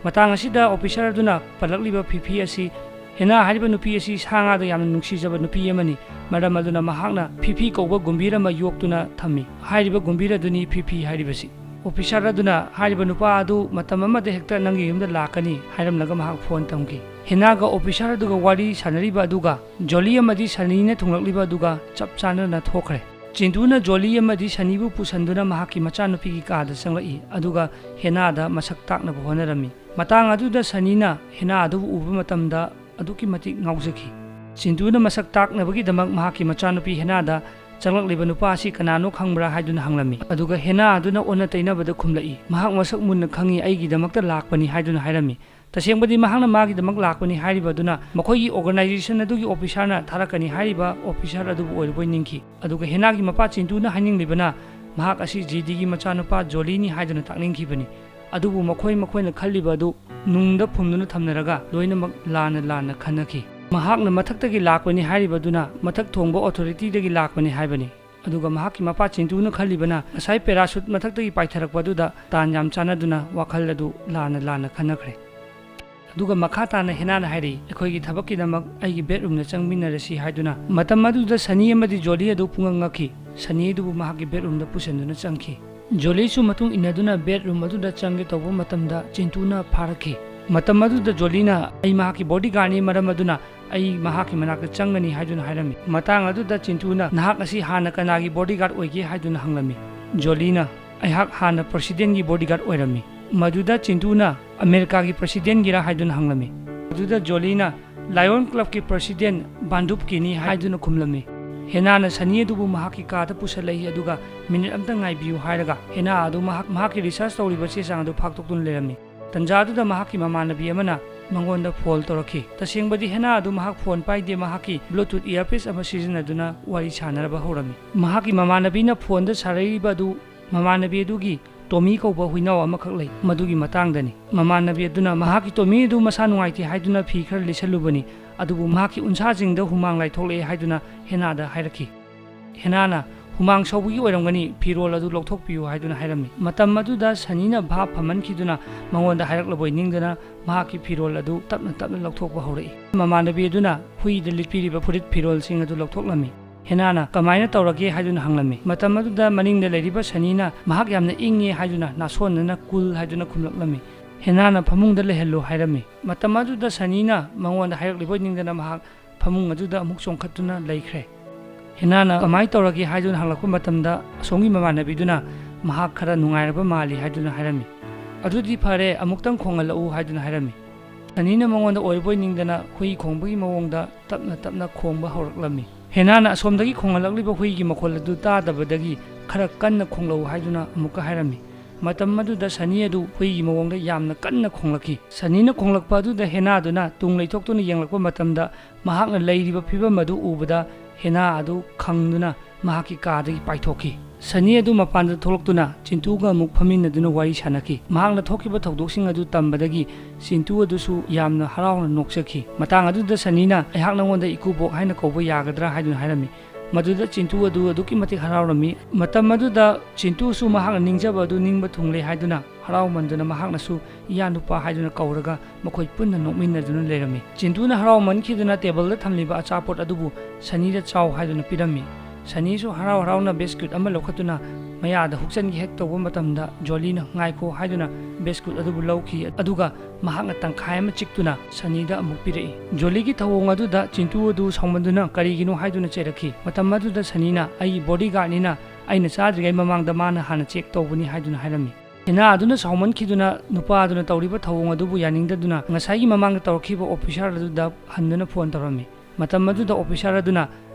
ꯃꯇꯥꯡ ꯑꯁꯤꯗ ꯑꯣꯐꯤꯁꯥꯔ ꯑꯗꯨꯅ ꯄꯜꯂꯛꯂꯤꯕ ꯐꯤꯐꯤ ꯑꯁꯤ, ꯍꯦꯅꯥ ꯍꯥꯏꯔꯤꯕ ꯅꯨꯄꯤ ꯑꯁꯤ ꯁꯥ ꯉꯥꯗ ꯌꯥꯝꯅ ꯅꯨꯡꯁꯤꯖꯕ ꯅꯨꯄꯤ ꯑꯃꯅꯤ꯫ ꯃꯔꯝ ꯑꯗꯨꯅ ꯃꯍꯥꯛꯅ ꯐꯤꯐꯤ ꯀꯧꯕ ꯒꯨꯝꯚꯤꯔ ꯑꯃ ꯌꯣꯛꯇꯨꯅ ꯊꯝꯃꯤ꯫ ꯍꯥꯏꯔꯤꯕ ꯒꯨꯝꯚꯤꯔ ꯑꯗꯨꯅꯤ ꯐꯤꯐꯤ ꯍꯥꯏꯔꯤꯕꯁꯤ꯫ ꯑꯣꯐꯤꯁꯥꯔ ꯑꯗꯨꯅ ꯍꯥꯏꯔꯤꯕ ꯅꯨꯄꯥ ꯑꯗꯨ ꯃꯇꯝ ꯑꯃꯗ ꯍꯦꯛꯇ ꯅꯪꯒꯤ ꯌꯨꯝꯗ ꯂꯥꯛꯀꯅꯤ ꯍꯥꯏꯔꯝꯂꯒ ꯃꯍꯥꯛ ꯐꯣꯟ ꯊꯝꯈꯤ꯫ ꯍꯦꯅꯥꯒ ꯑꯣꯐꯤꯁꯥꯔ ꯑꯗꯨꯒ ꯋꯥꯔꯤ ꯁꯥꯟꯅꯔꯤꯕ ꯑꯗꯨꯒ ꯖꯣꯂꯤ ꯑꯃꯗꯤ ꯁꯅꯤꯅ ꯊꯨꯡꯂꯛꯂꯤꯕ ꯑꯗꯨꯒ ꯆꯞ ꯆꯥꯅꯅ ꯊꯣꯛꯈ꯭ꯔꯦ꯫ ꯆꯤꯟꯇꯨꯅ ꯖꯣꯂꯤ ꯑꯃꯗꯤ ꯁꯅꯤꯕꯨ ꯄꯨꯁꯟꯗꯨꯅ ꯃꯍꯥꯛꯀꯤ ꯃꯆꯥꯅꯨꯄꯤꯒꯤ ꯀꯥꯗ ꯆꯪꯂꯛꯏ, ꯑꯗꯨꯒ ꯍꯦꯅꯥꯗ ꯃꯁꯛ ꯇꯥꯛꯅꯕ ꯍꯣꯠꯅꯔꯝꯃꯤ꯫ ꯃꯇꯥꯡ ꯑꯗꯨꯗ ꯁꯅꯤꯅ ꯍꯦꯅꯥ ꯑꯗꯨꯕꯨ ꯎꯕ ꯃꯇꯝꯗ ꯑꯗꯨꯛꯀꯤ ꯃꯇꯤꯛ ꯉꯥꯎꯖꯈꯤ꯫ ꯆꯤꯟꯇꯨꯅ ꯃꯁꯛ ꯇꯥꯛꯅꯕꯒꯤꯗꯃꯛ ꯃꯍꯥꯛꯀꯤ ꯃꯆꯥꯅꯨꯄꯤ ꯍꯦꯅꯥꯗ ꯆꯪꯂꯛꯂꯤꯕ ꯅꯨꯄꯥ ꯑꯁꯤ ꯀꯅꯥꯅꯣ ꯈꯪꯕ꯭ꯔꯥ ꯍꯥꯏꯗꯨꯅ ꯍꯪꯂꯝꯃꯤ꯫ ꯑꯗꯨꯒ ꯍꯦꯅꯥ ꯑꯗꯨꯅ ꯑꯣꯟꯅ ꯇꯩꯅꯕꯗ ꯈꯨꯝꯂꯛꯏ, ꯃꯍꯥꯛ ꯃꯁꯛ ꯃꯨꯟꯅ ꯈꯪꯏ, ꯑꯩꯒꯤꯗꯃꯛꯇ ꯂꯥꯛꯄꯅꯤ ꯍꯥꯏꯗꯨꯅ ꯍꯥꯏꯔꯝꯃꯤ꯫ ꯇꯁꯦꯡꯕꯗꯤ ꯃꯍꯥꯛꯅ ꯃꯥꯒꯤꯗꯃꯛ ꯂꯥꯛꯄꯅꯤ ꯍꯥꯏꯔꯤꯕ ꯑꯗꯨꯅ ꯃꯈꯣꯏꯒꯤ ꯑꯣꯔꯒꯅꯥꯏꯖꯦꯁꯟ ꯑꯗꯨꯒꯤ ꯑꯣꯐꯤꯁꯥꯔꯅ ꯊꯥꯔꯛꯀꯅꯤ ꯍꯥꯏꯔꯤꯕ ꯑꯣꯐꯤꯁꯥꯔ ꯑꯗꯨꯕꯨ ꯑꯣꯏꯔꯕꯣꯏ ꯅꯤꯡꯈꯤ꯫ ꯑꯗꯨꯒ ꯍꯦꯅꯥꯒꯤ ꯃꯄꯥ ꯆꯤꯟꯇꯨꯅ ꯍꯥꯏꯅꯤꯡꯂꯤꯕꯅ ꯃꯍꯥꯛ ꯑꯁꯤ ꯖꯦꯗꯤꯒꯤ ꯃꯆꯥꯅꯨꯄꯥ ꯖꯣꯂꯤꯅꯤ ꯍꯥꯏꯗꯨꯅ ꯇꯥꯛꯅꯤꯡꯈꯤꯕꯅꯤ꯫ ꯑꯗꯨꯕꯨ ꯃꯈꯣꯏ ꯃꯈꯣꯏꯅ ꯈꯜꯂꯤꯕ ꯑꯗꯨ ꯅꯨꯡꯗ ꯐꯨꯝꯗꯨꯅ ꯊꯝꯅꯔꯒ ꯂꯣꯏꯅꯃꯛ ꯂꯥꯟꯅ ꯂꯥꯟꯅ ꯈꯟꯅꯈꯤ꯫ ꯃꯍꯥꯛꯅ ꯃꯊꯛꯇꯒꯤ ꯂꯥꯛꯄꯅꯤ ꯍꯥꯏꯔꯤꯕ ꯑꯗꯨꯅ ꯃꯊꯛ ꯊꯣꯡꯕ ꯑꯣꯊꯣꯔꯤꯇꯤꯗꯒꯤ ꯂꯥꯛꯄꯅꯤ ꯍꯥꯏꯕꯅꯤ꯫ ꯑꯗꯨꯒ ꯃꯍꯥꯛꯀꯤ ꯃꯄꯥ ꯆꯤꯟꯇꯨꯅ ꯈꯜꯂꯤꯕꯅ ꯉꯁꯥꯏ ꯄꯦꯔꯥꯁꯨꯠ ꯃꯊꯛꯇꯒꯤ ꯄꯥꯏꯊꯔꯛꯄ ꯑꯗꯨꯗ ꯇꯥꯟ ꯌꯥꯝ ꯆꯥꯟꯅꯗꯨꯅ ꯋꯥꯈꯜ ꯑꯗꯨ ꯂꯥꯟꯅ ꯂꯥꯟꯅ ꯈꯟꯅꯈ꯭ꯔꯦ꯫ ꯑꯗꯨꯒ ꯃꯈꯥ ꯇꯥꯅ ꯍꯦꯅꯥꯅ ꯍꯥꯏꯔꯛꯏ, ꯑꯩꯈꯣꯏꯒꯤ ꯊꯕꯛꯀꯤꯗꯃꯛ ꯑꯩꯒꯤ ꯕꯦꯗꯔꯨꯝꯗ ꯆꯪꯃꯤꯟꯅꯔꯁꯤ ꯍꯥꯏꯗꯨꯅ꯫ ꯃꯇꯝ ꯑꯗꯨꯗ ꯁꯅꯤ ꯑꯃꯗꯤ ꯖꯣꯂꯤ ꯑꯗꯨ ꯄꯨꯡꯉꯛ ꯉꯛꯈꯤ꯫ ꯁꯅꯤ ꯑꯗꯨꯕꯨ ꯃꯍꯥꯛꯀꯤ ꯕꯦꯗꯔꯨꯝꯗ ꯄꯨꯁꯤꯟꯗꯨꯅ ꯆꯪꯈꯤ꯫ ꯖꯣꯂꯤꯁꯨ ꯃꯇꯨꯡ ꯏꯟꯅꯗꯨꯅ ꯕꯦꯗꯔꯨꯝ ꯑꯗꯨꯗ ꯆꯪꯒꯦ ꯇꯧꯕ ꯃꯇꯝꯗ ꯆꯤꯟꯇꯨꯅ ꯐꯥꯔꯛꯈꯤ꯫ ꯃꯇꯝ ꯑꯗꯨꯗ ꯖꯣꯂꯤꯅ, "ꯑꯩ ꯃꯍꯥꯛꯀꯤ ꯕꯣꯗꯤꯒꯥꯔꯗꯅꯤ, ꯃꯔꯝ ꯑꯗꯨꯅ ꯑꯩ ꯃꯍꯥꯛꯀꯤ ꯃꯅꯥꯛꯇ ꯆꯪꯒꯅꯤ" ꯍꯥꯏꯗꯨꯅ ꯍꯥꯏꯔꯝꯃꯤ꯫ ꯃꯇꯥꯡ ꯑꯗꯨꯗ ꯆꯤꯟꯇꯨꯅ, "ꯅꯍꯥꯛ ꯑꯁꯤ ꯍꯥꯟꯅ ꯀꯅꯥꯒꯤ ꯕꯣꯗꯤꯒꯥꯔꯗ ꯑꯣꯏꯒꯦ?" ꯍꯥꯏꯗꯨꯅ ꯍꯪꯂꯝꯃꯤ꯫ ꯖꯣꯂꯤꯅ, "ꯑꯩꯍꯥꯛ ꯍꯥꯟꯅ ꯄ꯭ꯔꯁꯤꯗꯦꯟꯒꯤ ꯕꯣꯗꯤꯒꯥꯔꯗ ꯑꯣꯏꯔꯝꯃꯤ"꯫ ꯃꯗꯨꯗ ꯆꯤꯟꯇꯨꯅ, "ꯑꯃꯦꯔꯤꯀꯥꯒꯤ ꯄ꯭ꯔꯁꯤꯗꯦꯟꯒꯤꯔꯥ?" ꯍꯥꯏꯗꯨꯅ ꯍꯪꯂꯝꯃꯤ꯫ ꯃꯗꯨꯗ ꯖꯣꯂꯤꯅ, "ꯂꯥꯌꯣꯟ ꯀ꯭ꯂꯕꯀꯤ ꯄ꯭ꯔꯁꯤꯗꯦꯟ ꯕꯥꯟꯗꯨꯞꯀꯤꯅꯤ" ꯍꯥꯏꯗꯨꯅ ꯈꯨꯝꯂꯝꯃꯤ꯫ ꯍꯦꯅꯥꯅ ꯁꯅꯤ ꯑꯗꯨꯕꯨ ꯃꯍꯥꯛꯀꯤ ꯀꯥꯗ ꯄꯨꯁꯜꯂꯛꯏ, ꯑꯗꯨꯒ "ꯃꯤꯅꯤꯠ ꯑꯝꯇ ꯉꯥꯏꯕꯤꯌꯨ" ꯍꯥꯏꯔꯒ ꯍꯦꯅꯥ ꯑꯗꯨ ꯃꯍꯥꯛ ꯃꯍꯥꯛꯀꯤ ꯔꯤꯁꯔꯆ ꯇꯧꯔꯤꯕ ꯆꯦ ꯆꯥꯡ ꯑꯗꯨ ꯐꯥꯛꯇꯣꯛꯇꯨꯅ ꯂꯩꯔꯝꯃꯤ꯫ ꯇꯟꯖꯥ ꯑꯗꯨꯗ ꯃꯍꯥꯛꯀꯤ ꯃꯃꯥꯟꯅꯕꯤ ꯑꯃꯅ ꯃꯉꯣꯟꯗ ꯐꯣꯟ ꯇꯧꯔꯛꯈꯤ꯫ ꯇꯁꯦꯡꯕꯗꯤ ꯍꯦꯅꯥ ꯑꯗꯨ ꯃꯍꯥꯛ ꯐꯣꯟ ꯄꯥꯏꯗꯦ, ꯃꯍꯥꯛꯀꯤ ꯕ꯭ꯂꯨꯇꯨꯠ ꯏꯌꯥꯔꯄꯤꯁ ꯑꯃ ꯁꯤꯖꯤꯟꯅꯗꯨꯅ ꯋꯥꯔꯤ ꯁꯥꯟꯅꯔꯕ ꯍꯧꯔꯝꯃꯤ꯫ ꯃꯍꯥꯛꯀꯤ ꯃꯃꯥꯟꯅꯕꯤꯅ ꯐꯣꯟꯗ ꯁꯥꯔꯛꯏꯕ ꯑꯗꯨ ꯃꯃꯥꯟꯅꯕꯤ ꯑꯗꯨꯒꯤ ꯇꯣꯃꯤ ꯀꯧꯕ ꯍꯨꯏꯅꯥꯎ ꯑꯃꯈꯛ ꯂꯩ, ꯃꯗꯨꯒꯤ ꯃꯇꯥꯡꯗꯅꯤ꯫ ꯃꯃꯥꯟꯅꯕꯤ ꯑꯗꯨꯅ ꯃꯍꯥꯛꯀꯤ ꯇꯣꯃꯤ ꯑꯗꯨ ꯃꯁꯥ ꯅꯨꯡꯉꯥꯏꯇꯦ ꯍꯥꯏꯗꯨꯅ ꯐꯤ ꯈꯔ ꯂꯤꯠꯁꯜꯂꯨꯕꯅꯤ꯫ ꯑꯗꯨꯕꯨ ꯃꯍꯥꯛꯀꯤ ꯎꯟꯁꯥꯁꯤꯡꯗ ꯍꯨꯃꯥꯡ ꯂꯥꯏꯊꯣꯛꯂꯛꯑꯦ ꯍꯥꯏꯗꯨꯅ ꯍꯦꯅꯥꯗ ꯍꯥꯏꯔꯛꯈꯤ꯫ ꯍꯦꯅꯥꯅ "ꯍꯨꯃꯥꯡ ꯁꯧꯕꯒꯤ ꯑꯣꯏꯔꯝꯒꯅꯤ, ꯐꯤꯔꯣꯜ ꯑꯗꯨ ꯂꯧꯊꯣꯛꯄꯤꯌꯨ" ꯍꯥꯏꯗꯨꯅ ꯍꯥꯏꯔꯝꯃꯤ꯫ ꯃꯇꯝ ꯑꯗꯨꯗ ꯁꯅꯤꯅ ꯚꯥꯞ ꯐꯝꯍꯟꯈꯤꯗꯨꯅ ꯃꯉꯣꯟꯗ ꯍꯥꯏꯔꯛꯂꯕꯣꯏ ꯅꯤꯡꯗꯅ ꯃꯍꯥꯛꯀꯤ ꯐꯤꯔꯣꯜ ꯑꯗꯨ ꯇꯞꯅ ꯇꯞꯅ ꯂꯧꯊꯣꯛꯄ ꯍꯧꯔꯛꯏ꯫ ꯃꯃꯥꯟꯅꯕꯤ ꯑꯗꯨꯅ ꯍꯨꯏꯗ ꯂꯤꯠꯄꯤꯔꯤꯕ ꯐꯨꯔꯤꯠ ꯐꯤꯔꯣꯜꯁꯤꯡ ꯑꯗꯨ ꯂꯧꯊꯣꯛꯂꯝꯃꯤ꯫ ꯍꯦꯅꯥꯅ "ꯀꯃꯥꯏꯅ ꯇꯧꯔꯒꯦ?" ꯍꯥꯏꯗꯨꯅ ꯍꯪꯂꯝꯃꯤ꯫ ꯃꯇꯝ ꯑꯗꯨꯗ ꯃꯅꯤꯡꯗ ꯂꯩꯔꯤꯕ ꯁꯅꯤꯅ "ꯃꯍꯥꯛ ꯌꯥꯝꯅ ꯏꯪꯉꯦ" ꯍꯥꯏꯗꯨꯅ ꯅꯥꯁꯣꯟꯅꯅ "ꯀꯨꯜ" ꯍꯥꯏꯗꯨꯅ ꯈꯨꯝꯂꯛꯂꯝꯃꯤ꯫ ꯍꯦꯅꯥꯅ "ꯐꯃꯨꯡꯗ ꯂꯩꯍꯜꯂꯨ" ꯍꯥꯏꯔꯝꯃꯤ꯫ ꯃꯇꯝ ꯑꯗꯨꯗ ꯁꯅꯤꯅ ꯃꯉꯣꯟꯗ ꯍꯥꯏꯔꯛꯂꯤꯕꯣꯏ ꯅꯤꯡꯗꯅ ꯃꯍꯥꯛ ꯐꯃꯨꯡ ꯑꯗꯨꯗ ꯑꯃꯨꯛ ꯆꯣꯡꯈꯠꯇꯨꯅ ꯂꯩꯈ꯭ꯔꯦ꯫ ꯍꯦꯅꯥꯅ "ꯀꯃꯥꯏꯅ ꯇꯧꯔꯒꯦ?" ꯍꯥꯏꯗꯨꯅ ꯍꯪꯂꯛꯄ ꯃꯇꯝꯗ ꯑꯁꯣꯝꯒꯤ ꯃꯃꯥꯟꯅꯕꯤꯗꯨꯅ "ꯃꯍꯥꯛ ꯈꯔ ꯅꯨꯡꯉꯥꯏꯔꯕ ꯃꯥꯜꯂꯤ" ꯍꯥꯏꯗꯨꯅ ꯍꯥꯏꯔꯝꯃꯤ꯫ "ꯑꯗꯨꯗꯤ ꯐꯔꯦ, ꯑꯃꯨꯛꯇꯪ ꯈꯣꯡꯍꯜꯂꯛꯎ" ꯍꯥꯏꯗꯨꯅ ꯍꯥꯏꯔꯝꯃꯤ꯫ ꯁꯅꯤꯅ ꯃꯉꯣꯟꯗ ꯑꯣꯏꯔꯕꯣꯏ ꯅꯤꯡꯗꯅ ꯍꯨꯏ ꯈꯣꯡꯕꯒꯤ ꯃꯑꯣꯡꯗ ꯇꯞꯅ ꯇꯞꯅ ꯈꯣꯡꯕ ꯍꯧꯔꯛꯂꯝꯃꯤ꯫ ꯍꯦꯅꯥꯅ ꯑꯁꯣꯝꯗꯒꯤ ꯈꯣꯡꯍꯜꯂꯛꯂꯤꯕ ꯍꯨꯏꯒꯤ ꯃꯈꯣꯜ ꯑꯗꯨ ꯇꯥꯗꯕꯗꯒꯤ "ꯈꯔ ꯀꯟꯅ ꯈꯣꯡꯂꯛꯎ" ꯍꯥꯏꯗꯨꯅ ꯑꯃꯨꯛꯀ ꯍꯥꯏꯔꯝꯃꯤ꯫ ꯃꯇꯝ ꯑꯗꯨꯗ ꯁꯅꯤ ꯑꯗꯨ ꯍꯨꯏꯒꯤ ꯃꯑꯣꯡꯗ ꯌꯥꯝꯅ ꯀꯟꯅ ꯈꯣꯡꯂꯛꯈꯤ꯫ ꯁꯅꯤꯅ ꯈꯣꯡꯂꯛꯄ ꯑꯗꯨꯗ ꯍꯦꯅꯥꯗꯨꯅ ꯇꯨꯡ ꯂꯩꯊꯣꯛꯇꯨꯅ ꯌꯦꯡꯂꯛꯄ ꯃꯇꯝꯗ ꯃꯍꯥꯛꯅ ꯂꯩꯔꯤꯕ ꯐꯤꯚꯝ ꯑꯗꯨ ꯎꯕꯗ ꯍꯦꯅꯥ ꯑꯗꯨ ꯈꯪꯗꯨꯅ ꯃꯍꯥꯛꯀꯤ ꯀꯥꯗꯒꯤ ꯄꯥꯏꯊꯣꯛꯈꯤ꯫ ꯁꯅꯤ ꯑꯗꯨ ꯃꯄꯥꯟꯗ ꯊꯣꯛꯂꯛꯇꯨꯅ ꯆꯤꯟꯇꯨꯒ ꯑꯃꯨꯛ ꯐꯝꯃꯤꯟꯅꯗꯨꯅ ꯋꯥꯔꯤ ꯁꯥꯟꯅꯈꯤ꯫ ꯃꯍꯥꯛꯅ ꯊꯣꯛꯈꯤꯕ ꯊꯧꯗꯣꯛꯁꯤꯡ ꯑꯗꯨ ꯇꯝꯕꯗꯒꯤ ꯆꯤꯟꯇꯨ ꯑꯗꯨꯁꯨ ꯌꯥꯝꯅ ꯍꯔꯥꯎꯅ ꯅꯣꯛꯆꯈꯤ꯫ ꯃꯇꯥꯡ ꯑꯗꯨꯗ ꯁꯅꯤꯅ "ꯑꯩꯍꯥꯛ ꯅꯉꯣꯟꯗ ꯏꯀꯨꯕꯣꯛ ꯍꯥꯏꯅ ꯀꯧꯕ ꯌꯥꯒꯗ꯭ꯔꯥ?" ꯍꯥꯏꯗꯨꯅ ꯍꯥꯏꯔꯝꯃꯤ꯫ ꯃꯗꯨꯗ ꯆꯤꯟꯇꯨ ꯑꯗꯨ ꯑꯗꯨꯛꯀꯤ ꯃꯇꯤꯛ ꯍꯔꯥꯎꯔꯝꯃꯤ꯫ ꯃꯇꯝ ꯑꯗꯨꯗ ꯆꯤꯟꯇꯨꯁꯨ ꯃꯍꯥꯛꯅ ꯅꯤꯡꯖꯕ ꯑꯗꯨ ꯅꯤꯡꯕ ꯊꯨꯡꯂꯦ ꯍꯥꯏꯗꯨꯅ ꯍꯔꯥꯎꯃꯟꯗꯨꯅ ꯃꯍꯥꯛꯅꯁꯨ "ꯏꯌꯥ ꯅꯨꯄꯥ" ꯍꯥꯏꯗꯨꯅ ꯀꯧꯔꯒ ꯃꯈꯣꯏ ꯄꯨꯟꯅ ꯅꯣꯛꯃꯤꯟꯅꯗꯨꯅ ꯂꯩꯔꯝꯃꯤ꯫ ꯆꯤꯟꯇꯨꯅ ꯍꯔꯥꯎꯃꯟꯈꯤꯗꯨꯅ ꯇꯦꯕꯜꯗ ꯊꯝꯂꯤꯕ ꯑꯆꯥꯄꯣꯠ ꯑꯗꯨꯕꯨ ꯁꯅꯤꯗ "ꯆꯥꯎ" ꯍꯥꯏꯗꯨꯅ ꯄꯤꯔꯝꯃꯤ꯫ ꯁꯅꯤꯁꯨ ꯍꯔꯥꯎ ꯍꯔꯥꯎꯅ ꯕꯤꯁꯀꯨꯠ ꯑꯃ ꯂꯧꯈꯠꯇꯨꯅ ꯃꯌꯥꯗ ꯍꯨꯛꯆꯟꯒꯦ ꯍꯦꯛ ꯇꯧꯕ ꯃꯇꯝꯗ ꯖꯣꯂꯤꯅ "ꯉꯥꯏꯈꯣ" ꯍꯥꯏꯗꯨꯅ ꯕꯤꯁꯀꯨꯠ ꯑꯗꯨꯕꯨ ꯂꯧꯈꯤ, ꯑꯗꯨꯒ ꯃꯍꯥꯛꯅ ꯇꯪꯈꯥꯏ ꯑꯃ ꯆꯤꯛꯇꯨꯅ ꯁꯅꯤꯗ ꯑꯃꯨꯛ ꯄꯤꯔꯛꯏ꯫ ꯖꯣꯂꯤꯒꯤ ꯊꯧꯑꯣꯡ ꯑꯗꯨꯗ ꯆꯤꯟꯇꯨ ꯑꯗꯨ ꯁꯥꯎꯃꯟꯗꯨꯅ "ꯀꯔꯤꯒꯤꯅꯣ?" ꯍꯥꯏꯗꯨꯅ ꯆꯩꯔꯛꯈꯤ꯫ ꯃꯇꯝ ꯑꯗꯨꯗ ꯁꯅꯤꯅ "ꯑꯩꯒꯤ ꯕꯣꯗꯤꯒꯥꯔꯗꯅꯤꯅ ꯑꯩꯅ ꯆꯥꯗ꯭ꯔꯤꯉꯩ ꯃꯃꯥꯡꯗ ꯃꯥꯅ ꯍꯥꯟꯅ ꯆꯦꯛ ꯇꯧꯕꯅꯤ" ꯍꯥꯏꯗꯨꯅ ꯍꯥꯏꯔꯝꯃꯤ꯫ ꯍꯦꯅꯥ ꯑꯗꯨꯅ ꯁꯥꯎꯃꯟꯈꯤꯗꯨꯅ ꯅꯨꯄꯥ ꯑꯗꯨꯅ ꯇꯧꯔꯤꯕ ꯊꯧꯑꯣꯡ ꯑꯗꯨꯕꯨ ꯌꯥꯅꯤꯡꯗꯗꯨꯅ ꯉꯁꯥꯏꯒꯤ ꯃꯃꯥꯡꯗ ꯇꯧꯔꯛꯈꯤꯕ ꯑꯣꯐꯤꯁꯥꯔ ꯑꯗꯨꯗ ꯍꯟꯗꯨꯅ ꯐꯣꯟ ꯇꯧꯔꯝꯃꯤ꯫ ꯃꯇꯝ ꯑꯗꯨꯗ ꯑꯣꯐꯤꯁꯥꯔ ꯑꯗꯨꯅ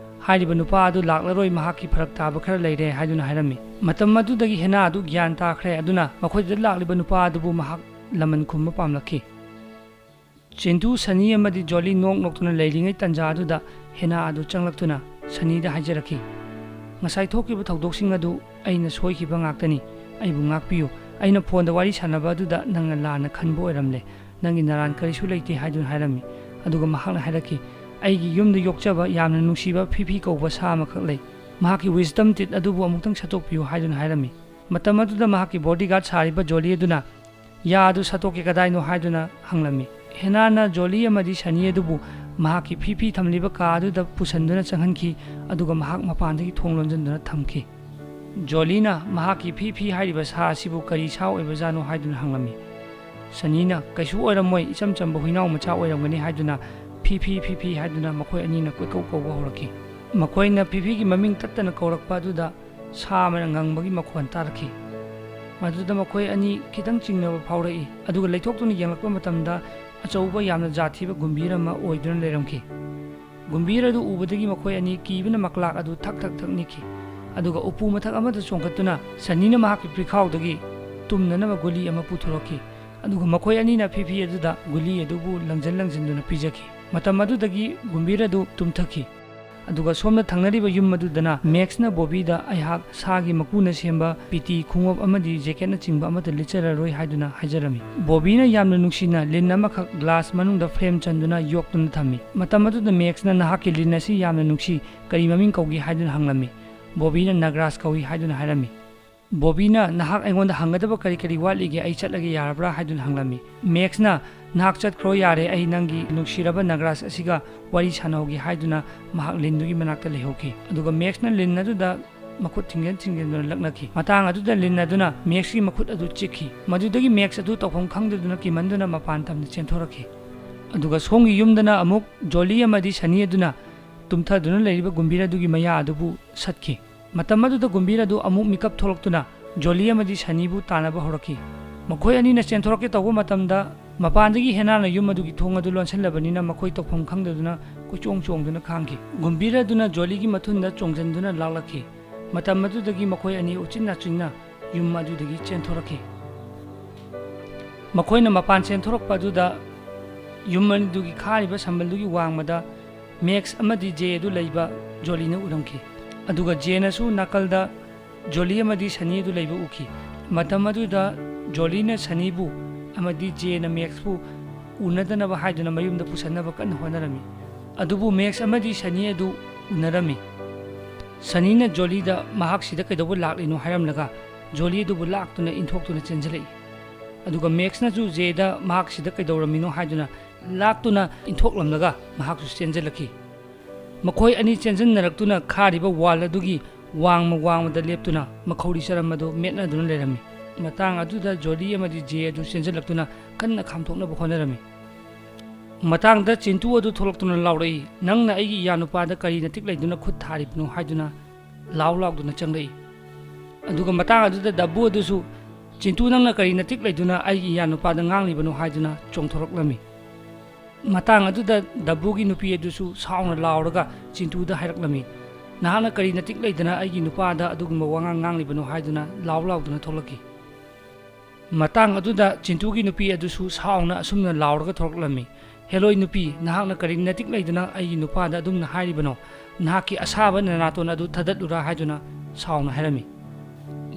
"ꯍꯥꯏꯔꯤꯕ ꯅꯨꯄꯥ ꯑꯗꯨ ꯂꯥꯛꯂꯔꯣꯏ, ꯃꯍꯥꯛꯀꯤ ꯐꯔꯛ ꯇꯥꯕ ꯈꯔ ꯂꯩꯔꯦ" ꯍꯥꯏꯗꯨꯅ ꯍꯥꯏꯔꯝꯃꯤ꯫ ꯃꯇꯝ ꯑꯗꯨꯗꯒꯤ ꯍꯦꯅꯥ ꯑꯗꯨ ꯒ꯭ꯌꯥꯟ ꯇꯥꯈ꯭ꯔꯦ, ꯑꯗꯨꯅ ꯃꯈꯣꯏꯗ ꯂꯥꯛꯂꯤꯕ ꯅꯨꯄꯥ ꯑꯗꯨꯕꯨ ꯃꯍꯥꯛ ꯂꯃꯟ ꯈꯨꯝꯕ ꯄꯥꯝꯂꯛꯈꯤ꯫ ꯆꯤꯟꯇꯨ, ꯁꯅꯤ ꯑꯃꯗꯤ ꯖꯣꯂꯤ ꯅꯣꯛ ꯅꯣꯛꯇꯨꯅ ꯂꯩꯔꯤꯉꯩ ꯇꯟꯖꯥ ꯑꯗꯨꯗ ꯍꯦꯅꯥ ꯑꯗꯨ ꯆꯪꯂꯛꯇꯨꯅ ꯁꯅꯤꯗ ꯍꯥꯏꯖꯔꯛꯈꯤ, "ꯉꯁꯥꯏ ꯊꯣꯛꯈꯤꯕ ꯊꯧꯗꯣꯛꯁꯤꯡ ꯑꯗꯨ ꯑꯩꯅ ꯁꯣꯏꯈꯤꯕ ꯉꯥꯛꯇꯅꯤ꯫ ꯑꯩꯕꯨ ꯉꯥꯛꯄꯤꯌꯨ꯫ ꯑꯩꯅ ꯐꯣꯟꯗ ꯋꯥꯔꯤ ꯁꯥꯟꯅꯕ ꯑꯗꯨꯗ ꯅꯪꯅ ꯂꯥꯟꯅ ꯈꯟꯕ ꯑꯣꯏꯔꯝꯂꯦ꯫ ꯅꯪꯒꯤ ꯅꯔꯥꯟ ꯀꯔꯤꯁꯨ ꯂꯩꯇꯦ" ꯍꯥꯏꯗꯨꯅ ꯍꯥꯏꯔꯝꯃꯤ꯫ ꯑꯗꯨꯒ ꯃꯍꯥꯛꯅ ꯍꯥꯏꯔꯛꯈꯤ, "ꯑꯩꯒꯤ ꯌꯨꯝꯗ ꯌꯣꯛꯆꯕ ꯌꯥꯝꯅ ꯅꯨꯡꯁꯤꯕ ꯐꯤꯐꯤ ꯀꯧꯕ ꯁꯥ ꯑꯃꯈꯛ ꯂꯩ꯫ ꯃꯍꯥꯛꯀꯤ wisdom teeth ꯑꯗꯨꯕꯨ ꯑꯃꯨꯛꯇꯪ ꯁꯠꯇꯣꯛꯄꯤꯌꯨ" ꯍꯥꯏꯗꯨꯅ ꯍꯥꯏꯔꯝꯃꯤ꯫ ꯃꯇꯝ ꯑꯗꯨꯗ ꯃꯍꯥꯛꯀꯤ bodyguard ꯁꯥꯔꯤꯕ ꯖꯣꯂꯤ ꯑꯗꯨꯅ, "ꯌꯥ ꯑꯗꯨ ꯁꯠꯇꯣꯛꯀꯦ ꯀꯗꯥꯏꯅꯣ?" ꯍꯥꯏꯗꯨꯅ ꯍꯪꯂꯝꯃꯤ꯫ ꯍꯦꯅꯥꯅ ꯖꯣꯂꯤ ꯑꯃꯗꯤ ꯁꯅꯤ ꯑꯗꯨꯕꯨ ꯃꯍꯥꯛꯀꯤ ꯐꯤꯐꯤ ꯊꯝꯂꯤꯕ ꯀꯥ ꯑꯗꯨꯗ ꯄꯨꯁꯟꯗꯨꯅ ꯆꯪꯍꯟꯈꯤ, ꯑꯗꯨꯒ ꯃꯍꯥꯛ ꯃꯄꯥꯟꯗꯒꯤ ꯊꯣꯡ ꯂꯣꯟꯖꯟꯗꯨꯅ ꯊꯝꯈꯤ꯫ ꯖꯣꯂꯤꯅ ꯃꯍꯥꯛꯀꯤ ꯐꯤꯐꯤ ꯍꯥꯏꯔꯤꯕ ꯁꯥ ꯑꯁꯤꯕꯨ ꯀꯔꯤ ꯁꯥ ꯑꯣꯏꯕꯖꯥꯠꯅꯣ ꯍꯥꯏꯗꯨꯅ ꯍꯪꯂꯝꯃꯤ꯫ ꯁꯅꯤꯅ, "ꯀꯩꯁꯨ ꯑꯣꯏꯔꯝꯃꯣꯏ, ꯏꯆꯝ ꯆꯝꯕ ꯍꯨꯏꯅꯥꯎ ꯃꯆꯥ ꯑꯣꯏꯔꯝꯒꯅꯤ" ꯍꯥꯏꯗꯨꯅ ꯐꯤꯐꯤ, ꯐꯤꯐꯤ ꯍꯥꯏꯗꯨꯅ ꯃꯈꯣꯏ ꯑꯅꯤꯅ ꯀꯣꯏꯀꯧ ꯀꯧꯕ ꯍꯧꯔꯛꯈꯤ꯫ ꯃꯈꯣꯏꯅ ꯐꯤꯐꯤꯒꯤ ꯃꯃꯤꯡ ꯇꯠꯇꯅ ꯀꯧꯔꯛꯄ ꯑꯗꯨꯗ ꯁꯥ ꯑꯃꯅ ꯉꯪꯕꯒꯤ ꯃꯈꯣꯟ ꯇꯥꯔꯛꯈꯤ꯫ ꯃꯗꯨꯗ ꯃꯈꯣꯏ ꯑꯅꯤ ꯈꯤꯇꯪ ꯆꯤꯡꯅꯕ ꯐꯥꯎꯔꯛꯏ, ꯑꯗꯨꯒ ꯂꯩꯊꯣꯛꯇꯨꯅ ꯌꯦꯡꯂꯛꯄ ꯃꯇꯝꯗ ꯑꯆꯧꯕ, ꯌꯥꯝꯅ ꯖꯥꯠ ꯊꯤꯕ ꯒꯨꯝꯚꯤꯔ ꯑꯃ ꯑꯣꯏꯗꯨꯅ ꯂꯩꯔꯝꯈꯤ꯫ ꯒꯨꯝꯚꯤꯔ ꯑꯗꯨ ꯎꯕꯗꯒꯤ ꯃꯈꯣꯏ ꯑꯅꯤ ꯀꯤꯕꯅ ꯃꯀ꯭ꯂꯥꯛ ꯑꯗꯨ ꯊꯛ ꯊꯛ ꯊꯛ ꯅꯤꯛꯈꯤ, ꯑꯗꯨꯒ ꯎꯄꯨ ꯃꯊꯛ ꯑꯃꯗ ꯆꯣꯡꯈꯠꯇꯨꯅ ꯁꯅꯤꯅ ꯃꯍꯥꯛꯀꯤ ꯄꯤꯈꯥꯎꯗꯒꯤ ꯇꯨꯝꯅꯅꯕ ꯒꯨꯂꯤ ꯑꯃ ꯄꯨꯊꯣꯔꯛꯈꯤ, ꯑꯗꯨꯒ ꯃꯈꯣꯏ ꯑꯅꯤꯅ ꯐꯤꯐꯤ ꯑꯗꯨꯗ ꯒꯨꯂꯤ ꯑꯗꯨꯕꯨ ꯂꯪꯖꯟ ꯂꯪꯖꯟꯗꯨꯅ ꯄꯤꯖꯈꯤ꯫ ꯃꯇꯝ ꯑꯗꯨꯗꯒꯤ ꯒꯨꯝꯚꯤꯔ ꯑꯗꯨ ꯇꯨꯝꯊꯈꯤ꯫ ꯑꯗꯨꯒ ꯁꯣꯝꯗ ꯊꯪꯅꯔꯤꯕ ꯌꯨꯝ ꯑꯗꯨꯗꯅ ꯃꯦꯛꯁꯅ ꯕꯣꯕꯤꯗ, "ꯑꯩꯍꯥꯛ ꯁꯥꯒꯤ ꯃꯀꯨꯅ ꯁꯦꯝꯕ ꯄꯤꯇꯤ, ꯈꯣꯡꯎꯞ ꯑꯃꯗꯤ ꯖꯦꯀꯦꯠꯅꯆꯤꯡꯕ ꯑꯃꯠꯇ ꯂꯤꯠꯆꯔꯔꯣꯏ" ꯍꯥꯏꯗꯨꯅ ꯍꯥꯏꯖꯔꯝꯃꯤ꯫ ꯕꯣꯕꯤꯅ ꯌꯥꯝꯅ ꯅꯨꯡꯁꯤꯅ ꯂꯤꯟ ꯑꯃꯈꯛ ꯒ꯭ꯂꯥꯁ ꯃꯅꯨꯡꯗ ꯐ꯭ꯔꯦꯝ ꯆꯟꯗꯨꯅ ꯌꯣꯛꯇꯨꯅ ꯊꯝꯃꯤ꯫ ꯃꯇꯝ ꯑꯗꯨꯗ ꯃꯦꯛꯁꯅ, "ꯅꯍꯥꯛꯀꯤ ꯂꯤꯟ ꯑꯁꯤ ꯌꯥꯝꯅ ꯅꯨꯡꯁꯤ, ꯀꯔꯤ ꯃꯃꯤꯡ ꯀꯧꯒꯦ?" ꯍꯥꯏꯗꯨꯅ ꯍꯪꯂꯝꯃꯤ꯫ ꯕꯣꯕꯤꯅ, "ꯅꯒ꯭ꯔꯥꯁ ꯀꯧꯏ" ꯍꯥꯏꯗꯨꯅ ꯍꯥꯏꯔꯝꯃꯤ꯫ ꯕꯣꯕꯤꯅ, "ꯅꯍꯥꯛ ꯑꯩꯉꯣꯟꯗ ꯍꯪꯒꯗꯕ ꯀꯔꯤ ꯀꯔꯤ ꯋꯥꯠꯂꯤꯒꯦ? ꯑꯩ ꯆꯠꯂꯒꯦ ꯌꯥꯔꯕ꯭ꯔꯥ?" ꯍꯥꯏꯗꯨꯅ ꯍꯪꯂꯝꯃꯤ꯫ ꯃꯦꯛꯁꯅ, "ꯅꯍꯥꯛ ꯆꯠꯈ꯭ꯔꯣ ꯌꯥꯔꯦ, ꯑꯩ ꯅꯪꯒꯤ ꯅꯨꯡꯁꯤꯔꯕ ꯅꯒ꯭ꯔꯥꯁ ꯑꯁꯤꯒ ꯋꯥꯔꯤ ꯁꯥꯟꯅꯍꯧꯒꯦ" ꯍꯥꯏꯗꯨꯅ ꯃꯍꯥꯛ ꯂꯤꯟꯗꯨꯒꯤ ꯃꯅꯥꯛꯇ ꯂꯩꯍꯧꯈꯤ꯫ ꯑꯗꯨꯒ ꯃꯦꯛꯁꯅ ꯂꯤꯟ ꯑꯗꯨꯗ ꯃꯈꯨꯠ ꯊꯤꯡꯖꯤꯟ ꯊꯤꯡꯖꯤꯟꯗꯨꯅ ꯂꯛꯅꯈꯤ꯫ ꯃꯇꯥꯡ ꯑꯗꯨꯗ ꯂꯤꯟ ꯑꯗꯨꯅ ꯃꯦꯛꯁꯀꯤ ꯃꯈꯨꯠ ꯑꯗꯨ ꯆꯤꯛꯈꯤ꯫ ꯃꯗꯨꯗꯒꯤ ꯃꯦꯛꯁ ꯑꯗꯨ ꯇꯧꯐꯝ ꯈꯪꯗꯗꯨꯅ ꯀꯤꯃꯟꯗꯨꯅ ꯃꯄꯥꯟ ꯇꯝꯅ ꯆꯦꯟꯊꯣꯔꯛꯈꯤ꯫ ꯑꯗꯨꯒ ꯁꯣꯝꯒꯤ ꯌꯨꯝꯗꯅ ꯑꯃꯨꯛ ꯖꯣꯂꯤ ꯑꯃꯗꯤ ꯁꯅꯤ ꯑꯗꯨꯅ ꯇꯨꯝꯊꯗꯨꯅ ꯂꯩꯔꯤꯕ ꯒꯨꯝꯚꯤꯔ ꯑꯗꯨꯒꯤ ꯃꯌꯥ ꯑꯗꯨꯕꯨ ꯁꯠꯈꯤ꯫ ꯃꯇꯝ ꯑꯗꯨꯗ ꯒꯨꯝꯚꯤꯔ ꯑꯗꯨ ꯑꯃꯨꯛ ꯃꯤꯀꯞ ꯊꯣꯛꯂꯛꯇꯨꯅ ꯖꯣꯂꯤ ꯑꯃꯗꯤ ꯁꯅꯤꯕꯨ ꯇꯥꯟꯅꯕ ꯍꯧꯔꯛꯈꯤ꯫ ꯃꯈꯣꯏ ꯑꯅꯤꯅ ꯆꯦꯟꯊꯣꯔꯛꯀꯦ ꯇꯧꯕ ꯃꯇꯝꯗ, ꯃꯄꯥꯟꯗꯒꯤ ꯍꯦꯅꯥꯅ ꯌꯨꯝ ꯑꯗꯨꯒꯤ ꯊꯣꯡ ꯑꯗꯨ ꯂꯣꯟꯁꯤꯜꯂꯕꯅꯤꯅ ꯃꯈꯣꯏ ꯇꯧꯐꯝ ꯈꯪꯗꯗꯨꯅ ꯀꯣꯏꯆꯣꯡ ꯆꯣꯡꯗꯨꯅ ꯈꯥꯡꯈꯤ꯫ ꯒꯨꯝꯚꯤꯔ ꯑꯗꯨꯅ ꯖꯣꯂꯤꯒꯤ ꯃꯊꯨꯟꯗ ꯆꯣꯡꯁꯤꯟꯗꯨꯅ ꯂꯥꯛꯂꯛꯈꯤ꯫ ꯃꯇꯝ ꯑꯗꯨꯗꯒꯤ ꯃꯈꯣꯏ ꯑꯅꯤ ꯎꯆꯤꯟ ꯅꯥꯆꯤꯟꯅ ꯌꯨꯝ ꯑꯗꯨꯗꯒꯤ ꯆꯦꯟꯊꯣꯔꯛꯈꯤ꯫ ꯃꯈꯣꯏꯅ ꯃꯄꯥꯟ ꯆꯦꯟꯊꯣꯔꯛꯄ ꯑꯗꯨꯗ ꯌꯨꯝ ꯑꯅꯤꯗꯨꯒꯤ ꯈꯥꯔꯤꯕ ꯁꯝꯕꯜꯗꯨꯒꯤ ꯋꯥꯡꯃꯗ ꯃꯦꯛꯁ ꯑꯃꯗꯤ ꯖꯦ ꯑꯗꯨ ꯂꯩꯕ ꯖꯣꯂꯤꯅ ꯎꯔꯝꯈꯤ꯫ ꯑꯗꯨꯒ ꯖꯦꯅꯁꯨ ꯅꯥꯀꯜꯗ ꯖꯣꯂꯤ ꯑꯃꯗꯤ ꯁꯅꯤ ꯑꯗꯨ ꯂꯩꯕ ꯎꯈꯤ꯫ ꯃꯇꯝ ꯑꯗꯨꯗ ꯖꯣꯂꯤꯅ ꯁꯅꯤꯕꯨ ꯑꯃꯗꯤ ꯖꯦꯅ ꯃꯦꯛꯁꯄꯨ ꯎꯅꯗꯅꯕ ꯍꯥꯏꯗꯨꯅ ꯃꯌꯨꯝꯗ ꯄꯨꯁꯟꯅꯕ ꯀꯟꯅ ꯍꯣꯠꯅꯔꯝꯃꯤ꯫ ꯑꯗꯨꯕꯨ ꯃꯦꯛꯁ ꯑꯃꯗꯤ ꯁꯅꯤ ꯑꯗꯨ ꯎꯅꯔꯝꯃꯤ꯫ ꯁꯅꯤꯅ ꯖꯣꯂꯤꯗ ꯃꯍꯥꯛ ꯁꯤꯗ ꯀꯩꯗꯧꯕ ꯂꯥꯛꯂꯤꯅꯣ ꯍꯥꯏꯔꯝꯂꯒ, ꯖꯣꯂꯤ ꯑꯗꯨꯕꯨ ꯂꯥꯛꯇꯨꯅ ꯏꯟꯊꯣꯛꯇꯨꯅ ꯆꯦꯟꯁꯤꯜꯂꯛꯏ꯫ ꯑꯗꯨꯒ ꯃꯦꯛꯁꯅꯁꯨ ꯖꯦꯗ ꯃꯍꯥꯛ ꯁꯤꯗ ꯀꯩꯗꯧꯔꯝꯃꯤꯅꯣ ꯍꯥꯏꯗꯨꯅ ꯂꯥꯛꯇꯨꯅ ꯏꯟꯊꯣꯛꯂꯝꯂꯒ ꯃꯍꯥꯛꯁꯨ ꯆꯦꯟꯁꯤꯜꯂꯛꯈꯤ꯫ ꯃꯈꯣꯏ ꯑꯅꯤ ꯆꯦꯟꯁꯤꯟꯅꯔꯛꯇꯨꯅ ꯈꯥꯔꯤꯕ ꯋꯥꯜ ꯑꯗꯨꯒꯤ ꯋꯥꯡꯃ ꯋꯥꯡꯃꯗ ꯂꯦꯞꯇꯨꯅ ꯃꯈꯧꯔꯤ ꯆꯔꯝ ꯑꯗꯨ ꯃꯦꯠꯅꯗꯨꯅ ꯂꯩꯔꯝꯃꯤ꯫ ꯃꯇꯥꯡ ꯑꯗꯨꯗ ꯖꯣꯂꯤ ꯑꯃꯗꯤ ꯖꯦ ꯑꯗꯨ ꯆꯦꯟꯁꯤꯜꯂꯛꯇꯨꯅ ꯀꯟꯅ ꯈꯥꯝꯊꯣꯛꯅꯕ ꯍꯣꯠꯅꯔꯝꯃꯤ꯫ ꯃꯇꯥꯡꯗ ꯆꯤꯟꯇꯨ ꯑꯗꯨ ꯊꯣꯛꯂꯛꯇꯨꯅ ꯂꯥꯎꯔꯛꯏ, "ꯅꯪꯅ ꯑꯩꯒꯤ ꯏꯌꯥꯅꯨꯄꯥꯗ ꯀꯔꯤ ꯅꯇꯤꯛ ꯂꯩꯗꯨꯅ ꯈꯨꯠ ꯊꯥꯔꯤꯕꯅꯣ?" ꯍꯥꯏꯗꯨꯅ ꯂꯥꯎ ꯂꯥꯎꯗꯨꯅ ꯆꯪꯂꯛꯏ꯫ ꯑꯗꯨꯒ ꯃꯇꯥꯡ ꯑꯗꯨꯗ ꯗꯕꯨ ꯑꯗꯨꯁꯨ, "ꯆꯤꯟꯇꯨ, ꯅꯪꯅ ꯀꯔꯤ ꯅꯇꯤꯛ ꯂꯩꯗꯨꯅ ꯑꯩꯒꯤ ꯏꯌꯥꯅꯨꯄꯥꯗ ꯉꯥꯡꯂꯤꯕꯅꯣ?" ꯍꯥꯏꯗꯨꯅ ꯆꯣꯡꯊꯣꯔꯛꯂꯝꯃꯤ꯫ ꯃꯇꯥꯡ ꯑꯗꯨꯗ ꯗꯕꯨꯒꯤ ꯅꯨꯄꯤ ꯑꯗꯨꯁꯨ ꯁꯥꯎꯅ ꯂꯥꯎꯔꯒ ꯆꯤꯟꯇꯨꯗ ꯍꯥꯏꯔꯛꯂꯝꯃꯤ, "ꯅꯍꯥꯛꯅ ꯀꯔꯤ ꯅꯇꯤꯛ ꯂꯩꯗꯅ ꯑꯩꯒꯤ ꯅꯨꯄꯥꯗ ꯑꯗꯨꯒꯨꯝꯕ ꯋꯥꯉꯥꯡ ꯉꯥꯡꯂꯤꯕꯅꯣ?" ꯍꯥꯏꯗꯨꯅ ꯂꯥꯎ ꯂꯥꯎꯗꯨꯅ ꯊꯣꯛꯂꯛꯈꯤ꯫ ꯃꯇꯥꯡ ꯑꯗꯨꯗ ꯆꯤꯟꯇꯨꯒꯤ ꯅꯨꯄꯤ ꯑꯗꯨꯁꯨ ꯁꯥꯎꯅ ꯑꯁꯨꯝꯅ ꯂꯥꯎꯔꯒ ꯊꯣꯛꯂꯛꯂꯝꯃꯤ, "ꯍꯦꯂꯣꯏ ꯅꯨꯄꯤ, ꯅꯍꯥꯛꯅ ꯀꯔꯤ ꯅꯇꯤꯛ ꯂꯩꯗꯨꯅ ꯑꯩꯒꯤ ꯅꯨꯄꯥꯗ ꯑꯗꯨꯝꯅ ꯍꯥꯏꯔꯤꯕꯅꯣ? ꯅꯍꯥꯛꯀꯤ ꯑꯁꯥꯕ ꯅꯅꯥꯇꯣꯟ ꯑꯗꯨ ꯊꯥꯗꯠꯂꯨꯔꯥ?" ꯍꯥꯏꯗꯨꯅ ꯁꯥꯎꯅ ꯍꯥꯏꯔꯝꯃꯤ꯫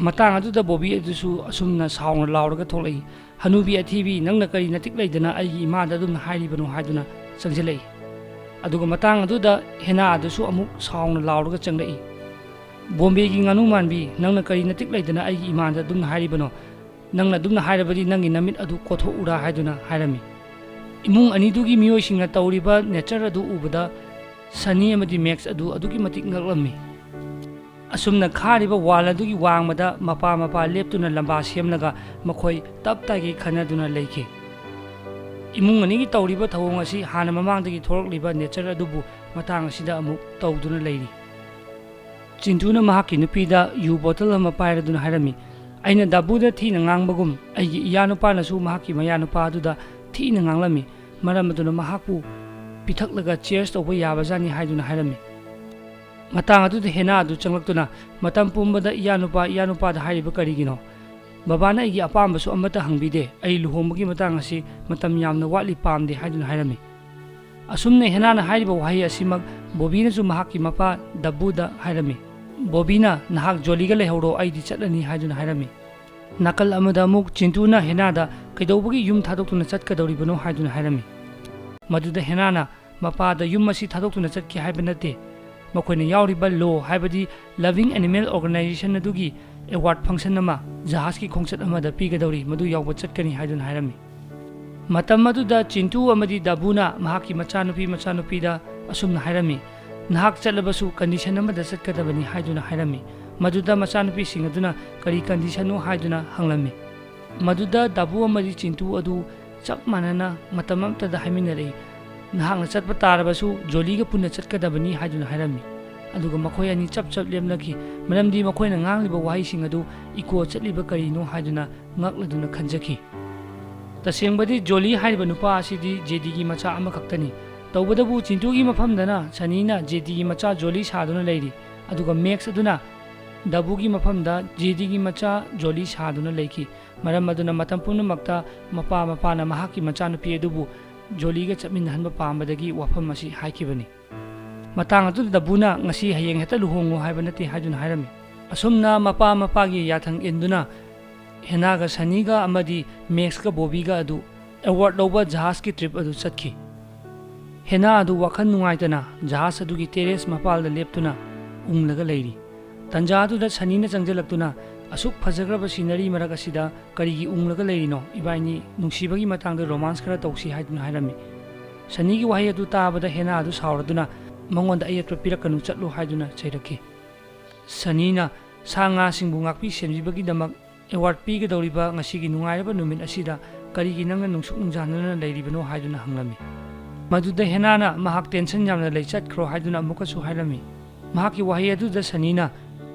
ꯃꯇꯥꯡ ꯑꯗꯨꯗ ꯕꯣꯕꯤ ꯑꯗꯨꯁꯨ ꯑꯁꯨꯝꯅ ꯁꯥꯎꯅ ꯂꯥꯎꯔꯒ ꯊꯣꯛꯂꯛꯏ, "ꯍꯅꯨꯕꯤ ꯑꯊꯤꯕꯤ, ꯅꯪꯅ ꯀꯔꯤ ꯅꯇꯤꯛ ꯂꯩꯗꯅ ꯑꯩꯒꯤ ꯏꯃꯥꯗ ꯑꯗꯨꯝꯅ ꯍꯥꯏꯔꯤꯕꯅꯣ?" ꯍꯥꯏꯗꯨꯅ ꯆꯪꯁꯤꯜꯂꯛꯏ꯫ ꯑꯗꯨꯒ ꯃꯇꯥꯡ ꯑꯗꯨꯗ ꯍꯦꯅꯥ ꯑꯗꯨꯁꯨ ꯑꯃꯨꯛ ꯁꯥꯎꯅ ꯂꯥꯎꯔꯒ ꯆꯪꯂꯛꯏ, "ꯕꯣꯝꯕꯦꯒꯤ ꯉꯥꯅꯨ ꯃꯥꯟꯕꯤ, ꯅꯪꯅ ꯀꯔꯤ ꯅꯇꯤꯛ ꯂꯩꯗꯅ ꯑꯩꯒꯤ ꯏꯃꯥꯗ ꯑꯗꯨꯝꯅ ꯍꯥꯏꯔꯤꯕꯅꯣ? ꯅꯪꯅ ꯑꯗꯨꯝꯅ ꯍꯥꯏꯔꯕꯗꯤ ꯅꯪꯒꯤ ꯅꯃꯤꯠ ꯑꯗꯨ ꯀꯣꯊꯣꯛꯎꯔꯥ?" ꯍꯥꯏꯗꯨꯅ ꯍꯥꯏꯔꯝꯃꯤ꯫ ꯏꯃꯨꯡ ꯑꯅꯤꯗꯨꯒꯤ ꯃꯤꯑꯣꯏꯁꯤꯡꯅ ꯇꯧꯔꯤꯕ ꯅꯦꯆꯔ ꯑꯗꯨ ꯎꯕꯗ ꯁꯅꯤ ꯑꯃꯗꯤ ꯃꯦꯛꯁ ꯑꯗꯨ ꯑꯗꯨꯛꯀꯤ ꯃꯇꯤꯛ ꯉꯛꯂꯝꯃꯤ꯫ ꯑꯁꯨꯝꯅ ꯈꯥꯔꯤꯕ ꯋꯥꯜ ꯑꯗꯨꯒꯤ ꯋꯥꯡꯃꯗ ꯃꯄꯥ ꯃꯄꯥ ꯂꯦꯞꯇꯨꯅ ꯂꯝꯕꯥ ꯁꯦꯝꯂꯒ ꯃꯈꯣꯏ ꯇꯞ ꯇꯥꯏꯒꯩ ꯈꯟꯅꯗꯨꯅ ꯂꯩꯈꯤ꯫ ꯏꯃꯨꯡ ꯑꯅꯤꯒꯤ ꯇꯧꯔꯤꯕ ꯊꯧꯑꯣꯡ ꯑꯁꯤ ꯍꯥꯟꯅ ꯃꯃꯥꯡꯗꯒꯤ ꯊꯣꯔꯛꯂꯤꯕ ꯅꯦꯆꯔ ꯑꯗꯨꯕꯨ ꯃꯇꯥꯡ ꯑꯁꯤꯗ ꯑꯃꯨꯛ ꯇꯧꯗꯨꯅ ꯂꯩꯔꯤ꯫ ꯆꯤꯟꯇꯨꯅ ꯃꯍꯥꯛꯀꯤ ꯅꯨꯄꯤꯗ ꯌꯨ ꯕꯣꯇꯜ ꯑꯃ ꯄꯥꯏꯔꯗꯨꯅ ꯍꯥꯏꯔꯝꯃꯤ, "ꯑꯩꯅ ꯗꯥꯕꯨꯗ ꯊꯤꯅ ꯉꯥꯡꯕꯒꯨꯝ ꯑꯩꯒꯤ ꯏꯌꯥꯅꯨꯄꯥꯅꯁꯨ ꯃꯍꯥꯛꯀꯤ ꯃꯌꯥꯅꯨꯄꯥ ꯑꯗꯨꯗ ꯊꯤꯅ ꯉꯥꯡꯂꯝꯃꯤ꯫ ꯃꯔꯝ ꯑꯗꯨꯅ ꯃꯍꯥꯛꯄꯨ ꯄꯤꯊꯛꯂꯒ ꯆꯦꯌꯔꯁ ꯇꯧꯕ ꯌꯥꯕꯖꯥꯠꯅꯤ" ꯍꯥꯏꯗꯨꯅ ꯍꯥꯏꯔꯝꯃꯤ꯫ ꯃꯇꯥꯡ ꯑꯗꯨꯗ ꯍꯦꯅꯥ ꯑꯗꯨ ꯆꯪꯂꯛꯇꯨꯅ, "ꯃꯇꯝ ꯄꯨꯝꯕꯗ ꯏꯌꯥꯅꯨꯄꯥ, ꯏꯌꯥꯅꯨꯄꯥꯗ ꯍꯥꯏꯔꯤꯕ ꯀꯔꯤꯒꯤꯅꯣ? ꯕꯕꯥꯅ ꯑꯩꯒꯤ ꯑꯄꯥꯝꯕꯁꯨ ꯑꯃꯠꯇ ꯍꯪꯕꯤꯗꯦ꯫ ꯑꯩ ꯂꯨꯍꯣꯡꯕꯒꯤ ꯃꯇꯥꯡ ꯑꯁꯤ ꯃꯇꯝ ꯌꯥꯝꯅ ꯋꯥꯠꯂꯤ ꯄꯥꯝꯗꯦ" ꯍꯥꯏꯗꯨꯅ ꯍꯥꯏꯔꯝꯃꯤ꯫ ꯑꯁꯨꯝꯅ ꯍꯦꯅꯥꯅ ꯍꯥꯏꯔꯤꯕ ꯋꯥꯍꯩ ꯑꯁꯤꯃꯛ ꯕꯣꯕꯤꯅꯁꯨ ꯃꯍꯥꯛꯀꯤ ꯃꯄꯥ ꯗꯕꯨꯗ ꯍꯥꯏꯔꯝꯃꯤ꯫ ꯕꯣꯕꯤꯅ, "ꯅꯍꯥꯛ ꯖꯣꯂꯤꯒ ꯂꯩꯍꯧꯔꯣ, ꯑꯩꯗꯤ ꯆꯠꯂꯅꯤ" ꯍꯥꯏꯗꯨꯅ ꯍꯥꯏꯔꯝꯃꯤ꯫ ꯅꯥꯀꯜ ꯑꯃꯗ ꯑꯃꯨꯛ ꯆꯤꯟꯇꯨꯅ ꯍꯦꯅꯥꯗ, "ꯀꯩꯗꯧꯕꯒꯤ ꯌꯨꯝ ꯊꯥꯗꯣꯛꯇꯨꯅ ꯆꯠꯀꯗꯧꯔꯤꯕꯅꯣ?" ꯍꯥꯏꯗꯨꯅ ꯍꯥꯏꯔꯝꯃꯤ꯫ ꯃꯗꯨꯗ ꯍꯦꯅꯥꯅ ꯃꯄꯥꯗ ꯌꯨꯝ ꯑꯁꯤ ꯊꯥꯗꯣꯛꯇꯨꯅ ꯆꯠꯀꯦ ꯍꯥꯏꯕ ꯅꯠꯇꯦ, ꯃꯈꯣꯏꯅ ꯌꯥꯎꯔꯤꯕ ꯂꯣ, ꯍꯥꯏꯕꯗꯤ ꯂꯚꯤꯡ ꯑꯦꯅꯤꯃꯦꯜ ꯑꯣꯔꯒꯅꯥꯏꯖꯦꯁꯟ ꯑꯗꯨꯒꯤ ꯑꯦꯋꯥꯔꯗ ꯐꯪꯁꯟ ꯑꯃ ꯖꯍꯥꯖꯀꯤ ꯈꯣꯡꯆꯠ ꯑꯃꯗ ꯄꯤꯒꯗꯧꯔꯤ, ꯃꯗꯨ ꯌꯥꯎꯕ ꯆꯠꯀꯅꯤ ꯍꯥꯏꯗꯨꯅ ꯍꯥꯏꯔꯝꯃꯤ꯫ ꯃꯇꯝ ꯑꯗꯨꯗ ꯆꯤꯟꯇꯨ ꯑꯃꯗꯤ ꯗꯥꯕꯨꯅ ꯃꯍꯥꯛꯀꯤ ꯃꯆꯥꯅꯨꯄꯤ ꯃꯆꯥꯅꯨꯄꯤꯗ ꯑꯁꯨꯝꯅ ꯍꯥꯏꯔꯝꯃꯤ, "ꯅꯍꯥꯛ ꯆꯠꯂꯕꯁꯨ ꯀꯟꯗꯤꯁꯟ ꯑꯃꯗ ꯆꯠꯀꯗꯕꯅꯤ" ꯍꯥꯏꯗꯨꯅ ꯍꯥꯏꯔꯝꯃꯤ꯫ ꯃꯗꯨꯗ ꯃꯆꯥꯅꯨꯄꯤꯁꯤꯡ ꯑꯗꯨꯅ "ꯀꯔꯤ ꯀꯟꯗꯤꯁꯟꯅꯣ?" ꯍꯥꯏꯗꯨꯅ ꯍꯪꯂꯝꯃꯤ꯫ ꯃꯗꯨꯗ ꯗꯥꯕꯨ ꯑꯃꯗꯤ ꯆꯤꯟꯇꯨ ꯑꯗꯨ ꯆꯞ ꯃꯥꯟꯅꯅ ꯃꯇꯝ ꯑꯃꯠꯇꯗ ꯍꯥꯏꯃꯤꯟꯅꯔꯛꯏ, "ꯅꯍꯥꯛꯅ ꯆꯠꯄ ꯇꯥꯔꯕꯁꯨ ꯖꯣꯂꯤꯒ ꯄꯨꯟꯅ ꯆꯠꯀꯗꯕꯅꯤ" ꯍꯥꯏꯗꯨꯅ ꯍꯥꯏꯔꯝꯃꯤ꯫ ꯑꯗꯨꯒ ꯃꯈꯣꯏ ꯑꯅꯤ ꯆꯞ ꯆꯞ ꯂꯦꯞꯅꯈꯤ, ꯃꯔꯝꯗꯤ ꯃꯈꯣꯏꯅ ꯉꯥꯡꯂꯤꯕ ꯋꯥꯍꯩꯁꯤꯡ ꯑꯗꯨ ꯏꯀꯣ ꯆꯠꯂꯤꯕ ꯀꯔꯤꯅꯣ ꯍꯥꯏꯗꯨꯅ ꯉꯛꯂꯗꯨꯅ ꯈꯟꯖꯈꯤ꯫ ꯇꯁꯦꯡꯕꯗꯤ ꯖꯣꯂꯤ ꯍꯥꯏꯔꯤꯕ ꯅꯨꯄꯥ ꯑꯁꯤꯗꯤ ꯖꯦꯗꯤꯒꯤ ꯃꯆꯥ ꯑꯃꯈꯛꯇꯅꯤ꯫ ꯇꯧꯕꯇꯕꯨ ꯆꯤꯟꯇꯨꯒꯤ ꯃꯐꯝꯗꯅ ꯁꯅꯤꯅ ꯖꯦꯗꯤꯒꯤ ꯃꯆꯥ ꯖꯣꯂꯤ ꯁꯥꯗꯨꯅ ꯂꯩꯔꯤ, ꯑꯗꯨꯒ ꯃꯦꯛꯁ ꯑꯗꯨꯅ ꯗꯥꯕꯨꯒꯤ ꯃꯐꯝꯗ ꯖꯦꯗꯤꯒꯤ ꯃꯆꯥ ꯖꯣꯂꯤ ꯁꯥꯗꯨꯅ ꯂꯩꯈꯤ꯫ ꯃꯔꯝ ꯑꯗꯨꯅ ꯃꯇꯝ ꯄꯨꯝꯅꯃꯛꯇ ꯃꯄꯥ ꯃꯄꯥꯅ ꯃꯍꯥꯛꯀꯤ ꯃꯆꯥꯅꯨꯄꯤ ꯑꯗꯨꯕꯨ ꯖꯣꯂꯤꯒ ꯆꯠꯃꯤꯟꯅꯍꯟꯕ ꯄꯥꯝꯕꯗꯒꯤ ꯋꯥꯐꯝ ꯑꯁꯤ ꯍꯥꯏꯈꯤꯕꯅꯤ꯫ ꯃꯇꯥꯡ ꯑꯗꯨꯗ ꯗꯥꯕꯨꯅ "ꯉꯁꯤ ꯍꯌꯦꯡ ꯍꯦꯛꯇ ꯂꯨꯍꯣꯡꯉꯨ ꯍꯥꯏꯕ ꯅꯠꯇꯦ" ꯍꯥꯏꯗꯨꯅ ꯍꯥꯏꯔꯝꯃꯤ꯫ ꯑꯁꯨꯝꯅ ꯃꯄꯥ ꯃꯄꯥꯒꯤ ꯌꯥꯊꯪ ꯏꯟꯗꯨꯅ ꯍꯦꯅꯥꯒ ꯁꯅꯤꯒ ꯑꯃꯗꯤ ꯃꯦꯛꯁꯀ ꯕꯣꯕꯤꯒ ꯑꯗꯨ ꯑꯦꯋꯥꯔꯗ ꯂꯧꯕ ꯖꯍꯥꯖꯀꯤ ꯇ꯭ꯔꯤꯞ ꯑꯗꯨ ꯆꯠꯈꯤ꯫ ꯍꯦꯅꯥ ꯑꯗꯨ ꯋꯥꯈꯜ ꯅꯨꯡꯉꯥꯏꯇꯅ ꯖꯍꯥꯖ ꯑꯗꯨꯒꯤ ꯇꯦꯔꯦꯁ ꯃꯄꯥꯜꯗ ꯂꯦꯞꯇꯨꯅ ꯎꯪꯂꯒ ꯂꯩꯔꯤ꯫ ꯇꯟꯖꯥ ꯑꯗꯨꯗ ꯁꯅꯤꯅ ꯆꯪꯁꯤꯜꯂꯛꯇꯨꯅ, "ꯑꯁꯨꯛ ꯐꯖꯈ꯭ꯔꯕ ꯁꯤꯅꯔꯤ ꯃꯔꯛ ꯑꯁꯤꯗ ꯀꯔꯤꯒꯤ ꯎꯪꯂꯒ ꯂꯩꯔꯤꯅꯣ? ꯏꯕꯥꯏꯅꯤ ꯅꯨꯡꯁꯤꯕꯒꯤ ꯃꯇꯥꯡꯗ ꯔꯣꯃꯥꯟꯁ ꯈꯔ ꯇꯧꯁꯤ" ꯍꯥꯏꯗꯨꯅ ꯍꯥꯏꯔꯝꯃꯤ꯫ ꯁꯅꯤꯒꯤ ꯋꯥꯍꯩ ꯑꯗꯨ ꯇꯥꯕꯗ ꯍꯦꯅꯥ ꯑꯗꯨ ꯁꯥꯎꯔꯗꯨꯅ, "ꯃꯉꯣꯟꯗ ꯑꯌꯦꯠꯄ ꯄꯤꯔꯛꯀꯅꯨ, ꯆꯠꯂꯨ" ꯍꯥꯏꯗꯨꯅ ꯆꯩꯔꯛꯈꯤ꯫ ꯁꯅꯤꯅ ꯁꯥ ꯉꯥꯁꯤꯡꯕꯨ ꯉꯥꯛꯄꯤ ꯁꯦꯟꯕꯤꯕꯒꯤꯗꯃꯛ ꯑꯦꯋꯥꯔꯗ ꯄꯤꯒꯗꯧꯔꯤꯕ ꯉꯁꯤꯒꯤ ꯅꯨꯡꯉꯥꯏꯔꯕ ꯅꯨꯃꯤꯠ ꯑꯁꯤꯗ ꯀꯔꯤꯒꯤ ꯅꯪꯅ ꯅꯨꯡꯁꯨꯛ ꯅꯨꯡꯖꯥꯅꯅ ꯂꯩꯔꯤꯕꯅꯣ ꯍꯥꯏꯗꯨꯅ ꯍꯪꯂꯝꯃꯤ꯫ ꯃꯗꯨꯗ ꯍꯦꯅꯥꯅ "ꯃꯍꯥꯛ ꯇꯦꯟꯁꯟ ꯌꯥꯝꯅ ꯂꯩ, ꯆꯠꯈ꯭ꯔꯣ" ꯍꯥꯏꯗꯨꯅ ꯑꯃꯨꯛꯀꯁꯨ ꯍꯥꯏꯔꯝꯃꯤ꯫ ꯃꯍꯥꯛꯀꯤ ꯋꯥꯍꯩ ꯑꯗꯨꯗ ꯁꯅꯤꯅ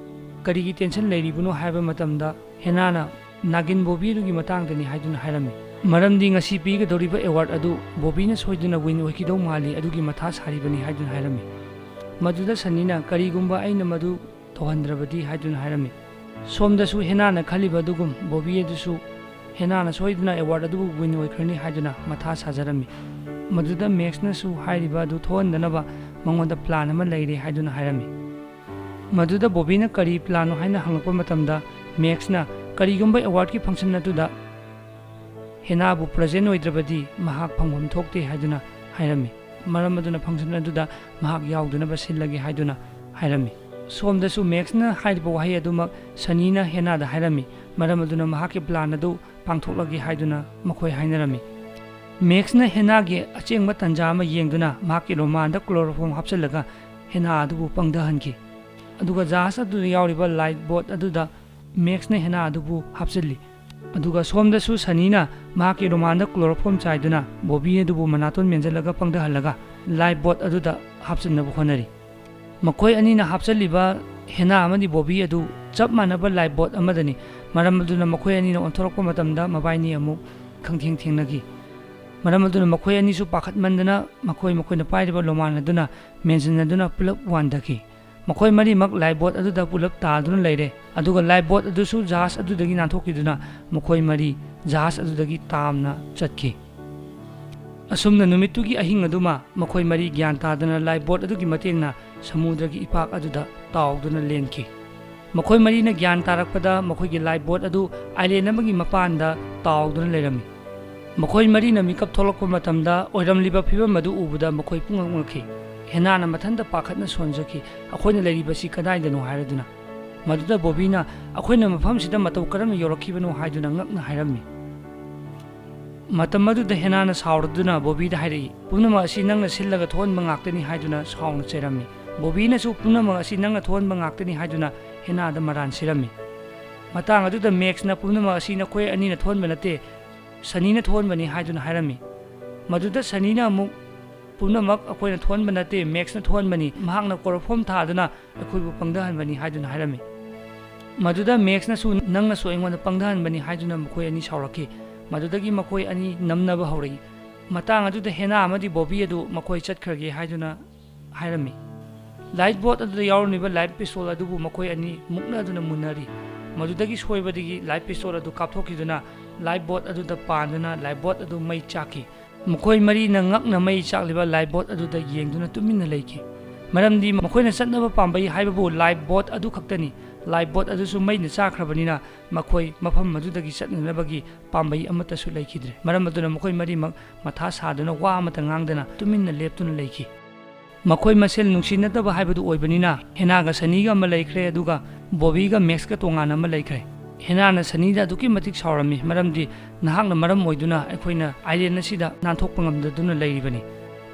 "ꯀꯔꯤꯒꯤ ꯇꯦꯟꯁꯟ ꯂꯩꯔꯤꯕꯅꯣ?" ꯍꯥꯏꯕ ꯃꯇꯝꯗ ꯍꯦꯅꯥꯅ "ꯅꯥꯒꯤꯟ ꯕꯣꯕꯤ ꯑꯗꯨꯒꯤ ꯃꯇꯥꯡꯗꯅꯤ" ꯍꯥꯏꯗꯨꯅ ꯍꯥꯏꯔꯝꯃꯤ꯫ "ꯃꯔꯝꯗꯤ ꯉꯁꯤ ꯄꯤꯒꯗꯧꯔꯤꯕ ꯑꯦꯋꯥꯔꯗ ꯑꯗꯨ ꯕꯣꯕꯤꯅ ꯁꯣꯏꯗꯅ ꯋꯤꯟ ꯑꯣꯏꯈꯤꯗꯧ ꯃꯥꯜꯂꯤ, ꯑꯗꯨꯒꯤ ꯃꯊꯥ ꯁꯥꯔꯤꯕꯅꯤ" ꯍꯥꯏꯗꯨꯅ ꯍꯥꯏꯔꯝꯃꯤ꯫ ꯃꯗꯨꯗ ꯁꯅꯤꯅ "ꯀꯔꯤꯒꯨꯝꯕ ꯑꯩꯅ ꯃꯗꯨ ꯇꯧꯍꯟꯗ꯭ꯔꯕꯗꯤ" ꯍꯥꯏꯗꯨꯅ ꯍꯥꯏꯔꯝꯃꯤ꯫ ꯁꯣꯝꯗꯁꯨ ꯍꯦꯅꯥꯅ ꯈꯜꯂꯤꯕ ꯑꯗꯨꯒꯨꯝ ꯕꯣꯕꯤ ꯑꯗꯨꯁꯨ ꯍꯦꯅꯥꯅ ꯁꯣꯏꯗꯅ ꯑꯦꯋꯥꯔꯗ ꯑꯗꯨꯕꯨ ꯋꯤꯟ ꯑꯣꯏꯈ꯭ꯔꯅꯤ ꯍꯥꯏꯗꯨꯅ ꯃꯊꯥ ꯁꯥꯖꯔꯝꯃꯤ꯫ ꯃꯗꯨꯗ ꯃꯦꯛꯁꯅꯁꯨ ꯍꯥꯏꯔꯤꯕ ꯑꯗꯨ ꯊꯣꯛꯍꯟꯗꯅꯕ ꯃꯉꯣꯟꯗ ꯄ꯭ꯂꯥꯟ ꯑꯃ ꯂꯩꯔꯦ ꯍꯥꯏꯗꯨꯅ ꯍꯥꯏꯔꯝꯃꯤ꯫ ꯃꯗꯨꯗ ꯕꯣꯕꯤꯅ "ꯀꯔꯤ ꯄ꯭ꯂꯥꯟꯅꯣ?" ꯍꯥꯏꯅ ꯍꯪꯂꯛꯄ ꯃꯇꯝꯗ ꯃꯦꯛꯁꯅ "ꯀꯔꯤꯒꯨꯝꯕ ꯑꯦꯋꯥꯔꯗꯀꯤ ꯐꯪꯁꯟ ꯑꯗꯨꯗ ꯍꯦꯅꯥꯕꯨ ꯄ꯭ꯔꯖꯦꯟ ꯑꯣꯏꯗ꯭ꯔꯕꯗꯤ ꯃꯍꯥꯛ ꯐꯪꯐꯝ ꯊꯣꯛꯇꯦ ꯍꯥꯏꯗꯨꯅ ꯍꯥꯏꯔꯝꯃꯤ꯫ ꯃꯔꯝ ꯑꯗꯨꯅ ꯐꯪꯁꯟ ꯑꯗꯨꯗ ꯃꯍꯥꯛ ꯌꯥꯎꯗꯅꯕ ꯁꯤꯜꯂꯒꯦ ꯍꯥꯏꯗꯨꯅ ꯍꯥꯏꯔꯝꯃꯤ꯫ ꯁꯣꯝꯗꯁꯨ ꯃꯦꯛꯁꯅ ꯍꯥꯏꯔꯤꯕ ꯋꯥꯍꯩ ꯑꯗꯨꯃꯛ ꯁꯅꯤꯅ ꯍꯦꯅꯥꯗ ꯍꯥꯏꯔꯝꯃꯤ꯫ ꯃꯔꯝ ꯑꯗꯨꯅ ꯃꯍꯥꯛꯀꯤ ꯄ꯭ꯂꯥꯟ ꯑꯗꯨ ꯄꯥꯡꯊꯣꯛꯂꯒꯦ ꯍꯥꯏꯗꯨꯅ ꯃꯈꯣꯏ ꯍꯥꯏꯅꯔꯝꯃꯤ꯫ ꯃꯦꯛꯁꯅ ꯍꯦꯅꯥꯒꯤ ꯑꯆꯦꯡꯕ ꯇꯟꯖꯥ ꯑꯃ ꯌꯦꯡꯗꯨꯅ ꯃꯍꯥꯛꯀꯤ ꯔꯣꯃꯥꯟꯗ ꯀ꯭ꯂꯣꯔꯣꯐꯣꯝ ꯍꯥꯞꯆꯤꯜꯂꯒ ꯍꯦꯅꯥ ꯑꯗꯨꯕꯨ ꯄꯪꯊꯍꯟꯈꯤ꯫ ꯑꯗꯨꯒ ꯖꯍꯥꯖ ꯑꯗꯨꯗ ꯌꯥꯎꯔꯤꯕ ꯂꯥꯏꯐ ꯕꯣꯠ ꯑꯗꯨꯗ ꯃꯦꯛꯁꯅ ꯍꯦꯅꯥ ꯑꯗꯨꯕꯨ ꯍꯥꯞꯆꯤꯜꯂꯤ꯫ ꯑꯗꯨꯒ ꯁꯣꯝꯗꯁꯨ ꯁꯅꯤꯅ ꯃꯍꯥꯛꯀꯤ ꯔꯣꯃꯥꯟꯗ ꯀ꯭ꯂꯣꯔꯣꯐꯣꯝ ꯆꯥꯏꯗꯨꯅ ꯕꯣꯕꯤ ꯑꯗꯨꯕꯨ ꯃꯅꯥꯇꯣꯟ ꯃꯦꯟꯁꯤꯜꯂꯒ ꯄꯪꯊꯍꯜꯂꯒ ꯂꯥꯏꯐ ꯕꯣꯠ ꯑꯗꯨꯗ ꯍꯥꯞꯆꯤꯟꯅꯕ ꯍꯣꯠꯅꯔꯤ꯫ ꯃꯈꯣꯏ ꯑꯅꯤꯅ ꯍꯥꯞꯆꯤꯜꯂꯤꯕ ꯍꯦꯅꯥ ꯑꯃꯗꯤ ꯕꯣꯕꯤ ꯑꯗꯨ ꯆꯞ ꯃꯥꯟꯅꯕ ꯂꯥꯏꯐ ꯕꯣꯠ ꯑꯃꯗꯅꯤ꯫ ꯃꯔꯝ ꯑꯗꯨꯅ ꯃꯈꯣꯏ ꯑꯅꯤꯅ ꯑꯣꯟꯊꯣꯔꯛꯄ ꯃꯇꯝꯗ ꯃꯕꯥꯏꯅꯤ ꯑꯃꯨꯛ ꯈꯪꯊꯦꯡ ꯊꯦꯡꯅꯈꯤ꯫ ꯃꯔꯝ ꯑꯗꯨꯅ ꯃꯈꯣꯏ ꯑꯅꯤꯁꯨ ꯄꯥꯈꯠꯃꯟꯗꯅ ꯃꯈꯣꯏ ꯃꯈꯣꯏꯅ ꯄꯥꯏꯔꯤꯕ ꯔꯣꯃꯥꯟ ꯑꯗꯨꯅ ꯃꯦꯟꯁꯤꯟꯅꯗꯨꯅ ꯄꯨꯂꯞ ꯋꯥꯟꯊꯈꯤ꯫ ꯃꯈꯣꯏ ꯃꯔꯤꯃꯛ ꯂꯥꯏꯐ ꯕꯣꯠ ꯑꯗꯨꯗ ꯄꯨꯂꯞ ꯇꯥꯗꯨꯅ ꯂꯩꯔꯦ꯫ ꯑꯗꯨꯒ ꯂꯥꯏꯐ ꯕꯣꯠ ꯑꯗꯨꯁꯨ ꯖꯍꯥꯖ ꯑꯗꯨꯗꯒꯤ ꯅꯥꯟꯊꯣꯛꯈꯤꯗꯨꯅ ꯃꯈꯣꯏ ꯃꯔꯤ ꯖꯍꯥꯖ ꯑꯗꯨꯗꯒꯤ ꯇꯥꯝꯅ ꯆꯠꯈꯤ꯫ ꯑꯁꯨꯝꯅ ꯅꯨꯃꯤꯠꯇꯨꯒꯤ ꯑꯍꯤꯡ ꯑꯗꯨꯃ ꯃꯈꯣꯏ ꯃꯔꯤ ꯒ꯭ꯌꯥꯟ ꯇꯥꯗꯅ ꯂꯥꯏꯐ ꯕꯣꯠ ꯑꯗꯨꯒꯤ ꯃꯇꯦꯡꯅ ꯁꯃꯨꯗ꯭ꯔꯒꯤ ꯏꯄꯥꯛ ꯑꯗꯨꯗ ꯇꯥꯎꯗꯨꯅ ꯂꯦꯟꯈꯤ꯫ ꯃꯈꯣꯏ ꯃꯔꯤꯅ ꯒ꯭ꯌꯥꯟ ꯇꯥꯔꯛꯄꯗ ꯃꯈꯣꯏꯒꯤ ꯂꯥꯏꯐ ꯕꯣꯠ ꯑꯗꯨ ꯑꯥꯏꯂꯦꯟ ꯑꯃꯒꯤ ꯃꯄꯥꯟꯗ ꯇꯥꯎꯗꯨꯅ ꯂꯩꯔꯝꯃꯤ꯫ ꯃꯈꯣꯏ ꯃꯔꯤꯅ ꯃꯤꯀꯞ ꯊꯣꯛꯂꯛꯄ ꯃꯇꯝꯗ ꯑꯣꯏꯔꯝꯂꯤꯕ ꯐꯤꯕꯝ ꯑꯗꯨ ꯎꯕꯗ ꯃꯈꯣꯏ ꯄꯨꯡꯉꯛ ꯉꯛꯈꯤ꯫ ꯍꯦꯅꯥꯅ ꯃꯊꯟꯇ ꯄꯥꯈꯠꯅ ꯁꯣꯟꯖꯈꯤ, "ꯑꯩꯈꯣꯏꯅ ꯂꯩꯔꯤꯕꯁꯤ ꯀꯗꯥꯏꯗꯅꯣ?" ꯍꯥꯏꯔꯗꯨꯅ꯫ ꯃꯗꯨꯗ ꯕꯣꯕꯤꯅ, "ꯑꯩꯈꯣꯏꯅ ꯃꯐꯝꯁꯤꯗ ꯃꯇꯧ ꯀꯔꯝꯅ ꯌꯧꯔꯛꯈꯤꯕꯅꯣ?" ꯍꯥꯏꯗꯨꯅ ꯉꯛꯅ ꯍꯥꯏꯔꯝꯃꯤ꯫ ꯃꯇꯝ ꯑꯗꯨꯗ ꯍꯦꯅꯥꯅ ꯁꯥꯎꯔꯗꯨꯅ ꯕꯣꯕꯤꯗ ꯍꯥꯏꯔꯛꯏ, "ꯄꯨꯝꯅꯃꯛ ꯑꯁꯤ ꯅꯪꯅ ꯁꯤꯜꯂꯒ ꯊꯣꯛꯍꯟꯕ ꯉꯥꯛꯇꯅꯤ" ꯍꯥꯏꯗꯨꯅ ꯁꯥꯎꯅ ꯆꯩꯔꯝꯃꯤ꯫ ꯕꯣꯕꯤꯅꯁꯨ, "ꯄꯨꯝꯅꯃꯛ ꯑꯁꯤ ꯅꯪꯅ ꯊꯣꯛꯍꯟꯕ ꯉꯥꯛꯇꯅꯤ" ꯍꯥꯏꯗꯨꯅ ꯍꯦꯅꯥꯗ ꯃꯔꯥꯟ ꯁꯤꯔꯝꯃꯤ꯫ ꯃꯇꯥꯡ ꯑꯗꯨꯗ ꯃꯦꯛꯁꯅ, "ꯄꯨꯝꯅꯃꯛ ꯑꯁꯤ ꯅꯈꯣꯏ ꯑꯅꯤꯅ ꯊꯣꯛꯍꯟꯕ ꯅꯠꯇꯦ, ꯁꯅꯤꯅ ꯊꯣꯛꯍꯟꯕꯅꯤ" ꯍꯥꯏꯗꯨꯅ ꯍꯥꯏꯔꯝꯃꯤ꯫ ꯃꯗꯨꯗ ꯁꯅꯤꯅ ꯑꯃꯨꯛ, "ꯄꯨꯝꯅꯃꯛ ꯑꯩꯈꯣꯏꯅ ꯊꯣꯛꯍꯟꯕ ꯅꯠꯇꯦ, ꯃꯦꯛꯁꯅ ꯊꯣꯛꯍꯟꯕꯅꯤ, ꯃꯍꯥꯛꯅ ꯀ꯭ꯂꯣꯔꯣꯐꯣꯝ ꯊꯥꯗꯨꯅ ꯑꯩꯈꯣꯏꯕꯨ ꯄꯪꯊꯍꯟꯕꯅꯤ" ꯍꯥꯏꯗꯨꯅ ꯍꯥꯏꯔꯝꯃꯤ꯫ ꯃꯗꯨꯗ ꯃꯦꯛꯁꯅꯁꯨ, "ꯅꯪꯅꯁꯨ ꯑꯩꯉꯣꯟꯗ ꯄꯪꯊꯍꯟꯕꯅꯤ" ꯍꯥꯏꯗꯨꯅ ꯃꯈꯣꯏ ꯑꯅꯤ ꯁꯥꯎꯔꯛꯈꯤ꯫ ꯃꯗꯨꯗꯒꯤ ꯃꯈꯣꯏ ꯑꯅꯤ ꯅꯝꯅꯕ ꯍꯧꯔꯛꯏ꯫ ꯃꯇꯥꯡ ꯑꯗꯨꯗ ꯍꯦꯅꯥ ꯑꯃꯗꯤ ꯕꯣꯕꯤ ꯑꯗꯨ ꯃꯈꯣꯏ ꯆꯠꯈ꯭ꯔꯒꯦ ꯍꯥꯏꯗꯨꯅ ꯍꯥꯏꯔꯝꯃꯤ꯫ ꯂꯥꯏꯐ ꯕꯣꯠ ꯑꯗꯨꯗ ꯌꯥꯎꯔꯝꯂꯤꯕ ꯂꯥꯏꯐ ꯄꯤꯁꯇꯣꯜ ꯑꯗꯨꯕꯨ ꯃꯈꯣꯏ ꯑꯅꯤ ꯃꯨꯛꯅꯗꯨꯅ ꯃꯨꯟꯅꯔꯤ꯫ ꯃꯗꯨꯗꯒꯤ ꯁꯣꯏꯕꯗꯒꯤ ꯂꯥꯏꯐ ꯄꯤꯁꯇꯣꯜ ꯑꯗꯨ ꯀꯥꯞꯊꯣꯛꯈꯤꯗꯨꯅ ꯂꯥꯏꯐ ꯕꯣꯠ ꯑꯗꯨꯗ ꯄꯥꯟꯗꯨꯅ ꯂꯥꯏꯐ ꯕꯣꯠ ꯑꯗꯨ ꯃꯩ ꯆꯥꯛꯈꯤ꯫ ꯃꯈꯣꯏ ꯃꯔꯤꯅ ꯉꯛꯅ ꯃꯩ ꯆꯥꯛꯂꯤꯕ ꯂꯥꯏꯐ ꯕꯣꯠ ꯑꯗꯨꯗ ꯌꯦꯡꯗꯨꯅ ꯇꯨꯃꯤꯟꯅ ꯂꯩꯈꯤ꯫ ꯃꯔꯝꯗꯤ ꯃꯈꯣꯏꯅ ꯆꯠꯅꯕ ꯄꯥꯝꯕꯩ ꯍꯥꯏꯕꯕꯨ ꯂꯥꯏꯐ ꯕꯣꯠ ꯑꯗꯨ ꯈꯛꯇꯅꯤ꯫ ꯂꯥꯏꯐ ꯕꯣꯠ ꯑꯗꯨꯁꯨ ꯃꯩꯅ ꯆꯥꯈ꯭ꯔꯕꯅꯤꯅ ꯃꯈꯣꯏ ꯃꯐꯝ ꯑꯗꯨꯗꯒꯤ ꯆꯠꯅꯅꯕꯒꯤ ꯄꯥꯝꯕꯩ ꯑꯃꯠꯇꯁꯨ ꯂꯩꯈꯤꯗ꯭ꯔꯦ꯫ ꯃꯔꯝ ꯑꯗꯨꯅ ꯃꯈꯣꯏ ꯃꯔꯤꯃꯛ ꯃꯊꯥ ꯁꯥꯗꯨꯅ ꯋꯥ ꯑꯃꯠꯇ ꯉꯥꯡꯗꯅ ꯇꯨꯃꯤꯟꯅ ꯂꯦꯞꯇꯨꯅ ꯂꯩꯈꯤ꯫ ꯃꯈꯣꯏ ꯃꯁꯦꯜ ꯅꯨꯡꯁꯤꯅꯗꯕ ꯍꯥꯏꯕꯗꯨ ꯑꯣꯏꯕꯅꯤꯅ ꯍꯦꯅꯥꯒ ꯁꯅꯤꯒ ꯑꯃ ꯂꯩꯈ꯭ꯔꯦ, ꯑꯗꯨꯒ ꯕꯣꯕꯤꯒ ꯃꯦꯛꯁꯀ ꯇꯣꯉꯥꯟꯅ ꯑꯃ ꯂꯩꯈ꯭ꯔꯦ꯫ ꯍꯦꯅꯥꯅ ꯁꯅꯤꯗ ꯑꯗꯨꯛꯀꯤ ꯃꯇꯤꯛ ꯁꯥꯎꯔꯝꯃꯤ, ꯃꯔꯝꯗꯤ ꯅꯍꯥꯛꯅ ꯃꯔꯝ ꯑꯣꯏꯗꯨꯅ ꯑꯩꯈꯣꯏꯅ ꯑꯥꯏꯂꯦꯟ ꯑꯁꯤꯗ ꯅꯥꯟꯊꯣꯛꯄ ꯉꯝꯗꯗꯨꯅ ꯂꯩꯔꯤꯕꯅꯤ꯫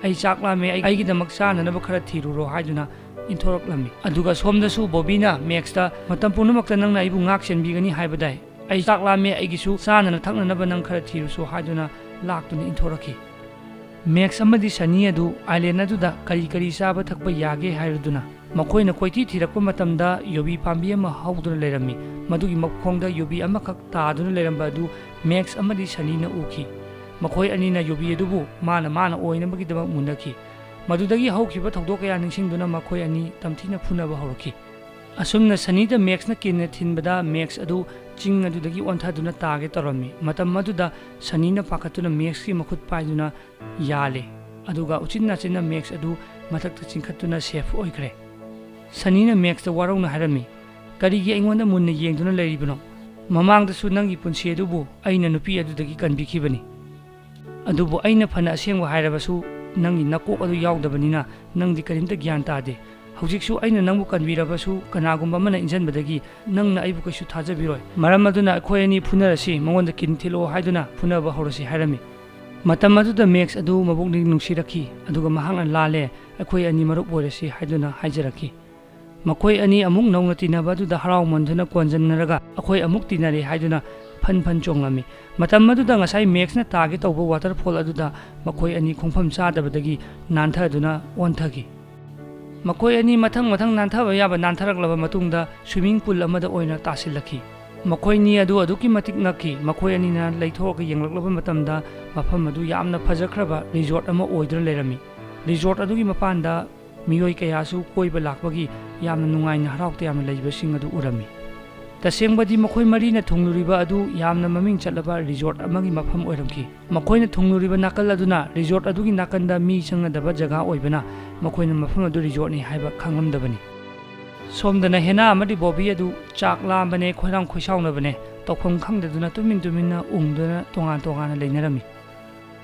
ꯑꯩ ꯆꯥꯛ ꯂꯥꯝꯃꯦ, ꯑꯩ, ꯑꯩꯒꯤꯗꯃꯛ ꯆꯥꯅꯅꯕ ꯈꯔ ꯊꯤꯔꯨꯔꯣ ꯍꯥꯏꯗꯨꯅ ꯏꯟꯊꯣꯔꯛꯂꯝꯃꯤ꯫ ꯑꯗꯨꯒ ꯁꯣꯝꯗꯁꯨ ꯕꯣꯕꯤꯅ ꯃꯦꯛꯁꯇ, "ꯃꯇꯝ ꯄꯨꯝꯅꯃꯛꯇ ꯅꯪꯅ ꯑꯩꯕꯨ ꯉꯥꯛ ꯁꯦꯟꯕꯤꯒꯅꯤ ꯍꯥꯏꯕꯗꯥꯏ? ꯑꯩ ꯆꯥꯛ ꯂꯥꯝꯃꯦ, ꯑꯩꯒꯤꯁꯨ ꯆꯥꯅꯅ ꯊꯛꯅꯅꯕ ꯅꯪ ꯈꯔ ꯊꯤꯔꯨꯁꯨ" ꯍꯥꯏꯗꯨꯅ ꯂꯥꯛꯇꯨꯅ ꯏꯟꯊꯣꯔꯛꯈꯤ꯫ ꯃꯦꯛꯁ ꯑꯃꯗꯤ ꯁꯅꯤ ꯑꯗꯨ ꯑꯥꯏꯂꯦꯟ ꯑꯗꯨꯗ ꯀꯔꯤ ꯀꯔꯤ ꯆꯥꯕ ꯊꯛꯄ ꯌꯥꯒꯦ ꯍꯥꯏꯔꯨꯗꯨꯅ ꯃꯈꯣꯏꯅ ꯀꯣꯏꯊꯤ ꯊꯤꯔꯛꯄ ꯃꯇꯝꯗ ꯌꯨꯕꯤ ꯄꯥꯝꯕꯤ ꯑꯃ ꯍꯧꯗꯨꯅ ꯂꯩꯔꯝꯃꯤ꯫ ꯃꯗꯨꯒꯤ ꯃꯈꯣꯡꯗ ꯌꯨꯕꯤ ꯑꯃꯈꯛ ꯇꯥꯗꯨꯅ ꯂꯩꯔꯝꯕ ꯑꯗꯨ ꯃꯦꯛꯁ ꯑꯃꯗꯤ ꯁꯅꯤꯅ ꯎꯈꯤ꯫ ꯃꯈꯣꯏ ꯑꯅꯤꯅ ꯌꯨꯕꯤ ꯑꯗꯨꯕꯨ ꯃꯥꯅ ꯃꯥꯅ ꯑꯣꯏꯅꯕꯒꯤꯗꯃꯛ ꯃꯨꯟꯅꯈꯤ꯫ ꯃꯗꯨꯗꯒꯤ ꯍꯧꯈꯤꯕ ꯊꯧꯗꯣꯛ ꯀꯌꯥ ꯅꯤꯡꯁꯤꯡꯗꯨꯅ ꯃꯈꯣꯏ ꯑꯅꯤ ꯇꯝꯊꯤꯅ ꯐꯨꯅꯕ ꯍꯧꯔꯛꯈꯤ꯫ ꯑꯁꯨꯝꯅ ꯁꯅꯤꯗ ꯃꯦꯛꯁꯅ ꯀꯤꯟꯅ ꯊꯤꯟꯕꯗ ꯃꯦꯛꯁ ꯑꯗꯨ ꯆꯤꯡ ꯑꯗꯨꯗꯒꯤ ꯑꯣꯟꯊꯗꯨꯅ ꯇꯥꯒꯦ ꯇꯧꯔꯝꯃꯤ꯫ ꯃꯇꯝ ꯑꯗꯨꯗ ꯁꯅꯤꯅ ꯄꯥꯈꯠꯇꯨꯅ ꯃꯦꯛꯁꯀꯤ ꯃꯈꯨꯠ ꯄꯥꯏꯗꯨꯅ ꯌꯥꯜꯂꯦ, ꯑꯗꯨꯒ ꯎꯆꯤꯟ ꯅꯥꯆꯤꯟꯅ ꯃꯦꯛꯁ ꯑꯗꯨ ꯃꯊꯛꯇ ꯆꯤꯡꯈꯠꯇꯨꯅ ꯁꯦꯐ ꯑꯣꯏꯈ꯭ꯔꯦ꯫ ꯁꯅꯤꯅ ꯃꯦꯛꯁꯇ ꯋꯥꯔꯧꯅ ꯍꯥꯏꯔꯝꯃꯤ, "ꯀꯔꯤꯒꯤ ꯑꯩꯉꯣꯟꯗ ꯃꯨꯟꯅ ꯌꯦꯡꯗꯨꯅ ꯂꯩꯔꯤꯕꯅꯣ? ꯃꯃꯥꯡꯗꯁꯨ ꯅꯪꯒꯤ ꯄꯨꯟꯁꯤ ꯑꯗꯨꯕꯨ ꯑꯩꯅ ꯅꯨꯄꯤ ꯑꯗꯨꯗꯒꯤ ꯀꯟꯕꯤꯈꯤꯕꯅꯤ꯫ ꯑꯗꯨꯕꯨ ꯑꯩꯅ ꯐꯅ ꯑꯁꯦꯡꯕ ꯍꯥꯏꯔꯕꯁꯨ ꯅꯪꯒꯤ ꯅꯀꯣꯛ ꯑꯗꯨ ꯌꯥꯎꯗꯕꯅꯤꯅ ꯅꯪꯗꯤ ꯀꯔꯤꯝꯇ ꯒ꯭ꯌꯥꯟ ꯇꯥꯗꯦ꯫ ꯍꯧꯖꯤꯛꯁꯨ ꯑꯩꯅ ꯅꯪꯕꯨ ꯀꯟꯕꯤꯔꯕꯁꯨ ꯀꯅꯥꯒꯨꯝꯕ ꯑꯃꯅ ꯏꯟꯖꯟꯕꯗꯒꯤ ꯅꯪꯅ ꯑꯩꯕꯨ ꯀꯩꯁꯨ ꯊꯥꯖꯕꯤꯔꯣꯏ꯫ ꯃꯔꯝ ꯑꯗꯨꯅ ꯑꯩꯈꯣꯏ ꯑꯅꯤ ꯐꯨꯅꯔꯁꯤ, ꯃꯉꯣꯟꯗ ꯀꯤꯟ ꯊꯤꯜꯂꯛꯑꯣ ꯍꯥꯏꯗꯨꯅ ꯐꯨꯅꯕ ꯍꯧꯔꯁꯤ" ꯍꯥꯏꯔꯝꯃꯤ꯫ ꯃꯇꯝ ꯑꯗꯨꯗ ꯃꯦꯛꯁ ꯑꯗꯨ ꯃꯕꯨꯛꯅꯤꯡ ꯅꯨꯡꯁꯤꯔꯛꯈꯤ, ꯑꯗꯨꯒ ꯃꯍꯥꯛꯅ, "ꯂꯥꯜꯂꯦ, ꯑꯩꯈꯣꯏ ꯑꯅꯤ ꯃꯔꯨꯞ ꯑꯣꯏꯔꯁꯤ" ꯍꯥꯏꯗꯨꯅ ꯍꯥꯏꯖꯔꯛꯈꯤ꯫ ꯃꯈꯣꯏ ꯑꯅꯤ ꯑꯃꯨꯛ ꯅꯧꯅ ꯇꯤꯟꯅꯕ ꯑꯗꯨꯗ ꯍꯔꯥꯎꯃꯟꯗꯨꯅ ꯀꯣꯟꯖꯟꯅꯔꯒ ꯑꯩꯈꯣꯏ ꯑꯃꯨꯛ ꯇꯤꯟꯅꯔꯦ ꯍꯥꯏꯗꯨꯅ ꯐꯟ ꯐꯟ ꯆꯣꯡꯂꯝꯃꯤ꯫ ꯃꯇꯝ ꯑꯗꯨꯗ ꯉꯁꯥꯏ ꯃꯦꯛꯁꯅ ꯇꯥꯒꯦ ꯇꯧꯕ ꯋꯥꯇꯔꯐꯣꯜ ꯑꯗꯨꯗ ꯃꯈꯣꯏ ꯑꯅꯤ ꯈꯣꯡꯐꯝ ꯆꯥꯗꯕꯗꯒꯤ ꯅꯥꯟꯊꯗꯨꯅ ꯑꯣꯟꯊꯈꯤ꯫ ꯃꯈꯣꯏ ꯑꯅꯤ ꯃꯊꯪ ꯃꯊꯪ ꯅꯥꯟꯊꯕ ꯌꯥꯕ ꯅꯥꯟꯊꯔꯛꯂꯕ ꯃꯇꯨꯡꯗ ꯁ꯭ꯋꯤꯃꯤꯡ ꯄꯨꯜ ꯑꯃꯗ ꯑꯣꯏꯅ ꯇꯥꯁꯤꯜꯂꯛꯈꯤ꯫ ꯃꯈꯣꯏꯅꯤ ꯑꯗꯨ ꯑꯗꯨꯛꯀꯤ ꯃꯇꯤꯛ ꯉꯛꯈꯤ꯫ ꯃꯈꯣꯏ ꯑꯅꯤꯅ ꯂꯩꯊꯣꯛꯑꯒ ꯌꯦꯡꯂꯛꯂꯕ ꯃꯇꯝꯗ ꯃꯐꯝ ꯑꯗꯨ ꯌꯥꯝꯅ ꯐꯖꯈ꯭ꯔꯕ ꯔꯤꯖꯣꯔꯠ ꯑꯃ ꯑꯣꯏꯗꯨꯅ ꯂꯩꯔꯝꯃꯤ꯫ ꯔꯤꯖꯣꯔꯠ ꯑꯗꯨꯒꯤ ꯃꯄꯥꯟꯗ ꯃꯤꯑꯣꯏ ꯀꯌꯥꯁꯨ ꯀꯣꯏꯕ ꯂꯥꯛꯄꯒꯤ ꯌꯥꯝꯅ ꯅꯨꯡꯉꯥꯏꯅ ꯍꯔꯥꯎ ꯇꯌꯥꯝꯅ ꯂꯩꯕꯁꯤꯡ ꯑꯗꯨ ꯎꯔꯝꯃꯤ꯫ ꯇꯁꯦꯡꯕꯗꯤ ꯃꯈꯣꯏ ꯃꯔꯤꯅ ꯊꯨꯡꯂꯨꯔꯤꯕ ꯑꯗꯨ ꯌꯥꯝꯅ ꯃꯃꯤꯡ ꯆꯠꯂꯕ ꯔꯤꯖꯣꯔꯠ ꯑꯃꯒꯤ ꯃꯐꯝ ꯑꯣꯏꯔꯝꯈꯤ꯫ ꯃꯈꯣꯏꯅ ꯊꯨꯡꯂꯨꯔꯤꯕ ꯅꯥꯀꯜ ꯑꯗꯨꯅ ꯔꯤꯖꯣꯔꯠ ꯑꯗꯨꯒꯤ ꯅꯥꯀꯟꯗ ꯃꯤ ꯆꯪꯅꯗꯕ ꯖꯒꯥ ꯑꯣꯏꯕꯅ ꯃꯈꯣꯏꯅ ꯃꯐꯝ ꯑꯗꯨ ꯔꯤꯖꯣꯔꯠꯅꯤ ꯍꯥꯏꯕ ꯈꯪꯂꯝꯗꯕꯅꯤ꯫ ꯁꯣꯝꯗꯅ ꯍꯦꯅꯥ ꯑꯃꯗꯤ ꯕꯣꯕꯤ ꯑꯗꯨ ꯆꯥꯛ ꯂꯥꯝꯕꯅꯦ, ꯈꯣꯏꯔꯥꯡ ꯈꯣꯏꯁꯥꯎꯅꯕꯅꯦ, ꯇꯧꯐꯝ ꯈꯪꯗꯗꯨꯅ ꯇꯨꯃꯤꯟ ꯇꯨꯃꯤꯟꯅ ꯎꯪꯗꯨꯅ ꯇꯣꯉꯥꯟ ꯇꯣꯉꯥꯟꯅ ꯂꯩꯅꯔꯝꯃꯤ꯫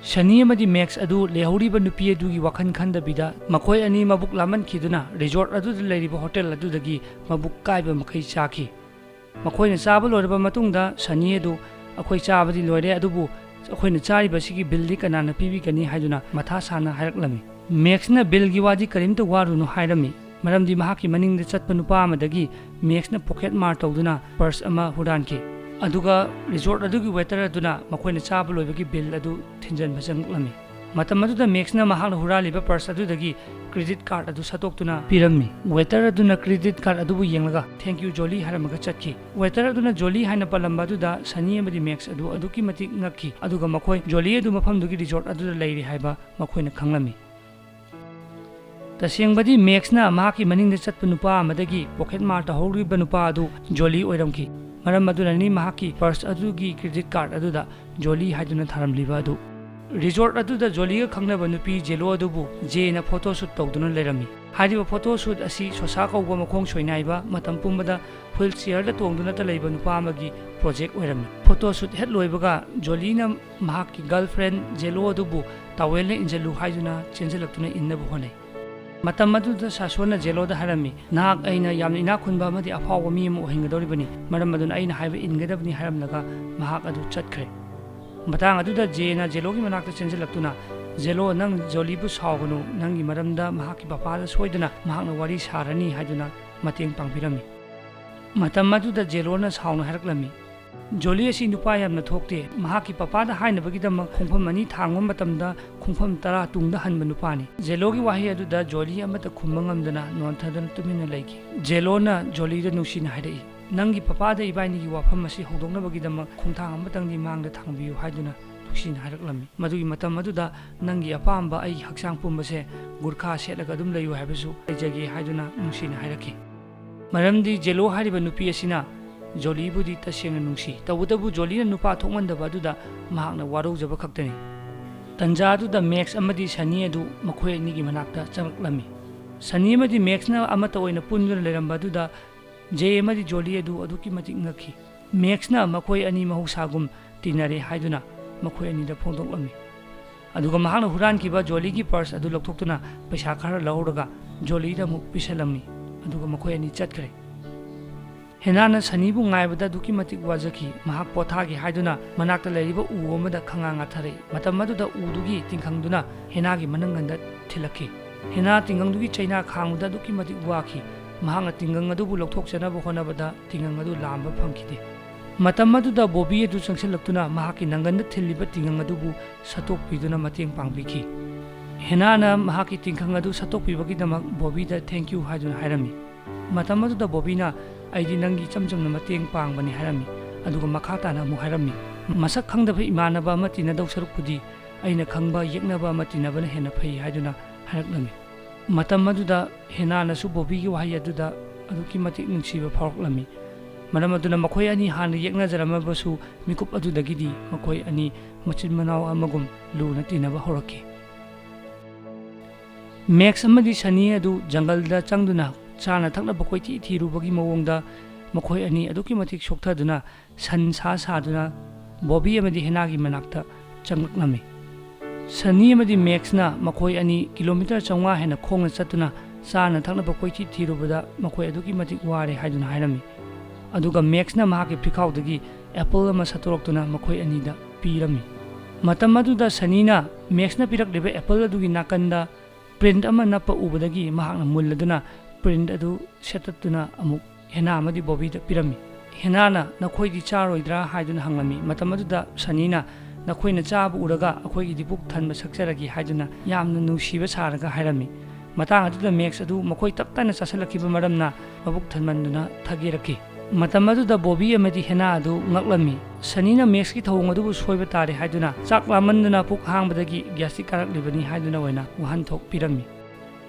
ꯁꯅꯤ ꯑꯃꯗꯤ ꯃꯦꯛꯁ ꯑꯗꯨ ꯂꯩꯍꯧꯔꯤꯕ ꯅꯨꯄꯤ ꯑꯗꯨꯒꯤ ꯋꯥꯈꯜ ꯈꯟꯗꯕꯤꯗ ꯃꯈꯣꯏ ꯑꯅꯤ ꯃꯕꯨꯛ ꯂꯥꯝꯃꯟꯈꯤꯗꯨꯅ ꯔꯤꯖꯣꯔꯠ ꯑꯗꯨꯗ ꯂꯩꯔꯤꯕ ꯍꯣꯇꯦꯜ ꯑꯗꯨꯗꯒꯤ ꯃꯕꯨꯛ ꯀꯥꯏꯕ ꯃꯈꯩ ꯆꯥꯈꯤ꯫ ꯃꯈꯣꯏꯅ ꯆꯥꯕ ꯂꯣꯏꯔꯕ ꯃꯇꯨꯡꯗ ꯁꯅꯤ ꯑꯗꯨ, "ꯑꯩꯈꯣꯏ ꯆꯥꯕꯗꯤ ꯂꯣꯏꯔꯦ, ꯑꯗꯨꯕꯨ ꯑꯩꯈꯣꯏꯅ ꯆꯥꯔꯤꯕꯁꯤꯒꯤ ꯕꯤꯜꯗꯤ ꯀꯅꯥꯅ ꯄꯤꯕꯤꯒꯅꯤ?" ꯍꯥꯏꯗꯨꯅ ꯃꯊꯥ ꯁꯥꯅ ꯍꯥꯏꯔꯛꯂꯝꯃꯤ꯫ ꯃꯦꯛꯁꯅ ꯕꯤꯜꯒꯤ ꯋꯥꯗꯤ ꯀꯔꯤꯝꯇ ꯋꯥꯔꯨꯅꯨ ꯍꯥꯏꯔꯝꯃꯤ, ꯃꯔꯝꯗꯤ ꯃꯍꯥꯛꯀꯤ ꯃꯅꯤꯡꯗ ꯆꯠꯄ ꯅꯨꯄꯥ ꯑꯃꯗꯒꯤ ꯃꯦꯛꯁꯅ ꯄꯣꯀꯦꯠ ꯃꯥꯔ ꯇꯧꯗꯨꯅ ꯄꯔꯁ ꯑꯃ ꯍꯨꯔꯥꯟꯈꯤ꯫ ꯑꯗꯨꯒ ꯔꯤꯖꯣꯔꯠ ꯑꯗꯨꯒꯤ ꯋꯦꯇꯔ ꯑꯗꯨꯅ ꯃꯈꯣꯏꯅ ꯆꯥꯕ ꯂꯣꯏꯕꯒꯤ ꯕꯤꯜ ꯑꯗꯨ ꯊꯤꯟꯖꯟꯕ ꯆꯪꯂꯛꯂꯝꯃꯤ꯫ ꯃꯇꯝ ꯑꯗꯨꯗ ꯃꯦꯛꯁꯅ ꯃꯍꯥꯛꯅ ꯍꯨꯔꯥꯜꯂꯤꯕ ꯄꯔꯁ ꯑꯗꯨꯗꯒꯤ ꯀ꯭ꯔꯦꯗꯤꯠ ꯀꯥꯔꯗ ꯑꯗꯨ ꯁꯠꯇꯣꯛꯇꯨꯅ ꯄꯤꯔꯝꯃꯤ꯫ ꯋꯦꯇꯔ ꯑꯗꯨꯅ ꯀ꯭ꯔꯦꯗꯤꯠ ꯀꯥꯔꯗ ꯑꯗꯨꯕꯨ ꯌꯦꯡꯂꯒ, "Thank you, ꯖꯣꯂꯤ," ꯍꯥꯏꯔꯝꯃꯒ ꯆꯠꯈꯤ꯫ ꯋꯦꯇꯔ ꯑꯗꯨꯅ ꯖꯣꯂꯤ ꯍꯥꯏꯅ ꯄꯜꯂꯝꯕ ꯑꯗꯨꯗ ꯁꯅꯤ ꯑꯃꯗꯤ ꯃꯦꯛꯁ ꯑꯗꯨ ꯑꯗꯨꯛꯀꯤ ꯃꯇꯤꯛ ꯉꯛꯈꯤ, ꯑꯗꯨꯒ ꯃꯈꯣꯏ ꯖꯣꯂꯤ ꯑꯗꯨ ꯃꯐꯝꯗꯨꯒꯤ ꯔꯤꯖꯣꯔꯠ ꯑꯗꯨꯗ ꯂꯩꯔꯤ ꯍꯥꯏꯕ ꯃꯈꯣꯏꯅ ꯈꯪꯂꯝꯃꯤ꯫ ꯇꯁꯦꯡꯕꯗꯤ ꯃꯦꯛꯁꯅ ꯃꯍꯥꯛꯀꯤ ꯃꯅꯤꯡꯗ ꯆꯠꯄ ꯅꯨꯄꯥ ꯑꯃꯗꯒꯤ ꯄꯣꯀꯦꯠ ꯃꯥꯔ ꯇꯧꯍꯧꯔꯤꯕ ꯅꯨꯄꯥ ꯑꯗꯨ ꯖꯣꯂꯤ ꯑꯣꯏꯔꯝꯈꯤ꯫ ꯃꯔꯝ ꯑꯗꯨꯅꯅꯤ ꯃꯍꯥꯛꯀꯤ ꯄꯔꯁ ꯑꯗꯨꯒꯤ ꯀ꯭ꯔꯦꯗꯤꯠ ꯀꯥꯔꯗ ꯑꯗꯨꯗ ꯖꯣꯂꯤ ꯍꯥꯏꯗꯨꯅ ꯊꯥꯔꯝꯂꯤꯕ ꯑꯗꯨ꯫ ꯔꯤꯖꯣꯔꯠ ꯑꯗꯨꯗ ꯖꯣꯂꯤꯒ ꯈꯪꯅꯕ ꯅꯨꯄꯤ ꯖꯦꯂꯣ ꯑꯗꯨꯕꯨ ꯖꯦꯅ ꯐꯣꯇꯣ ꯁꯨꯠ ꯇꯧꯗꯨꯅ ꯂꯩꯔꯝꯃꯤ꯫ ꯍꯥꯏꯔꯤꯕ ꯐꯣꯇꯣ ꯁꯨꯠ ꯑꯁꯤ ꯁꯣꯁꯥ ꯀꯧꯕ ꯃꯈꯣꯡ ꯁꯣꯏꯅꯥꯏꯕ, ꯃꯇꯝ ꯄꯨꯝꯕꯗ ꯍꯨꯏꯜ ꯆꯤꯌꯔꯗ ꯇꯣꯡꯗꯨꯅꯇ ꯂꯩꯕ ꯅꯨꯄꯥ ꯑꯃꯒꯤ ꯄ꯭ꯔꯣꯖꯦꯛ ꯑꯣꯏꯔꯝꯃꯤ꯫ ꯐꯣꯇꯣ ꯁꯨꯠ ꯍꯦꯛ ꯂꯣꯏꯕꯒ ꯖꯣꯂꯤꯅ ꯃꯍꯥꯛꯀꯤ ꯒꯔꯜꯐ꯭ꯔꯦꯟ ꯖꯦꯂꯣ ꯑꯗꯨꯕꯨ ꯇꯥꯋꯦꯜꯅ ꯏꯟꯁꯤꯜꯂꯨ ꯍꯥꯏꯗꯨꯅ ꯆꯦꯟꯁꯤꯜꯂꯛꯇꯨꯅ ꯏꯟꯅꯕ ꯍꯣꯠꯅꯩ꯫ ꯃꯇꯝ ꯑꯗꯨꯗ ꯁꯥꯁꯣꯟꯅ ꯖꯦꯂꯣꯗ ꯍꯥꯏꯔꯝꯃꯤ, "ꯅꯍꯥꯛ ꯑꯩꯅ ꯌꯥꯝꯅ ꯏꯅꯥꯛ ꯈꯨꯟꯕ ꯑꯃꯗꯤ ꯑꯐꯥꯎꯕ ꯃꯤ ꯑꯃ ꯑꯣꯏꯍꯟꯒꯗꯧꯔꯤꯕꯅꯤ, ꯃꯔꯝ ꯑꯗꯨꯅ ꯑꯩꯅ ꯍꯥꯏꯕ ꯏꯟꯒꯗꯕꯅꯤ," ꯍꯥꯏꯔꯝꯂꯒ ꯃꯍꯥꯛ ꯑꯗꯨ ꯆꯠꯈ꯭ꯔꯦ꯫ ꯃꯇꯥꯡ ꯑꯗꯨꯗ ꯖꯦꯅ ꯖꯦꯂꯣꯒꯤ ꯃꯅꯥꯛꯇ ꯆꯦꯟꯁꯤꯜꯂꯛꯇꯨꯅ, "ꯖꯦꯂꯣ, ꯅꯪ ꯖꯣꯂꯤꯕꯨ ꯁꯥꯎꯒꯅꯨ, ꯅꯪꯒꯤ ꯃꯔꯝꯗ ꯃꯍꯥꯛꯀꯤ ꯄꯄꯥꯗ ꯁꯣꯏꯗꯅ ꯃꯍꯥꯛꯅ ꯋꯥꯔꯤ ꯁꯥꯔꯅꯤ," ꯍꯥꯏꯗꯨꯅ ꯃꯇꯦꯡ ꯄꯥꯡꯕꯤꯔꯝꯃꯤ꯫ ꯃꯇꯝ ꯑꯗꯨꯗ ꯖꯦꯂꯣꯅ ꯁꯥꯎꯅ ꯍꯥꯏꯔꯛꯂꯝꯃꯤ, "ꯖꯣꯂꯤ ꯑꯁꯤ ꯅꯨꯄꯥ ꯌꯥꯝꯅ ꯊꯣꯛꯇꯦ꯫ ꯃꯍꯥꯛꯀꯤ ꯄꯄꯥꯗ ꯍꯥꯏꯅꯕꯒꯤꯗꯃꯛ ꯈꯣꯡꯐꯝ ꯑꯅꯤ ꯊꯥꯡꯕ ꯃꯇꯝꯗ ꯈꯣꯡꯐꯝ ꯇꯔꯥ ꯇꯨꯡꯗ ꯍꯟꯕ ꯅꯨꯄꯥꯅꯤ꯫" ꯖꯦꯂꯣꯒꯤ ꯋꯥꯍꯩ ꯑꯗꯨꯗ ꯖꯣꯂꯤ ꯑꯃꯠꯇ ꯈꯨꯝꯕ ꯉꯝꯗꯅ ꯅꯣꯟꯊꯗꯨꯅ ꯇꯨꯃꯤꯟꯅ ꯂꯩꯈꯤ꯫ ꯖꯦꯂꯣꯅ ꯖꯣꯂꯤꯗ ꯅꯨꯡꯁꯤꯅ ꯍꯥꯏꯔꯛꯏ, "ꯅꯪꯒꯤ ꯄꯄꯥꯗ ꯏꯕꯥꯏꯅꯤꯒꯤ ꯋꯥꯐꯝ ꯑꯁꯤ ꯍꯧꯗꯣꯛꯅꯕꯒꯤꯗꯃꯛ ꯈꯣꯡꯊꯥꯡ ꯑꯃꯇꯪꯗꯤ ꯃꯥꯡꯗ ꯊꯥꯡꯕꯤꯌꯨ," ꯍꯥꯏꯗꯨꯅ ꯅꯨꯡꯁꯤꯅ ꯍꯥꯏꯔꯛꯂꯝꯃꯤ꯫ ꯃꯗꯨꯒꯤ ꯃꯇꯝ ꯑꯗꯨꯗ, "ꯅꯪꯒꯤ ꯑꯄꯥꯝꯕ ꯑꯩꯒꯤ ꯍꯛꯆꯥꯡ ꯄꯨꯝꯕꯁꯦ ꯒꯨꯔꯈꯥ ꯁꯦꯠꯂꯒ ꯑꯗꯨꯝ ꯂꯩꯌꯨ ꯍꯥꯏꯕꯁꯨ ꯂꯩꯖꯒꯦ," ꯍꯥꯏꯗꯨꯅ ꯅꯨꯡꯁꯤꯅ ꯍꯥꯏꯔꯛꯈꯤ꯫ ꯃꯔꯝꯗꯤ ꯖꯦꯂꯣ ꯍꯥꯏꯔꯤꯕ ꯅꯨꯄꯤ ꯑꯁꯤꯅ ꯖꯣꯂꯤꯕꯨꯗꯤ ꯇꯁꯦꯡꯅ ꯅꯨꯡꯁꯤ, ꯇꯧꯕꯇꯕꯨ ꯖꯣꯂꯤꯅ ꯅꯨꯄꯥ ꯊꯣꯛꯃꯟꯗꯕ ꯑꯗꯨꯗ ꯃꯍꯥꯛꯅ ꯋꯥꯔꯧꯖꯕ ꯈꯛꯇꯅꯤ꯫ ꯇꯟꯖꯥ ꯑꯗꯨꯗ ꯃꯦꯛꯁ ꯑꯃꯗꯤ ꯁꯅꯤ ꯑꯗꯨ ꯃꯈꯣꯏ ꯑꯅꯤꯒꯤ ꯃꯅꯥꯛꯇ ꯆꯪꯂꯛꯂꯝꯃꯤ꯫ ꯁꯅꯤ ꯑꯃꯗꯤ ꯃꯦꯛꯁꯅ ꯑꯃꯠꯇ ꯑꯣꯏꯅ ꯄꯨꯟꯗꯨꯅ ꯂꯩꯔꯝꯕ ꯑꯗꯨꯗ ꯖꯦ ꯑꯃꯗꯤ ꯖꯣꯂꯤ ꯑꯗꯨ ꯑꯗꯨꯛꯀꯤ ꯃꯇꯤꯛ ꯉꯛꯈꯤ꯫ ꯃꯦꯛꯁꯅ ꯃꯈꯣꯏ ꯑꯅꯤ ꯃꯍꯧꯁꯥꯒꯨꯝ ꯇꯤꯟꯅꯔꯦ ꯍꯥꯏꯗꯨꯅ ꯃꯈꯣꯏ ꯑꯅꯤꯗ ꯐꯣꯡꯗꯣꯛꯂꯝꯃꯤ꯫ ꯑꯗꯨꯒ ꯃꯍꯥꯛꯅ ꯍꯨꯔꯥꯟꯈꯤꯕ ꯖꯣꯂꯤꯒꯤ ꯄꯔꯁ ꯑꯗꯨ ꯂꯧꯊꯣꯛꯇꯨꯅ ꯄꯩꯁꯥ ꯈꯔ ꯂꯧꯍꯧꯔꯒ ꯖꯣꯂꯤꯗ ꯑꯃꯨꯛ ꯄꯤꯁꯜꯂꯝꯃꯤ꯫ ꯑꯗꯨꯒ ꯃꯈꯣꯏ ꯑꯅꯤ ꯆꯠꯈ꯭ꯔꯦ꯫ ꯍꯦꯅꯥꯅ ꯁꯅꯤꯕꯨ ꯉꯥꯏꯕꯗ ꯑꯗꯨꯛꯀꯤ ꯃꯇꯤꯛ ꯋꯥꯖꯈꯤ꯫ ꯃꯍꯥꯛ ꯄꯣꯊꯥꯒꯦ ꯍꯥꯏꯗꯨꯅ ꯃꯅꯥꯛꯇ ꯂꯩꯔꯤꯕ ꯎ ꯑꯃꯗ ꯈꯪꯉꯥ ꯉꯥꯊꯔꯛꯏ꯫ ꯃꯇꯝ ꯑꯗꯨꯗ ꯎꯗꯨꯒꯤ ꯇꯤꯡꯈꯪꯗꯨꯅ ꯍꯦꯅꯥꯒꯤ ꯃꯅꯪꯒꯟꯗ ꯊꯤꯜꯂꯛꯈꯤ꯫ ꯍꯦꯅꯥ ꯇꯤꯡꯈꯪꯗꯨꯒꯤ ꯆꯩꯅꯥ ꯈꯥꯡꯕꯗ ꯑꯗꯨꯛꯀꯤ ꯃꯇꯤꯛ ꯋꯥꯈꯤ꯫ ꯃꯍꯥꯛꯅ ꯇꯤꯡꯈꯪ ꯑꯗꯨꯕꯨ ꯂꯧꯊꯣꯛꯆꯅꯕ ꯍꯣꯠꯅꯕꯗ ꯇꯤꯡꯈꯪ ꯑꯗꯨ ꯂꯥꯝꯕ ꯐꯪꯈꯤꯗꯦ꯫ ꯃꯇꯝ ꯑꯗꯨꯗ ꯕꯣꯕꯤ ꯑꯗꯨ ꯆꯪꯁꯤꯜꯂꯛꯇꯨꯅ ꯃꯍꯥꯛꯀꯤ ꯅꯪꯒꯟꯗ ꯊꯤꯜꯂꯤꯕ ꯇꯤꯡꯈꯪ ꯑꯗꯨꯕꯨ ꯁꯠꯇꯣꯛꯄꯤꯗꯨꯅ ꯃꯇꯦꯡ ꯄꯥꯡꯕꯤꯈꯤ꯫ ꯍꯦꯅꯥꯅ ꯃꯍꯥꯛꯀꯤ ꯇꯤꯡꯈꯪ ꯑꯗꯨ ꯁꯠꯇꯣꯛꯄꯤꯕꯒꯤꯗꯃꯛ ꯕꯣꯕꯤꯗ "Thank you" ꯍꯥꯏꯗꯨꯅ ꯍꯥꯏꯔꯝꯃꯤ꯫ ꯃꯇꯝ ꯑꯗꯨꯗ ꯕꯣꯕꯤꯅ, "ꯑꯩꯗꯤ ꯅꯪꯒꯤ ꯏꯆꯝ ꯆꯝꯅ ꯃꯇꯦꯡ ꯄꯥꯡꯕꯅꯤ" ꯍꯥꯏꯔꯝꯃꯤ꯫ ꯑꯗꯨꯒ ꯃꯈꯥ ꯇꯥꯅ ꯑꯃꯨꯛ ꯍꯥꯏꯔꯝꯃꯤ, "ꯃꯁꯛ ꯈꯪꯗꯕ ꯏꯃꯥꯟꯅꯕ ꯑꯃ ꯇꯤꯟꯅꯗꯧ ꯁꯔꯨꯛꯄꯨꯗꯤ ꯑꯩꯅ ꯈꯪꯕ ꯌꯦꯛꯅꯕ ꯑꯃ ꯇꯤꯟꯅꯕꯅ ꯍꯦꯟꯅ ꯐꯩ" ꯍꯥꯏꯗꯨꯅ ꯍꯥꯏꯔꯛꯂꯝꯃꯤ꯫ ꯃꯇꯝ ꯑꯗꯨꯗ ꯍꯦꯅꯥꯅꯁꯨ ꯕꯣꯕꯤꯒꯤ ꯋꯥꯍꯩ ꯑꯗꯨꯗ ꯑꯗꯨꯛꯀꯤ ꯃꯇꯤꯛ ꯅꯨꯡꯁꯤꯕ ꯐꯥꯎꯔꯛꯂꯝꯃꯤ꯫ ꯃꯔꯝ ꯑꯗꯨꯅ ꯃꯈꯣꯏ ꯑꯅꯤ ꯍꯥꯟꯅ ꯌꯦꯛꯅꯖꯔꯝꯃꯕꯁꯨ, ꯃꯤꯀꯨꯞ ꯑꯗꯨꯗꯒꯤꯗꯤ ꯃꯈꯣꯏ ꯑꯅꯤ ꯃꯆꯤꯟ ꯃꯅꯥꯎ ꯑꯃꯒꯨꯝ ꯂꯨꯅ ꯇꯤꯟꯅꯕ ꯍꯧꯔꯛꯈꯤ꯫ ꯃꯦꯛꯁ ꯑꯃꯗꯤ ꯁꯅꯤ ꯑꯗꯨ ꯖꯪꯒꯜꯗ ꯆꯪꯗꯨꯅ ꯆꯥꯅ ꯊꯛꯅꯕ ꯀꯣꯏꯊꯤ ꯊꯤꯔꯨꯕꯒꯤ ꯃꯑꯣꯡꯗ ꯃꯈꯣꯏ ꯑꯅꯤ ꯑꯗꯨꯛꯀꯤ ꯃꯇꯤꯛ ꯁꯣꯛꯊꯗꯨꯅ ꯁꯟ ꯁꯥ ꯁꯥꯗꯨꯅ ꯕꯣꯕꯤ ꯑꯃꯗꯤ ꯍꯦꯅꯥꯒꯤ ꯃꯅꯥꯛꯇ ꯆꯪꯂꯛꯂꯝꯃꯤ꯫ ꯁꯅꯤ ꯑꯃꯗꯤ ꯃꯦꯛꯁꯅ ꯃꯈꯣꯏ ꯑꯅꯤ ꯀꯤꯂꯣꯃꯤꯇꯔ ꯆꯥꯝꯃꯉꯥ ꯍꯦꯟꯅ ꯈꯣꯡꯅ ꯆꯠꯇꯨꯅ ꯆꯥꯅ ꯊꯛꯅꯕ ꯀꯣꯏꯊꯤ ꯊꯤꯔꯨꯕꯗ ꯃꯈꯣꯏ ꯑꯗꯨꯛꯀꯤ ꯃꯇꯤꯛ ꯋꯥꯔꯦ ꯍꯥꯏꯗꯨꯅ ꯍꯥꯏꯔꯝꯃꯤ꯫ ꯑꯗꯨꯒ ꯃꯦꯛꯁꯅ ꯃꯍꯥꯛꯀꯤ ꯐꯤꯈꯥꯎꯗꯒꯤ ꯑꯦꯄꯜ ꯑꯃ ꯁꯠꯇꯣꯔꯛꯇꯨꯅ ꯃꯈꯣꯏ ꯑꯅꯤꯗ ꯄꯤꯔꯝꯃꯤ꯫ ꯃꯇꯝ ꯑꯗꯨꯗ ꯁꯅꯤꯅ ꯃꯦꯛꯁꯅ ꯄꯤꯔꯛꯂꯤꯕ ꯑꯦꯄꯜ ꯑꯗꯨꯒꯤ ꯅꯥꯀꯟꯗ ꯄ꯭ꯔꯤꯟꯠ ꯑꯃ ꯅꯞꯄ ꯎꯕꯗꯒꯤ ꯃꯍꯥꯛꯅ ꯃꯨꯜꯂꯗꯨꯅ ꯄ꯭ꯔꯤꯟꯠ ꯑꯗꯨ ꯁꯦꯠꯇꯠꯇꯨꯅ ꯑꯃꯨꯛ ꯍꯦꯅꯥ ꯑꯃꯗꯤ ꯕꯣꯕꯤꯗ ꯄꯤꯔꯝꯃꯤ꯫ ꯍꯦꯅꯥꯅ "ꯅꯈꯣꯏꯗꯤ ꯆꯥꯔꯣꯏꯗ꯭ꯔꯥ?" ꯍꯥꯏꯗꯨꯅ ꯍꯪꯂꯝꯃꯤ꯫ ꯃꯇꯝ ꯑꯗꯨꯗ ꯁꯅꯤꯅ, "ꯅꯈꯣꯏꯅ ꯆꯥꯕ ꯎꯔꯒ ꯑꯩꯈꯣꯏꯒꯤꯗꯤ ꯄꯨꯛ ꯊꯟꯕ ꯁꯛꯆꯔꯒꯦ" ꯍꯥꯏꯗꯨꯅ ꯌꯥꯝꯅ ꯅꯨꯡꯁꯤꯕ ꯁꯥꯔꯒ ꯍꯥꯏꯔꯝꯃꯤ꯫ ꯃꯇꯥꯡ ꯑꯗꯨꯗ ꯃꯦꯛꯁ ꯑꯗꯨ ꯃꯈꯣꯏ ꯇꯞ ꯇꯥꯏꯅ ꯆꯥꯁꯤꯜꯂꯛꯈꯤꯕ ꯃꯔꯝꯅ ꯃꯕꯨꯛ ꯊꯟꯃꯟꯗꯨꯅ ꯊꯒꯦꯔꯛꯈꯤ꯫ ꯃꯇꯝ ꯑꯗꯨꯗ ꯕꯣꯕꯤ ꯑꯃꯗꯤ ꯍꯦꯅꯥ ꯑꯗꯨ ꯉꯛꯂꯝꯃꯤ꯫ ꯁꯅꯤꯅ ꯃꯦꯛꯁꯀꯤ ꯊꯧꯑꯣꯡ ꯑꯗꯨꯕꯨ ꯁꯣꯏꯕ ꯇꯥꯔꯦ ꯍꯥꯏꯗꯨꯅ ꯆꯥꯛ ꯂꯥꯝꯃꯟꯗꯨꯅ ꯄꯨꯛ ꯍꯥꯡꯕꯗꯒꯤ ꯒ꯭ꯌꯥꯁꯇ꯭ꯔꯤꯛ ꯀꯥꯔꯛꯂꯤꯕꯅꯤ ꯍꯥꯏꯗꯨꯅ ꯑꯣꯏꯅ ꯋꯥꯍꯟꯊꯣꯛ ꯄꯤꯔꯝꯃꯤ꯫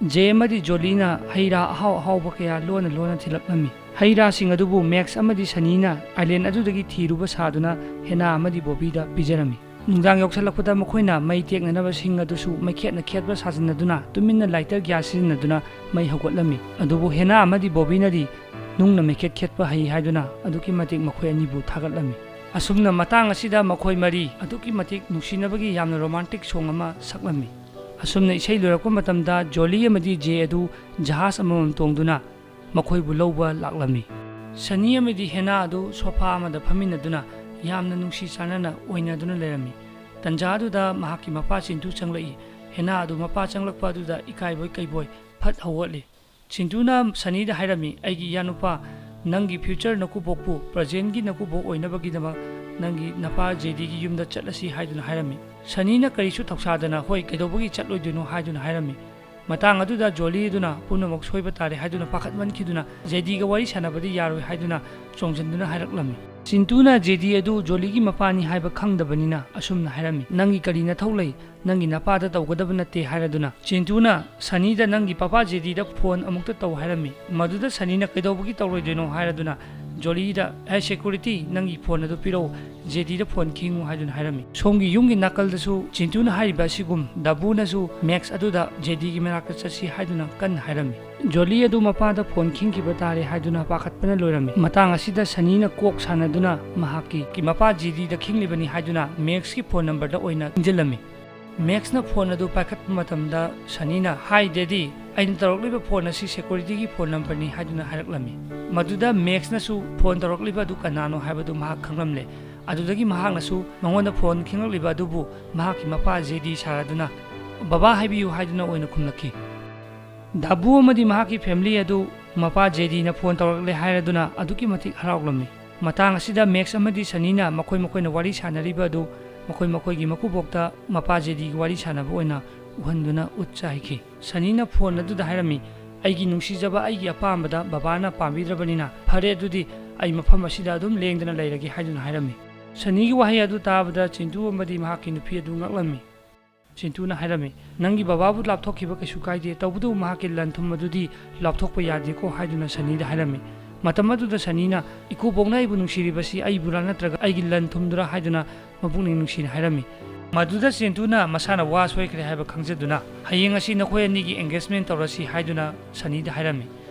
ꯖꯦ ꯑꯃꯗꯤ ꯖꯣꯂꯤꯅ ꯍꯩ ꯔꯥ ꯑꯍꯥꯎ ꯑꯍꯥꯎꯕ ꯀꯌꯥ ꯂꯣꯟꯅ ꯂꯣꯟꯅ ꯊꯤꯜꯂꯛꯂꯝꯃꯤ꯫ ꯍꯩ ꯔꯥꯁꯤꯡ ꯑꯗꯨꯕꯨ ꯃꯦꯛꯁ ꯑꯃꯗꯤ ꯁꯅꯤꯅ ꯑꯥꯏꯂꯦꯟ ꯑꯗꯨꯗꯒꯤ ꯊꯤꯔꯨꯕ ꯁꯥꯗꯨꯅ ꯍꯦꯅꯥ ꯑꯃꯗꯤ ꯕꯣꯕꯤꯗ ꯄꯤꯖꯔꯝꯃꯤ꯫ ꯅꯨꯡꯗꯥꯡ ꯌꯧꯁꯜꯂꯛꯄꯗ ꯃꯈꯣꯏꯅ ꯃꯩ ꯇꯦꯛꯅꯅꯕ ꯁꯤꯡ ꯑꯗꯨꯁꯨ ꯃꯩꯈꯦꯠꯅ ꯈꯦꯠꯄ ꯁꯥꯖꯤꯟꯅꯗꯨꯅ ꯇꯨꯃꯤꯟꯅ lighter gas ꯁꯤꯖꯤꯟꯅꯗꯨꯅ ꯃꯩ ꯍꯧꯒꯠꯂꯝꯃꯤ꯫ ꯑꯗꯨꯕꯨ ꯍꯦꯅꯥ ꯑꯃꯗꯤ ꯕꯣꯕꯤꯅꯗꯤ ꯅꯨꯡꯅ ꯃꯩꯈꯦꯠ ꯈꯦꯠꯄ ꯍꯩ ꯍꯥꯏꯗꯨꯅ ꯑꯗꯨꯛꯀꯤ ꯃꯇꯤꯛ ꯃꯈꯣꯏ ꯑꯅꯤꯕꯨ ꯊꯥꯒꯠꯂꯝꯃꯤ꯫ ꯑꯁꯨꯝꯅ ꯃꯇꯥꯡ ꯑꯁꯤꯗ ꯃꯈꯣꯏ ꯃꯔꯤ ꯑꯗꯨꯛꯀꯤ ꯃꯇꯤꯛ ꯅꯨꯡꯁꯤꯅꯕꯒꯤ ꯌꯥꯝꯅ romantic song ꯑꯃ ꯁꯛꯂꯝꯃꯤ꯫ ꯑꯁꯨꯝꯅ ꯏꯁꯩ ꯂꯣꯏꯔꯛꯄ ꯃꯇꯝꯗ ꯖꯣꯂꯤ ꯑꯃꯗꯤ ꯖꯦ ꯑꯗꯨ ꯖꯍꯥꯖ ꯑꯃꯃꯝ ꯇꯣꯡꯗꯨꯅ ꯃꯈꯣꯏꯕꯨ ꯂꯧꯕ ꯂꯥꯛꯂꯝꯃꯤ꯫ ꯁꯅꯤ ꯑꯃꯗꯤ ꯍꯦꯅꯥ ꯑꯗꯨ sofa ꯑꯃꯗ ꯐꯝꯃꯤꯟꯅꯗꯨꯅ ꯌꯥꯝꯅ ꯅꯨꯡꯁꯤ ꯆꯥꯟꯅꯅ ꯑꯣꯏꯅꯗꯨꯅ ꯂꯩꯔꯝꯃꯤ꯫ ꯇꯟꯖꯥ ꯑꯗꯨꯗ ꯃꯍꯥꯛꯀꯤ ꯃꯄꯥ ꯆꯤꯟꯇꯨ ꯆꯪꯂꯛꯏ꯫ ꯍꯦꯅꯥ ꯑꯗꯨ ꯃꯄꯥ ꯆꯪꯂꯛꯄ ꯑꯗꯨꯗ ꯏꯀꯥꯏꯕꯣꯏ ꯀꯩꯕꯣꯏ ꯐꯠ ꯍꯧꯒꯠꯂꯤ꯫ ꯆꯤꯟꯇꯨꯅ ꯁꯅꯤꯗ ꯍꯥꯏꯔꯝꯃꯤ, "ꯑꯩꯒꯤ ꯏꯌꯥꯅꯨꯄꯥ, ꯅꯪꯒꯤ future ꯅꯀꯨꯕꯣꯛꯄꯨ presentꯀꯤ ꯅꯀꯨꯕꯣꯛ ꯑꯣꯏꯅꯕꯒꯤꯗꯃꯛ ꯅꯪꯒꯤ ꯅꯄꯥ ꯖꯦꯗꯤꯒꯤ ꯌꯨꯝꯗ ꯆꯠꯂꯁꯤ" ꯍꯥꯏꯗꯨꯅ ꯍꯥꯏꯔꯝꯃꯤ꯫ ꯁꯅꯤꯅ ꯀꯔꯤꯁꯨ ꯊꯧꯁꯥꯗꯅ, "ꯍꯣꯏ, ꯀꯩꯗꯧꯕꯒꯤ ꯆꯠꯂꯣꯏꯗꯣꯏꯅꯣ?" ꯍꯥꯏꯗꯨꯅ ꯍꯥꯏꯔꯝꯃꯤ꯫ ꯃꯇꯥꯡ ꯑꯗꯨꯗ ꯖꯣꯂꯤ ꯑꯗꯨꯅ ꯄꯨꯝꯅꯃꯛ ꯁꯣꯏꯕ ꯇꯥꯔꯦ ꯍꯥꯏꯗꯨꯅ ꯄꯥꯈꯠꯃꯟꯈꯤꯗꯨꯅ ꯖꯦꯗꯤꯒ ꯋꯥꯔꯤ ꯁꯥꯟꯅꯕꯗꯤ ꯌꯥꯔꯣꯏ ꯍꯥꯏꯗꯨꯅ ꯆꯣꯡꯁꯤꯟꯗꯨꯅ ꯍꯥꯏꯔꯛꯂꯝꯃꯤ꯫ ꯆꯤꯟꯇꯨꯅ ꯖꯦꯗꯤ ꯑꯗꯨ ꯖꯣꯂꯤꯒꯤ ꯃꯄꯥꯅꯤ ꯍꯥꯏꯕ ꯈꯪꯗꯕꯅꯤꯅ ꯑꯁꯨꯝꯅ ꯍꯥꯏꯔꯝꯃꯤ, "ꯅꯪꯒꯤ ꯀꯔꯤ ꯅꯊꯧ ꯂꯩ? ꯅꯪꯒꯤ ꯅꯄꯥꯗ ꯇꯧꯒꯗꯕ ꯅꯠꯇꯦ" ꯍꯥꯏꯔꯗꯨꯅ ꯆꯤꯟꯇꯨꯅ ꯁꯅꯤꯗ "ꯅꯪꯒꯤ ꯄꯄꯥ ꯖꯦꯗꯤꯗ phone ꯑꯃꯨꯛꯇ ꯇꯧ" ꯍꯥꯏꯔꯝꯃꯤ꯫ ꯃꯗꯨꯗ ꯁꯅꯤꯅ "ꯀꯩꯗꯧꯕꯒꯤ ꯇꯧꯔꯣꯏꯗꯣꯏꯅꯣ?" ꯍꯥꯏꯔꯗꯨꯅ ꯖꯣꯂꯤꯗ, "ꯍꯦ security, ꯅꯪꯒꯤ phone ꯑꯗꯨ ꯄꯤꯔꯛꯎ, ꯖꯦꯗꯤꯗ phone ꯈꯤꯡꯉꯨ" ꯍꯥꯏꯗꯨꯅ ꯍꯥꯏꯔꯝꯃꯤ꯫ ꯁꯣꯝꯒꯤ ꯌꯨꯝꯒꯤ ꯅꯥꯀꯜꯗꯁꯨ ꯆꯤꯟꯇꯨꯅ ꯍꯥꯏꯔꯤꯕ ꯑꯁꯤꯒꯨꯝ ꯗꯥꯕꯨꯅꯁꯨ ꯃꯦꯛꯁ ꯑꯗꯨꯗ ꯖꯦꯗꯤꯒꯤ ꯃꯅꯥꯛꯇ ꯆꯠꯁꯤ ꯍꯥꯏꯗꯨꯅ ꯀꯟꯅ ꯍꯥꯏꯔꯝꯃꯤ꯫ ꯖꯣꯂꯤ ꯑꯗꯨ ꯃꯄꯥꯗ phone ꯈꯤꯡꯈꯤꯕ ꯇꯥꯔꯦ ꯍꯥꯏꯗꯨꯅ ꯄꯥꯈꯠꯄꯅ ꯂꯣꯏꯔꯝꯃꯤ꯫ ꯃꯇꯥꯡ ꯑꯁꯤꯗ ꯁꯅꯤꯅ ꯀꯣꯛ ꯁꯥꯟꯅꯗꯨꯅ ꯃꯍꯥꯛꯀꯤ ꯃꯄꯥ ꯖꯦꯗꯤꯗ ꯈꯤꯡꯂꯤꯕꯅꯤ ꯍꯥꯏꯗꯨꯅ ꯃꯦꯛꯁꯀꯤ phone numberꯗ ꯑꯣꯏꯅ ꯈꯤꯡꯖꯤꯜꯂꯝꯃꯤ꯫ ꯃꯦꯛꯁꯅ phone ꯑꯗꯨ ꯄꯥꯏꯈꯠꯄ ꯃꯇꯝꯗ ꯁꯅꯤꯅ, "Hi daddy, ꯑꯩꯅ ꯇꯧꯔꯛꯂꯤꯕ phone ꯑꯁꯤ securityꯒꯤ phone numberꯅꯤ" ꯍꯥꯏꯗꯨꯅ ꯍꯥꯏꯔꯛꯂꯝꯃꯤ꯫ ꯃꯗꯨꯗ ꯃꯦꯛꯁꯅꯁꯨ phone ꯇꯧꯔꯛꯂꯤꯕ ꯑꯗꯨ ꯀꯅꯥꯅꯣ ꯍꯥꯏꯕꯗꯨ ꯃꯍꯥꯛ ꯈꯪꯂꯝꯂꯦ꯫ ꯑꯗꯨꯗꯒꯤ ꯃꯍꯥꯛꯅꯁꯨ ꯃꯉꯣꯟꯗ phone ꯈꯤꯡꯂꯛꯂꯤꯕ ꯑꯗꯨꯕꯨ ꯃꯍꯥꯛꯀꯤ ꯃꯄꯥ ꯖꯦꯗꯤ ꯁꯥꯔꯗꯨꯅ, "ꯕꯕꯥ ꯍꯥꯏꯕꯤꯌꯨ" ꯍꯥꯏꯗꯨꯅ ꯑꯣꯏꯅ ꯈꯨꯝꯂꯛꯈꯤ꯫ ꯗꯥꯕꯨ ꯑꯃꯗꯤ ꯃꯍꯥꯛꯀꯤ family ꯑꯗꯨ ꯃꯄꯥ ꯖꯦꯗꯤꯅ phone ꯇꯧꯔꯛꯂꯦ ꯍꯥꯏꯔꯗꯨꯅ ꯑꯗꯨꯛꯀꯤ ꯃꯇꯤꯛ ꯍꯔꯥꯎꯂꯝꯃꯤ꯫ ꯃꯇꯥꯡ ꯑꯁꯤꯗ ꯃꯦꯛꯁ ꯑꯃꯗꯤ ꯁꯅꯤꯅ ꯃꯈꯣꯏ ꯃꯈꯣꯏꯅ ꯋꯥꯔꯤ ꯁꯥꯟꯅꯔꯤꯕ ꯑꯗꯨ ꯃꯈꯣꯏ ꯃꯈꯣꯏꯒꯤ ꯃꯀꯨꯕꯣꯛꯇ ꯃꯄꯥ ꯖꯦꯗꯤꯒꯤ ꯋꯥꯔꯤ ꯁꯥꯟꯅꯕ ꯑꯣꯏꯅ ꯎꯍꯟꯗꯨꯅ ꯎꯠ ꯆꯥꯏꯈꯤ꯫ ꯁꯅꯤꯅ phone ꯑꯗꯨꯗ ꯍꯥꯏꯔꯝꯃꯤ, "ꯑꯩꯒꯤ ꯅꯨꯡꯁꯤꯖꯕ ꯑꯩꯒꯤ ꯑꯄꯥꯝꯕꯗ ꯕꯕꯥꯅ ꯄꯥꯝꯕꯤꯗ꯭ꯔꯕꯅꯤꯅ ꯐꯔꯦ, ꯑꯗꯨꯗꯤ ꯑꯩ ꯃꯐꯝ ꯑꯁꯤꯗ ꯑꯗꯨꯝ ꯂꯦꯡꯗꯅ ꯂꯩꯔꯒꯦ" ꯍꯥꯏꯗꯨꯅ ꯍꯥꯏꯔꯝꯃꯤ꯫ ꯁꯅꯤꯒꯤ ꯋꯥꯍꯩ ꯑꯗꯨ ꯇꯥꯕꯗ ꯆꯤꯟꯇꯨ ꯑꯃꯗꯤ ꯃꯍꯥꯛꯀꯤ ꯅꯨꯄꯤ ꯑꯗꯨ ꯉꯛꯂꯝꯃꯤ꯫ ꯆꯤꯟꯇꯨꯅ ꯍꯥꯏꯔꯝꯃꯤ, "ꯅꯪꯒꯤ ꯕꯕꯥꯕꯨ ꯂꯥꯞꯊꯣꯛꯈꯤꯕ ꯀꯩꯁꯨ ꯀꯥꯏꯗꯦ, ꯇꯧꯕꯇꯕꯨ ꯃꯍꯥꯛꯀꯤ ꯂꯟ ꯊꯨꯝ ꯑꯗꯨꯗꯤ ꯂꯥꯞꯊꯣꯛꯄ ꯌꯥꯗꯦꯀꯣ" ꯍꯥꯏꯗꯨꯅ ꯁꯅꯤꯗ ꯍꯥꯏꯔꯝꯃꯤ꯫ ꯃꯇꯝ ꯑꯗꯨꯗ ꯁꯅꯤꯅ, "ꯏꯀꯨꯕꯣꯛꯅ ꯑꯩꯕꯨ ꯅꯨꯡꯁꯤꯔꯤꯕꯁꯤ ꯑꯩꯕꯨꯔꯥ ꯅꯠꯇ꯭ꯔꯒ ꯑꯩꯒꯤ ꯂꯟ ꯊꯨꯝꯗꯨꯔꯥ?" ꯍꯥꯏꯗꯨꯅ ꯃꯄꯨꯛꯅꯤꯡ ꯅꯨꯡꯁꯤꯅ ꯍꯥꯏꯔꯝꯃꯤ꯫ ꯃꯗꯨꯗ ꯆꯤꯟꯇꯨꯅ ꯃꯁꯥꯅ ꯋꯥ ꯁꯣꯏꯈ꯭ꯔꯦ ꯍꯥꯏꯕ ꯈꯪꯖꯗꯨꯅ, "ꯍꯌꯦꯡ ꯑꯁꯤ ꯅꯈꯣꯏ ꯑꯅꯤꯒꯤ engagement ꯇꯧꯔꯁꯤ" ꯍꯥꯏꯗꯨꯅ ꯁꯅꯤꯗ ꯍꯥꯏꯔꯝꯃꯤ꯫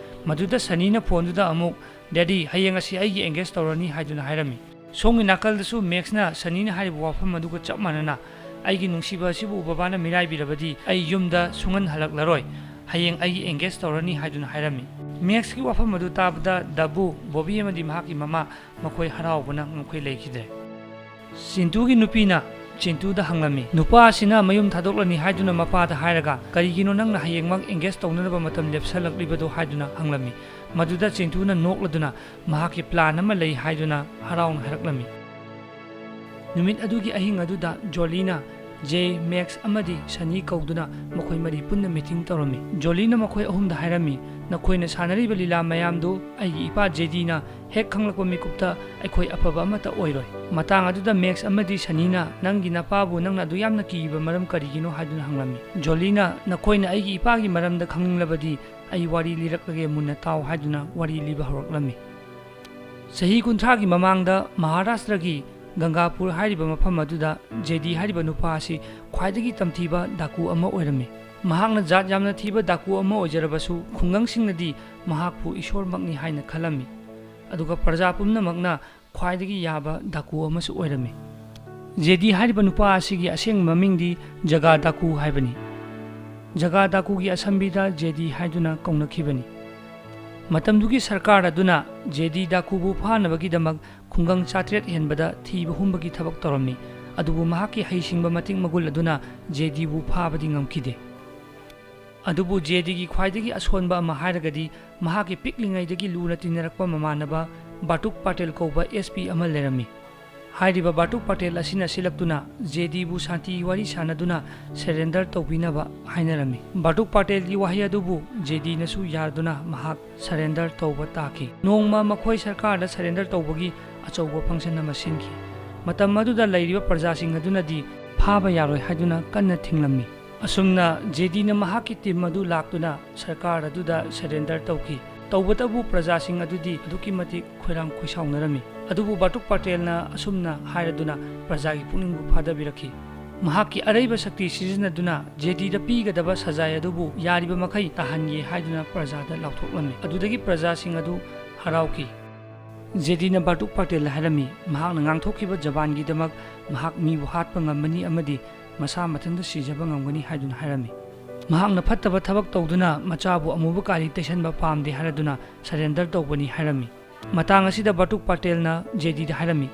ꯃꯗꯨꯗ ꯁꯅꯤꯅ ꯐꯣꯟꯗꯨꯗ ꯑꯃꯨꯛ, "ꯗꯦꯗꯤ, ꯍꯌꯦꯡ ꯑꯁꯤ ꯑꯩꯒꯤ engage ꯇꯧꯔꯅꯤ" ꯍꯥꯏꯗꯨꯅ ꯍꯥꯏꯔꯝꯃꯤ꯫ ꯁꯣꯝꯒꯤ ꯅꯥꯀꯜꯗꯁꯨ ꯃꯦꯛꯁꯅ ꯁꯅꯤꯅ ꯍꯥꯏꯔꯤꯕ ꯋꯥꯐꯝ ꯑꯗꯨꯒ ꯆꯞ ꯃꯥꯟꯅꯅ, "ꯑꯩꯒꯤ ꯅꯨꯡꯁꯤꯕ ꯑꯁꯤꯕꯨ ꯕꯕꯥꯅ ꯃꯤꯔꯥꯏꯕꯤꯔꯕꯗꯤ ꯑꯩ ꯌꯨꯝꯗ ꯁꯨꯡꯍꯟ ꯍꯜꯂꯛꯂꯔꯣꯏ, ꯍꯌꯦꯡ ꯑꯩꯒꯤ engage ꯇꯧꯔꯅꯤ" ꯍꯥꯏꯗꯨꯅ ꯍꯥꯏꯔꯝꯃꯤ꯫ ꯃꯦꯛꯁꯀꯤ ꯋꯥꯐꯝ ꯑꯗꯨ ꯇꯥꯕꯗ ꯗꯕꯨ, ꯕꯣꯕꯤ ꯑꯃꯗꯤ ꯃꯍꯥꯛꯀꯤ ꯃꯃꯥ ꯃꯈꯣꯏ ꯍꯔꯥꯎꯕꯅ ꯉꯝꯈꯩ ꯂꯩꯈꯤꯗ꯭ꯔꯦ꯫ ꯆꯤꯟꯇꯨꯒꯤ ꯅꯨꯄꯤꯅ ꯆꯤꯟꯇꯨꯗ ꯍꯪꯂꯝꯃꯤ, "ꯅꯨꯄꯥ ꯑꯁꯤꯅ ꯃꯌꯨꯝ ꯊꯥꯗꯣꯛꯂꯅꯤ ꯍꯥꯏꯗꯨꯅ ꯃꯄꯥꯗ ꯍꯥꯏꯔꯒ ꯀꯔꯤꯒꯤꯅꯣ ꯅꯪꯅ ꯍꯌꯦꯡꯃꯛ engage ꯇꯧꯅꯅꯕ ꯃꯇꯝ ꯂꯦꯞꯁꯜꯂꯛꯂꯤꯕꯗꯣ?" ꯍꯥꯏꯗꯨꯅ ꯍꯪꯂꯝꯃꯤ꯫ ꯃꯗꯨꯗ ꯆꯤꯟꯇꯨꯅ ꯅꯣꯛꯂꯗꯨꯅ ꯃꯍꯥꯛꯀꯤ plan ꯑꯃ ꯂꯩ ꯍꯥꯏꯗꯨꯅ ꯍꯔꯥꯎꯅ ꯍꯥꯏꯔꯛꯂꯝꯃꯤ꯫ ꯅꯨꯃꯤꯠ ꯑꯗꯨꯒꯤ ꯑꯍꯤꯡ ꯑꯗꯨꯗ ꯖꯣꯂꯤꯅ ꯖꯦ, ꯃꯦꯛꯁ ꯑꯃꯗꯤ ꯁꯅꯤ ꯀꯧꯗꯨꯅ ꯃꯈꯣꯏ ꯃꯔꯤ ꯄꯨꯟꯅ meeting ꯇꯧꯔꯝꯃꯤ꯫ ꯖꯣꯂꯤꯅ ꯃꯈꯣꯏ ꯑꯍꯨꯝꯗ ꯍꯥꯏꯔꯝꯃꯤ, "ꯅꯈꯣꯏꯅ ꯁꯥꯟꯅꯔꯤꯕ ꯂꯤꯂꯥ ꯃꯌꯥꯝꯗꯨ ꯑꯩꯒꯤ ꯏꯄꯥ ꯖꯦꯗꯤꯅ ꯍꯦꯛ ꯈꯪꯂꯛꯄ ꯃꯤꯀꯨꯞꯇ ꯑꯩꯈꯣꯏ ꯑꯐꯕ ꯑꯃꯠꯇ ꯑꯣꯏꯔꯣꯏ"꯫ ꯃꯇꯥꯡ ꯑꯗꯨꯗ ꯃꯦꯛꯁ ꯑꯃꯗꯤ ꯁꯅꯤꯅ, "ꯅꯪꯒꯤ ꯅꯄꯥꯕꯨ ꯅꯪꯅ ꯑꯗꯨ ꯌꯥꯝꯅ ꯀꯤꯕ ꯃꯔꯝ ꯀꯔꯤꯒꯤꯅꯣ?" ꯍꯥꯏꯗꯨꯅ ꯍꯪꯂꯝꯃꯤ꯫ ꯖꯣꯂꯤꯅ, "ꯅꯈꯣꯏꯅ ꯑꯩꯒꯤ ꯏꯄꯥꯒꯤ ꯃꯔꯝꯗ ꯈꯪꯅꯤꯡꯂꯕꯗꯤ ꯑꯩ ꯋꯥꯔꯤ ꯂꯤꯔꯛꯂꯒꯦ, ꯃꯨꯟꯅ ꯇꯥꯎ" ꯍꯥꯏꯗꯨꯅ ꯋꯥꯔꯤ ꯂꯤꯕ ꯍꯧꯔꯛꯂꯝꯃꯤ꯫ ꯆꯍꯤ ꯀꯨꯟꯊ꯭ꯔꯥꯒꯤ ꯃꯃꯥꯡꯗ ꯃꯍꯥꯔꯥꯁꯇ꯭ꯔꯒꯤ ꯒꯪꯒꯥꯄꯨꯔ ꯍꯥꯏꯔꯤꯕ ꯃꯐꯝ ꯑꯗꯨꯗ ꯖꯦꯗꯤ ꯍꯥꯏꯔꯤꯕ ꯅꯨꯄꯥ ꯑꯁꯤ ꯈ꯭ꯋꯥꯏꯗꯒꯤ ꯇꯝꯊꯤꯕ ꯗꯥꯀꯨ ꯑꯃ ꯑꯣꯏꯔꯝꯃꯤ꯫ ꯃꯍꯥꯛꯅ ꯖꯥꯠ ꯌꯥꯝꯅ ꯊꯤꯕ ꯗꯥꯀꯨ ꯑꯃ ꯑꯣꯏꯖꯔꯕꯁꯨ ꯈꯨꯡꯒꯪꯁꯤꯡꯅꯗꯤ ꯃꯍꯥꯛꯄꯨ ꯏꯁꯣꯔꯃꯛꯅꯤ ꯍꯥꯏꯅ ꯈꯜꯂꯝꯃꯤ꯫ ꯑꯗꯨꯒ ꯄ꯭ꯔꯖꯥ ꯄꯨꯝꯅꯃꯛꯅ ꯈ꯭ꯋꯥꯏꯗꯒꯤ ꯌꯥꯕ ꯗꯥꯀꯨ ꯑꯃꯁꯨ ꯑꯣꯏꯔꯝꯃꯤ꯫ ꯖꯦꯗꯤ ꯍꯥꯏꯔꯤꯕ ꯅꯨꯄꯥ ꯑꯁꯤꯒꯤ ꯑꯁꯦꯡꯕ ꯃꯃꯤꯡꯗꯤ ꯖꯒꯥ ꯗꯥꯀꯨ ꯍꯥꯏꯕꯅꯤ꯫ ꯖꯒꯥ ꯗꯥꯀꯨꯒꯤ ꯑꯁꯝꯕꯤꯗ ꯖꯦꯗꯤ ꯍꯥꯏꯗꯨꯅ ꯀꯧꯅꯈꯤꯕꯅꯤ꯫ ꯃꯇꯝꯗꯨꯒꯤ ꯁꯔꯀꯥꯔ ꯑꯗꯨꯅ ꯖꯦꯗꯤ ꯗꯥꯀꯨꯕꯨ ꯐꯥꯅꯕꯒꯤꯗꯃꯛ ꯈꯨꯡꯒꯪ ꯆꯥꯇ꯭ꯔꯦꯠ ꯍꯦꯟꯕꯗ ꯊꯤꯕ ꯍꯨꯝꯕꯒꯤ ꯊꯕꯛ ꯇꯧꯔꯝꯃꯤ꯫ ꯑꯗꯨꯕꯨ ꯃꯍꯥꯛꯀꯤ ꯍꯩꯁꯤꯡꯕ ꯃꯇꯤꯛ ꯃꯒꯨꯟ ꯑꯗꯨꯅ ꯖꯦꯗꯤꯕꯨ ꯐꯥꯕꯗꯤ ꯉꯝꯈꯤꯗꯦ꯫ ꯑꯗꯨꯕꯨ ꯖꯦꯗꯤꯒꯤ ꯈ꯭ꯋꯥꯏꯗꯒꯤ ꯑꯁꯣꯟꯕ ꯑꯃ ꯍꯥꯏꯔꯒꯗꯤ ꯃꯍꯥꯛꯀꯤ ꯄꯤꯛꯂꯤꯉꯩꯗꯒꯤ ꯂꯨꯅ ꯇꯤꯟꯅꯔꯛꯄ ꯃꯃꯥꯟꯅꯕ ꯕꯥꯇꯨꯛ ꯄꯥꯇꯦꯜ ꯀꯧꯕ ꯑꯦꯁ ꯄꯤ ꯑꯃ ꯂꯩꯔꯝꯃꯤ꯫ ꯍꯥꯏꯔꯤꯕ ꯕꯥꯇꯨꯛ ꯄꯥꯇꯦꯜ ꯑꯁꯤꯅ ꯁꯤꯜꯂꯛꯇꯨꯅ ꯖꯦꯗꯤꯕꯨ ꯁꯥꯟꯇꯤ ꯋꯥꯔꯤ ꯁꯥꯟꯅꯗꯨꯅ surrender ꯇꯧꯕꯤꯅꯕ ꯍꯥꯏꯅꯔꯝꯃꯤ꯫ ꯕꯥꯇꯨꯛ ꯄꯥꯇꯦꯜꯒꯤ ꯋꯥꯍꯩ ꯑꯗꯨꯕꯨ ꯖꯦꯗꯤꯅꯁꯨ ꯌꯥꯗꯨꯅ ꯃꯍꯥꯛ surrender ꯇꯧꯕ ꯇꯥꯈꯤ꯫ ꯅꯣꯡꯃ ꯃꯈꯣꯏ ꯁꯔꯀꯥꯔꯗ surrender ꯇꯧꯕꯒꯤ ꯑꯆꯧꯕ function ꯑꯃ ꯁꯤꯟꯈꯤ꯫ ꯃꯇꯝ ꯑꯗꯨꯗ ꯂꯩꯔꯤꯕ ꯄ꯭ꯔꯖꯥꯁꯤꯡ ꯑꯗꯨꯅꯗꯤ ꯐꯥꯕ ꯌꯥꯔꯣꯏ ꯍꯥꯏꯗꯨꯅ ꯀꯟꯅ ꯊꯤꯡꯂꯝꯃꯤ꯫ ꯑꯁꯨꯝꯅ ꯖꯦꯗꯤꯅ ꯃꯍꯥꯛꯀꯤ team ꯑꯗꯨ ꯂꯥꯛꯇꯨꯅ ꯁꯔꯀꯥꯔ ꯑꯗꯨꯗ surrender ꯇꯧꯈꯤ꯫ ꯇꯧꯕꯇꯕꯨ ꯄ꯭ꯔꯖꯥꯁꯤꯡ ꯑꯗꯨꯗꯤ ꯑꯗꯨꯛꯀꯤ ꯃꯇꯤꯛ ꯈꯣꯏꯔꯥꯡ ꯈꯣꯏꯁꯥꯎꯅꯔꯝꯃꯤ꯫ ꯑꯗꯨꯕꯨ ꯕꯥꯇꯨꯛ ꯄꯇꯦꯜꯅ ꯑꯁꯨꯝꯅ ꯍꯥꯏꯔꯗꯨꯅ ꯄ꯭ꯔꯖꯥꯒꯤ ꯄꯨꯛꯅꯤꯡꯕꯨ ꯐꯥꯗꯕꯤꯔꯛꯈꯤ꯫ ꯃꯍꯥꯛꯀꯤ ꯑꯔꯩꯕ ꯁꯛꯇꯤ ꯁꯤꯖꯤꯟꯅꯗꯨꯅ ꯖꯦꯗꯤꯗ ꯄꯤꯒꯗꯕ ꯁꯖꯥꯏ ꯑꯗꯨꯕꯨ ꯌꯥꯔꯤꯕ ꯃꯈꯩ ꯇꯥꯍꯟꯒꯦ ꯍꯥꯏꯗꯨꯅ ꯄ꯭ꯔꯖꯥꯗ ꯂꯥꯎꯊꯣꯛꯂꯝꯃꯤ꯫ ꯑꯗꯨꯗꯒꯤ ꯄ꯭ꯔꯖꯥꯁꯤꯡ ꯑꯗꯨ ꯍꯔꯥꯎꯈꯤ꯫ ꯖꯦꯗꯤꯅ ꯕꯥꯇꯨꯛ ꯄꯇꯦꯜꯗ ꯍꯥꯏꯔꯝꯃꯤ, ꯃꯍꯥꯛꯅ ꯉꯥꯡꯊꯣꯛꯈꯤꯕ ꯖꯕꯥꯟꯒꯤꯗꯃꯛ ꯃꯍꯥꯛ ꯃꯤꯕꯨ ꯍꯥꯠꯄ ꯉꯝꯃꯅꯤ ꯑꯃꯗꯤ ꯃꯁꯥ ꯃꯊꯟꯇ ꯁꯤꯖꯕ ꯉꯝꯒꯅꯤ ꯍꯥꯏꯗꯨꯅ ꯍꯥꯏꯔꯝꯃꯤ꯫ ꯃꯍꯥꯛꯅ ꯐꯠꯇꯕ ꯊꯕꯛ ꯇꯧꯗꯨꯅ ꯃꯆꯥꯕꯨ ꯑꯃꯨꯕ ꯀꯥꯂꯤ ꯇꯩꯁꯟꯕ ꯄꯥꯝꯗꯦ ꯍꯥꯏꯔꯗꯨꯅ surrender ꯇꯧꯕꯅꯤ ꯍꯥꯏꯔꯝꯃꯤ꯫ ꯃꯇꯥꯡ ꯑꯁꯤꯗ ꯕꯥꯇꯨꯛ ꯄꯇꯦꯜꯅ ꯖꯦꯗꯤꯗ ꯍꯥꯏꯔꯝꯃꯤ,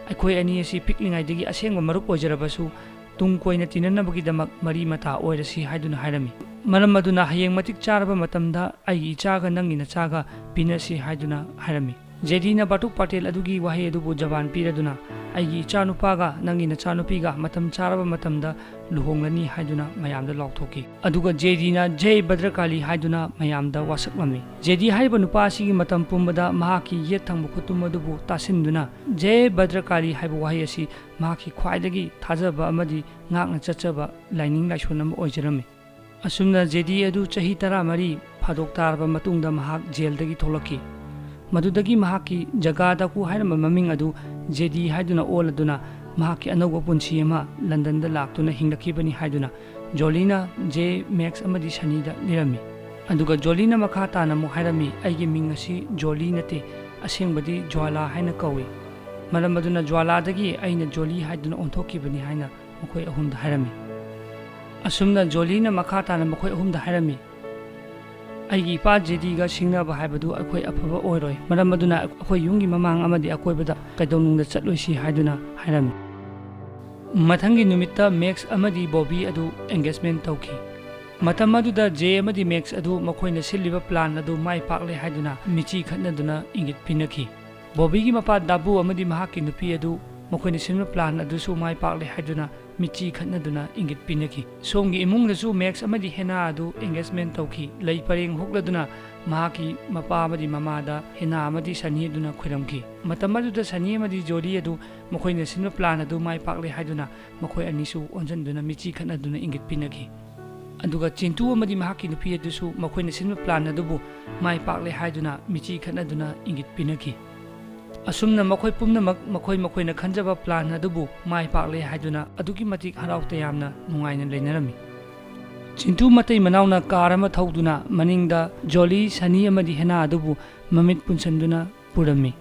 ꯑꯩꯈꯣꯏ ꯑꯅꯤ ꯑꯁꯤ ꯄꯤꯛꯂꯤꯉꯩꯗꯒꯤ ꯑꯁꯦꯡꯕ ꯃꯔꯨꯞ ꯑꯣꯏꯖꯔꯕꯁꯨ ꯇꯨꯡ ꯀꯣꯏꯅ ꯇꯤꯟꯅꯅꯕꯒꯤꯗꯃꯛ ꯃꯔꯤ ꯃꯇꯥ ꯑꯣꯏꯔꯁꯤ ꯍꯥꯏꯗꯨꯅ ꯍꯥꯏꯔꯝꯃꯤ꯫ ꯃꯔꯝ ꯑꯗꯨꯅ ꯍꯌꯦꯡ ꯃꯇꯤꯛ ꯆꯥꯔꯕ ꯃꯇꯝꯗ ꯑꯩꯒꯤ ꯏꯆꯥꯒ ꯅꯪꯒꯤ ꯅꯆꯥꯒ ꯄꯤꯅꯁꯤ ꯍꯥꯏꯗꯨꯅ ꯍꯥꯏꯔꯝꯃꯤ꯫ ꯖꯦꯗꯤꯅ ꯕꯥꯇꯨꯛ ꯄꯇꯦꯜ ꯑꯗꯨꯒꯤ ꯋꯥꯍꯩ ꯑꯗꯨꯕꯨ ꯖꯕꯥꯟ ꯄꯤꯔꯗꯨꯅ ꯑꯩꯒꯤ ꯏꯆꯥꯅꯨꯄꯥꯒ ꯅꯪꯒꯤ ꯅꯆꯥꯅꯨꯄꯤꯒ ꯃꯇꯝ ꯆꯥꯔꯕ ꯃꯇꯝꯗ ꯂꯨꯍꯣꯡꯂꯅꯤ ꯍꯥꯏꯗꯨꯅ ꯃꯌꯥꯝꯗ ꯂꯥꯎꯊꯣꯛꯈꯤ꯫ ꯑꯗꯨꯒ ꯖꯦꯗꯤꯅ ꯖꯩ ꯚꯗ꯭ꯔꯀꯥꯂꯤ ꯍꯥꯏꯗꯨꯅ ꯃꯌꯥꯝꯗ ꯋꯥꯁꯛꯂꯝꯃꯤ꯫ ꯖꯦꯗꯤ ꯍꯥꯏꯔꯤꯕ ꯅꯨꯄꯥ ꯑꯁꯤꯒꯤ ꯃꯇꯝ ꯄꯨꯝꯕꯗ ꯃꯍꯥꯛꯀꯤ ꯌꯦꯠ ꯊꯪꯕ ꯈꯨꯇꯨꯝ ꯑꯗꯨꯕꯨ ꯇꯥꯁꯤꯟꯗꯨꯅ ꯖꯩ ꯚꯗ꯭ꯔꯀꯥꯂꯤ ꯍꯥꯏꯕ ꯋꯥꯍꯩ ꯑꯁꯤ ꯃꯍꯥꯛꯀꯤ ꯈ꯭ꯋꯥꯏꯗꯒꯤ ꯊꯥꯖꯕ ꯑꯃꯗꯤ ꯉꯥꯛꯅ ꯆꯠꯆꯕ ꯂꯥꯏꯅꯤꯡ ꯂꯥꯏꯁꯣꯟ ꯑꯃ ꯑꯣꯏꯖꯔꯝꯃꯤ꯫ ꯑꯁꯨꯝꯅ ꯖꯦꯗꯤ ꯑꯗꯨ ꯆꯍꯤ ꯇꯔꯥꯃꯔꯤ ꯐꯥꯗꯣꯛ ꯇꯥꯔꯕ ꯃꯇꯨꯡꯗ ꯃꯍꯥꯛ ꯖꯦꯜꯗꯒꯤ ꯊꯣꯛꯂꯛꯈꯤ꯫ ꯃꯗꯨꯗꯒꯤ ꯃꯍꯥꯛꯀꯤ ꯖꯒꯥꯗꯀꯨ ꯍꯥꯏꯔꯝꯕ ꯃꯃꯤꯡ ꯑꯗꯨ ꯖꯦꯗꯤ ꯍꯥꯏꯗꯨꯅ ꯑꯣꯜꯂꯗꯨꯅ ꯃꯍꯥꯛꯀꯤ ꯑꯅꯧꯕ ꯄꯨꯟꯁꯤ ꯑꯃ ꯂꯟꯗꯟꯗ ꯂꯥꯛꯇꯨꯅ ꯍꯤꯡꯂꯛꯈꯤꯕꯅꯤ ꯍꯥꯏꯗꯨꯅ ꯖꯣꯂꯤꯅ ꯖꯦ, ꯃꯦꯛꯁ ꯑꯃꯗꯤ ꯁꯅꯤꯗ ꯂꯤꯔꯝꯃꯤ꯫ ꯑꯗꯨꯒ ꯖꯣꯂꯤꯅ ꯃꯈꯥ ꯇꯥꯅ ꯑꯃꯨꯛ ꯍꯥꯏꯔꯝꯃꯤ, ꯑꯩꯒꯤ ꯃꯤꯡ ꯑꯁꯤ ꯖꯣꯂꯤ ꯅꯠꯇꯦ, ꯑꯁꯦꯡꯕꯗꯤ ꯖ꯭ꯋꯥꯂꯥ ꯍꯥꯏꯅ ꯀꯧꯏ꯫ ꯃꯔꯝ ꯑꯗꯨꯅ ꯖ꯭ꯋꯥꯂꯥꯗꯒꯤ ꯑꯩꯅ ꯖꯣꯂꯤ ꯍꯥꯏꯗꯨꯅ ꯑꯣꯟꯊꯣꯛꯈꯤꯕꯅꯤ ꯍꯥꯏꯅ ꯃꯈꯣꯏ ꯑꯍꯨꯝꯗ ꯍꯥꯏꯔꯝꯃꯤ꯫ ꯑꯁꯨꯝꯅ ꯖꯣꯂꯤꯅ ꯃꯈꯥ ꯇꯥꯅ ꯃꯈꯣꯏ ꯑꯍꯨꯝꯗ ꯍꯥꯏꯔꯝꯃꯤ, ꯑꯩꯒꯤ ꯏꯄꯥ ꯖꯦꯗꯤꯒ ꯁꯤꯡꯅꯕ ꯍꯥꯏꯕꯗꯨ ꯑꯩꯈꯣꯏ ꯑꯐꯕ ꯑꯣꯏꯔꯣꯏ꯫ ꯃꯔꯝ ꯑꯗꯨꯅ ꯑꯩꯈꯣꯏ ꯌꯨꯝꯒꯤ ꯃꯃꯥꯡ ꯑꯃꯗꯤ ꯑꯀꯣꯏꯕꯗ ꯀꯩꯗꯧꯅꯨꯡꯗ ꯆꯠꯂꯣꯏꯁꯤ ꯍꯥꯏꯗꯨꯅ ꯍꯥꯏꯔꯝꯃꯤ꯫ ꯃꯊꯪꯒꯤ ꯅꯨꯃꯤꯠꯇ ꯃꯦꯛꯁ ꯑꯃꯗꯤ ꯕꯣꯕꯤ ꯑꯗꯨ engagement ꯇꯧꯈꯤ꯫ ꯃꯇꯝ ꯑꯗꯨꯗ ꯖꯦ ꯑꯃꯗꯤ ꯃꯦꯛꯁ ꯑꯗꯨ ꯃꯈꯣꯏꯅ ꯁꯤꯜꯂꯤꯕ plan ꯑꯗꯨ ꯃꯥꯏ ꯄꯥꯛꯂꯦ ꯍꯥꯏꯗꯨꯅ ꯃꯤꯠꯆꯤ ꯈꯠꯅꯗꯨꯅ ꯏꯪꯒꯤꯠ ꯄꯤꯅꯈꯤ꯫ ꯕꯣꯕꯤꯒꯤ ꯃꯄꯥ ꯗꯥꯕꯨ ꯑꯃꯗꯤ ꯃꯍꯥꯛꯀꯤ ꯅꯨꯄꯤ ꯑꯗꯨ ꯃꯈꯣꯏꯅ ꯁꯤꯟꯕ plan ꯑꯗꯨꯁꯨ ꯃꯥꯏ ꯄꯥꯛꯂꯦ ꯍꯥꯏꯗꯨꯅ ꯃꯤꯠꯆꯤ ꯈꯠꯅꯗꯨꯅ ꯏꯪꯒꯤꯠ ꯄꯤꯅꯈꯤ꯫ ꯁꯣꯝꯒꯤ ꯏꯃꯨꯡꯗꯁꯨ ꯃꯦꯛꯁ ꯑꯃꯗꯤ ꯍꯦꯅꯥ ꯑꯗꯨ engagement ꯇꯧꯈꯤ꯫ ꯂꯩ ꯄꯔꯦꯡ ꯍꯨꯛꯂꯗꯨꯅ ꯃꯍꯥꯛꯀꯤ ꯃꯄꯥ ꯑꯃꯗꯤ ꯃꯃꯥꯗ ꯍꯦꯅꯥ ꯑꯃꯗꯤ ꯁꯅꯤ ꯑꯗꯨꯅ ꯈꯨꯔꯝꯈꯤ꯫ ꯃꯇꯝ ꯑꯗꯨꯗ ꯁꯅꯤ ꯑꯃꯗꯤ ꯖꯣꯂꯤ ꯑꯗꯨ ꯃꯈꯣꯏꯅ ꯁꯤꯟꯕ plan ꯑꯗꯨ ꯃꯥꯏ ꯄꯥꯛꯂꯦ ꯍꯥꯏꯗꯨꯅ ꯃꯈꯣꯏ ꯑꯅꯤꯁꯨ ꯑꯣꯟꯁꯤꯟꯗꯨꯅ ꯃꯤꯠꯆꯤ ꯈꯠꯅꯗꯨꯅ ꯏꯪꯒꯤꯠ ꯄꯤꯅꯈꯤ꯫ ꯑꯗꯨꯒ ꯆꯤꯟꯇꯨ ꯑꯃꯗꯤ ꯃꯍꯥꯛꯀꯤ ꯅꯨꯄꯤ ꯑꯗꯨꯁꯨ ꯃꯈꯣꯏꯅ ꯁꯤꯟꯕ plan ꯑꯗꯨꯕꯨ ꯃꯥꯏ ꯄꯥꯛꯂꯦ ꯍꯥꯏꯗꯨꯅ ꯃꯤꯆꯤ ꯈꯠꯅꯗꯨꯅ ꯏꯪꯒꯤꯠ ꯄꯤꯅꯈꯤ꯫ ꯑꯁꯨꯝꯅ ꯃꯈꯣꯏ ꯄꯨꯝꯅꯃꯛ ꯃꯈꯣꯏ ꯃꯈꯣꯏꯅ ꯈꯟꯖꯕ plan ꯑꯗꯨꯕꯨ ꯃꯥꯏ ꯄꯥꯛꯂꯦ ꯍꯥꯏꯗꯨꯅ ꯑꯗꯨꯛꯀꯤ ꯃꯇꯤꯛ ꯍꯔꯥꯎ ꯇꯌꯥꯝꯅ ꯅꯨꯡꯉꯥꯏꯅ ꯂꯩꯅꯔꯝꯃꯤ꯫ ꯆꯤꯟꯇꯨ ꯃꯇꯩ ꯃꯅꯥꯎꯅ car ꯑꯃ ꯊꯧꯗꯨꯅ ꯃꯅꯤꯡꯗ ꯖꯣꯂꯤ, ꯁꯅꯤ ꯑꯃꯗꯤ ꯍꯦꯅꯥ ꯑꯗꯨꯕꯨ ꯃꯃꯤꯠ ꯄꯨꯟꯁꯤꯟꯗꯨꯅ ꯄꯨꯔꯝꯃꯤ꯫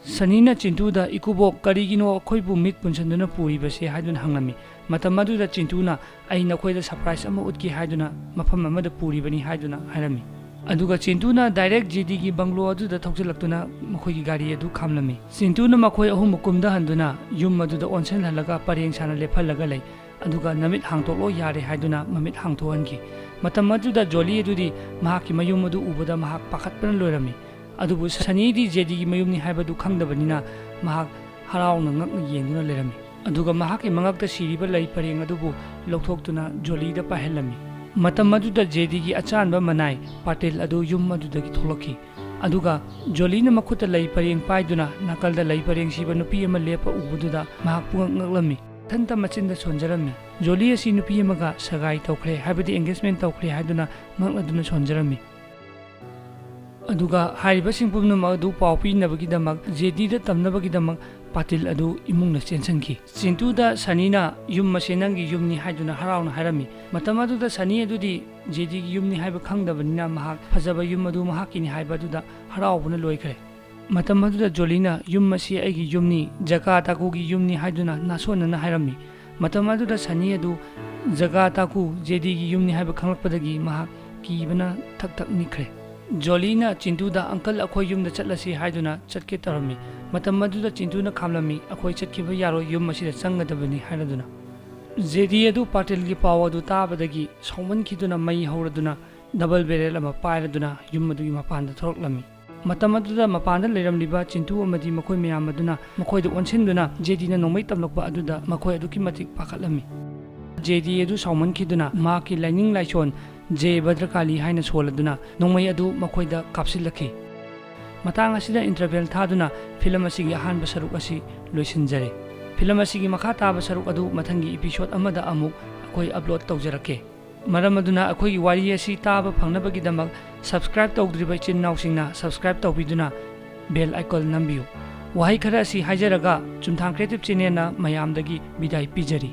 ꯁꯅꯤꯅ ꯆꯤꯟꯇꯨꯗ, "ꯏꯀꯨꯕꯣꯛ, ꯀꯔꯤꯒꯤꯅꯣ ꯑꯩꯈꯣꯏꯕꯨ ꯃꯤꯠ ꯄꯨꯟꯁꯤꯟꯗꯨꯅ ꯄꯨꯔꯤꯕꯁꯦ?" ꯍꯥꯏꯗꯨꯅ ꯍꯪꯂꯝꯃꯤ꯫ ꯃꯇꯝ ꯑꯗꯨꯗ ꯆꯤꯟꯇꯨꯅ, "ꯑꯩ ꯅꯈꯣꯏꯗ surprise ꯑꯃ ꯎꯠꯀꯦ ꯍꯥꯏꯗꯨꯅ ꯃꯐꯝ ꯑꯃꯗ ꯄꯨꯔꯤꯕꯅꯤ" ꯍꯥꯏꯗꯨꯅ ꯍꯥꯏꯔꯝꯃꯤ꯫ ꯑꯗꯨꯒ ꯆꯤꯟꯇꯨꯅ direct ꯖꯦꯗꯤꯒꯤ bungalow ꯑꯗꯨꯗ ꯊꯧꯖꯤꯜꯂꯛꯇꯨꯅ ꯃꯈꯣꯏꯒꯤ ꯒꯥꯔꯤ ꯑꯗꯨ ꯈꯥꯝꯂꯝꯃꯤ꯫ ꯆꯤꯟꯇꯨꯅ ꯃꯈꯣꯏ ꯑꯍꯨꯝꯃꯛ ꯀꯨꯝꯊꯍꯟꯗꯨꯅ ꯌꯨꯝ ꯑꯗꯨꯗ ꯑꯣꯟꯁꯤꯟꯍꯜꯂꯒ ꯄꯔꯦꯡ ꯁꯥꯅ ꯂꯦꯞꯍꯜꯂꯒ ꯂꯩ꯫ ꯑꯗꯨꯒ "ꯅꯃꯤꯠ ꯍꯥꯡꯗꯣꯛꯂꯣ, ꯌꯥꯔꯦ" ꯍꯥꯏꯗꯨꯅ ꯃꯃꯤꯠ ꯍꯥꯡꯗꯣꯛꯍꯟꯈꯤ꯫ ꯃꯇꯝ ꯑꯗꯨꯗ ꯖꯣꯂꯤ ꯑꯗꯨꯗꯤ ꯃꯍꯥꯛꯀꯤ ꯃꯌꯨꯝ ꯑꯗꯨ ꯎꯕꯗ ꯃꯍꯥꯛ ꯄꯥꯈꯠꯄꯅ ꯂꯣꯏꯔꯝꯃꯤ꯫ ꯑꯗꯨꯕꯨ ꯁꯅꯤꯗꯤ ꯖꯦꯗꯤꯒꯤ ꯃꯌꯨꯝꯅꯤ ꯍꯥꯏꯕꯗꯨ ꯈꯪꯗꯕꯅꯤꯅ ꯃꯍꯥꯛ ꯍꯔꯥꯎꯅ ꯉꯛꯅ ꯌꯦꯡꯗꯨꯅ ꯂꯩꯔꯝꯃꯤ꯫ ꯑꯗꯨꯒ ꯃꯍꯥꯛꯀꯤ ꯃꯉꯛꯇ ꯁꯤꯔꯤꯕ ꯂꯩ ꯄꯔꯦꯡ ꯑꯗꯨꯕꯨ ꯂꯧꯊꯣꯛꯇꯨꯅ ꯖꯣꯂꯤꯗ ꯄꯥꯏꯍꯜꯂꯝꯃꯤ꯫ ꯃꯇꯝ ꯑꯗꯨꯗ ꯖꯦꯗꯤꯒꯤ ꯑꯆꯥꯟꯕ ꯃꯅꯥꯏ ꯄꯥꯇꯤꯜ ꯑꯗꯨ ꯌꯨꯝ ꯑꯗꯨꯗꯒꯤ ꯊꯣꯛꯂꯛꯈꯤ꯫ ꯑꯗꯨꯒ ꯖꯣꯂꯤꯅ ꯃꯈꯨꯠꯇ ꯂꯩ ꯄꯔꯦꯡ ꯄꯥꯏꯗꯨꯅ ꯅꯥꯀꯜꯗ ꯂꯩ ꯄꯔꯦꯡ ꯁꯤꯕ ꯅꯨꯄꯤ ꯑꯃ ꯂꯦꯞꯄ ꯎꯕꯗꯨꯗ ꯃꯍꯥꯛ ꯄꯨꯡꯉꯛ ꯉꯛꯂꯝꯃꯤ꯫ ꯃꯊꯟꯇ ꯃꯆꯤꯟꯗ ꯁꯣꯟꯖꯔꯝꯃꯤ꯫ ꯖꯣꯂꯤ ꯑꯁꯤ ꯅꯨꯄꯤ ꯑꯃꯒ ꯁꯒꯥꯏ ꯇꯧꯈ꯭ꯔꯦ, ꯍꯥꯏꯕꯗꯤ engagement ꯇꯧꯈ꯭ꯔꯦ ꯍꯥꯏꯗꯨꯅ ꯉꯛꯅꯗꯨꯅ ꯁꯣꯟꯖꯔꯝꯃꯤ꯫ ꯑꯗꯨꯒ ꯍꯥꯏꯔꯤꯕꯁꯤꯡ ꯄꯨꯝꯅꯃꯛ ꯑꯗꯨ ꯄꯥꯎ ꯄꯤꯅꯕꯒꯤꯗꯃꯛ, ꯖꯦꯗꯤꯗ ꯇꯝꯅꯕꯒꯤꯗꯃꯛ ꯄꯥꯇꯤꯜ ꯑꯗꯨ ꯏꯃꯨꯡꯅ ꯆꯦꯟꯁꯤꯟꯈꯤ꯫ ꯆꯤꯟꯇꯨꯗ ꯁꯅꯤꯅ, "ꯌꯨꯝ ꯑꯁꯤ ꯅꯪꯒꯤ ꯌꯨꯝꯅꯤ" ꯍꯥꯏꯗꯨꯅ ꯍꯔꯥꯎꯅ ꯍꯥꯏꯔꯝꯃꯤ꯫ ꯃꯇꯝ ꯑꯗꯨꯗ ꯁꯅꯤ ꯑꯗꯨꯗꯤ ꯖꯦꯗꯤꯒꯤ ꯌꯨꯝꯅꯤ ꯍꯥꯏꯕ ꯈꯪꯗꯕꯅꯤꯅ ꯃꯍꯥꯛ ꯐꯖꯕ ꯌꯨꯝ ꯑꯗꯨ ꯃꯍꯥꯛꯀꯤꯅꯤ ꯍꯥꯏꯕ ꯑꯗꯨꯗ ꯍꯔꯥꯎꯕꯅ ꯂꯣꯏꯈ꯭ꯔꯦ꯫ ꯃꯇꯝ ꯑꯗꯨꯗ ꯖꯣꯂꯤꯅ, "ꯌꯨꯝ ꯑꯁꯤ ꯑꯩꯒꯤ ꯌꯨꯝꯅꯤ, ꯖꯀꯥ ꯇꯥꯀꯨꯒꯤ ꯌꯨꯝꯅꯤ" ꯍꯥꯏꯗꯨꯅ ꯅꯥꯁꯣꯟꯅꯅ ꯍꯥꯏꯔꯝꯃꯤ꯫ ꯃꯇꯝ ꯑꯗꯨꯗ ꯁꯅꯤ ꯑꯗꯨ ꯖꯀꯥ ꯇꯥꯀꯨ ꯖꯦꯗꯤꯒꯤ ꯌꯨꯝꯅꯤ ꯍꯥꯏꯕ ꯈꯪꯂꯛꯄꯗꯒꯤ ꯃꯍꯥꯛ ꯀꯤꯕꯅ ꯊꯛ ꯊꯛ ꯅꯤꯛꯈ꯭ꯔꯦ꯫ ꯖꯣꯂꯤꯅ ꯆꯤꯟꯇꯨꯗ, "ꯑꯪꯀꯜ, ꯑꯩꯈꯣꯏ ꯌꯨꯝꯗ ꯆꯠꯂꯁꯤ" ꯍꯥꯏꯗꯨꯅ ꯆꯠꯀꯦ ꯇꯧꯔꯝꯃꯤ꯫ ꯃꯇꯝ ꯑꯗꯨꯗ ꯆꯤꯟꯇꯨꯅ ꯈꯥꯝꯂꯝꯃꯤ, "ꯑꯩꯈꯣꯏ ꯆꯠꯈꯤꯕ ꯌꯥꯔꯣꯏ, ꯌꯨꯝ ꯑꯁꯤꯗ ꯆꯪꯒꯗꯕꯅꯤ" ꯍꯥꯏꯔꯗꯨꯅ꯫ ꯖꯦꯗꯤ ꯑꯗꯨ ꯄꯥꯇꯤꯜꯒꯤ ꯄꯥꯎ ꯑꯗꯨ ꯇꯥꯕꯗꯒꯤ ꯁꯥꯎꯃꯟꯈꯤꯗꯨꯅ ꯃꯩ ꯍꯧꯔꯗꯨꯅ double barrel ꯑꯃ ꯄꯥꯏꯔꯗꯨꯅ ꯌꯨꯝ ꯑꯗꯨꯒꯤ ꯃꯄꯥꯟꯗ ꯊꯣꯔꯛꯂꯝꯃꯤ꯫ ꯃꯇꯝ ꯑꯗꯨꯗ ꯃꯄꯥꯟꯗ ꯂꯩꯔꯝꯂꯤꯕ ꯆꯤꯟꯇꯨ ꯑꯃꯗꯤ ꯃꯈꯣꯏ ꯃꯌꯥꯝ ꯑꯗꯨꯅ ꯃꯈꯣꯏꯗ ꯑꯣꯟꯁꯤꯟꯗꯨꯅ ꯖꯦꯗꯤꯅ ꯅꯣꯡꯃꯩ ꯇꯝꯂꯛꯄ ꯑꯗꯨꯗ ꯃꯈꯣꯏ ꯑꯗꯨꯛꯀꯤ ꯃꯇꯤꯛ ꯄꯥꯈꯠꯂꯝꯃꯤ꯫ ꯖꯦꯗꯤ ꯑꯗꯨ ꯁꯥꯎꯃꯟꯈꯤꯗꯨꯅ ꯃꯍꯥꯛꯀꯤ ꯂꯥꯏꯅꯤꯡ ꯂꯥꯏꯁꯣꯟ ꯖꯦ ꯚꯗ꯭ꯔꯀꯥꯂꯤ ꯍꯥꯏꯅ ꯁꯣꯜꯂꯗꯨꯅ ꯅꯣꯡꯃꯩ ꯑꯗꯨ ꯃꯈꯣꯏꯗ ꯀꯥꯞꯁꯤꯜꯂꯛꯈꯤ꯫ ꯃꯇꯥꯡ ꯑꯁꯤꯗ interval ꯊꯥꯗꯨꯅ film ꯑꯁꯤꯒꯤ ꯑꯍꯥꯟꯕ ꯁꯔꯨꯛ ꯑꯁꯤ ꯂꯣꯏꯁꯤꯟꯖꯔꯦ꯫ Film ꯑꯁꯤꯒꯤ ꯃꯈꯥ ꯇꯥꯕ ꯁꯔꯨꯛ ꯑꯗꯨ ꯃꯊꯪꯒꯤ episode ꯑꯃꯗ ꯑꯃꯨꯛ ꯑꯩꯈꯣꯏ upload ꯇꯧꯖꯔꯛꯀꯦ꯫ ꯃꯔꯝ ꯑꯗꯨꯅ ꯑꯩꯈꯣꯏꯒꯤ ꯋꯥꯔꯤ ꯑꯁꯤ ꯇꯥꯕ ꯐꯪꯅꯕꯒꯤꯗꯃꯛ subscribe ꯇꯧꯗ꯭ꯔꯤꯕ ꯏꯆꯤꯟ ꯏꯅꯥꯎꯁꯤꯡꯅ subscribe ꯇꯧꯕꯤꯗꯨꯅ bell icon ꯅꯝꯕꯤꯌꯨ꯫ ꯋꯥꯍꯩ ꯈꯔ ꯑꯁꯤ ꯍꯥꯏꯖꯔꯒ ꯆꯨꯝꯊꯥꯡ Creative Channelꯅ ꯃꯌꯥꯝꯗꯒꯤ ꯕꯤꯗꯥꯏ ꯄꯤꯖꯔꯤ꯫